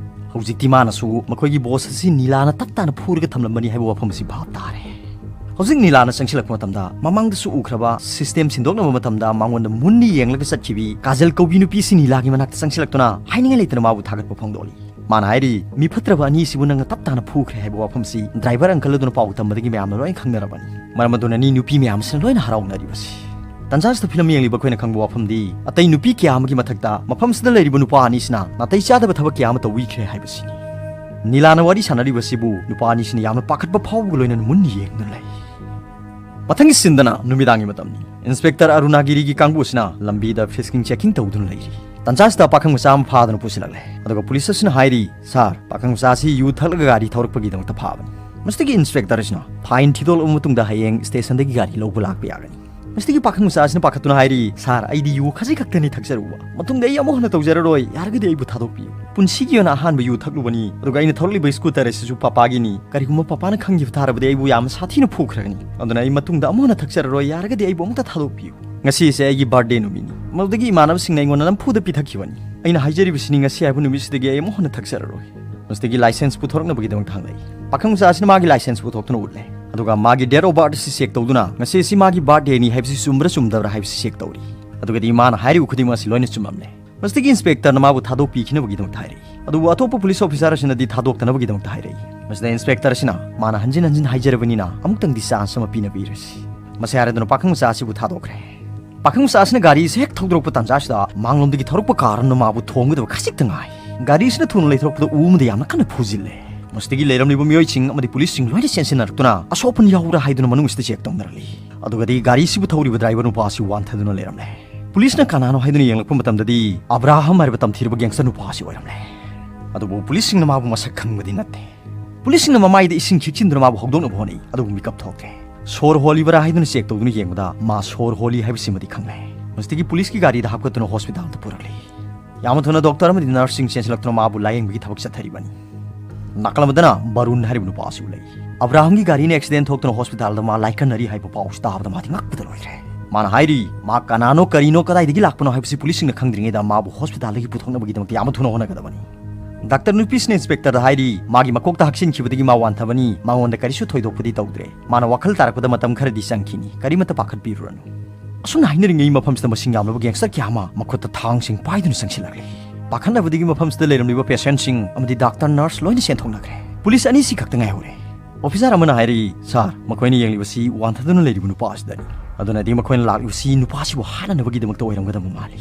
ꯍꯧꯖꯤꯛꯇꯤ ꯃꯥꯅꯁꯨ ꯃꯈꯣꯏꯒꯤ ꯕꯣꯁ ꯑꯁꯤ ꯅꯤꯂꯥꯅ ꯇꯞ ꯇꯥꯅ ꯐꯨꯔꯒ ꯊꯝꯂꯝꯕꯅꯤ ꯍꯥꯏꯕ ꯋꯥꯐꯝ ꯑꯁꯤ ꯚꯥꯞ ꯇꯥꯔꯦ꯫ ꯍꯧꯖꯤꯛ ꯅꯤꯂꯥꯅ ꯆꯪꯁꯤꯜꯂꯛꯄ ꯃꯇꯝꯗ, ꯃꯃꯥꯡꯗꯁꯨ ꯎꯈ꯭ꯔꯕ ꯁꯤꯁꯇꯦꯝ ꯁꯤꯟꯗꯣꯛꯅꯕ ꯃꯇꯝꯗ ꯃꯉꯣꯟꯗ ꯃꯨꯟꯅ ꯌꯦꯡꯂꯒ ꯆꯠꯈꯤꯕꯤ ꯀꯥꯖꯜ ꯀꯧꯕꯤ ꯅꯨꯄꯤꯁꯤ ꯅꯤꯂꯥꯒꯤ ꯃꯅꯥꯛꯇ ꯆꯪꯁꯤꯜꯂꯛꯇꯨꯅ ꯍꯥꯏꯅꯤꯡꯉꯥꯏ ꯂꯩꯇꯅ ꯃꯥꯕꯨ ꯊꯥꯒꯠꯄ ꯐꯣꯡꯗꯣꯛꯂꯤ꯫ ꯃꯥꯅ ꯍꯥꯏꯔꯤ, "ꯃꯤ ꯐꯠꯇ꯭ꯔꯕ ꯑꯅꯤꯁꯤꯕꯨ ꯅꯪꯅ ꯇꯞ ꯇꯥꯅ ꯐꯨꯈ꯭ꯔꯦ" ꯍꯥꯏꯕ ꯋꯥꯐꯝꯁꯤ ꯗ꯭ꯔꯥꯏꯚꯔ ꯑꯪꯀꯜ ꯑꯗꯨꯅ ꯄꯥꯎ ꯇꯝꯕꯗꯒꯤ ꯃꯌꯥꯝꯅ ꯂꯣꯏꯅ ꯈꯪꯅꯔꯕꯅꯤ꯫ ꯃꯔꯝ ꯑꯗꯨꯅꯅꯤ ꯅꯨꯄꯤ ꯃꯌꯥꯝ ꯑꯁꯤꯅ ꯂꯣꯏꯅ ꯍꯔꯥꯎꯅꯔꯤꯕꯁꯤ꯫ ꯇꯟꯖꯥꯁꯤꯗ ꯐꯤꯂꯝ ꯌꯦꯡꯂꯤꯕ ꯑꯩꯈꯣꯏꯅ ꯈꯪꯕ ꯋꯥꯐꯝꯗꯤ, ꯑꯇꯩ ꯅꯨꯄꯤ ꯀꯌꯥ ꯑꯃꯒꯤ ꯃꯊꯛꯇ ꯃꯐꯝꯁꯤꯗ ꯂꯩꯔꯤꯕ ꯅꯨꯄꯥ ꯑꯅꯤꯁꯤꯅ ꯅꯥꯇꯩ ꯆꯥꯗꯕ ꯊꯕꯛ ꯀꯌꯥ ꯑꯃ ꯇꯧꯕꯤꯈ꯭ꯔꯦ ꯍꯥꯏꯕꯁꯤꯅꯤ꯫ ꯅꯤꯂꯥꯅ ꯋꯥꯔꯤ ꯁꯥꯟꯅꯔꯤꯕꯁꯤꯕꯨ ꯅꯨꯄꯥ ꯑꯅꯤꯁꯤꯅ ꯌꯥꯝꯅ ꯄꯥꯈꯠꯄ ꯐꯥꯎꯕꯒ ꯂꯣꯏꯅꯅ ꯃꯨꯟꯅ ꯌꯦꯡꯗꯨꯅ ꯂꯩ꯫ ꯃꯊꯪꯒꯤ ꯁꯤꯟꯗꯅ ꯅꯨꯃꯤꯗꯥꯡꯒꯤ ꯃꯇꯝꯅꯤ꯫ ꯏꯟꯁꯄꯦꯛꯇꯔ ꯑꯔꯨꯅꯥꯒꯤꯔꯤꯒꯤ ꯀꯥꯡꯕꯨ ꯑꯁꯤꯅ ꯂꯝꯕꯤꯗ ꯐꯤꯁꯀꯤꯡ ꯆꯦꯀꯤꯡ ꯇꯧꯗꯨꯅ ꯂꯩꯔꯤ꯫ ꯇꯟꯖꯥꯁꯤꯗ ꯄꯥꯈꯪ ꯃꯆꯥ ꯑꯃ ꯐꯥꯗꯨꯅ ꯄꯨꯁꯤꯜꯂꯛꯂꯦ꯫ ꯑꯗꯨꯒ ꯄꯨꯂꯤꯁ ꯑꯁꯤꯅ ꯍꯥꯏꯔꯤ, "ꯁꯥꯔ, ꯄꯥꯈꯪ ꯃꯆꯥ ꯑꯁꯤ ꯌꯨ ꯊꯛꯂꯒ ꯒꯥꯔꯤ ꯊꯧꯔꯛꯄꯒꯤꯗꯃꯛꯇ ꯐꯥꯕꯅꯤ꯫ ꯃꯁꯤꯗꯒꯤ ꯏꯟꯁꯄꯦꯛꯇꯔ ꯑꯁꯤꯅ ꯐꯥꯏꯟ ꯊꯤꯗꯣꯛꯂꯕ ꯃꯇꯨꯡꯗ ꯍꯌꯦꯡ ꯁ꯭ꯇꯦꯁꯟꯗꯒꯤ ꯒꯥꯔꯤ ꯂꯧꯕ ꯂꯥꯛꯄ ꯌꯥꯒꯅꯤ"꯫ ꯃꯁꯤꯗꯒꯤ ꯄꯥꯈꯪ ꯃꯆꯥ ꯑꯁꯤꯅ ꯄꯥꯈꯠꯇꯨꯅ ꯍꯥꯏꯔꯤ, "ꯁꯥꯔ, ꯑꯩꯗꯤ ꯌꯨ ꯈꯖꯤꯛ ꯈꯛꯇꯅꯤ ꯊꯛꯆꯔꯨꯕ꯫ ꯃꯇꯨꯡꯗ ꯑꯩ ꯑꯃꯨꯛ ꯍꯟꯅ ꯇꯧꯖꯔꯔꯣꯏ꯫ ꯌꯥꯔꯒꯗꯤ ꯑꯩꯕꯨ ꯊꯥꯗꯣꯛꯄꯤꯌꯨ꯫ ꯄꯨꯟꯁꯤꯒꯤ ꯑꯣꯏꯅ ꯑꯍꯥꯟꯕ ꯌꯨ ꯊꯛꯂꯨꯕꯅꯤ꯫ ꯑꯗꯨꯒ ꯑꯩꯅ ꯊꯧꯔꯛꯂꯤꯕ ꯁ꯭ꯀꯨꯇꯔ ꯑꯁꯤꯁꯨ ꯄꯄꯥꯒꯤꯅꯤ꯫ ꯀꯔꯤꯒꯨꯝꯕ ꯄꯄꯥꯅ ꯈꯪꯈꯤꯕ ꯇꯥꯔꯕꯗꯤ ꯑꯩꯕꯨ ꯌꯥꯝꯅ ꯁꯥꯊꯤꯅ ꯐꯨꯈ꯭ꯔꯒꯅꯤ꯫ ꯑꯗꯨꯅ ꯑꯩ ꯃꯇꯨꯡꯗ ꯑꯃꯨꯛ ꯍꯟꯅ ꯊꯛꯆꯔꯔꯣꯏ꯫ ꯌꯥꯔꯒꯗꯤ ꯑꯩꯕꯨ ꯑꯃꯨꯛꯇ ꯊꯥꯗꯣꯛꯄꯤꯌꯨ꯫ ꯉꯁꯤꯁꯦ ꯑꯩꯒꯤ ꯕꯥꯔꯗꯦ ꯅꯨꯃꯤꯠꯅꯤ꯫ ꯃꯗꯨꯗꯒꯤ ꯏꯃꯥꯟꯅꯕꯁꯤꯡꯅ ꯑꯩꯉꯣꯟꯗ ꯅꯝꯐꯨꯗ ꯄꯤꯊꯛꯈꯤꯕꯅꯤ꯫ ꯑꯩꯅ ꯍꯥꯏꯖꯔꯤꯕꯁꯤꯅꯤ, ꯉꯁꯤ ꯍꯥꯏꯕ ꯅꯨꯃꯤꯠꯁꯤꯗꯒꯤ ꯑꯩ ꯑꯃꯨꯛ ꯍꯟꯅ ꯊꯛꯆꯔꯔꯣꯏ"꯫ ꯃꯁꯤꯗꯒꯤ ꯂꯥꯏꯁꯦꯟꯁ ꯄꯨꯊꯣꯔꯛꯅꯕꯒꯤꯗꯃꯛꯇ ꯍꯪꯂꯛꯏ꯫ ꯄꯥꯈꯪ ꯃꯆꯥ ꯑꯁꯤꯅ ꯃꯥꯒꯤ ꯂꯥꯏꯁꯦꯟꯁ ꯄꯨꯊꯣꯛꯇꯨꯅ ꯎꯠꯂꯦ꯫ ꯑꯗꯨꯒ ꯃꯥꯒꯤ date of birth ꯑꯁꯤ ꯆꯦꯛ ꯇꯧꯗꯨꯅ ꯉꯁꯤ ꯑꯁꯤ ꯃꯥꯒꯤ ꯕꯥꯔꯗꯦꯅꯤ ꯍꯥꯏꯕꯁꯤ ꯆꯨꯝꯕ꯭ꯔꯥ ꯆꯨꯝꯗꯕ꯭ꯔꯥ ꯍꯥꯏꯕꯁꯤ ꯆꯦꯛ ꯇꯧꯔꯤ꯫ ꯑꯗꯨꯒꯗꯤ ꯃꯥꯅ ꯍꯥꯏꯔꯤꯕ ꯈꯨꯗꯤꯡꯃꯛ ꯑꯁꯤ ꯂꯣꯏꯅ ꯆꯨꯝꯂꯝꯂꯦ꯫ ꯃꯁꯤꯗꯒꯤ ꯏꯟꯁꯄꯦꯛꯇꯔꯅ ꯃꯥꯕꯨ ꯊꯥꯗꯣꯛꯄꯤꯈꯤꯅꯕꯒꯤꯗꯃꯛꯇ ꯍꯥꯏꯔꯛꯏ꯫ ꯑꯗꯨꯕꯨ ꯑꯇꯣꯞꯄ ꯄꯨꯂꯤꯁ ꯑꯣꯐꯤꯁꯥꯔ ꯑꯁꯤꯅꯗꯤ ꯊꯥꯗꯣꯛꯇꯅꯕꯒꯤꯗꯃꯛꯇ ꯍꯥꯏꯔꯛꯏ꯫ ꯃꯁꯤꯗ ꯏꯟꯁꯄꯦꯛꯇꯔ ꯑꯁꯤꯅ, "ꯃꯥꯅ ꯍꯟꯖꯤꯟ ꯍꯟꯖꯤꯟ ꯍꯥꯏꯖꯔꯕꯅꯤꯅ ꯑꯃꯨꯛꯇꯪꯗꯤ ꯆꯥꯟꯁ ꯑꯃ ꯄꯤꯅꯕꯤꯔꯁꯤ"꯫ ꯃꯁꯤ ꯍꯥꯏꯔꯗꯨꯅ ꯄꯥꯈꯪ ꯃꯆꯥ ꯑꯁꯤꯕꯨ ꯊꯥꯗꯣꯛꯈ꯭ꯔꯦ꯫ ꯄꯥꯈꯪ ꯃꯆꯥ ꯑꯁꯤꯅ ꯒꯥꯔꯤ ꯑꯁꯤ ꯍꯦꯛ ꯊꯧꯗꯣꯔꯛꯄ ꯇꯥꯟꯖꯥꯁꯤꯗ ꯃꯥꯡꯂꯣꯝꯗꯒꯤ ꯊꯧꯔꯛꯄ ꯀꯥꯔ ꯑꯃꯅ ꯃꯥꯕꯨ ꯊꯣꯝꯒꯗꯕ ꯈꯖꯤꯛꯇ ꯉꯥꯏ꯫ ꯒꯥꯔꯤ ꯑꯁꯤꯅ ꯊꯨꯅ ꯂꯩꯊꯣꯔꯛꯄꯗ ꯎ ꯑꯃꯗ ꯌꯥꯝꯅ ꯀꯟꯅ ꯐꯨꯖꯤꯜꯂꯦ꯫ ꯃꯁꯤꯗꯒꯤ ꯂꯩꯔꯝꯂꯤꯕ ꯃꯤꯑꯣꯏꯁꯤꯡ ꯑꯃꯗꯤ ꯄꯨꯂꯤꯁꯁꯤꯡ ꯂꯣꯏꯅ ꯆꯦꯟꯁꯤꯟꯅꯔꯛꯇꯨꯅ ꯑꯁꯣꯛ ꯑꯄꯟ ꯌꯥꯎꯕ꯭ꯔꯥ ꯍꯥꯏꯗꯨꯅ ꯃꯅꯨꯡ ꯑꯁꯤꯗ ꯆꯦꯛ ꯇꯧꯅꯔꯛꯂꯤ꯫ ꯑꯗꯨꯒꯗꯤ ꯒꯥꯔꯤ ꯑꯁꯤꯕꯨ ꯊꯧꯔꯤꯕ ꯗ꯭ꯔꯥꯏꯚꯔ ꯅꯨꯄꯥ ꯑꯁꯤ ꯋꯥꯟꯊꯗꯨꯅ ꯂꯩꯔꯝꯂꯦ꯫ ꯄꯨꯂꯤꯁꯅ ꯀꯅꯥꯅꯣ ꯍꯥꯏꯗꯨꯅ ꯌꯦꯡꯂꯛꯄ ꯃꯇꯝꯗꯗꯤ ꯑꯕ꯭ꯔꯥꯍꯝ ꯍꯥꯏꯔꯤꯕ ꯇꯝꯊꯤꯔꯕ ꯒꯦꯡꯁꯇꯔ ꯅꯨꯄꯥ ꯑꯁꯤ ꯑꯣꯏꯔꯝꯂꯦ꯫ ꯑꯗꯨꯕꯨ ꯄꯨꯂꯤꯁꯁꯤꯡꯅ ꯃꯥꯕꯨ ꯃꯁꯛ ꯈꯪꯕꯗꯤ ꯅꯠꯇꯦ꯫ ꯄꯨꯂꯤꯁꯁꯤꯡꯅ ꯃꯃꯥꯏꯗ ꯏꯁꯤꯡ ꯈꯤꯛꯆꯤꯟꯗꯨꯅ ꯃꯥꯕꯨ ꯍꯧꯗꯣꯛꯅꯕ ꯍꯣꯠꯅꯩ, ꯑꯗꯨꯕꯨ ꯃꯤꯀꯞ ꯊꯣꯛꯇ꯭ꯔꯦ꯫ ꯁꯣꯔ ꯍꯣꯜꯂꯤꯕꯔꯥ ꯍꯥꯏꯗꯨꯅ ꯆꯦꯛ ꯇꯧꯗꯨꯅ ꯌꯦꯡꯕꯗ ꯃꯥ ꯁꯣꯔ ꯍꯣꯜꯂꯤ ꯍꯥꯏꯕꯁꯤꯃꯗꯤ ꯈꯪꯂꯦ꯫ ꯃꯁꯤꯗꯒꯤ ꯄꯨꯂꯤꯁꯀꯤ ꯒꯥꯔꯤꯗ ꯍꯥꯞꯀꯠꯇꯨꯅ ꯍꯣꯁꯄꯤꯇꯥꯜꯗ ꯄꯨꯔꯛꯂꯤ꯫ ꯌꯥꯝꯅ ꯊꯨꯅ ꯗꯣꯛꯇꯔ ꯑꯃꯗꯤ ꯅꯔꯁꯁꯤꯡ ꯆꯦꯟꯁꯤꯜꯂꯛꯇꯨꯅ ꯃꯥꯕꯨ ꯂꯥꯌꯦꯡꯕꯒꯤ ꯊꯕꯛ ꯆꯠꯊꯔꯤꯕꯅꯤ꯫ ꯅꯥꯀꯜ ꯑꯃꯗꯅ ꯕꯔꯨꯟ ꯍꯥꯏꯔꯤꯕ ꯅꯨꯄꯥ ꯑꯁꯤ ꯎꯠꯂꯛꯏ꯫ ꯑꯕ꯭ꯔꯥꯍꯝꯒꯤ ꯒꯥꯔꯤꯅ ꯑꯦꯛꯁꯤꯗꯦꯟ ꯊꯣꯛꯇꯨꯅ ꯍꯣꯁꯄꯤꯇꯥꯜꯗ ꯃꯥ ꯂꯥꯏꯀꯠꯅꯔꯤ ꯍꯥꯏꯕ ꯄꯥꯎꯁꯤ ꯇꯥꯕꯗ ꯃꯥꯗꯤ ꯉꯛꯄꯗ ꯂꯣꯏꯈ꯭ꯔꯦ꯫ ꯃꯥꯅ ꯍꯥꯏꯔꯤ, ꯃꯥ ꯀꯅꯥꯅꯣ, ꯀꯔꯤꯅꯣ, ꯀꯗꯥꯏꯗꯒꯤ ꯂꯥꯛꯄꯅꯣ ꯍꯥꯏꯕꯁꯤ ꯄꯨꯂꯤꯁꯁꯤꯡꯅ ꯈꯪꯗ꯭ꯔꯤꯉꯩꯗ ꯃꯥꯕꯨ ꯍꯣꯁꯄꯤꯇꯥꯜꯗꯒꯤ ꯄꯨꯊꯣꯛꯅꯕꯒꯤꯗꯃꯛꯇ ꯌꯥꯝꯅ ꯊꯨꯅ ꯍꯣꯠꯅꯒꯗꯕꯅꯤ꯫ ꯗꯥꯛꯇꯔ ꯅꯨꯄꯤꯁꯤꯅ ꯏꯟꯁꯄꯦꯛꯇꯔꯗ ꯍꯥꯏꯔꯤ, ꯃꯥꯒꯤ ꯃꯀꯣꯛꯇ ꯍꯛꯆꯤꯟꯈꯤꯕꯗꯒꯤ ꯃꯥ ꯋꯥꯟꯊꯕꯅꯤ, ꯃꯉꯣꯟꯗ ꯀꯔꯤꯁꯨ ꯊꯣꯏꯗꯣꯛꯄꯗꯤ ꯇꯧꯗ꯭ꯔꯦ꯫ ꯃꯥꯅ ꯋꯥꯈꯜ ꯇꯥꯔꯛꯄꯗ ꯃꯇꯝ ꯈꯔꯗꯤ ꯆꯪꯈꯤꯅꯤ, ꯀꯔꯤꯃꯠꯇ ꯄꯥꯈꯠꯄꯤꯔꯨꯔꯅꯨ꯫ ꯑꯁꯨꯝꯅ ꯍꯥꯏꯅꯔꯤꯉꯩ ꯃꯐꯝꯁꯤꯗ ꯃꯁꯤꯡ ꯌꯥꯝꯂꯕ ꯒꯦꯡꯁꯇꯔ ꯀꯌꯥ ꯑꯃ ꯃꯈꯨꯠꯇ ꯊꯥꯡꯁꯤꯡ ꯄꯥꯏꯗꯨꯅ ꯆꯪꯁꯤꯜꯂꯛꯂꯦ꯫ ꯄꯥꯈꯠꯅꯕꯗꯒꯤ ꯃꯐꯝꯁꯤꯗ ꯂꯩꯔꯝꯂꯤꯕ ꯄꯦꯁꯦꯟꯁꯤꯡ ꯑꯃꯗꯤ ꯗꯥꯛꯇꯔ, ꯅꯔꯁ ꯂꯣꯏꯅ ꯆꯦꯟꯊꯣꯛꯅꯈ꯭ꯔꯦ꯫ ꯄꯨꯂꯤꯁ ꯑꯅꯤꯁꯤ ꯈꯛꯇ ꯉꯥꯏꯍꯧꯔꯦ꯫ ꯑꯣꯐꯤꯁꯥꯔ ꯑꯃꯅ ꯍꯥꯏꯔꯤ, "ꯁꯥꯔ, ꯃꯈꯣꯏꯅ ꯌꯦꯡꯂꯤꯕꯁꯤ ꯋꯥꯟꯊꯗꯨꯅ ꯂꯩꯔꯤꯕ ꯅꯨꯄꯥ ꯑꯁꯤꯗꯅꯤ꯫ ꯑꯗꯨꯅꯗꯤ ꯃꯈꯣꯏꯅ ꯂꯥꯛꯂꯤꯕꯁꯤ ꯅꯨꯄꯥꯁꯤꯕꯨ ꯍꯥꯠꯅꯅꯕꯒꯤꯗꯃꯛꯇ ꯑꯣꯏꯔꯝꯒꯗꯕ ꯃꯥꯜꯂꯤ꯫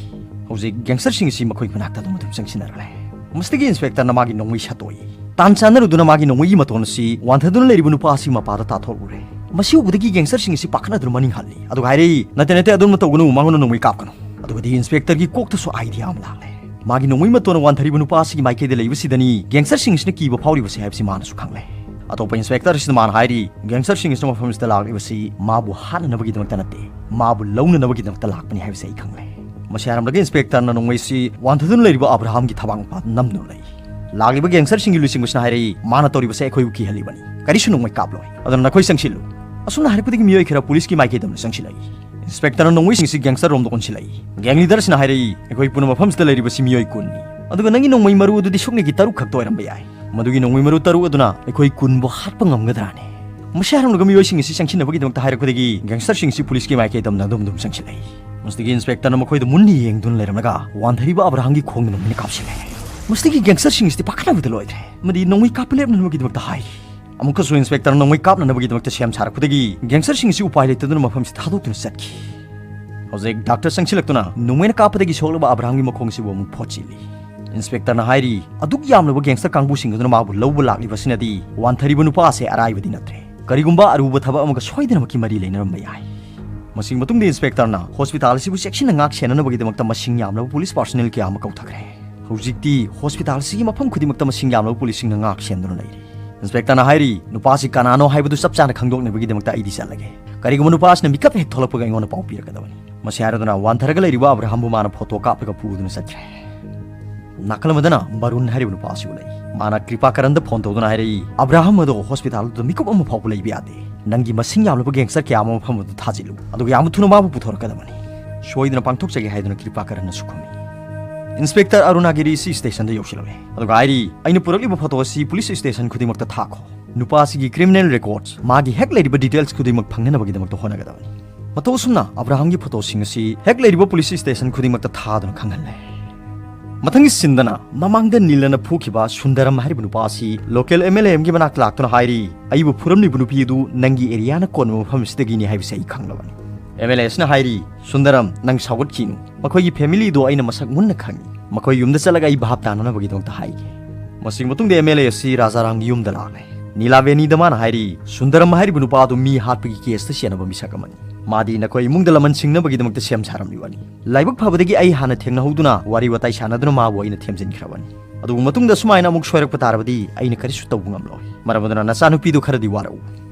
ꯍꯧꯖꯤꯛ ꯒꯦꯡꯁꯇꯔꯁꯤꯡ ꯑꯁꯤ ꯃꯈꯣꯏ ꯃꯅꯥꯛꯇ ꯑꯗꯨꯝ ꯑꯗꯨꯝ ꯆꯪꯁꯤꯟꯅꯔꯛꯂꯦ꯫" ꯃꯁꯤꯗꯒꯤ ꯏꯟꯁꯄꯦꯛꯇꯔꯅ ꯃꯥꯒꯤ ꯅꯣꯡꯃꯩ ꯁꯠꯇꯣꯛꯏ꯫ ꯇꯥꯟ ꯆꯥꯟꯅꯔꯨꯗꯨꯅ ꯃꯥꯒꯤ ꯅꯣꯡꯃꯩꯒꯤ ꯃꯇꯣꯟ ꯑꯁꯤ ꯋꯥꯟꯊꯗꯨꯅ ꯂꯩꯔꯤꯕ ꯅꯨꯄꯥ ꯑꯁꯤ ꯃꯄꯥꯗ ꯇꯥꯊꯣꯛꯂꯨꯔꯦ꯫ ꯃꯁꯤ ꯎꯕꯗꯒꯤ ꯒꯦꯡꯁꯇꯔꯁꯤꯡ ꯑꯁꯤ ꯄꯥꯈꯠꯅꯗꯨꯅ ꯃꯅꯤꯡ ꯍꯜꯂꯤ꯫ ꯑꯗꯨꯒ ꯍꯥꯏꯔꯛꯏ, "ꯅꯠꯇꯦ, ꯅꯠꯇꯦ, ꯑꯗꯨꯝꯅ ꯇꯧꯒꯅꯨ, ꯃꯉꯣꯟꯗ ꯅꯣꯡꯃꯩ ꯀꯥꯞꯀꯅꯨ꯫" ꯑꯗꯨꯒꯗꯤ ꯏꯟꯁꯄꯦꯛꯇꯔꯒꯤ ꯀꯣꯛꯇꯁꯨ ꯑꯥꯏꯗꯤꯌꯥ ꯑꯃ ꯂꯥꯛꯂꯦ꯫ ꯃꯥꯒꯤ ꯅꯣꯡꯃꯩ ꯃꯇꯣꯟꯅ ꯋꯥꯟꯊꯔꯤꯕ ꯅꯨꯄꯥ ꯑꯁꯤꯒꯤ ꯃꯥꯏꯀꯩꯗ ꯂꯩꯕꯁꯤꯗꯅꯤ ꯒꯦꯡꯁꯇꯔꯁꯤꯡꯁꯤꯅ ꯀꯤꯕ ꯐꯥꯎꯔꯤꯕꯁꯦ ꯍꯥꯏꯕꯁꯤ ꯃꯥꯅꯁꯨ ꯈꯪꯂꯦ꯫ ꯑꯇꯣꯞꯄ ꯏꯟꯁꯄꯦꯛꯇꯔ ꯑꯁꯤꯅ ꯃꯥꯅ ꯍꯥꯏꯔꯤ, "ꯒꯦꯡꯁꯇꯔꯁꯤꯡ ꯑꯁꯤꯅ ꯃꯐꯝꯁꯤꯗ ꯂꯥꯛꯂꯤꯕꯁꯤ ꯃꯥꯕꯨ ꯍꯥꯠꯅꯅꯕꯒꯤꯗꯃꯛꯇ ꯅꯠꯇꯦ, ꯃꯥꯕꯨ ꯂꯧꯅꯅꯕꯒꯤꯗꯃꯛꯇ ꯂꯥꯛꯄꯅꯤ ꯍꯥꯏꯕꯁꯤ ꯑꯩ ꯈꯪꯂꯦ꯫" ꯃꯁꯤ ꯍꯥꯏꯔꯝꯂꯒ ꯏꯟꯁꯄꯦꯛꯇꯔꯅ ꯅꯣꯡꯃꯩꯁꯤ ꯋꯥꯟꯊꯗꯨꯅ ꯂꯩꯔꯤꯕ ꯑꯕ꯭ꯔꯥꯍꯝꯒꯤ ꯊꯕꯥꯛ ꯃꯄꯥꯗ ꯅꯝꯗꯨꯅ ꯂꯩ꯫ ꯂꯥꯛꯂꯤꯕ ꯒꯦꯡꯁꯇꯔꯁꯤꯡꯒꯤ ꯂꯨꯆꯤꯡꯕꯁꯤꯅ ꯍꯥꯏꯔꯛꯏ, "ꯃꯥꯅ ꯇꯧꯔꯤꯕꯁꯦ ꯑꯩꯈꯣꯏꯕꯨ ꯀꯤꯍꯜꯂꯤꯕꯅꯤ꯫ ꯀꯔꯤꯁꯨ ꯅꯣꯡꯃꯩ ꯀꯥꯞꯂꯣꯏ꯫ ꯑꯗꯨꯅ ꯅꯈꯣꯏ ꯆꯪꯁꯤꯜꯂꯨ꯫" ꯑꯁꯨꯝꯅ ꯍꯥꯏꯔꯛꯄꯗꯒꯤ ꯃꯤꯑꯣꯏ ꯈꯔ ꯄꯨꯂꯤꯁꯀꯤ ꯃꯥꯏꯀꯩꯗ ꯑꯃꯨꯛ ꯆꯪꯁꯤꯜꯂꯛꯏ꯫ ꯏꯟꯁꯄꯦꯛꯇꯔꯅ ꯅꯣꯡꯃꯩꯁꯤꯡꯁꯤ ꯒꯦꯡꯁꯇꯔ ꯔꯣꯝꯗ ꯑꯣꯟꯁꯤꯜꯂꯛꯏ꯫ ꯒꯦꯡ ꯂꯤꯗꯔꯁꯤꯅ ꯍꯥꯏꯔꯛꯏ, "ꯑꯩꯈꯣꯏ ꯄꯨꯟꯅ ꯃꯐꯝꯁꯤꯗ ꯂꯩꯔꯤꯕꯁꯤ ꯃꯤꯑꯣꯏ ꯀꯨꯟꯅꯤ꯫ ꯑꯗꯨꯒ ꯅꯪꯒꯤ ꯅꯣꯡꯃꯩ ꯃꯔꯨ ꯑꯗꯨꯗꯤ ꯁꯨꯞꯅꯒꯤ ꯇꯔꯨꯛ ꯈꯛꯇ ꯑꯣꯏꯔꯝꯕ ꯌꯥꯏ꯫ ꯃꯗꯨꯒꯤ ꯅꯣꯡꯃꯩ ꯃꯔꯨ ꯇꯔꯨꯛ ꯑꯗꯨꯅ ꯑꯩꯈꯣꯏ ꯀꯨꯟꯕꯨ ꯍꯥꯠꯄ ꯉꯝꯒꯗ꯭ꯔꯥꯅꯦ?" ꯃꯁꯤ ꯍꯥꯏꯔꯝꯂꯒ ꯃꯤꯑꯣꯏꯁꯤꯡ ꯑꯁꯤ ꯆꯪꯁꯤꯟꯅꯕꯒꯤꯗꯃꯛꯇ ꯍꯥꯏꯔꯛꯄꯗꯒꯤ ꯒꯦꯡꯁꯇꯔꯁꯤꯡ ꯑꯁꯤ ꯄꯨꯂꯤꯁꯀꯤ ꯃꯥꯏꯀꯩꯗ ꯑꯗꯨꯝ ꯑꯗꯨꯝ ꯆꯪꯁꯤꯜꯂꯛꯏ꯫ ꯃꯁꯤꯗꯒꯤ ꯏꯟꯁꯄꯦꯛꯇꯔꯅ ꯃꯈꯣꯏꯗ ꯃꯨꯟꯅ ꯌꯦꯡꯗꯨꯅ ꯂꯩꯔꯝꯂꯒ ꯋꯥꯟꯊꯔꯤꯕ ꯑꯕ꯭ꯔꯥꯍꯝꯒꯤ ꯈꯣꯡꯗ ꯅꯣꯡꯃꯩꯅ ꯀꯥꯞꯁꯤꯜꯂꯦ꯫ ꯃꯁꯤꯗꯒꯤ ꯒꯦꯡꯁꯇꯔꯁꯤꯡ ꯑꯁꯤꯗꯤ ꯄꯥꯈꯠꯅꯕꯗ ꯂꯣꯏꯗ꯭ꯔꯦ꯫ ꯑꯃꯗꯤ ꯅꯣꯡꯃꯩ ꯀꯥꯞꯄ ꯂꯦꯞꯅꯅꯕꯒꯤꯗꯃꯛꯇ ꯍꯥꯏꯔꯤ꯫ ꯑꯃꯨꯛꯀꯁꯨ ꯏꯟꯁꯄꯦꯛꯇꯔꯅ ꯅꯣꯡꯃꯩ ꯀꯥꯞꯅꯅꯕꯒꯤꯗꯃꯛꯇ ꯁꯦꯝ ꯁꯥꯔꯛꯄꯗꯒꯤ ꯒꯦꯡꯁꯇꯔꯁꯤꯡ ꯑꯁꯤ ꯎꯄꯥꯏ ꯂꯩꯇꯗꯨꯅ ꯃꯐꯝꯁꯤ ꯊꯥꯗꯣꯛꯇꯨꯅ ꯆꯠꯈꯤ꯫ ꯍꯧꯖꯤꯛ ꯗꯥꯛꯇꯔ ꯆꯪꯁꯤꯜꯂꯛꯇꯨꯅ ꯅꯣꯡꯃꯩꯅ ꯀꯥꯞꯄꯗꯒꯤ ꯁꯣꯛꯂꯕ ꯑꯕ꯭ꯔꯥꯍꯝꯒꯤ ꯃꯈꯣꯡꯁꯤꯕꯨ ꯑꯃꯨꯛ ꯐꯣꯠꯆꯤꯜꯂꯤ꯫ ꯏꯟꯁꯄꯦꯛꯇꯔꯅ ꯍꯥꯏꯔꯤ, "ꯑꯗꯨꯛ ꯌꯥꯝꯂꯕ ꯒꯦꯡꯁꯇꯔ ꯀꯥꯡꯕꯨꯁꯤꯡ ꯑꯗꯨꯅ ꯃꯥꯕꯨ ꯂꯧꯕ ꯂꯥꯛꯂꯤꯕꯁꯤꯅꯗꯤ ꯋꯥꯟꯊꯔꯤꯕ ꯅꯨꯄꯥ ꯑꯁꯦ ꯑꯔꯥꯏꯕꯗꯤ ꯅꯠꯇ꯭ꯔꯦ꯫ ꯀꯔꯤꯒꯨꯝꯕ ꯑꯔꯨꯕ ꯊꯕꯛ ꯑꯃꯒ ꯁꯣꯏꯗꯅꯃꯛꯀꯤ ꯃꯔꯤ ꯂꯩꯅꯔꯝꯕ ꯌꯥꯏ꯫" ꯃꯁꯤꯒꯤ ꯃꯇꯨꯡꯗ ꯏꯟꯁꯄꯦꯛꯇꯔꯅ ꯍꯣꯁꯄꯤꯇꯥꯜ ꯑꯁꯤꯕꯨ ꯆꯦꯛꯁꯤꯟꯅ ꯉꯥꯛ ꯁꯦꯟꯅꯅꯕꯒꯤꯗꯃꯛꯇ ꯃꯁꯤꯡ ꯌꯥꯝꯂꯕ ꯄꯨꯂꯤꯁ ꯄꯥꯔꯁꯣꯅꯦꯜ ꯀꯌꯥ ꯑꯃ ꯀꯧꯊꯈ꯭ꯔꯦ꯫ ꯍꯧꯖꯤꯛꯇꯤ ꯍꯣꯁꯄꯤꯇꯥꯜ ꯑꯁꯤꯒꯤ ꯃꯐꯝ ꯈꯨꯗꯤꯡꯃꯛꯇ ꯃꯁꯤꯡ ꯌꯥꯝꯂꯕ ꯄꯨꯂꯤꯁꯁꯤꯡꯅ ꯉꯥꯛ ꯁꯦꯟꯗꯨꯅ ꯂꯩꯔꯤ꯫ ꯏꯟꯁꯄꯦꯛꯇꯔꯅ ꯍꯥꯏꯔꯤ, "ꯅꯨꯄꯥꯁꯤ ꯀꯅꯥꯅꯣ ꯍꯥꯏꯕꯗꯨ ꯆꯞ ꯆꯥꯅ ꯈꯪꯗꯣꯛꯅꯕꯒꯤꯗꯃꯛꯇ ꯑꯩꯗꯤ ꯆꯠꯂꯒꯦ꯫ ꯀꯔꯤꯒꯨꯝꯕ ꯅꯨꯄꯥꯁꯤꯅ ꯃꯤꯀꯞ ꯍꯦꯛ ꯊꯣꯛꯂꯛꯄꯒ ꯑꯩꯉꯣꯟꯗ ꯄꯥꯎ ꯄꯤꯔꯛꯀꯗꯕꯅꯤ꯫" ꯃꯁꯤ ꯍꯥꯏꯔꯗꯨꯅ ꯋꯥꯟꯊꯔꯒ ꯂꯩꯔꯤꯕ ꯑꯕ꯭ꯔꯥꯍꯝꯕꯨ ꯃꯥꯅ ꯐꯣꯇꯣ ꯀꯥꯞꯂꯒ ꯄꯨꯗꯨꯅ ꯆꯠꯈ꯭ꯔꯦ꯫ ꯅꯥꯀꯜ ꯑꯃꯗꯅ ꯕꯔꯨꯟ ꯍꯥꯏꯔꯤꯕ ꯅꯨꯄꯥ ꯑꯁꯤ ꯎꯠꯂꯛꯏ꯫ ꯃꯥꯅ ꯀ꯭ꯔꯤꯄꯥꯀꯔꯟꯗ ꯐꯣꯟ ꯇꯧꯗꯨꯅ ꯍꯥꯏꯔꯛꯏ, "ꯑꯕ꯭ꯔꯥꯍꯝ ꯑꯗꯣ ꯍꯣꯁꯄꯤꯇꯥꯜꯗꯨꯗ ꯃꯤꯀꯨꯞ ꯑꯃ ꯐꯥꯎꯕ ꯂꯩꯕ ꯌꯥꯗꯦ꯫ ꯅꯪꯒꯤ ꯃꯁꯤꯡ ꯌꯥꯝꯂꯕ ꯒꯦꯡꯁꯇꯔ ꯀꯌꯥ ꯑꯃ ꯃꯐꯝ ꯑꯗꯨꯗ ꯊꯥꯖꯤꯜꯂꯨ, ꯑꯗꯨꯒ ꯌꯥꯝ ꯊꯨꯅ ꯃꯥꯕꯨ ꯄꯨꯊꯣꯔꯛꯀꯗꯕꯅꯤ꯫ ꯁꯣꯏꯗꯅ ꯄꯥꯡꯊꯣꯛꯆꯒꯦ" ꯍꯥꯏꯗꯨꯅ ꯀ꯭ꯔꯤꯄꯥꯀꯔꯟꯅꯁꯨ ꯈꯨꯝꯃꯤ꯫ ꯏꯟꯁꯄꯦꯛꯇꯔ ꯑꯔꯨꯅꯥꯒꯤꯔꯤ ꯑꯁꯤ ꯁ꯭ꯇꯦꯁꯟꯗ ꯌꯧꯁꯤꯜꯂꯛꯂꯦ꯫ ꯑꯗꯨꯒ ꯍꯥꯏꯔꯤ, "ꯑꯩꯅ ꯄꯨꯔꯛꯂꯤꯕ ꯐꯣꯇꯣ ꯑꯁꯤ ꯄꯨꯂꯤꯁ ꯁ꯭ꯇꯦꯁꯟ ꯈꯨꯗꯤꯡꯃꯛꯇ ꯊꯥꯈꯣ꯫ ꯅꯨꯄꯥ ꯑꯁꯤꯒꯤ ꯀ꯭ꯔꯤꯃꯤꯅꯦꯜ ꯔꯦꯀꯣꯔꯗꯁ, ꯃꯥꯒꯤ ꯍꯦꯛ ꯂꯩꯔꯤꯕ ꯗꯤꯇꯦꯜꯁ ꯈꯨꯗꯤꯡꯃꯛ ꯐꯪꯅꯅꯕꯒꯤꯗꯃꯛꯇ ꯍꯣꯠꯅꯒꯗꯕꯅꯤ꯫" ꯃꯇꯧ ꯑꯁꯨꯝꯅ ꯑꯕ꯭ꯔꯥꯍꯝꯒꯤ ꯐꯣꯇꯣꯁꯤꯡ ꯑꯁꯤ ꯍꯦꯛ ꯂꯩꯔꯤꯕ ꯄꯨꯂꯤꯁ ꯁ꯭ꯇꯦꯁꯟ ꯈꯨꯗꯤꯡꯃꯛꯇ ꯊꯥꯗꯨꯅ ꯈꯪꯍꯜꯂꯦ꯫ ꯃꯊꯪꯒꯤ ꯁꯤꯟꯗꯅ ꯃꯃꯥꯡꯗ ꯅꯤꯂꯅ ꯐꯨꯈꯤꯕ ꯁꯨꯟꯗꯔꯝ ꯍꯥꯏꯔꯤꯕ ꯅꯨꯄꯥ ꯑꯁꯤ ꯂꯣꯀꯦꯜ ꯑꯦꯝ ꯑꯦꯜ ꯑꯦ ꯑꯃꯒꯤ ꯃꯅꯥꯛꯇ ꯂꯥꯛꯇꯨꯅ ꯍꯥꯏꯔꯤ, "ꯑꯩꯕꯨ ꯐꯨꯔꯝꯂꯤꯕ ꯅꯨꯄꯤ ꯑꯗꯨ ꯅꯪꯒꯤ ꯑꯦꯔꯤꯌꯥꯅ ꯀꯣꯟꯕ ꯃꯐꯝ ꯑꯁꯤꯗꯒꯤꯅꯤ ꯍꯥꯏꯕꯁꯤ ꯑꯩ ꯈꯪꯂꯕꯅꯤ꯫" ꯑꯦꯝ ꯑꯦꯜ ꯑꯦ ꯑꯁꯤꯅ ꯍꯥꯏꯔꯤ, "ꯁꯨꯟꯗꯔꯝ, ꯅꯪ ꯁꯥꯎꯒꯠꯈꯤꯅꯨ꯫ ꯃꯈꯣꯏꯒꯤ ꯐꯦꯃꯤꯂꯤꯗꯨ ꯑꯩꯅ ꯃꯁꯛ ꯃꯨꯟꯅ ꯈꯪꯏ꯫ ꯃꯈꯣꯏ ꯌꯨꯝꯗ ꯆꯠꯂꯒ ꯑꯩ ꯚꯥꯞ ꯇꯥꯅꯅꯕꯒꯤꯗꯃꯛꯇ ꯍꯥꯏꯒꯦ꯫" ꯃꯁꯤꯒꯤ ꯃꯇꯨꯡꯗ ꯑꯦꯝ ꯑꯦꯜ ꯑꯦ ꯑꯁꯤ ꯔꯥꯖꯥꯔꯥꯝꯒꯤ ꯌꯨꯝꯗ ꯂꯥꯛꯂꯦ꯫ ꯅꯤꯂꯥꯕꯦꯅꯤꯗ ꯃꯥꯅ ꯍꯥꯏꯔꯤ, "ꯁꯨꯟꯗꯔꯝ ꯍꯥꯏꯔꯤꯕ ꯅꯨꯄꯥ ꯑꯗꯨ ꯃꯤ ꯍꯥꯠꯄꯒꯤ ꯀꯦꯁꯇ ꯆꯦꯟꯅꯕ ꯃꯤꯁꯛ ꯑꯃꯅꯤ꯫ ꯃꯥꯗꯤ ꯅꯈꯣꯏ ꯏꯃꯨꯡꯗ ꯂꯃꯟ ꯁꯤꯡꯅꯕꯒꯤꯗꯃꯛꯇ ꯁꯦꯝ ꯁꯥꯔꯝꯂꯤꯕꯅꯤ꯫ ꯂꯥꯏꯕꯛ ꯐꯕꯗꯒꯤ ꯑꯩ ꯍꯥꯟꯅ ꯊꯦꯡꯅꯍꯧꯗꯨꯅ ꯋꯥꯔꯤ ꯋꯥꯇꯥꯏ ꯁꯥꯟꯅꯗꯨꯅ ꯃꯥꯕꯨ ꯑꯩꯅ ꯊꯦꯝꯖꯤꯟꯈ꯭ꯔꯕꯅꯤ꯫ ꯑꯗꯨꯕꯨ ꯃꯇꯨꯡꯗ ꯁꯨꯃꯥꯏꯅ ꯑꯃꯨꯛ ꯁꯣꯏꯔꯛꯄ ꯇꯥꯔꯕꯗꯤ ꯑꯩꯅ ꯀꯔꯤꯁꯨ ꯇꯧꯕ ꯉꯝꯂꯣꯏ꯫ ꯃꯔꯝ ꯑꯗꯨꯅ ꯅꯆꯥꯅꯨꯄꯤꯗꯨ ꯈꯔꯗꯤ ꯋꯥꯔꯛꯎ꯫"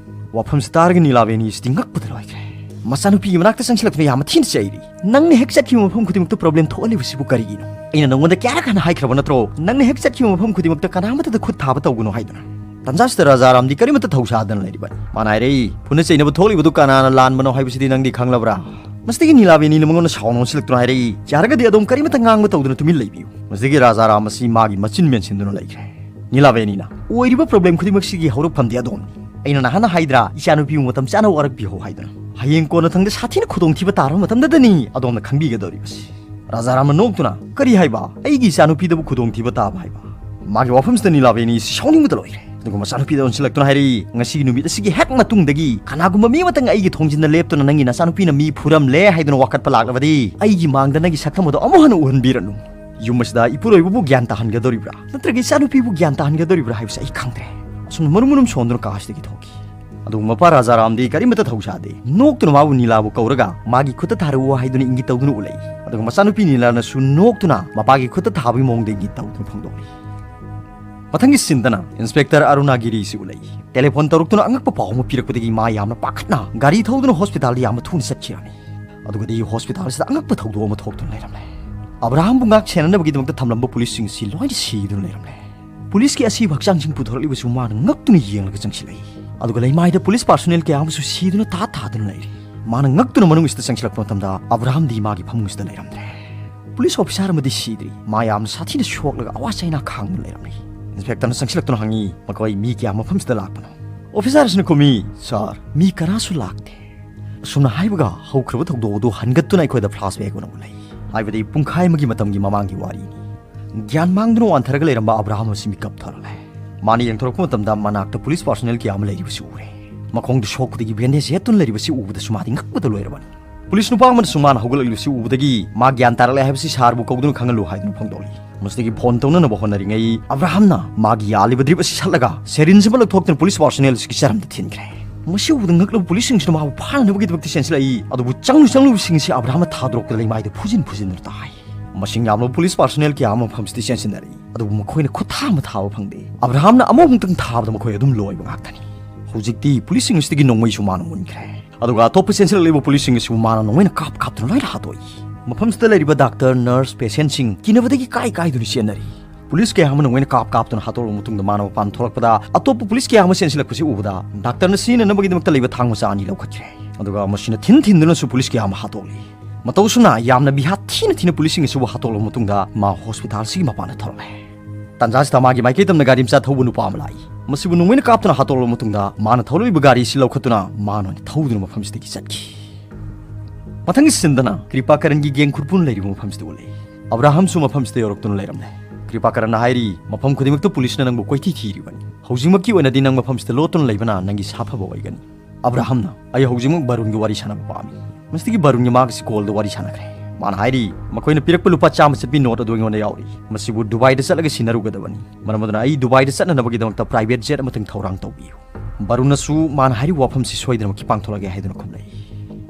ꯋꯥꯐꯝꯁꯤ ꯇꯥꯔꯒ ꯅꯤꯂꯥꯕꯦꯅꯤꯁꯤꯗꯤ ꯉꯛꯄꯗ ꯂꯣꯏꯈ꯭ꯔꯦ꯫ ꯃꯆꯥꯅꯨꯄꯤꯒꯤ ꯃꯅꯥꯛꯇ ꯆꯪꯁꯤꯜꯂꯛꯇꯨꯅ ꯌꯥꯝꯅ ꯊꯤꯅ ꯆꯩꯔꯤ꯫ "ꯅꯪꯅ ꯍꯦꯛ ꯆꯠꯈꯤꯕ ꯃꯐꯝ ꯈꯨꯗꯤꯡꯃꯛꯇ ꯄ꯭ꯔꯣꯕ꯭ꯂꯦꯝ ꯊꯣꯛꯍꯜꯂꯤꯕꯁꯤꯕꯨ ꯀꯔꯤꯒꯤꯅꯣ? ꯑꯩꯅ ꯅꯪꯉꯣꯟꯗ ꯀꯌꯥꯔꯛ ꯍꯟꯅ ꯍꯥꯏꯈ꯭ꯔꯕ ꯅꯠꯇ꯭ꯔꯣ, ꯅꯪꯅ ꯍꯦꯛ ꯆꯠꯈꯤꯕ ꯃꯐꯝ ꯈꯨꯗꯤꯡꯃꯛꯇ ꯀꯅꯥꯃꯠꯇꯗ ꯈꯨꯠ ꯊꯥꯕ ꯇꯧꯒꯅꯨ ꯍꯥꯏꯗꯨꯅ?" ꯇꯟꯖꯥꯁꯤꯗ ꯔꯥꯖꯥꯔꯥꯝꯗꯤ ꯀꯔꯤꯃꯠꯇ ꯊꯧꯁꯥꯗꯅ ꯂꯩꯔꯤꯕꯅꯤ꯫ ꯃꯥꯅ ꯍꯥꯏꯔꯛꯏ, "ꯐꯨꯅ ꯆꯩꯅꯕ ꯊꯣꯛꯂꯤꯕꯗꯨ ꯀꯅꯥꯅ ꯂꯥꯟꯕꯅꯣ ꯍꯥꯏꯕꯁꯤꯗꯤ ꯅꯪꯗꯤ ꯈꯪꯂꯕ꯭ꯔꯥ?" ꯃꯁꯤꯗꯒꯤ ꯅꯤꯂꯥꯕꯦꯅꯤꯅ ꯃꯉꯣꯟꯗ ꯁꯥꯎꯅ ꯑꯣꯟꯁꯤꯜꯂꯛꯇꯨꯅ ꯍꯥꯏꯔꯛꯏ, "ꯌꯥꯔꯒꯗꯤ ꯑꯗꯨꯝ ꯀꯔꯤꯃꯠꯇ ꯉꯥꯡꯕ ꯇꯧꯗꯨꯅ ꯇꯨꯃꯤꯟ ꯂꯩꯕꯤꯌꯨ꯫" ꯃꯁꯤꯗꯒꯤ ꯔꯥꯖꯥꯔꯥꯝ ꯑꯁꯤ ꯃꯥꯒꯤ ꯃꯆꯤꯟ ꯃꯦꯟꯁꯤꯟꯗꯨꯅ ꯂꯩꯈ꯭ꯔꯦ꯫ ꯅꯤꯂꯥꯕꯦꯅꯤꯅ, "ꯑꯣꯏꯔꯤꯕ ꯄ꯭ꯔꯣꯕ꯭ꯂꯦꯝ ꯈꯨꯗꯤꯡꯃꯛꯁꯤꯒꯤ ꯍꯧꯔꯛꯐꯝꯗꯤ ꯑꯗꯣꯝꯅꯤ꯫ ꯑꯩꯅ ꯅꯍꯥꯟꯅ ꯍꯥꯏꯗ꯭ꯔꯥ, ꯏꯆꯥꯅꯨꯄꯤꯕꯨ ꯃꯇꯝ ꯆꯥꯅ ꯋꯥꯔꯛꯄꯤꯍꯧ ꯍꯥꯏꯗꯨꯅ? ꯍꯌꯦꯡ ꯀꯣꯟꯅꯊꯪꯗ ꯁꯥꯊꯤꯅ ꯈꯨꯗꯣꯡꯊꯤꯕ ꯇꯥꯔꯕ ꯃꯇꯝꯗꯗꯅꯤ ꯑꯗꯣꯝꯅ ꯈꯪꯕꯤꯒꯗꯧꯔꯤꯕꯁꯤ꯫" ꯔꯥꯖꯥꯔꯥꯝꯅ ꯅꯣꯛꯇꯨꯅ, "ꯀꯔꯤ ꯍꯥꯏꯕ? ꯑꯩꯒꯤ ꯏꯆꯥꯅꯨꯄꯤꯗꯕꯨ ꯈꯨꯗꯣꯡꯊꯤꯕ ꯇꯥꯕ ꯍꯥꯏꯕ?" ꯃꯥꯒꯤ ꯋꯥꯐꯝꯁꯤꯗ ꯅꯤꯂꯥꯕꯦꯅꯤ ꯁꯤ ꯁꯥꯎꯅꯤꯡꯕꯗ ꯂꯣꯏꯔꯦ꯫ ꯑꯗꯨꯒ ꯃꯆꯥꯅꯨꯄꯤꯗ ꯑꯣꯟꯁꯤꯜꯂꯛꯇꯨꯅ ꯍꯥꯏꯔꯛꯏ, "ꯉꯁꯤꯒꯤ ꯅꯨꯃꯤꯠ ꯑꯁꯤꯒꯤ ꯍꯦꯛ ꯃꯇꯨꯡꯗꯒꯤ ꯀꯅꯥꯒꯨꯝꯕ ꯃꯤ ꯑꯃꯇꯪ ꯑꯩꯒꯤ ꯊꯣꯡꯖꯤꯟꯗ ꯂꯦꯞꯇꯨꯅ ꯅꯪꯒꯤ ꯅꯆꯥꯅꯨꯄꯤꯅ ꯃꯤ ꯐꯨꯔꯝꯂꯦ ꯍꯥꯏꯗꯨꯅ ꯋꯥꯀꯠꯄ ꯂꯥꯛꯂꯕꯗꯤ ꯑꯩꯒꯤ ꯃꯥꯡꯗ ꯅꯪꯒꯤ ꯁꯛꯇꯝ ꯑꯗꯨ ꯑꯃꯨꯛ ꯍꯟꯅ ꯎꯍꯟꯕꯤꯔꯅꯨ꯫ ꯌꯨꯝ ꯑꯁꯤꯗ ꯏꯄꯨꯔꯣꯏꯕꯕꯨ ꯒ꯭ꯌꯥꯟ ꯇꯥꯍꯟꯒꯗꯧꯔꯤꯕ꯭ꯔꯥ ꯅꯠꯇ꯭ꯔꯒ ꯏꯆꯥꯅꯨꯄꯤꯕꯨ ꯒ꯭ꯌꯥꯟ ꯇꯥꯍꯟꯒꯗꯧꯔꯤꯕ꯭ꯔꯥ ꯍꯥꯏꯕꯁꯤ ꯑꯩ ꯈꯪꯗ꯭ꯔꯦ꯫ ꯑꯁꯨꯝꯅ ꯃꯔꯨꯝ ꯃꯔꯨꯝ ꯁꯣꯟꯗꯨꯅ ꯀꯥ ꯑꯁꯤꯗꯒꯤ ꯊꯣꯛꯈꯤ꯫ ꯑꯗꯨꯕꯨ ꯃꯄꯥ ꯔꯥꯖꯥꯔꯥꯝꯗꯤ ꯀꯔꯤꯃꯠꯇ ꯊꯧꯁꯥꯗꯦ꯫ ꯅꯣꯛꯇꯨꯅ ꯃꯥꯕꯨ ꯅꯤꯂꯥꯕꯨ ꯀꯧꯔꯒ ꯃꯥꯒꯤ ꯈꯨꯠꯇ ꯊꯥꯔꯛꯎ ꯍꯥꯏꯗꯨꯅ ꯏꯪꯒꯤꯠ ꯇꯧꯗꯨꯅ ꯎꯠꯂꯛꯏ꯫ ꯑꯗꯨꯒ ꯃꯆꯥꯅꯨꯄꯤ ꯅꯤꯂꯥꯅꯁꯨ ꯅꯣꯛꯇꯨꯅ ꯃꯄꯥꯒꯤ ꯈꯨꯠꯇ ꯊꯥꯕꯒꯤ ꯃꯑꯣꯡꯗ ꯏꯪꯒꯤꯠ ꯇꯧꯗꯨꯅ ꯐꯣꯡꯗꯣꯛꯂꯤ꯫ ꯃꯊꯪꯒꯤ ꯁꯤꯟꯗꯅ ꯏꯟꯁꯄꯦꯛꯇꯔ ꯑꯔꯨꯅꯥꯒꯤꯔꯤ ꯑꯁꯤ ꯎꯠꯂꯛꯏ꯫ ꯇꯦꯂꯤꯐꯣꯟ ꯇꯧꯔꯛꯇꯨꯅ ꯑꯉꯛꯄ ꯄꯥꯎ ꯑꯃ ꯄꯤꯔꯛꯄꯗꯒꯤ ꯃꯥ ꯌꯥꯝꯅ ꯄꯥꯈꯠꯅ ꯒꯥꯔꯤ ꯊꯧꯗꯨꯅ ꯍꯣꯁꯄꯤꯇꯥꯜꯗ ꯌꯥꯝꯅ ꯊꯨꯅ ꯆꯠꯈꯤꯔꯝꯃꯤ꯫ ꯑꯗꯨꯒꯗꯤ ꯍꯣꯁꯄꯤꯇꯥꯜꯁꯤꯗ ꯑꯉꯛꯄ ꯊꯧꯗꯣꯛ ꯑꯃ ꯊꯣꯛꯇꯨꯅ ꯂꯩꯔꯝꯂꯦ꯫ ꯑꯕ꯭ꯔꯥꯍꯥꯝꯕꯨ ꯉꯥꯛ ꯁꯦꯟꯅꯅꯕꯒꯤꯗꯃꯛꯇ ꯊꯝꯂꯝꯕ ꯄꯨꯂꯤꯁꯁꯤꯡ ꯑꯁꯤ ꯂꯣꯏꯅ ꯁꯤꯗꯨꯅ ꯂꯩꯔꯝꯂꯦ꯫ ꯄꯨꯂꯤꯁꯀꯤ ꯑꯁꯤꯕ ꯍꯛꯆꯥꯡꯁꯤꯡ ꯄꯨꯊꯣꯔꯛꯂꯤꯕꯁꯨ ꯃꯥꯅ ꯉꯛꯇꯨꯅ ꯌꯦꯡꯂꯒ ꯆꯪꯁꯤꯜꯂꯛꯏ꯫ ꯑꯗꯨꯒ ꯂꯩꯃꯥꯏꯗ ꯄꯨꯂꯤꯁ ꯄꯥꯔꯁꯣꯅꯦꯜ ꯀꯌꯥ ꯑꯃꯁꯨ ꯁꯤꯗꯨꯅ ꯇꯥ ꯇꯥꯗꯨꯅ ꯂꯩꯔꯤ꯫ ꯃꯥꯅ ꯉꯛꯇꯨꯅ ꯃꯅꯨꯡ ꯑꯁꯤꯗ ꯆꯪꯁꯤꯜꯂꯛꯄ ꯃꯇꯝꯗ ꯑꯕ꯭ꯔꯥꯍꯥꯝꯗꯤ ꯃꯥꯒꯤ ꯐꯃꯨꯡ ꯑꯁꯤꯗ ꯂꯩꯔꯝꯗ꯭ꯔꯦ꯫ ꯄꯨꯂꯤꯁ ꯑꯣꯐꯤꯁꯥꯔ ꯑꯃꯗꯤ ꯁꯤꯗ꯭ꯔꯤ꯫ ꯃꯥ ꯌꯥꯝꯅ ꯁꯥꯊꯤꯅ ꯁꯣꯛꯂꯒ ꯑꯋꯥ ꯆꯩꯅꯥ ꯈꯥꯡꯗꯨꯅ ꯂꯩꯔꯝꯂꯤ꯫ ꯏꯟꯁꯄꯦꯛꯇꯔꯅ ꯆꯪꯁꯤꯜꯂꯛꯇꯨꯅ ꯍꯪꯉꯤ, "ꯃꯈꯣꯏ ꯃꯤ ꯀꯌꯥ ꯃꯐꯝꯁꯤꯗ ꯂꯥꯛꯄꯅꯣ?" ꯑꯣꯐꯤꯁꯥꯔ ꯑꯁꯤꯅ ꯈꯨꯝꯃꯤ, "ꯁꯥꯔ, ꯃꯤ ꯀꯅꯥꯁꯨ ꯂꯥꯛꯇꯦ"꯫ ꯑꯁꯨꯝꯅ ꯍꯥꯏꯕꯒ ꯍꯧꯈ꯭ꯔꯕ ꯊꯧꯗꯣꯛ ꯑꯗꯨ ꯍꯟꯒꯠꯇꯨꯅ ꯑꯩꯈꯣꯏꯗ flashback ꯑꯣꯏꯅ ꯎꯠꯂꯛꯏ꯫ ꯍꯥꯏꯕꯗꯤ ꯄꯨꯡꯈꯥꯏ ꯑꯃꯒꯤ ꯃꯇꯝꯒꯤ ꯃꯃꯥꯡꯒꯤ ꯋꯥꯔꯤꯅꯤ꯫ ꯒ꯭ꯌꯥꯟ ꯃꯥꯡꯗꯨꯅ ꯋꯥꯟꯊꯔꯒ ꯂꯩꯔꯝꯕ ꯑꯕ꯭ꯔꯥꯍꯝ ꯑꯁꯤ ꯃꯤꯀꯞ ꯊꯣꯔꯛꯂꯦ꯫ ꯃꯥꯅ ꯌꯦꯡꯊꯣꯔꯛꯄ ꯃꯇꯝꯗ ꯃꯅꯥꯛꯇ ꯄꯨꯂꯤꯁ personnel ꯀꯌꯥ ꯑꯃ ꯂꯩꯔꯤꯕꯁꯤ ꯎꯔꯦ꯫ ꯃꯈꯣꯡꯗ ꯁꯣꯛꯄꯗꯒꯤ bandage ꯌꯦꯠꯇꯨꯅ ꯂꯩꯔꯤꯕꯁꯤ ꯎꯕꯗꯁꯨ ꯃꯥꯗꯤ ꯉꯛꯄꯗ ꯂꯣꯏꯔꯕꯅꯤ꯫ ꯄꯨꯂꯤꯁ ꯅꯨꯄꯥ ꯑꯃꯅꯁꯨ ꯃꯥꯅ ꯍꯧꯒꯠꯂꯛꯂꯤꯕꯁꯤ ꯎꯕꯗꯒꯤ ꯃꯥ ꯒ꯭ꯌꯥꯟ ꯇꯥꯔꯛꯂꯦ ꯍꯥꯏꯕꯁꯤ ꯁꯥꯔꯕꯨ ꯀꯧꯗꯨꯅ ꯈꯪꯍꯜꯂꯨ ꯍꯥꯏꯗꯨꯅ ꯐꯣꯡꯗꯣꯛꯂꯤ꯫ ꯃꯁꯤꯗꯒꯤ ꯐꯣꯟ ꯇꯧꯅꯅꯕ ꯍꯣꯠꯅꯔꯤꯉꯩ ꯑꯕ꯭ꯔꯥꯍꯝꯅ ꯃꯥꯒꯤ ꯌꯥꯜꯂꯤꯕ drip ꯑꯁꯤ ꯁꯠꯂꯒ syringe ꯑꯃ ꯂꯧꯊꯣꯛꯇꯨꯅ ꯄꯨꯂꯤꯁ personnel ꯑꯁꯤꯒꯤ ꯆꯔꯝꯗ ꯊꯤꯟꯈ꯭ꯔꯦ꯫ ꯃꯁꯤ ꯎꯕꯗ ꯉꯛꯂꯕ ꯄꯨꯂꯤꯁꯁꯤꯡꯁꯤꯅ ꯃꯥꯕꯨ ꯐꯥꯅꯅꯕꯒꯤꯗꯃꯛꯇ ꯆꯦꯟꯁꯤꯜꯂꯛꯏ꯫ ꯑꯗꯨꯕꯨ ꯆꯪꯂꯨ ꯆꯪꯂꯨꯕꯁꯤꯡ ꯑꯁꯤ ꯑꯕ꯭ꯔꯥꯍꯝꯅ ꯊꯥꯗꯣꯔꯛꯇ ꯂꯩꯃꯥꯏꯗ ꯐꯨꯖꯤꯟ ꯐꯨꯖꯤꯟꯗꯨꯅ ꯇꯥꯏ꯫ ꯃꯁꯤꯡ ꯌꯥꯝꯂꯕ ꯄꯨꯂꯤꯁ personnel ꯀꯌꯥ ꯑꯃ ꯃꯐꯝꯁꯤꯗ ꯆꯦꯟꯁꯤꯟꯅꯔꯛꯏ꯫ ꯑꯗꯨꯕꯨ ꯃꯈꯣꯏꯅ ꯈꯨꯠ ꯊꯥ ꯑꯃ ꯊꯥꯕ ꯐꯪꯗꯦ꯫ ꯑꯕ꯭ꯔꯥꯍꯝꯅ ꯑꯃꯨꯛꯇꯪ ꯊꯥꯕꯗ ꯃꯈꯣꯏ ꯑꯗꯨꯝ ꯂꯣꯏꯕ ꯉꯥꯛꯇꯅꯤ꯫ ꯍꯧꯖꯤꯛꯇꯤ ꯄꯨꯂꯤꯁꯁꯤꯡ ꯑꯁꯤꯗꯒꯤ ꯅꯣꯡꯃꯩꯁꯨ ꯃꯥꯅ ꯃꯨꯟꯈ꯭ꯔꯦ꯫ ꯑꯗꯨꯒ ꯑꯇꯣꯞꯄ ꯆꯦꯟꯁꯤꯜꯂꯛꯂꯤꯕ ꯄꯨꯂꯤꯁꯁꯤꯡ ꯑꯁꯤꯕꯨ ꯃꯥꯅ ꯅꯣꯡꯃꯩꯅ ꯀꯥꯞ ꯀꯥꯞꯇꯨꯅ ꯂꯣꯏꯅ ꯍꯥꯠꯇꯣꯛꯏ꯫ ꯃꯐꯝꯁꯤꯗ ꯂꯩꯔꯤꯕ doctor, nurse, patientꯁꯤꯡ ꯀꯤꯅꯕꯗꯒꯤ ꯀꯥꯏ ꯀꯥꯏꯗꯨꯅ ꯆꯦꯟꯅꯔꯤ꯫ ꯄꯨꯂꯤꯁ ꯀꯌꯥ ꯑꯃ ꯅꯣꯡꯃꯩꯅ ꯀꯥꯞ ꯀꯥꯞꯇꯨꯅ ꯍꯥꯠꯇꯣꯛꯂꯕ ꯃꯇꯨꯡꯗ ꯃꯥꯅ ꯃꯄꯥꯟ ꯊꯣꯛꯂꯛꯄꯗ ꯑꯇꯣꯞꯄ ꯄꯨꯂꯤꯁ ꯀꯌꯥ ꯑꯃ ꯆꯦꯟꯁꯤꯜꯂꯛꯄꯁꯤ ꯎꯕꯗ doctorꯅ ꯁꯤꯖꯤꯟꯅꯅꯕꯒꯤꯗꯃꯛꯇ ꯂꯩꯕ ꯊꯥꯡ ꯃꯆꯥ ꯑꯅꯤ ꯂꯧꯈꯠꯈ꯭ꯔꯦ꯫ ꯑꯗꯨꯒ ꯃꯁꯤꯅ ꯊꯤꯟ ꯊꯤꯟꯗꯨꯅꯁꯨ ꯄꯨꯂꯤꯁ ꯀꯌꯥ ꯑꯃ ꯍꯥꯠꯇꯣꯛꯂꯤ꯫ ꯃꯇꯧ ꯑꯁꯨꯝꯅ ꯌꯥꯝꯅ ꯃꯤꯍꯥꯠ ꯊꯤꯅ ꯊꯤꯅ ꯄꯨꯂꯤꯁꯁꯤꯡ ꯑꯁꯤꯕꯨ ꯍꯥꯠꯇꯣꯛꯂꯕ ꯃꯇꯨꯡꯗ ꯃꯥ hospitalꯁꯤꯒꯤ ꯃꯄꯥꯟꯗ ꯊꯣꯛꯂꯛꯂꯦ꯫ ꯇꯥꯟꯖꯥꯁꯤꯗ ꯃꯥꯒꯤ ꯃꯥꯏꯀꯩ ꯇꯝꯅ ꯒꯥꯔꯤ ꯃꯆꯥ ꯊꯧꯕ ꯅꯨꯄꯥ ꯑꯃ ꯂꯥꯛꯏ꯫ ꯃꯁꯤꯕꯨ ꯅꯣꯡꯃꯩꯅ ꯀꯥꯞꯇꯨꯅ ꯍꯥꯠꯇꯣꯛꯂꯕ ꯃꯇꯨꯡꯗ ꯃꯥꯅ ꯊꯧꯔꯛꯂꯤꯕ ꯒꯥꯔꯤ ꯑꯁꯤ ꯂꯧꯈꯠꯇꯨꯅ ꯃꯥꯅ ꯑꯣꯏꯅ ꯊꯧꯗꯨꯅ ꯃꯐꯝꯁꯤꯗꯒꯤ ꯆꯠꯈꯤ꯫ ꯃꯊꯪꯒꯤ sceneꯗꯅ ꯀ꯭ꯔꯤꯄꯥꯀꯔꯟꯒꯤ gang ꯈꯨꯔꯄꯨꯅ ꯂꯩꯔꯤꯕ ꯃꯐꯝꯁꯤꯗ ꯎꯠꯂꯤ꯫ ꯑꯕ꯭ꯔꯥꯍꯝꯁꯨ ꯃꯐꯝꯁꯤꯗ ꯌꯧꯔꯛꯇꯨꯅ ꯂꯩꯔꯝꯂꯦ꯫ ꯀ꯭ꯔꯤꯄꯥꯀꯔꯟꯅ ꯍꯥꯏꯔꯤ, "ꯃꯐꯝ ꯈꯨꯗꯤꯡꯃꯛꯇ ꯄꯨꯂꯤꯁꯅ ꯅꯪꯕꯨ ꯀꯣꯏꯊꯤ ꯊꯤꯔꯤꯕꯅꯤ꯫ ꯍꯧꯖꯤꯛꯃꯛꯀꯤ ꯑꯣꯏꯅꯗꯤ ꯅꯪ ꯃꯐꯝꯁꯤꯗ ꯂꯣꯠꯇꯨꯅ ꯂꯩꯕꯅ ꯅꯪꯒꯤ ꯁꯥꯐꯕ ꯑꯣꯏꯒꯅꯤ"꯫ ꯑꯕ꯭ꯔꯥꯍꯝꯅ, "ꯑꯩ ꯍꯧꯖꯤꯛꯃꯛ ꯕꯥꯔꯨꯟꯒ ꯋꯥꯔꯤ ꯁꯥꯟꯅꯕ ꯄꯥꯝꯃꯤ"꯫ ꯃꯁꯤꯗꯒꯤ ꯕꯥꯔꯨꯟꯒ ꯃꯥꯒꯁꯤ callꯗ ꯋꯥꯔꯤ ꯁꯥꯟꯅꯈ꯭ꯔꯦ꯫ ꯃꯥꯅ ꯍꯥꯏꯔꯤ, "ꯃꯈꯣꯏꯅ ꯄꯤꯔꯛꯄ ꯂꯨꯄꯥ ꯆꯥꯝꯃ ꯆꯠꯄꯤ note ꯑꯗꯨ ꯑꯩꯉꯣꯟꯗ ꯌꯥꯎꯔꯤ꯫ ꯃꯁꯤꯕꯨ ꯗꯨꯕꯥꯏꯗ ꯆꯠꯂꯒ ꯁꯤꯟꯅꯔꯨꯒꯗꯕꯅꯤ꯫ ꯃꯔꯝ ꯑꯗꯨꯅ ꯑꯩ ꯗꯨꯕꯥꯏꯗ ꯆꯠꯅꯅꯕꯒꯤꯗꯃꯛꯇ private jet ꯑꯃꯇꯪ ꯊꯧꯔꯥꯡ ꯇꯧꯕꯤꯌꯨ"꯫ ꯕꯥꯔꯨꯟꯅꯁꯨ ꯃꯥꯅ ꯍꯥꯏꯔꯤꯕ ꯋꯥꯐꯝꯁꯤ ꯁꯣꯏꯗꯅꯃꯛꯀꯤ ꯄꯥꯡꯊꯣꯛꯂꯒꯦ ꯍꯥꯏꯗꯨꯅ ꯈꯨꯝꯂꯛꯏ꯫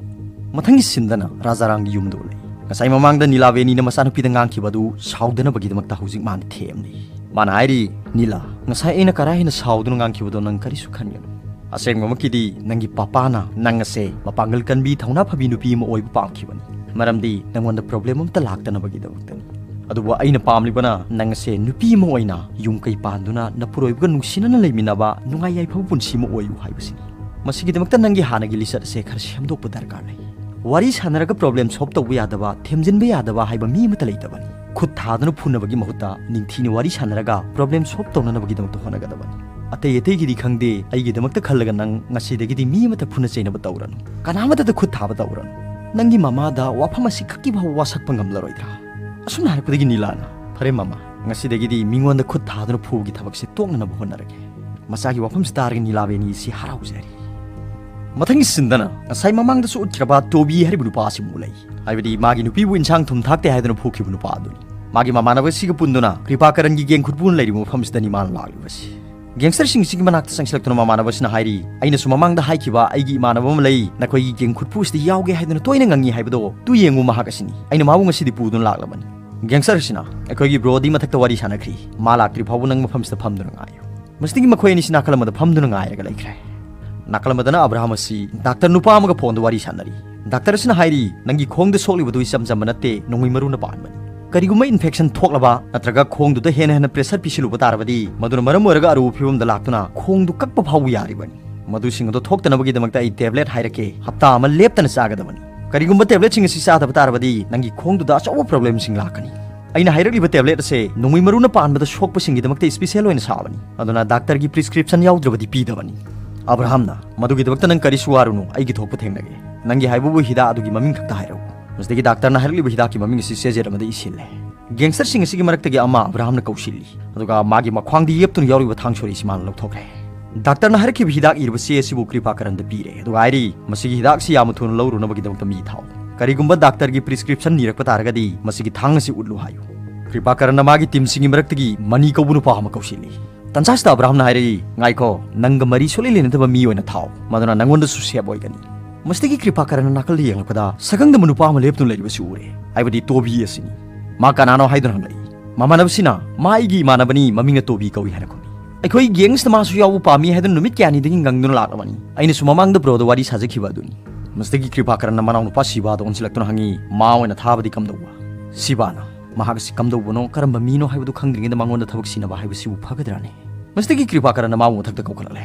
ꯃꯊꯪꯒꯤ sceneꯗꯅ ꯔꯥꯖꯥꯔꯥꯝꯒꯤ ꯌꯨꯝꯗ ꯎꯠꯂꯛꯏ꯫ ꯉꯁꯥꯏ ꯃꯃꯥꯡꯗ ꯅꯤꯂꯥꯕꯦꯅꯤꯅ ꯃꯆꯥꯅꯨꯄꯤꯗ ꯉꯥꯡꯈꯤꯕ ꯑꯗꯨ ꯁꯥꯎꯗꯅꯕꯒꯤꯗꯃꯛꯇ ꯍꯧꯖꯤꯛ ꯃꯥꯅ ꯊꯦꯝꯂꯤ꯫ ꯃꯥꯅ ꯍꯥꯏꯔꯤ, "ꯅꯤꯂꯥ, ꯉꯁꯥꯏ ꯑꯩꯅ ꯀꯔꯥ ꯍꯦꯟꯅ ꯁꯥꯎꯗꯨꯅ ꯉꯥꯡꯈꯤꯕꯗꯣ ꯅꯪ ꯀꯔꯤꯁꯨ ꯈꯟꯒꯅꯨ꯫ ꯑꯁꯦꯡꯕꯃꯛꯀꯤꯗꯤ ꯅꯪꯒꯤ ꯄꯥꯄꯥꯅ ꯅꯪ ꯑꯁꯦ ꯃꯄꯥꯡꯒꯜ ꯀꯟꯕꯤ, ꯊꯧꯅꯥ ꯐꯕꯤ ꯅꯨꯄꯤ ꯑꯃ ꯑꯣꯏꯕ ꯄꯥꯝꯈꯤꯕꯅꯤ꯫ ꯃꯔꯝꯗꯤ ꯅꯪꯉꯣꯟꯗ problem ꯑꯃꯠꯇ ꯂꯥꯛꯇꯅꯕꯒꯤꯗꯃꯛꯇꯅꯤ꯫ ꯑꯗꯨꯕꯨ ꯑꯩꯅ ꯄꯥꯝꯂꯤꯕꯅ ꯅꯪ ꯑꯁꯦ ꯅꯨꯄꯤ ꯑꯃ ꯑꯣꯏꯅ ꯌꯨꯝ ꯀꯩ ꯄꯥꯟꯗꯨꯅ ꯅꯄꯨꯔꯣꯏꯕꯒ ꯅꯨꯡꯁꯤꯅꯅ ꯂꯩꯃꯤꯟꯅꯕ ꯅꯨꯡꯉꯥꯏ ꯌꯥꯏꯐꯕ ꯄꯨꯟꯁꯤ ꯑꯃ ꯑꯣꯏꯌꯨ ꯍꯥꯏꯕꯁꯤꯅꯤ꯫ ꯃꯁꯤꯒꯤꯗꯃꯛꯇ ꯅꯪꯒꯤ ꯍꯥꯟꯅꯒꯤ ꯂꯤꯆꯠ ꯑꯁꯦ ꯈꯔ ꯁꯦꯝꯗꯣꯛꯄ ꯗꯔꯀꯥꯔ ꯂꯩ"꯫ ꯋꯥꯔꯤ ꯁꯥꯟꯅꯔꯒ problem solve ꯇꯧꯕ ꯌꯥꯗꯕ, ꯊꯦꯝꯖꯤꯟꯕ ꯌꯥꯗꯕ ꯍꯥꯏꯕ ꯃꯤ ꯑꯃꯠꯇ ꯂꯩꯇꯕꯅꯤ꯫ ꯈꯨꯠ ꯊꯥꯗꯨꯅ ꯐꯨꯅꯕꯒꯤ ꯃꯍꯨꯠꯇ ꯅꯤꯡꯊꯤꯅ ꯋꯥꯔꯤ ꯁꯥꯟꯅꯔꯒ problem solve ꯇꯧꯅꯅꯕꯒꯤꯗꯃꯛꯇ ꯍꯣꯠꯅꯒꯗꯕꯅꯤ꯫ ꯑꯇꯩ ꯑꯇꯩꯒꯤꯗꯤ ꯈꯪꯗꯦ, ꯑꯩꯒꯤꯗꯃꯛꯇ ꯈꯜꯂꯒ ꯅꯪ ꯉꯁꯤꯗꯒꯤꯗꯤ ꯃꯤ ꯑꯃꯠꯇ ꯐꯨꯅ ꯆꯩꯅꯕ ꯇꯧꯔꯅꯨ, ꯀꯅꯥꯃꯠꯇꯗ ꯈꯨꯠ ꯊꯥꯕ ꯇꯧꯔꯅꯨ꯫ ꯅꯪꯒꯤ ꯃꯃꯥꯗ ꯋꯥꯐꯝ ꯑꯁꯤ ꯈꯛꯀꯤ ꯐꯥꯎꯕ ꯋꯥꯁꯛꯄ ꯉꯝꯂꯔꯣꯏꯗ꯭ꯔꯥ? ꯑꯁꯨꯝꯅ ꯍꯥꯏꯔꯛꯄꯗꯒꯤ ꯅꯤꯂꯥꯅ, "ꯐꯔꯦ ꯃꯃꯥ, ꯉꯁꯤꯗꯒꯤꯗꯤ ꯃꯤꯉꯣꯟꯗ ꯈꯨꯠ ꯊꯥꯗꯨꯅ ꯐꯨꯕꯒꯤ ꯊꯕꯛꯁꯦ ꯇꯣꯛꯅꯅꯕ ꯍꯣꯠꯅꯔꯒꯦ꯫" ꯃꯆꯥꯒꯤ ꯋꯥꯐꯝꯁꯤ ꯇꯥꯔꯒ ꯅꯤꯂꯥꯕꯦꯅꯤ ꯑꯁꯤ ꯍꯔꯥꯎꯖꯔꯤ꯫ ꯃꯊꯪꯒꯤ ꯁꯤꯟꯗꯅ ꯉꯁꯥꯏ ꯃꯃꯥꯡꯗꯁꯨ ꯎꯠꯈ꯭ꯔꯕ ꯇꯣꯕꯤ ꯍꯥꯏꯔꯤꯕ ꯅꯨꯄꯥ ꯑꯁꯤꯃꯨꯛ ꯂꯩ꯫ ꯍꯥꯏꯕꯗꯤ ꯃꯥꯒꯤ ꯅꯨꯄꯤꯕꯨ ꯏꯟꯁꯥꯡ ꯊꯨꯝ ꯊꯥꯛꯇꯦ ꯍꯥꯏꯗꯨꯅ ꯐꯨꯈꯤꯕ ꯅꯨꯄꯥ ꯑꯗꯨꯅꯤ꯫ ꯃꯥꯒꯤ ꯃꯃꯥꯟꯅꯕꯁꯤꯒ ꯄꯨꯟꯗꯨꯅ ꯀ꯭ꯔꯤꯄꯥꯀꯔꯟꯒꯤ ꯒꯦꯡ ꯈꯨꯠꯄꯨꯅ ꯂꯩꯔꯤꯕ ꯃꯐꯝꯁꯤꯗꯅꯤ ꯃꯥꯅ ꯂꯥꯛꯂꯤꯕꯁꯤ꯫ ꯒꯦꯡꯁꯇꯔꯁꯤꯡꯁꯤꯒꯤ ꯃꯅꯥꯛꯇ ꯆꯪꯁꯤꯜꯂꯛꯇꯨꯅ ꯃꯃꯥꯟꯅꯕꯁꯤꯅ ꯍꯥꯏꯔꯤ, "ꯑꯩꯅꯁꯨ ꯃꯃꯥꯡꯗ ꯍꯥꯏꯈꯤꯕ ꯑꯩꯒꯤ ꯏꯃꯥꯟꯅꯕ ꯑꯃ ꯂꯩ, ꯅꯈꯣꯏꯒꯤ ꯒꯦꯡ ꯈꯨꯠꯄꯨ ꯑꯁꯤꯗ ꯌꯥꯎꯒꯦ ꯍꯥꯏꯗꯨꯅ ꯇꯣꯏꯅ ꯉꯪꯉꯤ ꯍꯥꯏꯕꯗꯣ, ꯇꯨ ꯌꯦꯡꯉꯨ ꯃꯍꯥꯛ ꯑꯁꯤꯅꯤ꯫ ꯑꯩꯅ ꯃꯥꯕꯨ ꯉꯁꯤꯗꯤ ꯄꯨꯗꯨꯅ ꯂꯥꯛꯂꯕꯅꯤ꯫" ꯒꯦꯡꯁꯇꯔꯁꯤꯅ ꯑꯩꯈꯣꯏꯒꯤ ꯕ꯭ꯔꯣꯗꯤ ꯃꯊꯛꯇ ꯋꯥꯔꯤ ꯁꯥꯟꯅꯈ꯭ꯔꯤ, ꯃꯥ ꯂꯥꯛꯇ꯭ꯔꯤ ꯐꯥꯎꯕ ꯅꯪ ꯃꯐꯝꯁꯤꯗ ꯐꯝꯗꯨꯅ ꯉꯥꯏꯌꯨ꯫ ꯃꯁꯤꯗꯒꯤ ꯃꯈꯣꯏ ꯑꯅꯤꯁꯤ ꯅꯥꯀꯜ ꯑꯃꯗ ꯐꯝꯗꯨꯅ ꯉꯥꯏꯔꯒ ꯂꯩꯈ꯭ꯔꯦ꯫ ꯅꯥꯀꯜ ꯑꯃꯗꯅ ꯑꯕ꯭ꯔꯥꯍꯝ ꯑꯁꯤ ꯗꯥꯛꯇꯔ ꯅꯨꯄꯥ ꯑꯃꯒ ꯐꯣꯟꯗ ꯋꯥꯔꯤ ꯁꯥꯟꯅꯔꯤ꯫ ꯗꯥꯛꯇꯔ ꯑꯁꯤꯅ ꯍꯥꯏꯔꯤ, "ꯅꯪꯒꯤ ꯈꯣꯡꯗ ꯁꯣꯛꯂꯤꯕꯗꯨ ꯏꯆꯝ ꯆꯝꯕ ꯅꯠꯇꯦ, ꯅꯣꯡꯃꯩ ꯃꯔꯨꯅ ꯄꯥꯟꯕꯅꯤ꯫ ꯀꯔꯤꯒꯨꯝꯕ infection ꯊꯣꯛꯂꯕ ꯅꯠꯇ꯭ꯔꯒ ꯈꯣꯡꯗꯨꯗ ꯍꯦꯟꯅ ꯍꯦꯟꯅ pressure ꯄꯤꯁꯤꯜꯂꯨꯕ ꯇꯥꯔꯕꯗꯤ, ꯃꯗꯨꯅ ꯃꯔꯝ ꯑꯣꯏꯔꯒ ꯑꯔꯨꯕ ꯐꯤꯕꯝꯗ ꯂꯥꯛꯇꯨꯅ ꯈꯣꯡꯗꯨ ꯀꯛꯄ ꯐꯥꯎꯕ ꯌꯥꯔꯤꯕꯅꯤ꯫ ꯃꯗꯨꯁꯤꯡ ꯑꯗꯨ ꯊꯣꯛꯇꯅꯕꯒꯤꯗꯃꯛꯇ ꯑꯩ tablet ꯍꯥꯏꯔꯛꯀꯦ, ꯍꯞꯇꯥ ꯑꯃ ꯂꯦꯞꯇꯅ ꯆꯥꯒꯗꯕꯅꯤ꯫ ꯀꯔꯤꯒꯨꯝꯕ tabletꯁꯤꯡ ꯑꯁꯤ ꯆꯥꯗꯕ ꯇꯥꯔꯕꯗꯤ, ꯅꯪꯒꯤ ꯈꯣꯡꯗꯨꯗ ꯑꯆꯧꯕ problemꯁꯤꯡ ꯂꯥꯛꯀꯅꯤ꯫" ꯑꯩꯅ ꯍꯥꯏꯔꯛꯂꯤꯕ tablet ꯑꯁꯦ ꯅꯣꯡꯃꯩ ꯃꯔꯨꯅ ꯄꯥꯟꯕꯗ ꯁꯣꯛꯄꯁꯤꯡꯒꯤꯗꯃꯛꯇ special ꯑꯣꯏꯅ ꯁꯥꯕꯅꯤ, ꯑꯗꯨꯅ ꯗꯥꯛꯇꯔꯒꯤ prescription ꯌꯥꯎꯗ꯭ꯔꯕꯗꯤ ꯄꯤꯗꯕꯅꯤ꯫ ꯑꯕ꯭ꯔꯥꯍꯝꯅ, "ꯃꯗꯨꯒꯤꯗꯃꯛꯇ ꯅꯪ ꯀꯔꯤꯁꯨ ꯋꯥꯔꯨꯅꯨ, ꯑꯩꯒꯤ ꯊꯣꯛꯄ ꯊꯦꯡꯅꯒꯦ꯫ ꯅꯪꯒꯤ ꯍꯥꯏꯕꯕꯨ ꯍꯤꯗꯥꯛ ꯑꯗꯨꯒꯤ ꯃꯃꯤꯡ ꯈꯛꯇ ꯍꯥꯏꯔꯛꯎ꯫" ꯃꯁꯤꯗꯒꯤ ꯗꯥꯛꯇꯔꯅ ꯍꯥꯏꯔꯛꯂꯤꯕ ꯍꯤꯗꯥꯛꯀꯤ ꯃꯃꯤꯡ ꯑꯁꯤ ꯆꯦꯖꯦꯠ ꯑꯃꯗ ꯏꯁꯤꯜꯂꯦ꯫ ꯒꯦꯡꯁꯇꯔꯁꯤꯡ ꯑꯁꯤꯒꯤ ꯃꯔꯛꯇꯒꯤ ꯑꯃ ꯑꯕ꯭ꯔꯥꯍꯝꯅ ꯀꯧꯁꯤꯜꯂꯤ, ꯑꯗꯨꯒ ꯃꯥꯒꯤ ꯃꯈ꯭ꯋꯥꯡꯗ ꯌꯦꯞꯇꯨꯅ ꯌꯥꯎꯔꯤꯕ ꯊꯥꯡ ꯁꯣꯔꯤ ꯑꯁꯤ ꯃꯥꯅ ꯂꯧꯊꯣꯛꯈ꯭ꯔꯦ꯫ ꯗꯥꯛꯇꯔꯅ ꯍꯥꯏꯔꯛꯈꯤꯕ ꯍꯤꯗꯥꯛ ꯏꯔꯤꯕ ꯆꯦ ꯑꯁꯤꯕꯨ ꯀ꯭ꯔꯤꯄꯥꯀꯔꯟꯗ ꯄꯤꯔꯦ, ꯑꯗꯨꯒ ꯍꯥꯏꯔꯤ, "ꯃꯁꯤꯒꯤ ꯍꯤꯗꯥꯛ ꯑꯁꯤ ꯌꯥꯝꯅ ꯊꯨꯅ ꯂꯧꯔꯨꯅꯕꯒꯤꯗꯃꯛꯇ ꯃꯤ ꯊꯥꯎ꯫ ꯀꯔꯤꯒꯨꯝꯕ ꯗꯥꯛꯇꯔꯒꯤ prescription ꯅꯤꯔꯛꯄ ꯇꯥꯔꯒꯗꯤ, ꯃꯁꯤꯒꯤ ꯊꯥꯡ ꯑꯁꯤ ꯎꯠꯂꯨ ꯍꯥꯏꯌꯨ꯫" ꯀ꯭ꯔꯤꯄꯥꯀꯔꯟꯅ ꯃꯥꯒꯤ teamꯁꯤꯡꯒꯤ ꯃꯔꯛꯇꯒꯤ ꯃꯅꯤ ꯀꯧꯕ ꯅꯨꯄꯥ ꯑꯃ ꯀꯧꯁꯤꯜꯂꯤ꯫ ꯇꯟꯖꯥꯁꯤꯗ ꯑꯕ꯭ꯔꯥꯍꯝꯅ ꯍꯥꯏꯔꯛꯏ, "ꯉꯥꯏꯈꯣ, ꯅꯪꯒ ꯃꯔꯤ ꯁꯨꯛꯂꯩ ꯂꯩꯅꯗꯕ ꯃꯤ ꯑꯣꯏꯅ ꯊꯥꯎ, ꯃꯗꯨꯅ ꯅꯪꯉꯣꯟꯗꯁꯨ safe ꯑꯣꯏꯒꯅꯤ꯫" ꯃꯁꯤꯗꯒꯤ ꯀ꯭ꯔꯤꯄꯥꯀꯔꯟꯅ ꯅꯥꯀꯜꯗ ꯌꯦꯡꯂꯛꯄꯗ ꯁꯛꯈꯪꯗꯕ ꯅꯨꯄꯥ ꯑꯃ ꯂꯦꯞꯇꯨꯅ ꯂꯩꯔꯤꯕꯁꯤ ꯎꯔꯦ, ꯍꯥꯏꯕꯗꯤ ꯇꯣꯕꯤ ꯑꯁꯤꯅꯤ꯫ "ꯃꯥ ꯀꯅꯥꯅꯣ?" ꯍꯥꯏꯗꯨꯅ ꯍꯪꯂꯛꯏ꯫ ꯃꯃꯥꯟꯅꯕꯁꯤꯅ, "ꯃꯥ ꯑꯩꯒꯤ ꯏꯃꯥꯟꯅꯕꯅꯤ, ꯃꯃꯤꯡꯅ ꯇꯣꯕꯤ ꯀꯧꯏ" ꯍꯥꯏꯅ ꯈꯨꯝꯃꯤ꯫ "ꯑꯩꯈꯣꯏ ꯒꯦꯡꯁꯇ ꯃꯥꯁꯨ ꯌꯥꯎꯕ ꯄꯥꯝꯃꯤ ꯍꯥꯏꯗꯨꯅ ꯅꯨꯃꯤꯠ ꯀꯌꯥꯅꯤꯗꯒꯤ ꯉꯪꯗꯨꯅ ꯂꯥꯛꯂꯕꯅꯤ꯫ ꯑꯩꯅꯁꯨ ꯃꯃꯥꯡꯗ ꯕ꯭ꯔꯣꯗ ꯋꯥꯔꯤ ꯁꯥꯖꯈꯤꯕ ꯑꯗꯨꯅꯤ꯫" ꯃꯁꯤꯗꯒꯤ ꯀ꯭ꯔꯤꯄꯥꯀꯔꯟꯅ ꯃꯅꯥꯎꯅꯨꯄꯥ ꯁꯤꯕꯥꯗ ꯑꯣꯟꯁꯤꯜꯂꯛꯇꯨꯅ ꯍꯪꯉꯤ, "ꯃꯥ ꯑꯣꯏꯅ ꯊꯥꯕꯗꯤ ꯀꯝꯗꯧꯕ?" ꯁꯤꯕꯥꯅ, "ꯃꯍꯥꯛ ꯑꯁꯤ ꯀꯝꯗꯧꯕꯅꯣ, ꯀꯔꯝꯕ ꯃꯤꯅꯣ ꯍꯥꯏꯕꯗꯨ ꯈꯪꯗ꯭ꯔꯤꯉꯩꯗ ꯃꯉꯣꯟꯗ ꯊꯕꯛ ꯁꯤꯟꯅꯕ ꯍꯥꯏꯕꯁꯤꯕꯨ ꯐꯒꯗ꯭ꯔꯥꯅꯦ?" ꯃꯁꯤꯗꯒꯤ ꯀ꯭ꯔꯤꯄꯥꯀꯔꯟꯅ ꯃꯥꯕꯨ ꯃꯊꯛꯇ ꯀꯧꯈꯠꯂꯛꯂꯦ꯫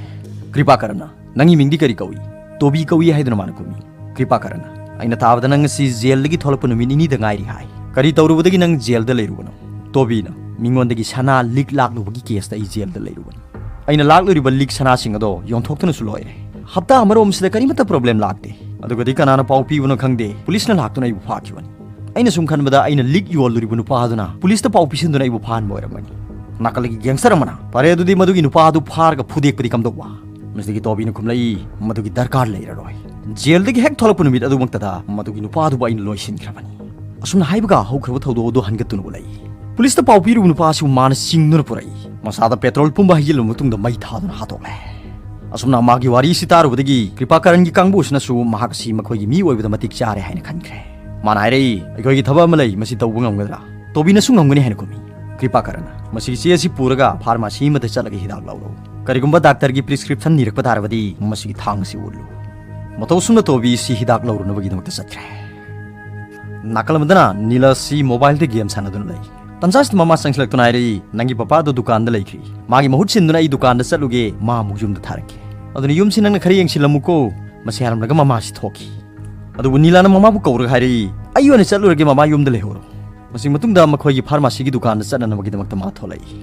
"ꯀ꯭ꯔꯤꯄꯥꯀꯔꯟꯅ, ꯅꯪꯒꯤ ꯃꯤꯡꯗꯤ ꯀꯔꯤ ꯀꯧꯏ?" "ꯇꯣꯕꯤ ꯀꯧꯏ" ꯍꯥꯏꯗꯨꯅ ꯃꯥꯅ ꯈꯨꯝꯃꯤ꯫ ꯀ꯭ꯔꯤꯄꯥꯀꯔꯟꯅ, ꯑꯩꯅ ꯇꯥꯕꯗ ꯅꯪ ꯉꯁꯤ ꯖꯦꯜꯗꯒꯤ ꯊꯣꯛꯂꯛꯄ ꯅꯨꯃꯤꯠ ꯅꯤꯅꯤꯗ ꯉꯥꯏꯔꯤ ꯍꯥꯏ꯫ ꯀꯔꯤ ꯇꯧꯔꯨꯕꯗꯒꯤ ꯅꯪ ꯖꯦꯜꯗ ꯂꯩꯔꯨꯕꯅꯣ? ꯇꯣꯕꯤꯅ, ꯃꯤꯉꯣꯟꯗꯒꯤ ꯁꯅꯥ ꯂꯤꯛ ꯂꯥꯛꯂꯨꯕꯒꯤ ꯀꯦꯁꯇ ꯑꯩ ꯖꯦꯜꯗ ꯂꯩꯔꯨꯕꯅꯤ꯫ ꯑꯩꯅ ꯂꯥꯛꯂꯨꯔꯤꯕ ꯂꯤꯛ ꯁꯅꯥꯁꯤꯡ ꯑꯗꯣ ꯌꯣꯟꯊꯣꯛꯇꯨꯅꯁꯨ ꯂꯣꯏꯔꯦ꯫ ꯍꯞꯇꯥ ꯑꯃꯔꯣꯝꯁꯤꯗ ꯀꯔꯤꯃꯠꯇ ꯄ꯭ꯔꯣꯕ꯭ꯂꯦꯝ ꯂꯥꯛꯇꯦ꯫ ꯑꯗꯨꯒꯗꯤ ꯀꯅꯥꯅ ꯄꯥꯎ ꯄꯤꯕꯅꯣ ꯈꯪꯗꯦ, ꯄꯨꯂꯤꯁꯅ ꯂꯥꯛꯇꯨꯅ ꯑꯩꯕꯨ ꯐꯥꯈꯤꯕꯅꯤ꯫ ꯑꯩꯅ ꯁꯨꯝ ꯈꯟꯕꯗ ꯑꯩꯅ ꯂꯤꯛ ꯌꯣꯜꯂꯨꯔꯤꯕ ꯅꯨꯄꯥ ꯑꯗꯨꯅ ꯄꯨꯂꯤꯁꯇ ꯄꯥꯎ ꯄꯤꯁꯤꯟꯗꯨꯅ ꯑꯩꯕꯨ ꯐꯥꯍꯟꯕ ꯑꯣꯏꯔꯝꯒꯅꯤ꯫ ꯅꯥꯀꯜꯒꯤ ꯒꯦꯡꯁꯇꯔ ꯑꯃꯅ, "ꯐꯔꯦ, ꯑꯗꯨꯗꯤ ꯃꯗꯨꯒꯤ ꯅꯨꯄꯥ ꯑꯗꯨ ꯐꯥꯔꯒ ꯐꯨꯗꯦꯛꯄꯗꯤ ꯀꯝꯗꯧꯕ?" ꯃꯁꯤꯗꯒꯤ ꯇꯣꯕꯤꯅ ꯈꯨꯝꯂꯛꯏ, "ꯃꯗꯨꯒꯤ ꯗꯔꯀꯥꯔ ꯂꯩꯔꯔꯣꯏ꯫ ꯖꯦꯜꯗꯒꯤ ꯍꯦꯛ ꯊꯣꯛꯂꯛꯄ ꯅꯨꯃꯤꯠ ꯑꯗꯨꯃꯛꯇꯗ ꯃꯗꯨꯒꯤ ꯅꯨꯄꯥ ꯑꯗꯨꯕꯨ ꯑꯩꯅ ꯂꯣꯏꯁꯤꯟꯈ꯭ꯔꯕꯅꯤ꯫" ꯑꯁꯨꯝꯅ ꯍꯥꯏꯕꯒ ꯍꯧꯈ꯭ꯔꯕ ꯊꯧꯗꯣꯛ ꯑꯗꯨ ꯍꯟꯒꯠꯇꯨꯅ ꯎꯠꯂꯛꯏ꯫ ꯄꯨꯂꯤꯁꯇ ꯄꯥꯎ ꯄꯤꯔꯨꯕ ꯅꯨꯄꯥ ꯑꯁꯤꯕꯨ ꯃꯥꯅ ꯆꯤꯡꯗꯨꯅ ꯄꯨꯔꯛꯏ꯫ ꯃꯁꯥꯗ ꯄꯦꯇ꯭ꯔꯣꯜ ꯄꯨꯝꯕ ꯍꯩꯖꯤꯜꯂꯕ ꯃꯇꯨꯡꯗ ꯃꯩ ꯊꯥꯗꯨꯅ ꯍꯥꯠꯇꯣꯛꯂꯦ꯫ ꯑꯁꯨꯝꯅ ꯃꯥꯒꯤ ꯋꯥꯔꯤ ꯑꯁꯤ ꯇꯥꯔꯨꯕꯗꯒꯤ ꯀ꯭ꯔꯤꯄꯥꯀꯔꯟꯒꯤ ꯀꯥꯡꯕꯨ ꯑꯁꯤꯅꯁꯨ ꯃꯍꯥꯛ ꯑꯁꯤ ꯃꯈꯣꯏꯒꯤ ꯃꯤ ꯑꯣꯏꯕꯗ ꯃꯇꯤꯛ ꯆꯥꯔꯦ ꯍꯥꯏꯅ ꯈꯟꯈ꯭ꯔꯦ꯫ ꯃꯥꯅ ꯍꯥꯏꯔꯛꯏ, "ꯑꯩꯈꯣꯏꯒꯤ ꯊꯕꯛ ꯑꯃ ꯂꯩ, ꯃꯁꯤ ꯇꯧꯕ ꯉꯝꯒꯗ꯭ꯔꯥ?" ꯇꯣꯕꯤꯅꯁꯨ ꯉꯝꯒꯅꯤ ꯍꯥꯏꯅ ꯈꯨꯝꯃꯤ꯫ ꯀ꯭ꯔꯤꯄꯥꯀꯔꯟꯅ, "ꯃꯁꯤꯒꯤ ꯆꯦ ꯑꯁꯤ ꯄꯨꯔꯒ ꯐꯥꯔꯃꯥꯁꯤ ꯑꯃꯗ ꯆꯠꯂꯒ ꯍꯤꯗꯥꯛ ꯂꯧꯔꯛꯎ꯫ ꯀꯔꯤꯒꯨꯝꯕ ꯗꯥꯛꯇꯔꯒꯤ ꯄ꯭ꯔꯤꯁꯀ꯭ꯔꯤꯞꯁꯟ ꯅꯤꯔꯛꯄ ꯇꯥꯔꯕꯗꯤ ꯃꯁꯤꯒꯤ ꯊꯥꯡ ꯑꯁꯤ ꯎꯠꯂꯨ꯫" ꯃꯇꯧ ꯑꯁꯨꯝꯅ ꯇꯣꯕꯤ ꯑꯁꯤ ꯍꯤꯗꯥꯛ ꯂꯧꯔꯨꯅꯕꯒꯤꯗꯃꯛꯇ ꯆꯠꯈ꯭ꯔꯦ꯫ ꯅꯥꯀꯜ ꯑꯃꯗꯅ ꯅꯤꯂꯥ ꯑꯁꯤ ꯃꯣꯕꯥꯏꯜꯗ ꯒꯦꯝ ꯁꯥꯟꯅꯗꯨꯅ ꯂꯩ꯫ ꯇꯟꯖꯥꯁꯤꯗ ꯃꯃꯥ ꯆꯪꯁꯤꯜꯂꯛꯇꯨꯅ ꯍꯥꯏꯔꯛꯏ, "ꯅꯪꯒꯤ ꯄꯄꯥꯗꯣ ꯗꯨꯀꯥꯟꯗ ꯂꯩꯈ꯭ꯔꯤ꯫ ꯃꯥꯒꯤ ꯃꯍꯨꯠ ꯁꯤꯟꯗꯨꯅ ꯑꯩ ꯗꯨꯀꯥꯟꯗ ꯆꯠꯂꯨꯒꯦ, ꯃꯥ ꯑꯃꯨꯛ ꯌꯨꯝꯗ ꯊꯥꯔꯛꯀꯦ꯫ ꯑꯗꯨꯅ ꯌꯨꯝꯁꯤ ꯅꯪꯅ ꯈꯔ ꯌꯦꯡꯁꯤꯜꯂꯝꯃꯨꯀꯣ꯫" ꯃꯁꯤ ꯍꯥꯏꯔꯝꯂꯒ ꯃꯃꯥꯁꯤ ꯊꯣꯛꯈꯤ꯫ ꯑꯗꯨꯕꯨ ꯅꯤꯂꯥꯅ ꯃꯃꯥꯕꯨ ꯀꯧꯔꯒ ꯍꯥꯏꯔꯛꯏ, "ꯑꯩ ꯑꯣꯏꯅ ꯆꯠꯂꯨꯔꯒꯦ, ꯃꯃꯥ ꯌꯨꯝꯗ ꯂꯩꯍꯧꯔꯣ꯫" ꯃꯁꯤ ꯃꯇꯨꯡꯗ ꯃꯈꯣꯏꯒꯤ ꯐꯥꯔꯃꯥꯁꯤꯒꯤ ꯗꯨꯀꯥꯟꯗ ꯆꯠꯅꯅꯕꯒꯤꯗꯃꯛꯇ ꯃꯥ ꯊꯣꯛꯂꯛꯏ꯫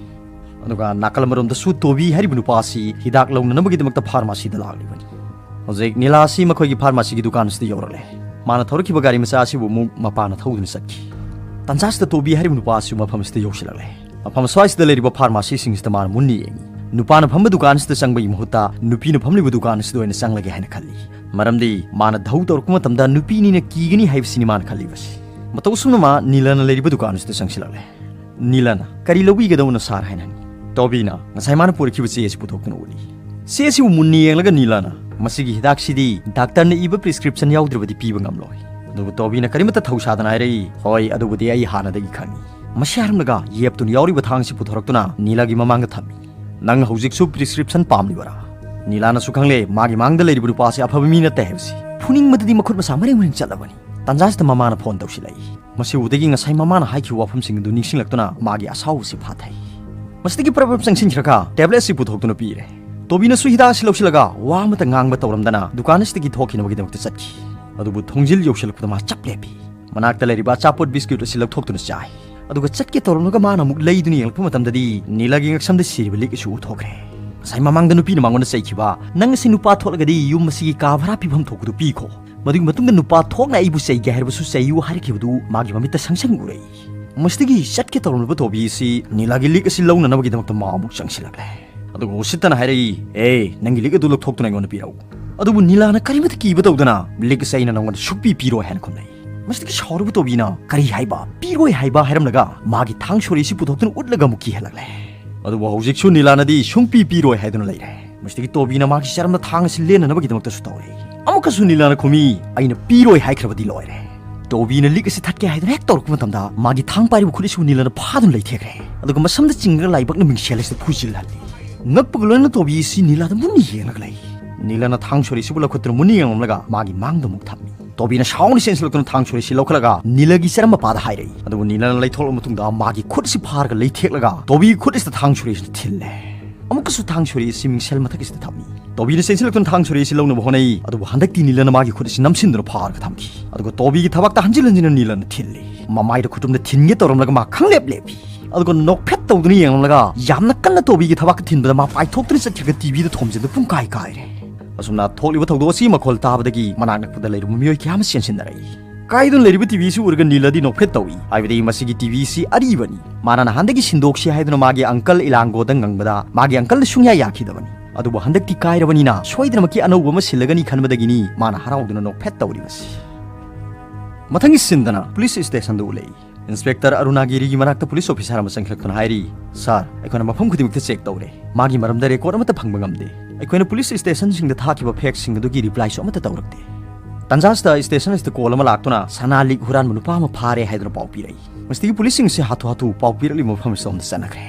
ꯑꯗꯨꯒ ꯅꯥꯀꯜ ꯑꯃꯔꯣꯝꯗꯁꯨ ꯇꯣꯕꯤ ꯍꯥꯏꯔꯤꯕ ꯅꯨꯄꯥ ꯑꯁꯤ ꯍꯤꯗꯥꯛ ꯂꯧꯅꯅꯕꯒꯤꯗꯃꯛꯇ ꯐꯥꯔꯃꯥꯁꯤꯗ ꯂꯥꯛꯂꯤꯕꯅꯤ꯫ ꯍꯧꯖꯤꯛ ꯅꯤꯂꯥ ꯑꯁꯤ ꯃꯈꯣꯏꯒꯤ ꯐꯥꯔꯃꯥꯁꯤꯒꯤ ꯗꯨꯀꯥꯟ ꯑꯁꯤꯗ ꯌꯧꯔꯛꯂꯦ꯫ ꯃꯥꯅ ꯊꯧꯔꯛꯈꯤꯕ ꯒꯥꯔꯤ ꯃꯆꯥ ꯑꯁꯤꯕꯨ ꯑꯃꯨꯛ ꯃꯄꯥꯅ ꯊꯧꯗꯨꯅ ꯆꯠꯈꯤ꯫ ꯇꯟꯖꯥꯁꯤꯗ ꯇꯣꯕꯤ ꯍꯥꯏꯔꯤꯕ ꯅꯨꯄꯥ ꯑꯁꯤ ꯃꯐꯝ ꯑꯁꯤꯗ ꯌꯧꯁꯤꯜꯂꯛꯂꯦ꯫ ꯃꯐꯝ ꯑꯁ꯭ꯋꯥꯏꯁꯤꯗ ꯂꯩꯔꯤꯕ ꯐꯥꯔꯃꯥꯁꯤꯁꯤꯡꯁꯤꯗ ꯃꯥꯅ ꯃꯨꯟꯅ ꯌꯦꯡꯉꯤ꯫ ꯅꯨꯄꯥꯅ ꯐꯝꯕ ꯗꯨꯀꯥꯟ ꯑꯁꯤꯗ ꯆꯪꯕꯒꯤ ꯃꯍꯨꯠꯇ ꯅꯨꯄꯤꯅ ꯐꯝꯂꯤꯕ ꯗꯨꯀꯥꯟ ꯑꯁꯤꯗ ꯑꯣꯏꯅ ꯆꯪꯂꯒꯦ ꯍꯥꯏꯅ ꯈꯜꯂꯤ꯫ ꯃꯔꯝꯗꯤ ꯃꯥꯅ ꯙꯧ ꯇꯧꯔꯛꯄ ꯃꯇꯝꯗ ꯅꯨꯄꯤꯅꯤꯅ ꯀꯤꯒꯅꯤ ꯍꯥꯏꯕꯁꯤꯅꯤ ꯃꯥꯅ ꯈꯜꯂꯤꯕꯁꯤ꯫ ꯃꯇꯧ ꯑꯁꯨꯝꯅ ꯃꯥ ꯅꯤꯂꯥꯅ ꯂꯩꯔꯤꯕ ꯗꯨꯀꯥꯟ ꯑꯁꯤꯗ ꯆꯪꯁꯤꯜꯂꯛꯂꯦ꯫ ꯅꯤꯂꯥꯅ, "ꯀꯔꯤ ꯂꯧꯕꯤꯒꯗꯧꯕꯅꯣ ꯁꯥꯔ?" ꯍꯥꯏꯅ ꯍꯪꯉꯤ꯫ ꯇꯣꯕꯤꯅ ꯉꯁꯥꯏ ꯃꯥꯅ ꯄꯨꯔꯛꯈꯤꯕ ꯆꯦ ꯑꯁꯤ ꯄꯨꯊꯣꯛꯇꯨꯅ ꯎꯠꯂꯤ꯫ ꯆꯦ ꯑꯁꯤꯕꯨ ꯃꯨꯟꯅ ꯌꯦꯡꯂꯒ ꯅꯤꯂꯥꯅ, "ꯃꯁꯤꯒꯤ ꯍꯤꯗꯥꯛꯁꯤꯗꯤ ꯗꯥꯛꯇꯔꯅ ꯏꯕ ꯄ꯭ꯔꯤꯁꯀ꯭ꯔꯤꯞꯁꯟ ꯌꯥꯎꯗ꯭ꯔꯕꯗꯤ ꯄꯤꯕ ꯉꯝꯂꯣꯏ꯫" ꯑꯗꯨꯕꯨ ꯇꯣꯕꯤꯅ ꯀꯔꯤꯃꯠꯇ ꯊꯧꯁꯥꯗꯅ ꯍꯥꯏꯔꯛꯏ, "ꯍꯣꯏ, ꯑꯗꯨꯕꯨꯗꯤ ꯑꯩ ꯍꯥꯟꯅꯗꯒꯤ ꯈꯪꯉꯤ꯫" ꯃꯁꯤ ꯍꯥꯏꯔꯝꯂꯒ ꯌꯦꯞꯇꯨꯅ ꯌꯥꯎꯔꯤꯕ ꯊꯥꯡꯁꯤ ꯄꯨꯊꯣꯔꯛꯇꯨꯅ ꯅꯤꯂꯥꯒꯤ ꯃꯃꯥꯡꯗ ꯊꯝꯃꯤ꯫ "ꯅꯪ ꯍꯧꯖꯤꯛꯁꯨ ꯄ꯭ꯔꯤꯁꯀ꯭ꯔꯤꯞꯁꯟ ꯄꯥꯝꯂꯤꯕꯔꯥ?" ꯅꯤꯂꯥꯅꯁꯨ ꯈꯪꯂꯦ ꯃꯥꯒꯤ ꯃꯥꯡꯗ ꯂꯩꯔꯤꯕ ꯅꯨꯄꯥ ꯑꯁꯤ ꯑꯐꯕ ꯃꯤ ꯅꯠꯇꯦ ꯍꯥꯏꯕꯁꯤ꯫ ꯐꯨꯅꯤꯡꯕꯗꯗꯤ ꯃꯈꯨꯠ ꯃꯁꯥ ꯃꯔꯦꯡ ꯃꯔꯦꯡ ꯆꯠꯂꯕꯅꯤ꯫ ꯇꯟꯖꯥꯁꯤꯗ ꯃꯃꯥꯅ ꯐꯣꯟ ꯇꯧꯁꯤꯜꯂꯛꯏ꯫ ꯃꯁꯤ ꯎꯕꯗꯒꯤ ꯉꯁꯥꯏ ꯃꯃꯥꯅ ꯍꯥꯏꯈꯤꯕ ꯋꯥꯐꯝꯁꯤꯡ ꯑꯗꯨ ꯅꯤꯡꯁꯤꯡꯂꯛꯇꯨꯅ ꯃꯥꯒꯤ ꯑꯁꯥꯎꯕꯁꯤ ꯐꯥꯊꯩ꯫ ꯃꯁꯤꯗꯒꯤ ꯄ꯭ꯔꯞ ꯄ꯭ꯔꯞ ꯆꯪꯁꯤꯟꯈ꯭ꯔꯒ ꯇꯦꯕ꯭ꯂꯦꯠ ꯑꯁꯤ ꯄꯨꯊꯣꯛꯇꯨꯅ ꯄꯤꯔꯦ꯫ ꯇꯣꯕꯤꯅꯁꯨ ꯍꯤꯗꯥꯛ ꯑꯁꯤ ꯂꯧꯁꯤꯜꯂꯒ ꯋꯥ ꯑꯃꯠꯇ ꯉꯥꯡꯕ ꯇꯧꯔꯝꯗꯅ ꯗꯨꯀꯥꯟ ꯑꯁꯤꯗꯒꯤ ꯊꯣꯛꯈꯤꯅꯕꯒꯤꯗꯃꯛꯇ ꯆꯠꯈꯤ꯫ ꯑꯗꯨꯕꯨ ꯊꯣꯡꯖꯤꯜ ꯌꯧꯁꯤꯜꯂꯛꯄꯗ ꯃꯥ ꯆꯞ ꯂꯦꯞꯄꯤ꯫ ꯃꯅꯥꯛꯇ ꯂꯩꯔꯤꯕ ꯑꯆꯥꯄꯣꯠ ꯕꯤꯁꯀ꯭ꯌꯨꯠ ꯑꯁꯤ ꯂꯧꯊꯣꯛꯇꯨꯅ ꯆꯥꯏ꯫ ꯑꯗꯨꯒ ꯆꯠꯀꯦ ꯇꯧꯔꯝꯂꯒ ꯃꯥꯅ ꯑꯃꯨꯛ ꯂꯩꯗꯨꯅ ꯌꯦꯡꯂꯛꯄ ꯃꯇꯝꯗꯗꯤ ꯅꯤꯂꯥꯒꯤ ꯉꯛꯁꯝꯗ ꯁꯤꯔꯤꯕ ꯂꯤꯛ ꯑꯁꯤ ꯎꯊꯣꯛꯈ꯭ꯔꯦ꯫ ꯉꯁꯥꯏ ꯃꯃꯥꯡꯗ ꯅꯨꯄꯤꯅ ꯃꯉꯣꯟꯗ ꯆꯩꯈꯤꯕ, "ꯅꯪ ꯑꯁꯤ ꯅꯨꯄꯥ ꯊꯣꯛꯂꯒꯗꯤ ꯌꯨꯝ ꯑꯁꯤꯒꯤ ꯀꯥ ꯚꯔꯥ ꯄꯤꯐꯝ ꯊꯣꯛꯄꯗꯨ ꯄꯤꯈꯣ꯫ ꯃꯗꯨꯒꯤ ꯃꯇꯨꯡꯗ ꯅꯨꯄꯥ ꯊꯣꯛꯅ ꯑꯩꯕꯨ ꯆꯩꯒꯦ ꯍꯥꯏꯔꯕꯁꯨ ꯆꯩꯌꯨ" ꯍꯥꯏꯔꯛꯈꯤꯕꯗꯨ ꯃꯥꯒꯤ ꯃꯃꯤꯠꯇ ꯁꯪ ꯁꯪ ꯎꯔꯛꯏ꯫ ꯃꯁꯤꯗꯒꯤ ꯆꯠꯀꯦ ꯇꯧꯔꯝꯂꯕ ꯇꯣꯕꯤ ꯑꯁꯤ ꯅꯤꯂꯥꯒꯤ ꯂꯤꯛ ꯑꯁꯤ ꯂꯧꯅꯅꯕꯒꯤꯗꯃꯛꯇ ꯃꯥ ꯑꯃꯨꯛ ꯆꯪꯁꯤꯜꯂꯛꯂꯦ꯫ ꯑꯗꯨꯒ ꯎꯁꯤꯠꯇꯅ ꯍꯥꯏꯔꯛꯏ, "ꯑꯦ, ꯅꯪꯒꯤ ꯂꯤꯛ ꯑꯗꯨ ꯂꯧꯊꯣꯛꯇꯨꯅ ꯑꯩꯉꯣꯟꯗ ꯄꯤꯔꯛꯎ"꯫ ꯑꯗꯨꯕꯨ ꯅꯤꯂꯥꯅ ꯀꯔꯤꯃꯠꯇ ꯀꯤꯕ ꯇꯧꯗꯅ, "ꯂꯤꯛ ꯑꯁꯤ ꯑꯩꯅ ꯅꯪꯉꯣꯟꯗ ꯁꯨꯛꯄꯤ ꯄꯤꯔꯣꯏ" ꯍꯥꯏꯅ ꯈꯨꯝꯂꯛꯏ꯫ ꯃꯁꯤꯗꯒꯤ ꯁꯥꯎꯔꯕ ꯇꯣꯕꯤꯅ, "ꯀꯔꯤ ꯍꯥꯏꯕ? ꯄꯤꯔꯣꯏ ꯍꯥꯏꯕ?" ꯍꯥꯏꯔꯝꯂꯒ ꯃꯥꯒꯤ ꯊꯥꯡ ꯁꯣꯔꯤ ꯑꯁꯤ ꯄꯨꯊꯣꯛꯇꯨꯅ ꯎꯠꯂꯒ ꯑꯃꯨꯛ ꯀꯤꯍꯜꯂꯛꯂꯦ꯫ ꯑꯗꯨꯕꯨ ꯍꯧꯖꯤꯛꯁꯨ ꯅꯤꯂꯥꯅꯗꯤ ꯁꯨꯡꯄꯤ ꯄꯤꯔꯣꯏ ꯍꯥꯏꯗꯨꯅ ꯂꯩꯔꯦ꯫ ꯃꯁꯤꯗꯒꯤ ꯇꯣꯕꯤꯅ ꯃꯥꯒꯤ ꯆꯔꯝꯅ ꯊꯥꯡ ꯑꯁꯤ ꯂꯦꯟꯅꯅꯕꯒꯤꯗꯃꯛꯇꯁꯨ ꯇꯧꯔꯦ꯫ ꯑꯃꯨꯛꯀꯁꯨ ꯅꯤꯂꯥꯅ ꯈꯨꯝꯃꯤ, "ꯑꯩꯅ ꯄꯤꯔꯣꯏ ꯍꯥꯏꯈ꯭ꯔꯕꯗꯤ ꯂꯣꯏꯔꯦ"꯫ ꯇꯣꯕꯤꯅ ꯂꯤꯛ ꯑꯁꯤ ꯊꯠꯀꯦ ꯍꯥꯏꯗꯨꯅ ꯍꯦꯛ ꯇꯧꯔꯛꯄ ꯃꯇꯝꯗ ꯃꯥꯒꯤ ꯊꯥꯡ ꯄꯥꯏꯔꯤꯕ ꯈꯨꯠ ꯑꯁꯤꯕꯨ ꯅꯤꯂꯥꯅ ꯐꯥꯗꯨꯅ ꯂꯩꯊꯦꯛꯈ꯭ꯔꯦ꯫ ꯑꯗꯨꯒ ꯃꯁꯝꯗ ꯆꯤꯡꯉꯒ ꯂꯥꯏꯕꯛꯅ ꯃꯤꯡꯁꯦꯜ ꯑꯁꯤꯗ ꯐꯨꯖꯤꯜꯍꯜꯂꯤ꯫ ꯉꯛꯄꯒ ꯂꯣꯏꯅꯅ ꯇꯣꯕꯤ ꯑꯁꯤ ꯅꯤꯂꯥꯗ ꯃꯨꯟꯅ ꯌꯦꯡꯂꯒ ꯂꯩ꯫ ꯅꯤꯂꯥꯅ ꯊꯥꯡ ꯁꯣꯔꯤꯁꯤꯕꯨ ꯂꯧꯈꯠꯇꯨꯅ ꯃꯨꯟꯅ ꯌꯦꯡꯂꯝꯂꯒ ꯃꯥꯒꯤ ꯃꯥꯡꯗ ꯑꯃꯨꯛ ꯊꯝꯃꯤ꯫ ꯇꯣꯕꯤꯅ ꯁꯥꯎꯅ ꯆꯦꯟꯁꯤꯜꯂꯛꯇꯨꯅ ꯊꯥꯡ ꯁꯣꯔꯤꯁꯤ ꯂꯧꯈꯠꯂꯒ ꯅꯤꯂꯥꯒꯤ ꯆꯔꯝ ꯃꯄꯥꯗ ꯍꯥꯏꯔꯛꯏ꯫ ꯑꯗꯨꯕꯨ ꯅꯤꯂꯥꯅ ꯂꯩꯊꯣꯛꯂꯕ ꯃꯇꯨꯡꯗ ꯃꯥꯒꯤ ꯈꯨꯠ ꯑꯁꯤ ꯐꯥꯔꯒ ꯂꯩꯊꯦꯛꯂꯒ ꯇꯣꯕꯤꯒꯤ ꯈꯨꯠ ꯑꯁꯤꯗ ꯊꯥꯡ ꯁꯣꯔꯤꯁꯤꯅ ꯊꯤꯜꯂꯦ꯫ ꯑꯃꯨꯛꯀꯁꯨ ꯊꯥꯡ ꯁꯣꯔꯤ ꯑꯁꯤ ꯃꯤꯡꯁꯦꯜ ꯃꯊꯛ ꯑꯁꯤꯗ ꯊꯝꯃꯤ꯫ ꯇꯣꯕꯤꯅ ꯆꯦꯟꯁꯤꯜꯂꯛꯇꯨꯅ ꯊꯥꯡ ꯁꯣꯔꯤ ꯑꯁꯤ ꯂꯧꯅꯕ ꯍꯣꯠꯅꯩ, ꯑꯗꯨꯕꯨ ꯍꯟꯗꯛꯇꯤ ꯅꯤꯂꯥꯅ ꯃꯥꯒꯤ ꯈꯨꯠ ꯑꯁꯤ ꯅꯝꯁꯤꯟꯗꯨꯅ ꯐꯥꯔꯒ ꯊꯝꯈꯤ꯫ ꯑꯗꯨꯒ ꯇꯣꯕꯤꯒꯤ ꯊꯕꯥꯛꯇ ꯍꯟꯖꯤꯟ ꯍꯟꯖꯤꯟꯅ ꯅꯤꯂꯥꯅ ꯊꯤꯜꯂꯤ꯫ ꯃꯃꯥꯏꯗ ꯈꯨꯇꯨꯝꯅ ꯊꯤꯟꯒꯦ ꯇꯧꯔꯝꯂꯒ ꯃꯥ ꯈꯪꯂꯦꯞ ꯂꯦꯞꯄꯤ꯫ ꯑꯗꯨꯒ ꯅꯣꯛꯐꯦꯠ ꯇꯧꯗꯨꯅ ꯌꯦꯡꯂꯝꯂꯒ ꯌꯥꯝꯅ ꯀꯟꯅ ꯇꯣꯕꯤꯒꯤ ꯊꯕꯥꯛꯇ ꯊꯤꯟꯕꯗ ꯃꯥ ꯄꯥꯏꯊꯣꯛꯇꯨꯅ ꯆꯠꯈꯤꯕ ꯇꯤꯚꯤꯗ ꯊꯣꯝꯖꯤꯟꯗꯨꯅ ꯄꯨꯡꯀꯥꯏ ꯀꯥꯏꯔꯦ꯫ ꯑꯁꯨꯝꯅ ꯊꯣꯛꯂꯤꯕ ꯊꯧꯗꯣꯛ ꯑꯁꯤ ꯃꯈꯣꯜ ꯇꯥꯕꯗꯒꯤ ꯃꯅꯥꯛ ꯅꯛꯄꯗ ꯂꯩꯔꯤꯕ ꯃꯤꯑꯣꯏ ꯀꯌꯥ ꯑꯃ ꯆꯦꯟꯁꯤꯟꯅꯔꯛꯏ꯫ ꯀꯥꯏꯗꯨꯅ ꯂꯩꯔꯤꯕ ꯇꯤꯚꯤ ꯑꯁꯤ ꯎꯔꯒ ꯅꯤꯂꯥꯗꯤ ꯅꯣꯛꯐꯦꯠ ꯇꯧꯏ, ꯍꯥꯏꯕꯗꯤ ꯃꯁꯤꯒꯤ ꯇꯤꯚꯤ ꯑꯁꯤ ꯑꯔꯤꯕꯅꯤ꯫ ꯃꯥꯅ ꯅꯍꯥꯟꯗꯒꯤ ꯁꯤꯟꯗꯣꯛꯁꯤ ꯍꯥꯏꯗꯨꯅ ꯃꯥꯒꯤ ꯑꯪꯀꯜ ꯏꯂꯥꯡꯒꯣꯗ ꯉꯪꯕꯗ ꯃꯥꯒꯤ ꯑꯪꯀꯜꯅ ꯁꯨꯡꯌꯥ ꯌꯥꯈꯤꯗꯕꯅꯤ꯫ ꯑꯗꯨꯕꯨ ꯍꯟꯗꯛꯇꯤ ꯀꯥꯏꯔꯕꯅꯤꯅ ꯁꯣꯏꯗꯅꯃꯛꯀꯤ ꯑꯅꯧꯕ ꯑꯃ ꯁꯤꯜꯂꯒꯅꯤ ꯈꯟꯕꯗꯒꯤꯅꯤ ꯃꯥꯅ ꯍꯔꯥꯎꯗꯨꯅ ꯅꯣꯛꯐꯦꯠ ꯇꯧꯔꯤꯕꯁꯤ꯫ ꯃꯊꯪꯒꯤ ꯁꯤꯟꯗꯅ ꯄꯨꯂꯤꯁ ꯁ꯭ꯇꯦꯁꯟꯗ ꯎꯠꯂꯛꯏ꯫ ꯏꯟꯁꯄꯦꯛꯇꯔ ꯑꯔꯨꯅꯥꯒꯤꯔꯤꯒꯤ ꯃꯅꯥꯛꯇ ꯄꯨꯂꯤꯁ ꯑꯣꯐꯤꯁꯥꯔ ꯑꯃ ꯆꯪꯁꯤꯜꯂꯛꯇꯨꯅ ꯍꯥꯏꯔꯤ, "ꯁꯥꯔ, ꯑꯩꯈꯣꯏꯅ ꯃꯐꯝ ꯈꯨꯗꯤꯡꯃꯛꯇ ꯆꯦꯛ ꯇꯧꯔꯦ꯫ ꯃꯥꯒꯤ ꯃꯔꯝꯗ ꯔꯦꯀꯣꯔꯗ ꯑꯃꯠꯇ ꯐꯪꯕ ꯉꯝꯗꯦ꯫ ꯑꯩꯈꯣꯏꯅ ꯄꯨꯂꯤꯁ ꯁ꯭ꯇꯦꯁꯟꯁꯤꯡꯗ ꯊꯥꯈꯤꯕ ꯐꯦꯛꯁꯁꯤꯡ ꯑꯗꯨꯒꯤ ꯔꯤꯄ꯭ꯂꯥꯏꯁꯨ ꯑꯃꯠꯇ ꯇꯧꯔꯛꯇꯦ"꯫ ꯇꯟꯖꯥꯁꯤꯗ ꯁ꯭ꯇꯦꯁꯟ ꯑꯁꯤꯗ ꯀꯣꯜ ꯑꯃ ꯂꯥꯛꯇꯨꯅ ꯁꯅꯥ ꯂꯤꯛ ꯍꯨꯔꯥꯟꯕ ꯅꯨꯄꯥ ꯑꯃ ꯐꯥꯔꯦ ꯍꯥꯏꯗꯨꯅ ꯄꯥꯎ ꯄꯤꯔꯛꯏ꯫ ꯃꯁꯤꯗꯒꯤ ꯄꯨꯂꯤꯁꯁꯤꯡꯁꯤ ꯍꯥꯊꯨ ꯍꯥꯊꯨ ꯄꯥꯎ ꯄꯤꯔꯛꯂꯤꯕ ꯃꯐꯝ ꯑꯁꯤꯗ ꯑꯃꯨꯛ ꯆꯠꯅꯈ꯭ꯔꯦ꯫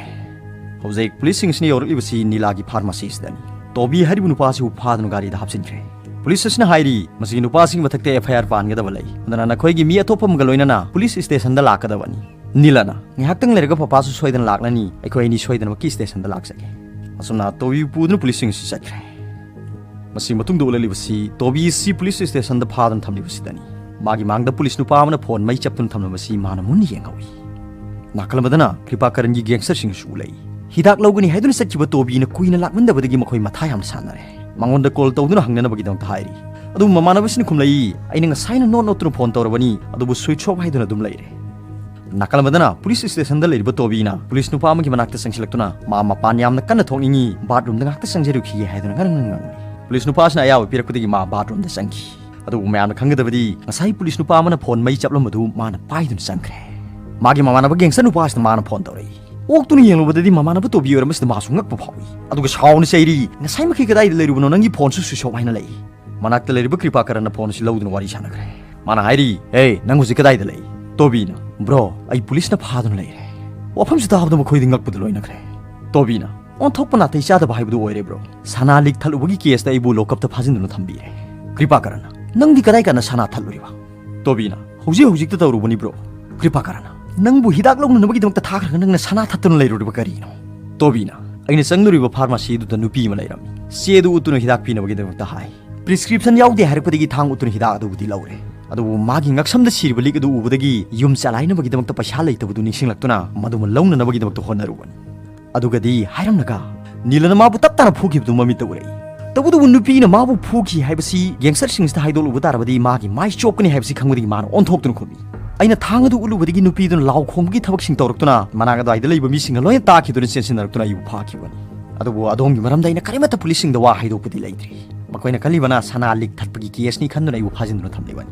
ꯍꯧꯖꯤꯛ ꯄꯨꯂꯤꯁꯁꯤꯡꯁꯤꯅ ꯌꯧꯔꯛꯂꯤꯕꯁꯤ ꯅꯤꯂꯥꯒꯤ ꯐꯥꯔꯃꯥꯁꯤ ꯑꯁꯤꯗꯅꯤ꯫ ꯇꯣꯕꯤ ꯍꯥꯏꯔꯤꯕ ꯅꯨꯄꯥ ꯑꯁꯤꯕꯨ ꯐꯥꯗꯨꯅ ꯒꯥꯔꯤꯗ ꯍꯥꯞꯆꯤꯟꯈ꯭ꯔꯦ꯫ ꯄꯨꯂꯤꯁ ꯑꯁꯤꯅ ꯍꯥꯏꯔꯤ, ꯃꯁꯤꯒꯤ ꯅꯨꯄꯥꯁꯤꯒꯤ ꯃꯊꯛꯇ ꯑꯦꯐ ꯑꯥꯏ ꯑꯥꯔ ꯄꯥꯟꯒꯗꯕ ꯂꯩ, ꯑꯗꯨꯅ ꯅꯈꯣꯏꯒꯤ ꯃꯤ ꯑꯇꯣꯞꯄ ꯑꯃꯒ ꯂꯣꯏꯅꯅ ꯄꯨꯂꯤꯁ ꯁ꯭ꯇꯦꯁꯟꯗ ꯂꯥꯛꯀꯗꯕꯅꯤ꯫ ꯅꯤꯂꯥꯅ, "ꯉꯥꯏꯍꯥꯛꯇꯪ ꯂꯩꯔꯒ ꯄꯄꯥꯁꯨ ꯁꯣꯏꯗꯅ ꯂꯥꯛꯂꯅꯤ, ꯑꯩꯈꯣꯏ ꯑꯅꯤ ꯁꯣꯏꯗꯅꯃꯛꯀꯤ ꯁ꯭ꯇꯦꯁꯟꯗ ꯂꯥꯛꯆꯒꯦ"꯫ ꯑꯁꯨꯝꯅ ꯇꯣꯕꯤꯕꯨ ꯄꯨꯗꯨꯅ ꯄꯨꯂꯤꯁꯁꯤꯡ ꯑꯁꯤ ꯆꯠꯈ꯭ꯔꯦ꯫ ꯃꯁꯤ ꯃꯇꯨꯡꯗ ꯎꯠꯂꯛꯂꯤꯕꯁꯤ ꯇꯣꯕꯤ ꯑꯁꯤ ꯄꯨꯂꯤꯁ ꯁ꯭ꯇꯦꯁꯟꯗ ꯐꯥꯗꯨꯅ ꯊꯝꯂꯤꯕꯁꯤꯗꯅꯤ꯫ ꯃꯥꯒꯤ ꯃꯥꯡꯗ ꯄꯨꯂꯤꯁ ꯅꯨꯄꯥ ꯑꯃꯅ ꯐꯣꯟ ꯃꯩ ꯆꯞꯇꯨꯅ ꯊꯝꯂꯝꯕꯁꯤ ꯃꯥꯅ ꯃꯨꯟꯅ ꯌꯦꯡꯍꯧꯏ꯫ ꯅꯥꯀꯜ ꯑꯃꯗꯅ ꯀ꯭ꯔꯤꯄꯥꯀꯔꯟꯒꯤ ꯒꯦꯡꯁꯇꯔꯁꯤꯡꯁꯨ ꯎꯠꯂꯛꯏ꯫ ꯍꯤꯗꯥꯛ ꯂꯧꯒꯅꯤ ꯍꯥꯏꯗꯨꯅ ꯆꯠꯈꯤꯕ ꯇꯣꯕꯤꯅ ꯀꯨꯏꯅ ꯂꯥꯛꯃꯟꯗꯕꯗꯒꯤ ꯃꯈꯣꯏ ꯃꯊꯥ ꯌꯥꯝꯅ ꯁꯥꯟꯅꯔꯦ꯫ ꯃꯉꯣꯟꯗ ꯀꯣꯜ ꯇꯧꯗꯨꯅ ꯍꯪꯅꯅꯕꯒꯤꯗꯃꯛꯇ ꯍꯥꯏꯔꯤ꯫ ꯑꯗꯨꯕꯨ ꯃꯃꯥꯟꯅꯕꯁꯤꯅ ꯈꯨꯝꯂꯛꯏ, "ꯑꯩꯅ ꯉꯁꯥꯏꯅ ꯅꯣꯠ ꯅꯣꯠꯇꯨꯅ ꯐꯣꯟ ꯇꯧꯔꯕꯅꯤ, ꯑꯗꯨꯕꯨ ꯁ꯭ꯋꯤꯆ ꯑꯣꯐ ꯍꯥꯏꯗꯨꯅ ꯑꯗꯨꯝ ꯂꯩꯔꯦ"꯫ ꯅꯥꯀꯜ ꯑꯃꯗꯅ ꯄꯨꯂꯤꯁ ꯁ꯭ꯇꯦꯁꯟꯗ ꯂꯩꯔꯤꯕ ꯇꯣꯕꯤꯅ ꯄꯨꯂꯤꯁ ꯅꯨꯄꯥ ꯑꯃꯒꯤ ꯃꯅꯥꯛꯇ ꯆꯪꯁꯤꯜꯂꯛꯇꯨꯅ, "ꯃꯥ ꯃꯄꯥꯟ ꯌꯥꯝꯅ ꯀꯟꯅ ꯊꯣꯛꯅꯤꯡꯏ, ꯕꯥꯠꯔꯨꯝꯗ ꯉꯥꯛꯇ ꯆꯪꯖꯔꯨꯈꯤꯒꯦ" ꯍꯥꯏꯗꯨꯅ ꯉꯔꯪ ꯉꯔꯪ ꯉꯪꯂꯤ꯫ ꯄꯨꯂꯤꯁ ꯅꯨꯄꯥꯁꯤꯅ ꯑꯌꯥꯕ ꯄꯤꯔꯛꯄꯗꯒꯤ ꯃꯥ ꯕꯥꯠꯔꯨꯝꯗ ꯆꯪꯈꯤ꯫ ꯑꯗꯨꯕꯨ ꯃꯌꯥꯝꯅ ꯈꯪꯒꯗꯕꯗꯤ, ꯉꯁꯥꯏ ꯄꯨꯂꯤꯁ ꯅꯨꯄꯥ ꯑꯃꯅ ꯐꯣꯟ ꯃꯩ ꯆꯞꯂꯝꯕꯗꯨ ꯃꯥꯅ ꯄꯥꯏꯗꯨꯅ ꯆꯪꯈ꯭ꯔꯦ꯫ ꯃꯥꯒꯤ ꯃꯃꯥꯟꯅꯕ ꯒꯦꯡꯁꯇꯔ ꯅꯨꯄꯥꯁꯤꯅ ꯃꯥꯅ ꯐꯣꯟ ꯇꯧꯔꯛꯏ꯫ ꯑꯣꯛꯇꯨꯅ ꯌꯦꯡꯂꯨꯕꯗꯗꯤ ꯃꯃꯥꯟꯅꯕ ꯇꯣꯕꯤ ꯑꯣꯏꯔꯝꯕꯁꯤꯗ ꯃꯥꯁꯨ ꯉꯛꯄ ꯐꯥꯎꯏ꯫ ꯑꯗꯨꯒ ꯁꯥꯎꯅ ꯆꯩꯔꯤ, "ꯉꯁꯥꯏꯃꯛꯀꯤ ꯀꯗꯥꯏꯗ ꯂꯩꯔꯨꯕꯅꯣ? ꯅꯪꯒꯤ ꯐꯣꯟꯁꯨ ꯁ꯭ꯋꯤꯆ ꯑꯣꯐ" ꯍꯥꯏꯅ ꯂꯩ꯫ ꯃꯅꯥꯛꯇ ꯂꯩꯔꯤꯕ ꯀ꯭ꯔꯤꯄꯥꯀꯔꯟꯅ ꯐꯣꯟ ꯑꯁꯤ ꯂꯧꯗꯨꯅ ꯋꯥꯔꯤ ꯁꯥꯟꯅꯈ꯭ꯔꯦ꯫ ꯃꯥꯅ ꯍꯥꯏꯔꯤ, "ꯑꯦ, ꯅꯪ ꯍꯧꯖꯤꯛ ꯀꯗꯥꯏꯗ ꯂꯩ?" ꯇꯣꯕꯤꯅ, "ꯕ꯭ꯔꯣ, ꯑꯩ ꯄꯨꯂꯤꯁꯅ ꯐꯥꯗꯨꯅ ꯂꯩꯔꯦ"꯫ ꯋꯥꯐꯝꯁꯤ ꯇꯥꯕꯗ ꯃꯈꯣꯏꯗꯤ ꯉꯛꯄꯗ ꯂꯣꯏꯅꯈ꯭ꯔꯦ꯫ ꯇꯣꯕꯤꯅ, "ꯑꯣꯟꯊꯣꯛꯄ ꯅꯥꯇꯩ ꯆꯥꯗꯕ ꯍꯥꯏꯕꯗꯨ ꯑꯣꯏꯔꯦ ꯕ꯭ꯔꯣ꯫ ꯁꯅꯥ ꯂꯤꯛ ꯊꯠꯂꯨꯕꯒꯤ ꯀꯦꯁꯇ ꯑꯩꯕꯨ ꯂꯣꯀꯞꯇ ꯐꯥꯖꯤꯟꯗꯨꯅ ꯊꯝꯕꯤꯔꯦ"꯫ ꯀ꯭ꯔꯤꯄꯥꯀꯔꯟꯅ, "ꯅꯪꯗꯤ ꯀꯗꯥꯏ ꯀꯥꯟꯗ ꯁꯅꯥ ꯊꯠꯂꯨꯔꯤꯕ?" ꯇꯣꯕꯤꯅ, "ꯍꯧꯖꯤꯛ ꯍꯧꯖꯤꯛꯇ ꯇꯧꯔꯨꯕꯅꯤ ꯕ꯭ꯔꯣ"꯫ ꯀ꯭ꯔꯤꯄꯥꯀꯔꯟꯅ, "ꯅꯪꯕꯨ ꯍꯤꯗꯥꯛ ꯂꯧꯅꯅꯕꯒꯤꯗꯃꯛꯇ ꯊꯥꯈ꯭ꯔꯒ ꯅꯪꯅ ꯁꯅꯥ ꯊꯠꯇꯨꯅ ꯂꯩꯔꯨꯔꯤꯕ ꯀꯔꯤꯅꯣ?" ꯇꯣꯕꯤꯅ, "ꯑꯩꯅ ꯆꯪꯂꯨꯔꯤꯕ ꯐꯥꯔꯃꯥꯁꯤ ꯑꯗꯨꯗ ꯅꯨꯄꯤ ꯑꯃ ꯂꯩꯔꯝꯃꯤ꯫ ꯆꯦ ꯑꯗꯨ ꯎꯠꯇꯨꯅ ꯍꯤꯗꯥꯛ ꯄꯤꯅꯕꯒꯤꯗꯃꯛꯇ ꯍꯥꯏ꯫ ꯄ꯭ꯔꯤꯁꯀ꯭ꯔꯤꯞꯁꯟ ꯌꯥꯎꯗꯦ ꯍꯥꯏꯔꯛꯄꯗꯒꯤ ꯊꯥꯡ ꯎꯠꯇꯨꯅ ꯍꯤꯗꯥꯛ ꯑꯗꯨꯕꯨꯗꯤ ꯂꯧꯔꯦ꯫ ꯑꯗꯨꯕꯨ ꯃꯥꯒꯤ ꯉꯛꯁꯝꯗ ꯁꯤꯔꯤꯕ ꯂꯤꯛ ꯑꯗꯨ ꯎꯕꯗꯒꯤ ꯌꯨꯝ ꯆꯂꯥꯏꯅꯕꯒꯤꯗꯃꯛꯇ ꯄꯩꯁꯥ ꯂꯩꯇꯕꯗꯨ ꯅꯤꯡꯁꯤꯡꯂꯛꯇꯨꯅ ꯃꯗꯨꯃ ꯂꯧꯅꯅꯕꯒꯤꯗꯃꯛꯇ ꯍꯣꯠꯅꯔꯨꯕꯅꯤ"꯫ ꯑꯗꯨꯒꯗꯤ ꯍꯥꯏꯔꯝꯂꯒ ꯅꯤꯂꯅ ꯃꯥꯕꯨ ꯇꯞ ꯇꯥꯅ ꯐꯨꯈꯤꯕꯗꯨ ꯃꯃꯤꯠꯇ ꯎꯔꯛꯏ꯫ ꯇꯧꯕꯇꯕꯨ ꯅꯨꯄꯤꯅ ꯃꯥꯕꯨ ꯐꯨꯈꯤ ꯍꯥꯏꯕꯁꯤ ꯒꯦꯡꯁꯇꯔꯁꯤꯡꯁꯤꯗ ꯍꯥꯏꯗꯣꯛꯂꯨꯕ ꯇꯥꯔꯕꯗꯤ ꯃꯥꯒꯤ ꯃꯥꯏ ꯆꯣꯞꯀꯅꯤ ꯍꯥꯏꯕꯁꯤ ꯈꯪꯕꯗꯒꯤ ꯃꯥꯅ ꯑꯣꯟꯊꯣꯛꯇꯨꯅ ꯈꯨꯝꯃꯤ꯫ ꯑꯩꯅ ꯊꯥꯡ ꯑꯗꯨ ꯎꯠꯂꯨꯕꯗꯒꯤ ꯅꯨꯄꯤꯗꯨꯅ ꯂꯥꯎ ꯈꯣꯡꯕꯒꯤ ꯊꯕꯛꯁꯤꯡ ꯇꯧꯔꯛꯇꯨꯅ ꯃꯅꯥꯛ ꯑꯗꯨꯋꯥꯏꯗ ꯂꯩꯕ ꯃꯤꯁꯤꯡꯅ ꯂꯣꯏꯅ ꯇꯥꯈꯤꯗꯨꯅ ꯆꯦꯟꯁꯤꯟꯅꯔꯛꯇꯨꯅ ꯑꯩꯕꯨ ꯐꯥꯈꯤꯕꯅꯤ꯫ ꯑꯗꯨꯕꯨ ꯑꯗꯣꯝꯒꯤ ꯃꯔꯝꯗ ꯑꯩꯅ ꯀꯔꯤꯃꯠꯇ ꯄꯨꯂꯤꯁꯁꯤꯡꯗ ꯋꯥ ꯍꯥꯏꯗꯣꯛꯄꯗꯤ ꯂꯩꯇ꯭ꯔꯤ꯫ ꯃꯈꯣꯏꯅ ꯈꯜꯂꯤꯕꯅ ꯁꯅꯥ ꯂꯤꯛ ꯊꯠꯄꯒꯤ ꯀꯦꯁꯅꯤ ꯈꯟꯗꯨꯅ ꯑꯩꯕꯨ ꯐꯥꯖꯤꯟꯗꯨꯅ ꯊꯝꯂꯤꯕꯅꯤ꯫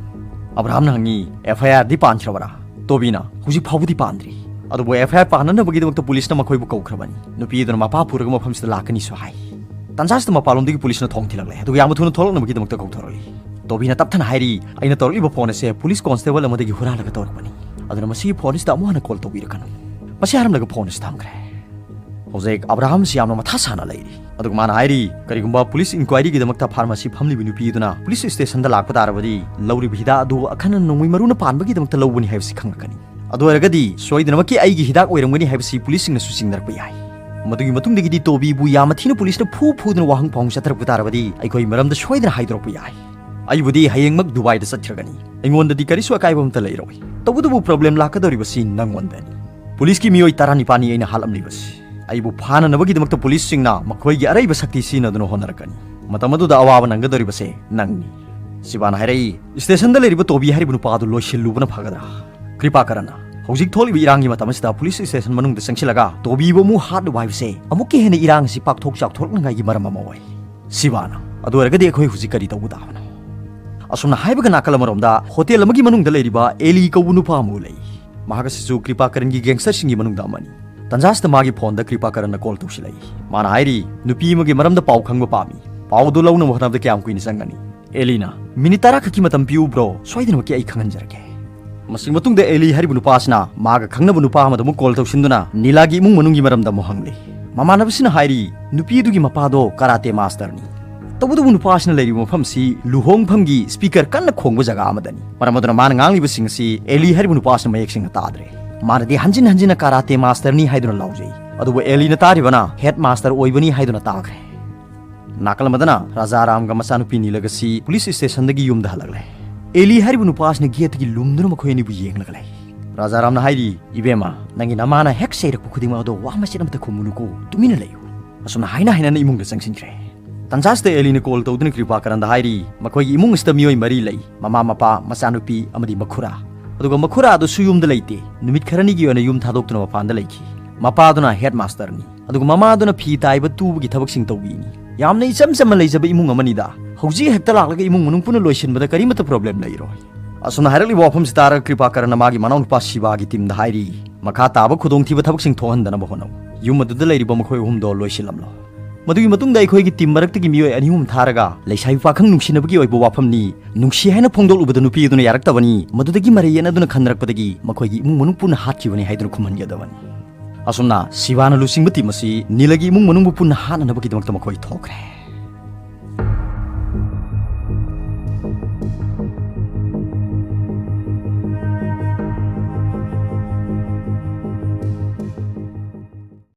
ꯑꯕ꯭ꯔꯥꯍꯝꯅ ꯍꯪꯉꯤ, "ꯑꯦꯐ ꯑꯥꯏ ꯑꯥꯔꯗꯤ ꯄꯥꯟꯈ꯭ꯔꯕꯔꯥ?" ꯇꯣꯕꯤꯅ, "ꯍꯧꯖꯤꯛ ꯐꯥꯎꯕꯗꯤ ꯄꯥꯟꯗ꯭ꯔꯤ꯫ ꯑꯗꯨꯕꯨ ꯑꯦꯐ ꯑꯥꯏ ꯑꯥꯔ ꯄꯥꯟꯅꯅꯕꯒꯤꯗꯃꯛꯇ ꯄꯨꯂꯤꯁꯅ ꯃꯈꯣꯏꯕꯨ ꯀꯧꯈ꯭ꯔꯕꯅꯤ꯫ ꯅꯨꯄꯤ ꯑꯗꯨꯅ ꯃꯄꯥ ꯄꯨꯔꯒ ꯃꯐꯝꯁꯤꯗ ꯂꯥꯛꯀꯅꯤꯁꯨ ꯍꯥꯏ"꯫ ꯇꯥꯟꯖꯥꯁꯤꯗ ꯃꯄꯥꯟꯂꯣꯝꯗꯒꯤ ꯄꯨꯂꯤꯁꯅ ꯊꯣꯡ ꯊꯤꯜꯂꯛꯂꯦ, ꯑꯗꯨꯒ ꯌꯥꯝꯅ ꯊꯨꯅ ꯊꯣꯛꯂꯛꯅꯕꯒꯤꯗꯃꯛꯇ ꯀꯧꯊꯣꯔꯛꯂꯤ꯫ ꯇꯣꯕꯤꯅ ꯇꯞꯊꯅ ꯍꯥꯏꯔꯤ, "ꯑꯩꯅ ꯇꯧꯔꯛꯂꯤꯕ ꯐꯣꯟ ꯑꯁꯦ ꯄꯨꯂꯤꯁ ꯀꯣꯟꯁꯇꯦꯕꯜ ꯑꯃꯗꯒꯤ ꯍꯨꯔꯥꯜꯂꯒ ꯇꯧꯔꯛꯄꯅꯤ, ꯑꯗꯨꯅ ꯃꯁꯤꯒꯤ ꯐꯣꯟ ꯑꯁꯤꯗ ꯑꯃꯨꯛ ꯍꯟꯅ ꯀꯣꯜ ꯇꯧꯕꯤꯔꯛꯀꯅꯨ"꯫ ꯃꯁꯤ ꯍꯥꯏꯔꯝꯂꯒ ꯐꯣꯟ ꯑꯁꯤ ꯊꯝꯈ꯭ꯔꯦ꯫ ꯍꯧꯖꯤꯛ ꯑꯕ꯭ꯔꯥꯍꯝꯁꯤ ꯌꯥꯝꯅ ꯃꯊꯥ ꯁꯥꯅ ꯂꯩꯔꯤ꯫ ꯑꯗꯨꯒ ꯃꯥꯅ ꯍꯥꯏꯔꯤ, ꯀꯔꯤꯒꯨꯝꯕ ꯄꯨꯂꯤꯁ ꯏꯟꯀ꯭ꯋꯥꯏꯔꯤꯒꯤꯗꯃꯛꯇ ꯐꯥꯔꯃꯥꯁꯤ ꯐꯝꯂꯤꯕ ꯅꯨꯄꯤ ꯑꯗꯨꯅ ꯄꯨꯂꯤꯁ ꯁ꯭ꯇꯦꯁꯟꯗ ꯂꯥꯛꯄ ꯇꯥꯔꯕꯗꯤ, ꯂꯧꯔꯤꯕ ꯍꯤꯗꯥꯛ ꯑꯗꯨ ꯑꯈꯟꯅ ꯅꯣꯡꯃꯩ ꯃꯔꯨꯅ ꯄꯥꯟꯕꯒꯤꯗꯃꯛꯇ ꯂꯧꯕꯅꯤ ꯍꯥꯏꯕꯁꯤ ꯈꯪꯂꯛꯀꯅꯤ꯫ ꯑꯗꯨ ꯑꯣꯏꯔꯒꯗꯤ ꯁꯣꯏꯗꯅꯃꯛꯀꯤ ꯑꯩꯒꯤ ꯍꯤꯗꯥꯛ ꯑꯣꯏꯔꯝꯒꯅꯤ ꯍꯥꯏꯕꯁꯤ ꯄꯨꯂꯤꯁꯁꯤꯡꯅꯁꯨ ꯆꯤꯡꯅꯔꯛꯄ ꯌꯥꯏ꯫ ꯃꯗꯨꯒꯤ ꯃꯇꯨꯡꯗꯒꯤꯗꯤ ꯇꯣꯕꯤꯕꯨ ꯌꯥꯝꯅ ꯊꯤꯅ ꯄꯨꯂꯤꯁꯅ ꯐꯨ ꯐꯨꯗꯨꯅ ꯋꯥꯍꯪ ꯐꯥꯎꯍꯪ ꯆꯠꯊꯔꯛꯄ ꯇꯥꯔꯕꯗꯤ ꯑꯩꯈꯣꯏ ꯃꯔꯝꯗ ꯁꯣꯏꯗꯅ ꯍꯥꯏꯗꯣꯔꯛꯄ ꯌꯥꯏ꯫ ꯑꯩꯕꯨꯗꯤ ꯍꯌꯦꯡꯃꯛ ꯗꯨꯕꯥꯏꯗ ꯆꯠꯈ꯭ꯔꯒꯅꯤ꯫ ꯑꯩꯉꯣꯟꯗꯗꯤ ꯀꯔꯤꯁꯨ ꯑꯀꯥꯏꯕ ꯑꯃꯠꯇ ꯂꯩꯔꯣꯏ꯫ ꯇꯧꯕꯇꯕꯨ ꯄ꯭ꯔꯣꯕ꯭ꯂꯦꯝ ꯂꯥꯛꯀꯗꯧꯔꯤꯕꯁꯤ ꯅꯪꯉꯣꯟꯗꯅꯤ꯫ ꯄꯨꯂꯤꯁꯀꯤ ꯃꯤꯑꯣꯏ ꯇꯔꯥꯅꯤꯄꯥꯟꯅꯤ ꯑꯩꯅ ꯍꯥꯠꯂꯝꯂꯤꯕꯁꯤ꯫ ꯑꯩꯕꯨ ꯐꯥꯅꯅꯕꯒꯤꯗꯃꯛꯇ ꯄꯨꯂꯤꯁꯁꯤꯡꯅ ꯃꯈꯣꯏꯒꯤ ꯑꯔꯩꯕ ꯁꯛꯇꯤ ꯁꯤꯖꯤꯟꯅꯗꯨꯅ ꯍꯣꯠꯅꯔꯛꯀꯅꯤ꯫ ꯃꯇꯝ ꯑꯗꯨꯗ ꯑꯋꯥꯕ ꯅꯪꯒꯗꯧꯔꯤꯕꯁꯦ ꯅꯪꯅꯤ꯫ ꯁꯤꯕꯥꯅ ꯍꯥꯏꯔꯛꯏ, "ꯁ꯭ꯇꯦꯁꯟꯗ ꯂꯩꯔꯤꯕ ꯇꯣꯕꯤ ꯍꯥꯏꯔꯤꯕ ꯅꯨꯄꯥ ꯑꯗꯨ ꯂꯣꯏꯁꯤꯜꯂꯨꯕꯅ ꯐꯒꯗ꯭ꯔꯥ?" ꯀ꯭ꯔꯤꯄꯥꯀꯔꯟꯅ, "ꯍꯧꯖꯤꯛ ꯊꯣꯛꯂꯤꯕ ꯏꯔꯥꯡꯒꯤ ꯃꯇꯝ ꯑꯁꯤꯗ ꯄꯨꯂꯤꯁ ꯁ꯭ꯇꯦꯁꯟ ꯃꯅꯨꯡꯗ ꯆꯪꯁꯤꯜꯂꯒ ꯇꯣꯕꯤꯕꯨ ꯑꯃꯨꯛ ꯍꯥꯠꯂꯨꯕ ꯍꯥꯏꯕꯁꯦ ꯑꯃꯨꯛꯀ ꯍꯦꯟꯅ ꯏꯔꯥꯡ ꯑꯁꯤ ꯄꯥꯛꯊꯣꯛ ꯆꯥꯎꯊꯣꯔꯛꯅꯉꯥꯏꯒꯤ ꯃꯔꯝ ꯑꯃ ꯑꯣꯏ꯫" ꯁꯤꯕꯥꯅ, "ꯑꯗꯨ ꯑꯣꯏꯔꯒꯗꯤ ꯑꯩꯈꯣꯏ ꯍꯧꯖꯤꯛ ꯀꯔꯤ ꯇꯧꯕ ꯇꯥꯕꯅꯣ?" ꯑꯁꯨꯝꯅ ꯍꯥꯏꯕꯒ ꯅꯥꯀꯜ ꯑꯃꯔꯣꯝꯗ ꯍꯣꯇꯦꯜ ꯑꯃꯒꯤ ꯃꯅꯨꯡꯗ ꯂꯩꯔꯤꯕ ꯑꯦꯂꯤ ꯀꯧꯕ ꯅꯨꯄꯥ ꯑꯃ ꯂꯩ꯫ ꯃꯍꯥꯛ ꯑꯁꯤꯁꯨ ꯀ꯭ꯔꯤꯄꯥꯀꯔꯟꯒꯤ ꯒꯦꯡꯁꯇꯔꯁꯤꯡꯒꯤ ꯃꯅꯨꯡꯗ ꯑꯃꯅꯤ꯫ ꯇꯟꯖꯥꯁꯤꯗ ꯃꯥꯒꯤ ꯐꯣꯟꯗ ꯀ꯭ꯔꯤꯄꯥꯀꯔꯟꯅ ꯀꯣꯜ ꯇꯧꯁꯤꯜꯂꯛꯏ꯫ ꯃꯥꯅ ꯍꯥꯏꯔꯤ, "ꯅꯨꯄꯤ ꯑꯃꯒꯤ ꯃꯔꯝꯗ ꯄꯥꯎ ꯈꯪꯕ ꯄꯥꯝꯃꯤ꯫ ꯄꯥꯎꯗꯨ ꯂꯧꯅꯕ ꯍꯣꯠꯅꯕꯗ ꯀꯌꯥꯝ ꯀꯨꯏꯅ ꯆꯪꯒꯅꯤ?" ꯑꯦꯂꯤꯅ, "ꯃꯤꯅꯤꯠ ꯇꯔꯥ ꯈꯛꯀꯤ ꯃꯇꯝ ꯄꯤꯌꯨ ꯕ꯭ꯔꯣ, ꯁꯣꯏꯗꯅꯃꯛꯀꯤ ꯑꯩ ꯈꯪꯍꯟꯖꯔꯛꯀꯦ꯫" ꯃꯁꯤ ꯃꯇꯨꯡꯗ ꯑꯦꯂꯤ ꯍꯥꯏꯔꯤꯕ ꯅꯨꯄꯥ ꯑꯁꯤꯅ ꯃꯥꯒ ꯈꯪꯅꯕ ꯅꯨꯄꯥ ꯑꯃꯗ ꯑꯃꯨꯛ ꯀꯣꯜ ꯇꯧꯁꯤꯟꯗꯨꯅ ꯅꯤꯂꯥꯒꯤ ꯏꯃꯨꯡ ꯃꯅꯨꯡꯒꯤ ꯃꯔꯝꯗ ꯑꯃꯨꯛ ꯍꯪꯂꯤ꯫ ꯃꯃꯥꯟꯅꯕꯁꯤꯅ ꯍꯥꯏꯔꯤ, ꯅꯨꯄꯤ ꯑꯗꯨꯒꯤ ꯃꯄꯥꯗꯣ ꯀꯔꯥꯇꯦ ꯃꯥꯁꯇꯔꯅꯤ꯫ ꯇꯧꯕꯇꯕꯨ ꯅꯨꯄꯥ ꯑꯁꯤꯅ ꯂꯩꯔꯤꯕ ꯃꯐꯝꯁꯤ ꯂꯨꯍꯣꯡꯐꯝꯒꯤ ꯁ꯭ꯄꯤꯀꯔ ꯀꯟꯅ ꯈꯣꯡꯕ ꯖꯒꯥ ꯑꯃꯗꯅꯤ꯫ ꯃꯔꯝ ꯑꯗꯨꯅ ꯃꯥꯅ ꯉꯥꯡꯂꯤꯕꯁꯤꯡ ꯑꯁꯤ ꯑꯦꯂꯤ ꯍꯥꯏꯔꯤꯕ ꯅꯨꯄꯥ ꯑꯁꯤꯅ ꯃꯌꯦꯛ ꯁꯦꯡꯅ ꯇꯥꯗ꯭ꯔꯦ꯫ ꯃꯥꯅꯗꯤ ꯍꯟꯖꯤꯟ ꯍꯟꯖꯤꯟꯅ ꯀꯔꯥꯇꯦ ꯃꯥꯁꯇꯔꯅꯤ ꯍꯥꯏꯗꯨꯅ ꯂꯥꯎꯖꯩ, ꯑꯗꯨꯕꯨ ꯑꯦꯂꯤꯅ ꯇꯥꯔꯤꯕꯅ ꯍꯦꯗ ꯃꯥꯁꯇꯔ ꯑꯣꯏꯕꯅꯤ ꯍꯥꯏꯗꯨꯅ ꯇꯥꯈ꯭ꯔꯦ꯫ ꯅꯥꯀꯜ ꯑꯃꯗꯅ ꯔꯥꯖꯥꯔꯥꯝꯒ ꯃꯆꯥꯅꯨꯄꯤ ꯅꯤꯂꯒꯁꯤ ꯄꯨꯂꯤꯁ ꯁ꯭ꯇꯦꯁꯟꯗꯒꯤ ꯌꯨꯝꯗ ꯍꯜꯂꯛꯂꯦ꯫ ꯑꯦꯂꯤ ꯍꯥꯏꯔꯤꯕ ꯅꯨꯄꯥ ꯑꯁꯤꯅ ꯒꯦꯠꯇꯒꯤ ꯂꯨꯝꯗꯨꯅ ꯃꯈꯣꯏ ꯑꯅꯤꯕꯨ ꯌꯦꯡꯂꯒ ꯂꯩ꯫ ꯔꯥꯖꯥꯔꯥꯝꯅ ꯍꯥꯏꯔꯤ, "ꯏꯕꯦꯝꯃ, ꯅꯪꯒꯤ ꯅꯃꯥꯅ ꯍꯦꯛ ꯆꯩꯔꯛꯄ ꯈꯨꯗꯤꯡꯃꯛ ꯑꯗꯣ ꯋꯥ ꯃꯆꯦꯠ ꯑꯃꯠꯇ ꯈꯨꯝꯃꯨꯅꯨꯀꯣ, ꯇꯨꯃꯤꯟꯅ ꯂꯩꯌꯨ꯫" ꯑꯁꯨꯝꯅ ꯍꯥꯏꯅ ꯍꯥꯏꯅꯅ ꯏꯃꯨꯡꯗ ꯆꯪꯁꯤꯟꯈ꯭ꯔꯦ꯫ ꯇꯟꯖꯥꯁꯤꯗ ꯑꯦꯂꯤꯅ ꯀꯣꯜ ꯇꯧꯗꯨꯅ ꯀ꯭ꯔꯤꯄꯥꯀꯔꯟꯗ ꯍꯥꯏꯔꯤ, ꯃꯈꯣꯏꯒꯤ ꯏꯃꯨꯡ ꯑꯁꯤꯗ ꯃꯤꯑꯣꯏ ꯃꯔꯤ ꯂꯩ, ꯃꯃꯥ, ꯃꯄꯥ, ꯃꯆꯥꯅꯨꯄꯤ ꯑꯃꯗꯤ ꯃꯈꯨꯔꯥ꯫ ꯑꯗꯨꯒ ꯃꯈꯨꯔꯥ ꯑꯗꯨꯁꯨ ꯌꯨꯝꯗ ꯂꯩꯇꯦ, ꯅꯨꯃꯤꯠ ꯈꯔꯅꯤꯒꯤ ꯑꯣꯏꯅ ꯌꯨꯝ ꯊꯥꯗꯣꯛꯇꯨꯅ ꯃꯄꯥꯟꯗ ꯂꯩꯈꯤ꯫ ꯃꯄꯥꯗꯨꯅ ꯍꯦꯗ ꯃꯥꯁꯇꯔꯅꯤ꯫ ꯑꯗꯨꯒ ꯃꯃꯥꯗꯨꯅ ꯐꯤ ꯇꯥꯏꯕ ꯇꯨꯕꯒꯤ ꯊꯕꯛꯁꯤꯡ ꯇꯧꯕꯤꯅꯤ꯫ ꯌꯥꯝꯅ ꯏꯆꯝ ꯆꯝꯅ ꯂꯩꯖꯕ ꯏꯃꯨꯡ ꯑꯃꯅꯤꯗ꯫ ꯍꯧꯖꯤꯛ ꯍꯦꯛꯇ ꯂꯥꯛꯂꯒ ꯏꯃꯨꯡ ꯃꯅꯨꯡ ꯄꯨꯟꯅ ꯂꯣꯏꯁꯤꯟꯕꯗ ꯀꯔꯤꯃꯠꯇ ꯄ꯭ꯔꯣꯕ꯭ꯂꯦꯝ ꯂꯩꯔꯣꯏ꯫ ꯑꯁꯨꯝꯅ ꯍꯥꯏꯔꯛꯂꯤꯕ ꯋꯥꯐꯝꯁꯤ ꯇꯥꯔꯒ ꯀ꯭ꯔꯤꯄꯥꯀꯔꯟꯅ ꯃꯥꯒꯤ ꯃꯅꯥꯎꯅꯨꯄꯥ ꯁꯤꯕꯥꯒꯤ ꯇꯤꯝꯗ ꯍꯥꯏꯔꯤ, "ꯃꯈꯥ ꯇꯥꯕ ꯈꯨꯗꯣꯡꯊꯤꯕ ꯊꯕꯛꯁꯤꯡ ꯊꯣꯛꯍꯟꯗꯅꯕ ꯍꯣꯠꯅꯧ꯫ ꯌꯨꯝ ꯑꯗꯨꯗ ꯂꯩꯔꯤꯕ ꯃꯈꯣꯏ ꯑꯍꯨꯝꯗꯣ ꯂꯣꯏꯁꯤꯜꯂꯝꯂꯣ꯫" ꯃꯗꯨꯒꯤ ꯃꯇꯨꯡꯗ ꯑꯩꯈꯣꯏꯒꯤ ꯇꯤꯝ ꯃꯔꯛꯇꯒꯤ ꯃꯤꯑꯣꯏ ꯑꯅꯤ ꯑꯍꯨꯝ ꯊꯥꯔꯒ ꯂꯩꯁꯥꯕꯤ ꯄꯥꯈꯪ ꯅꯨꯡꯁꯤꯅꯕꯒꯤ ꯑꯣꯏꯕ ꯋꯥꯐꯝꯅꯤ, ꯅꯨꯡꯁꯤ ꯍꯥꯏꯅ ꯐꯣꯡꯗꯣꯛꯂꯨꯕꯗ ꯅꯨꯄꯤ ꯑꯗꯨꯅ ꯌꯥꯔꯛꯇꯕꯅꯤ꯫ ꯃꯗꯨꯗꯒꯤ ꯃꯔꯩ ꯌꯦꯠꯅꯗꯨꯅ ꯈꯟꯅꯔꯛꯄꯗꯒꯤ ꯃꯈꯣꯏꯒꯤ ꯏꯃꯨꯡ ꯃꯅꯨꯡ ꯄꯨꯟꯅ ꯍꯥꯠꯈꯤꯕꯅꯤ ꯍꯥꯏꯗꯨꯅ ꯈꯨꯝꯍꯟꯒꯗꯕꯅꯤ꯫ ꯑꯁꯨꯝꯅ ꯁꯤꯕꯥꯅ ꯂꯨꯆꯤꯡꯕ ꯇꯤꯝ ꯑꯁꯤ ꯅꯤꯂꯒꯤ ꯏꯃꯨꯡ ꯃꯅꯨꯡꯕꯨ ꯄꯨꯟꯅ ꯍꯥꯠꯅꯅꯕꯒꯤꯗꯃꯛꯇ ꯃꯈꯣꯏ ꯊꯣꯛꯈ꯭ꯔꯦ꯫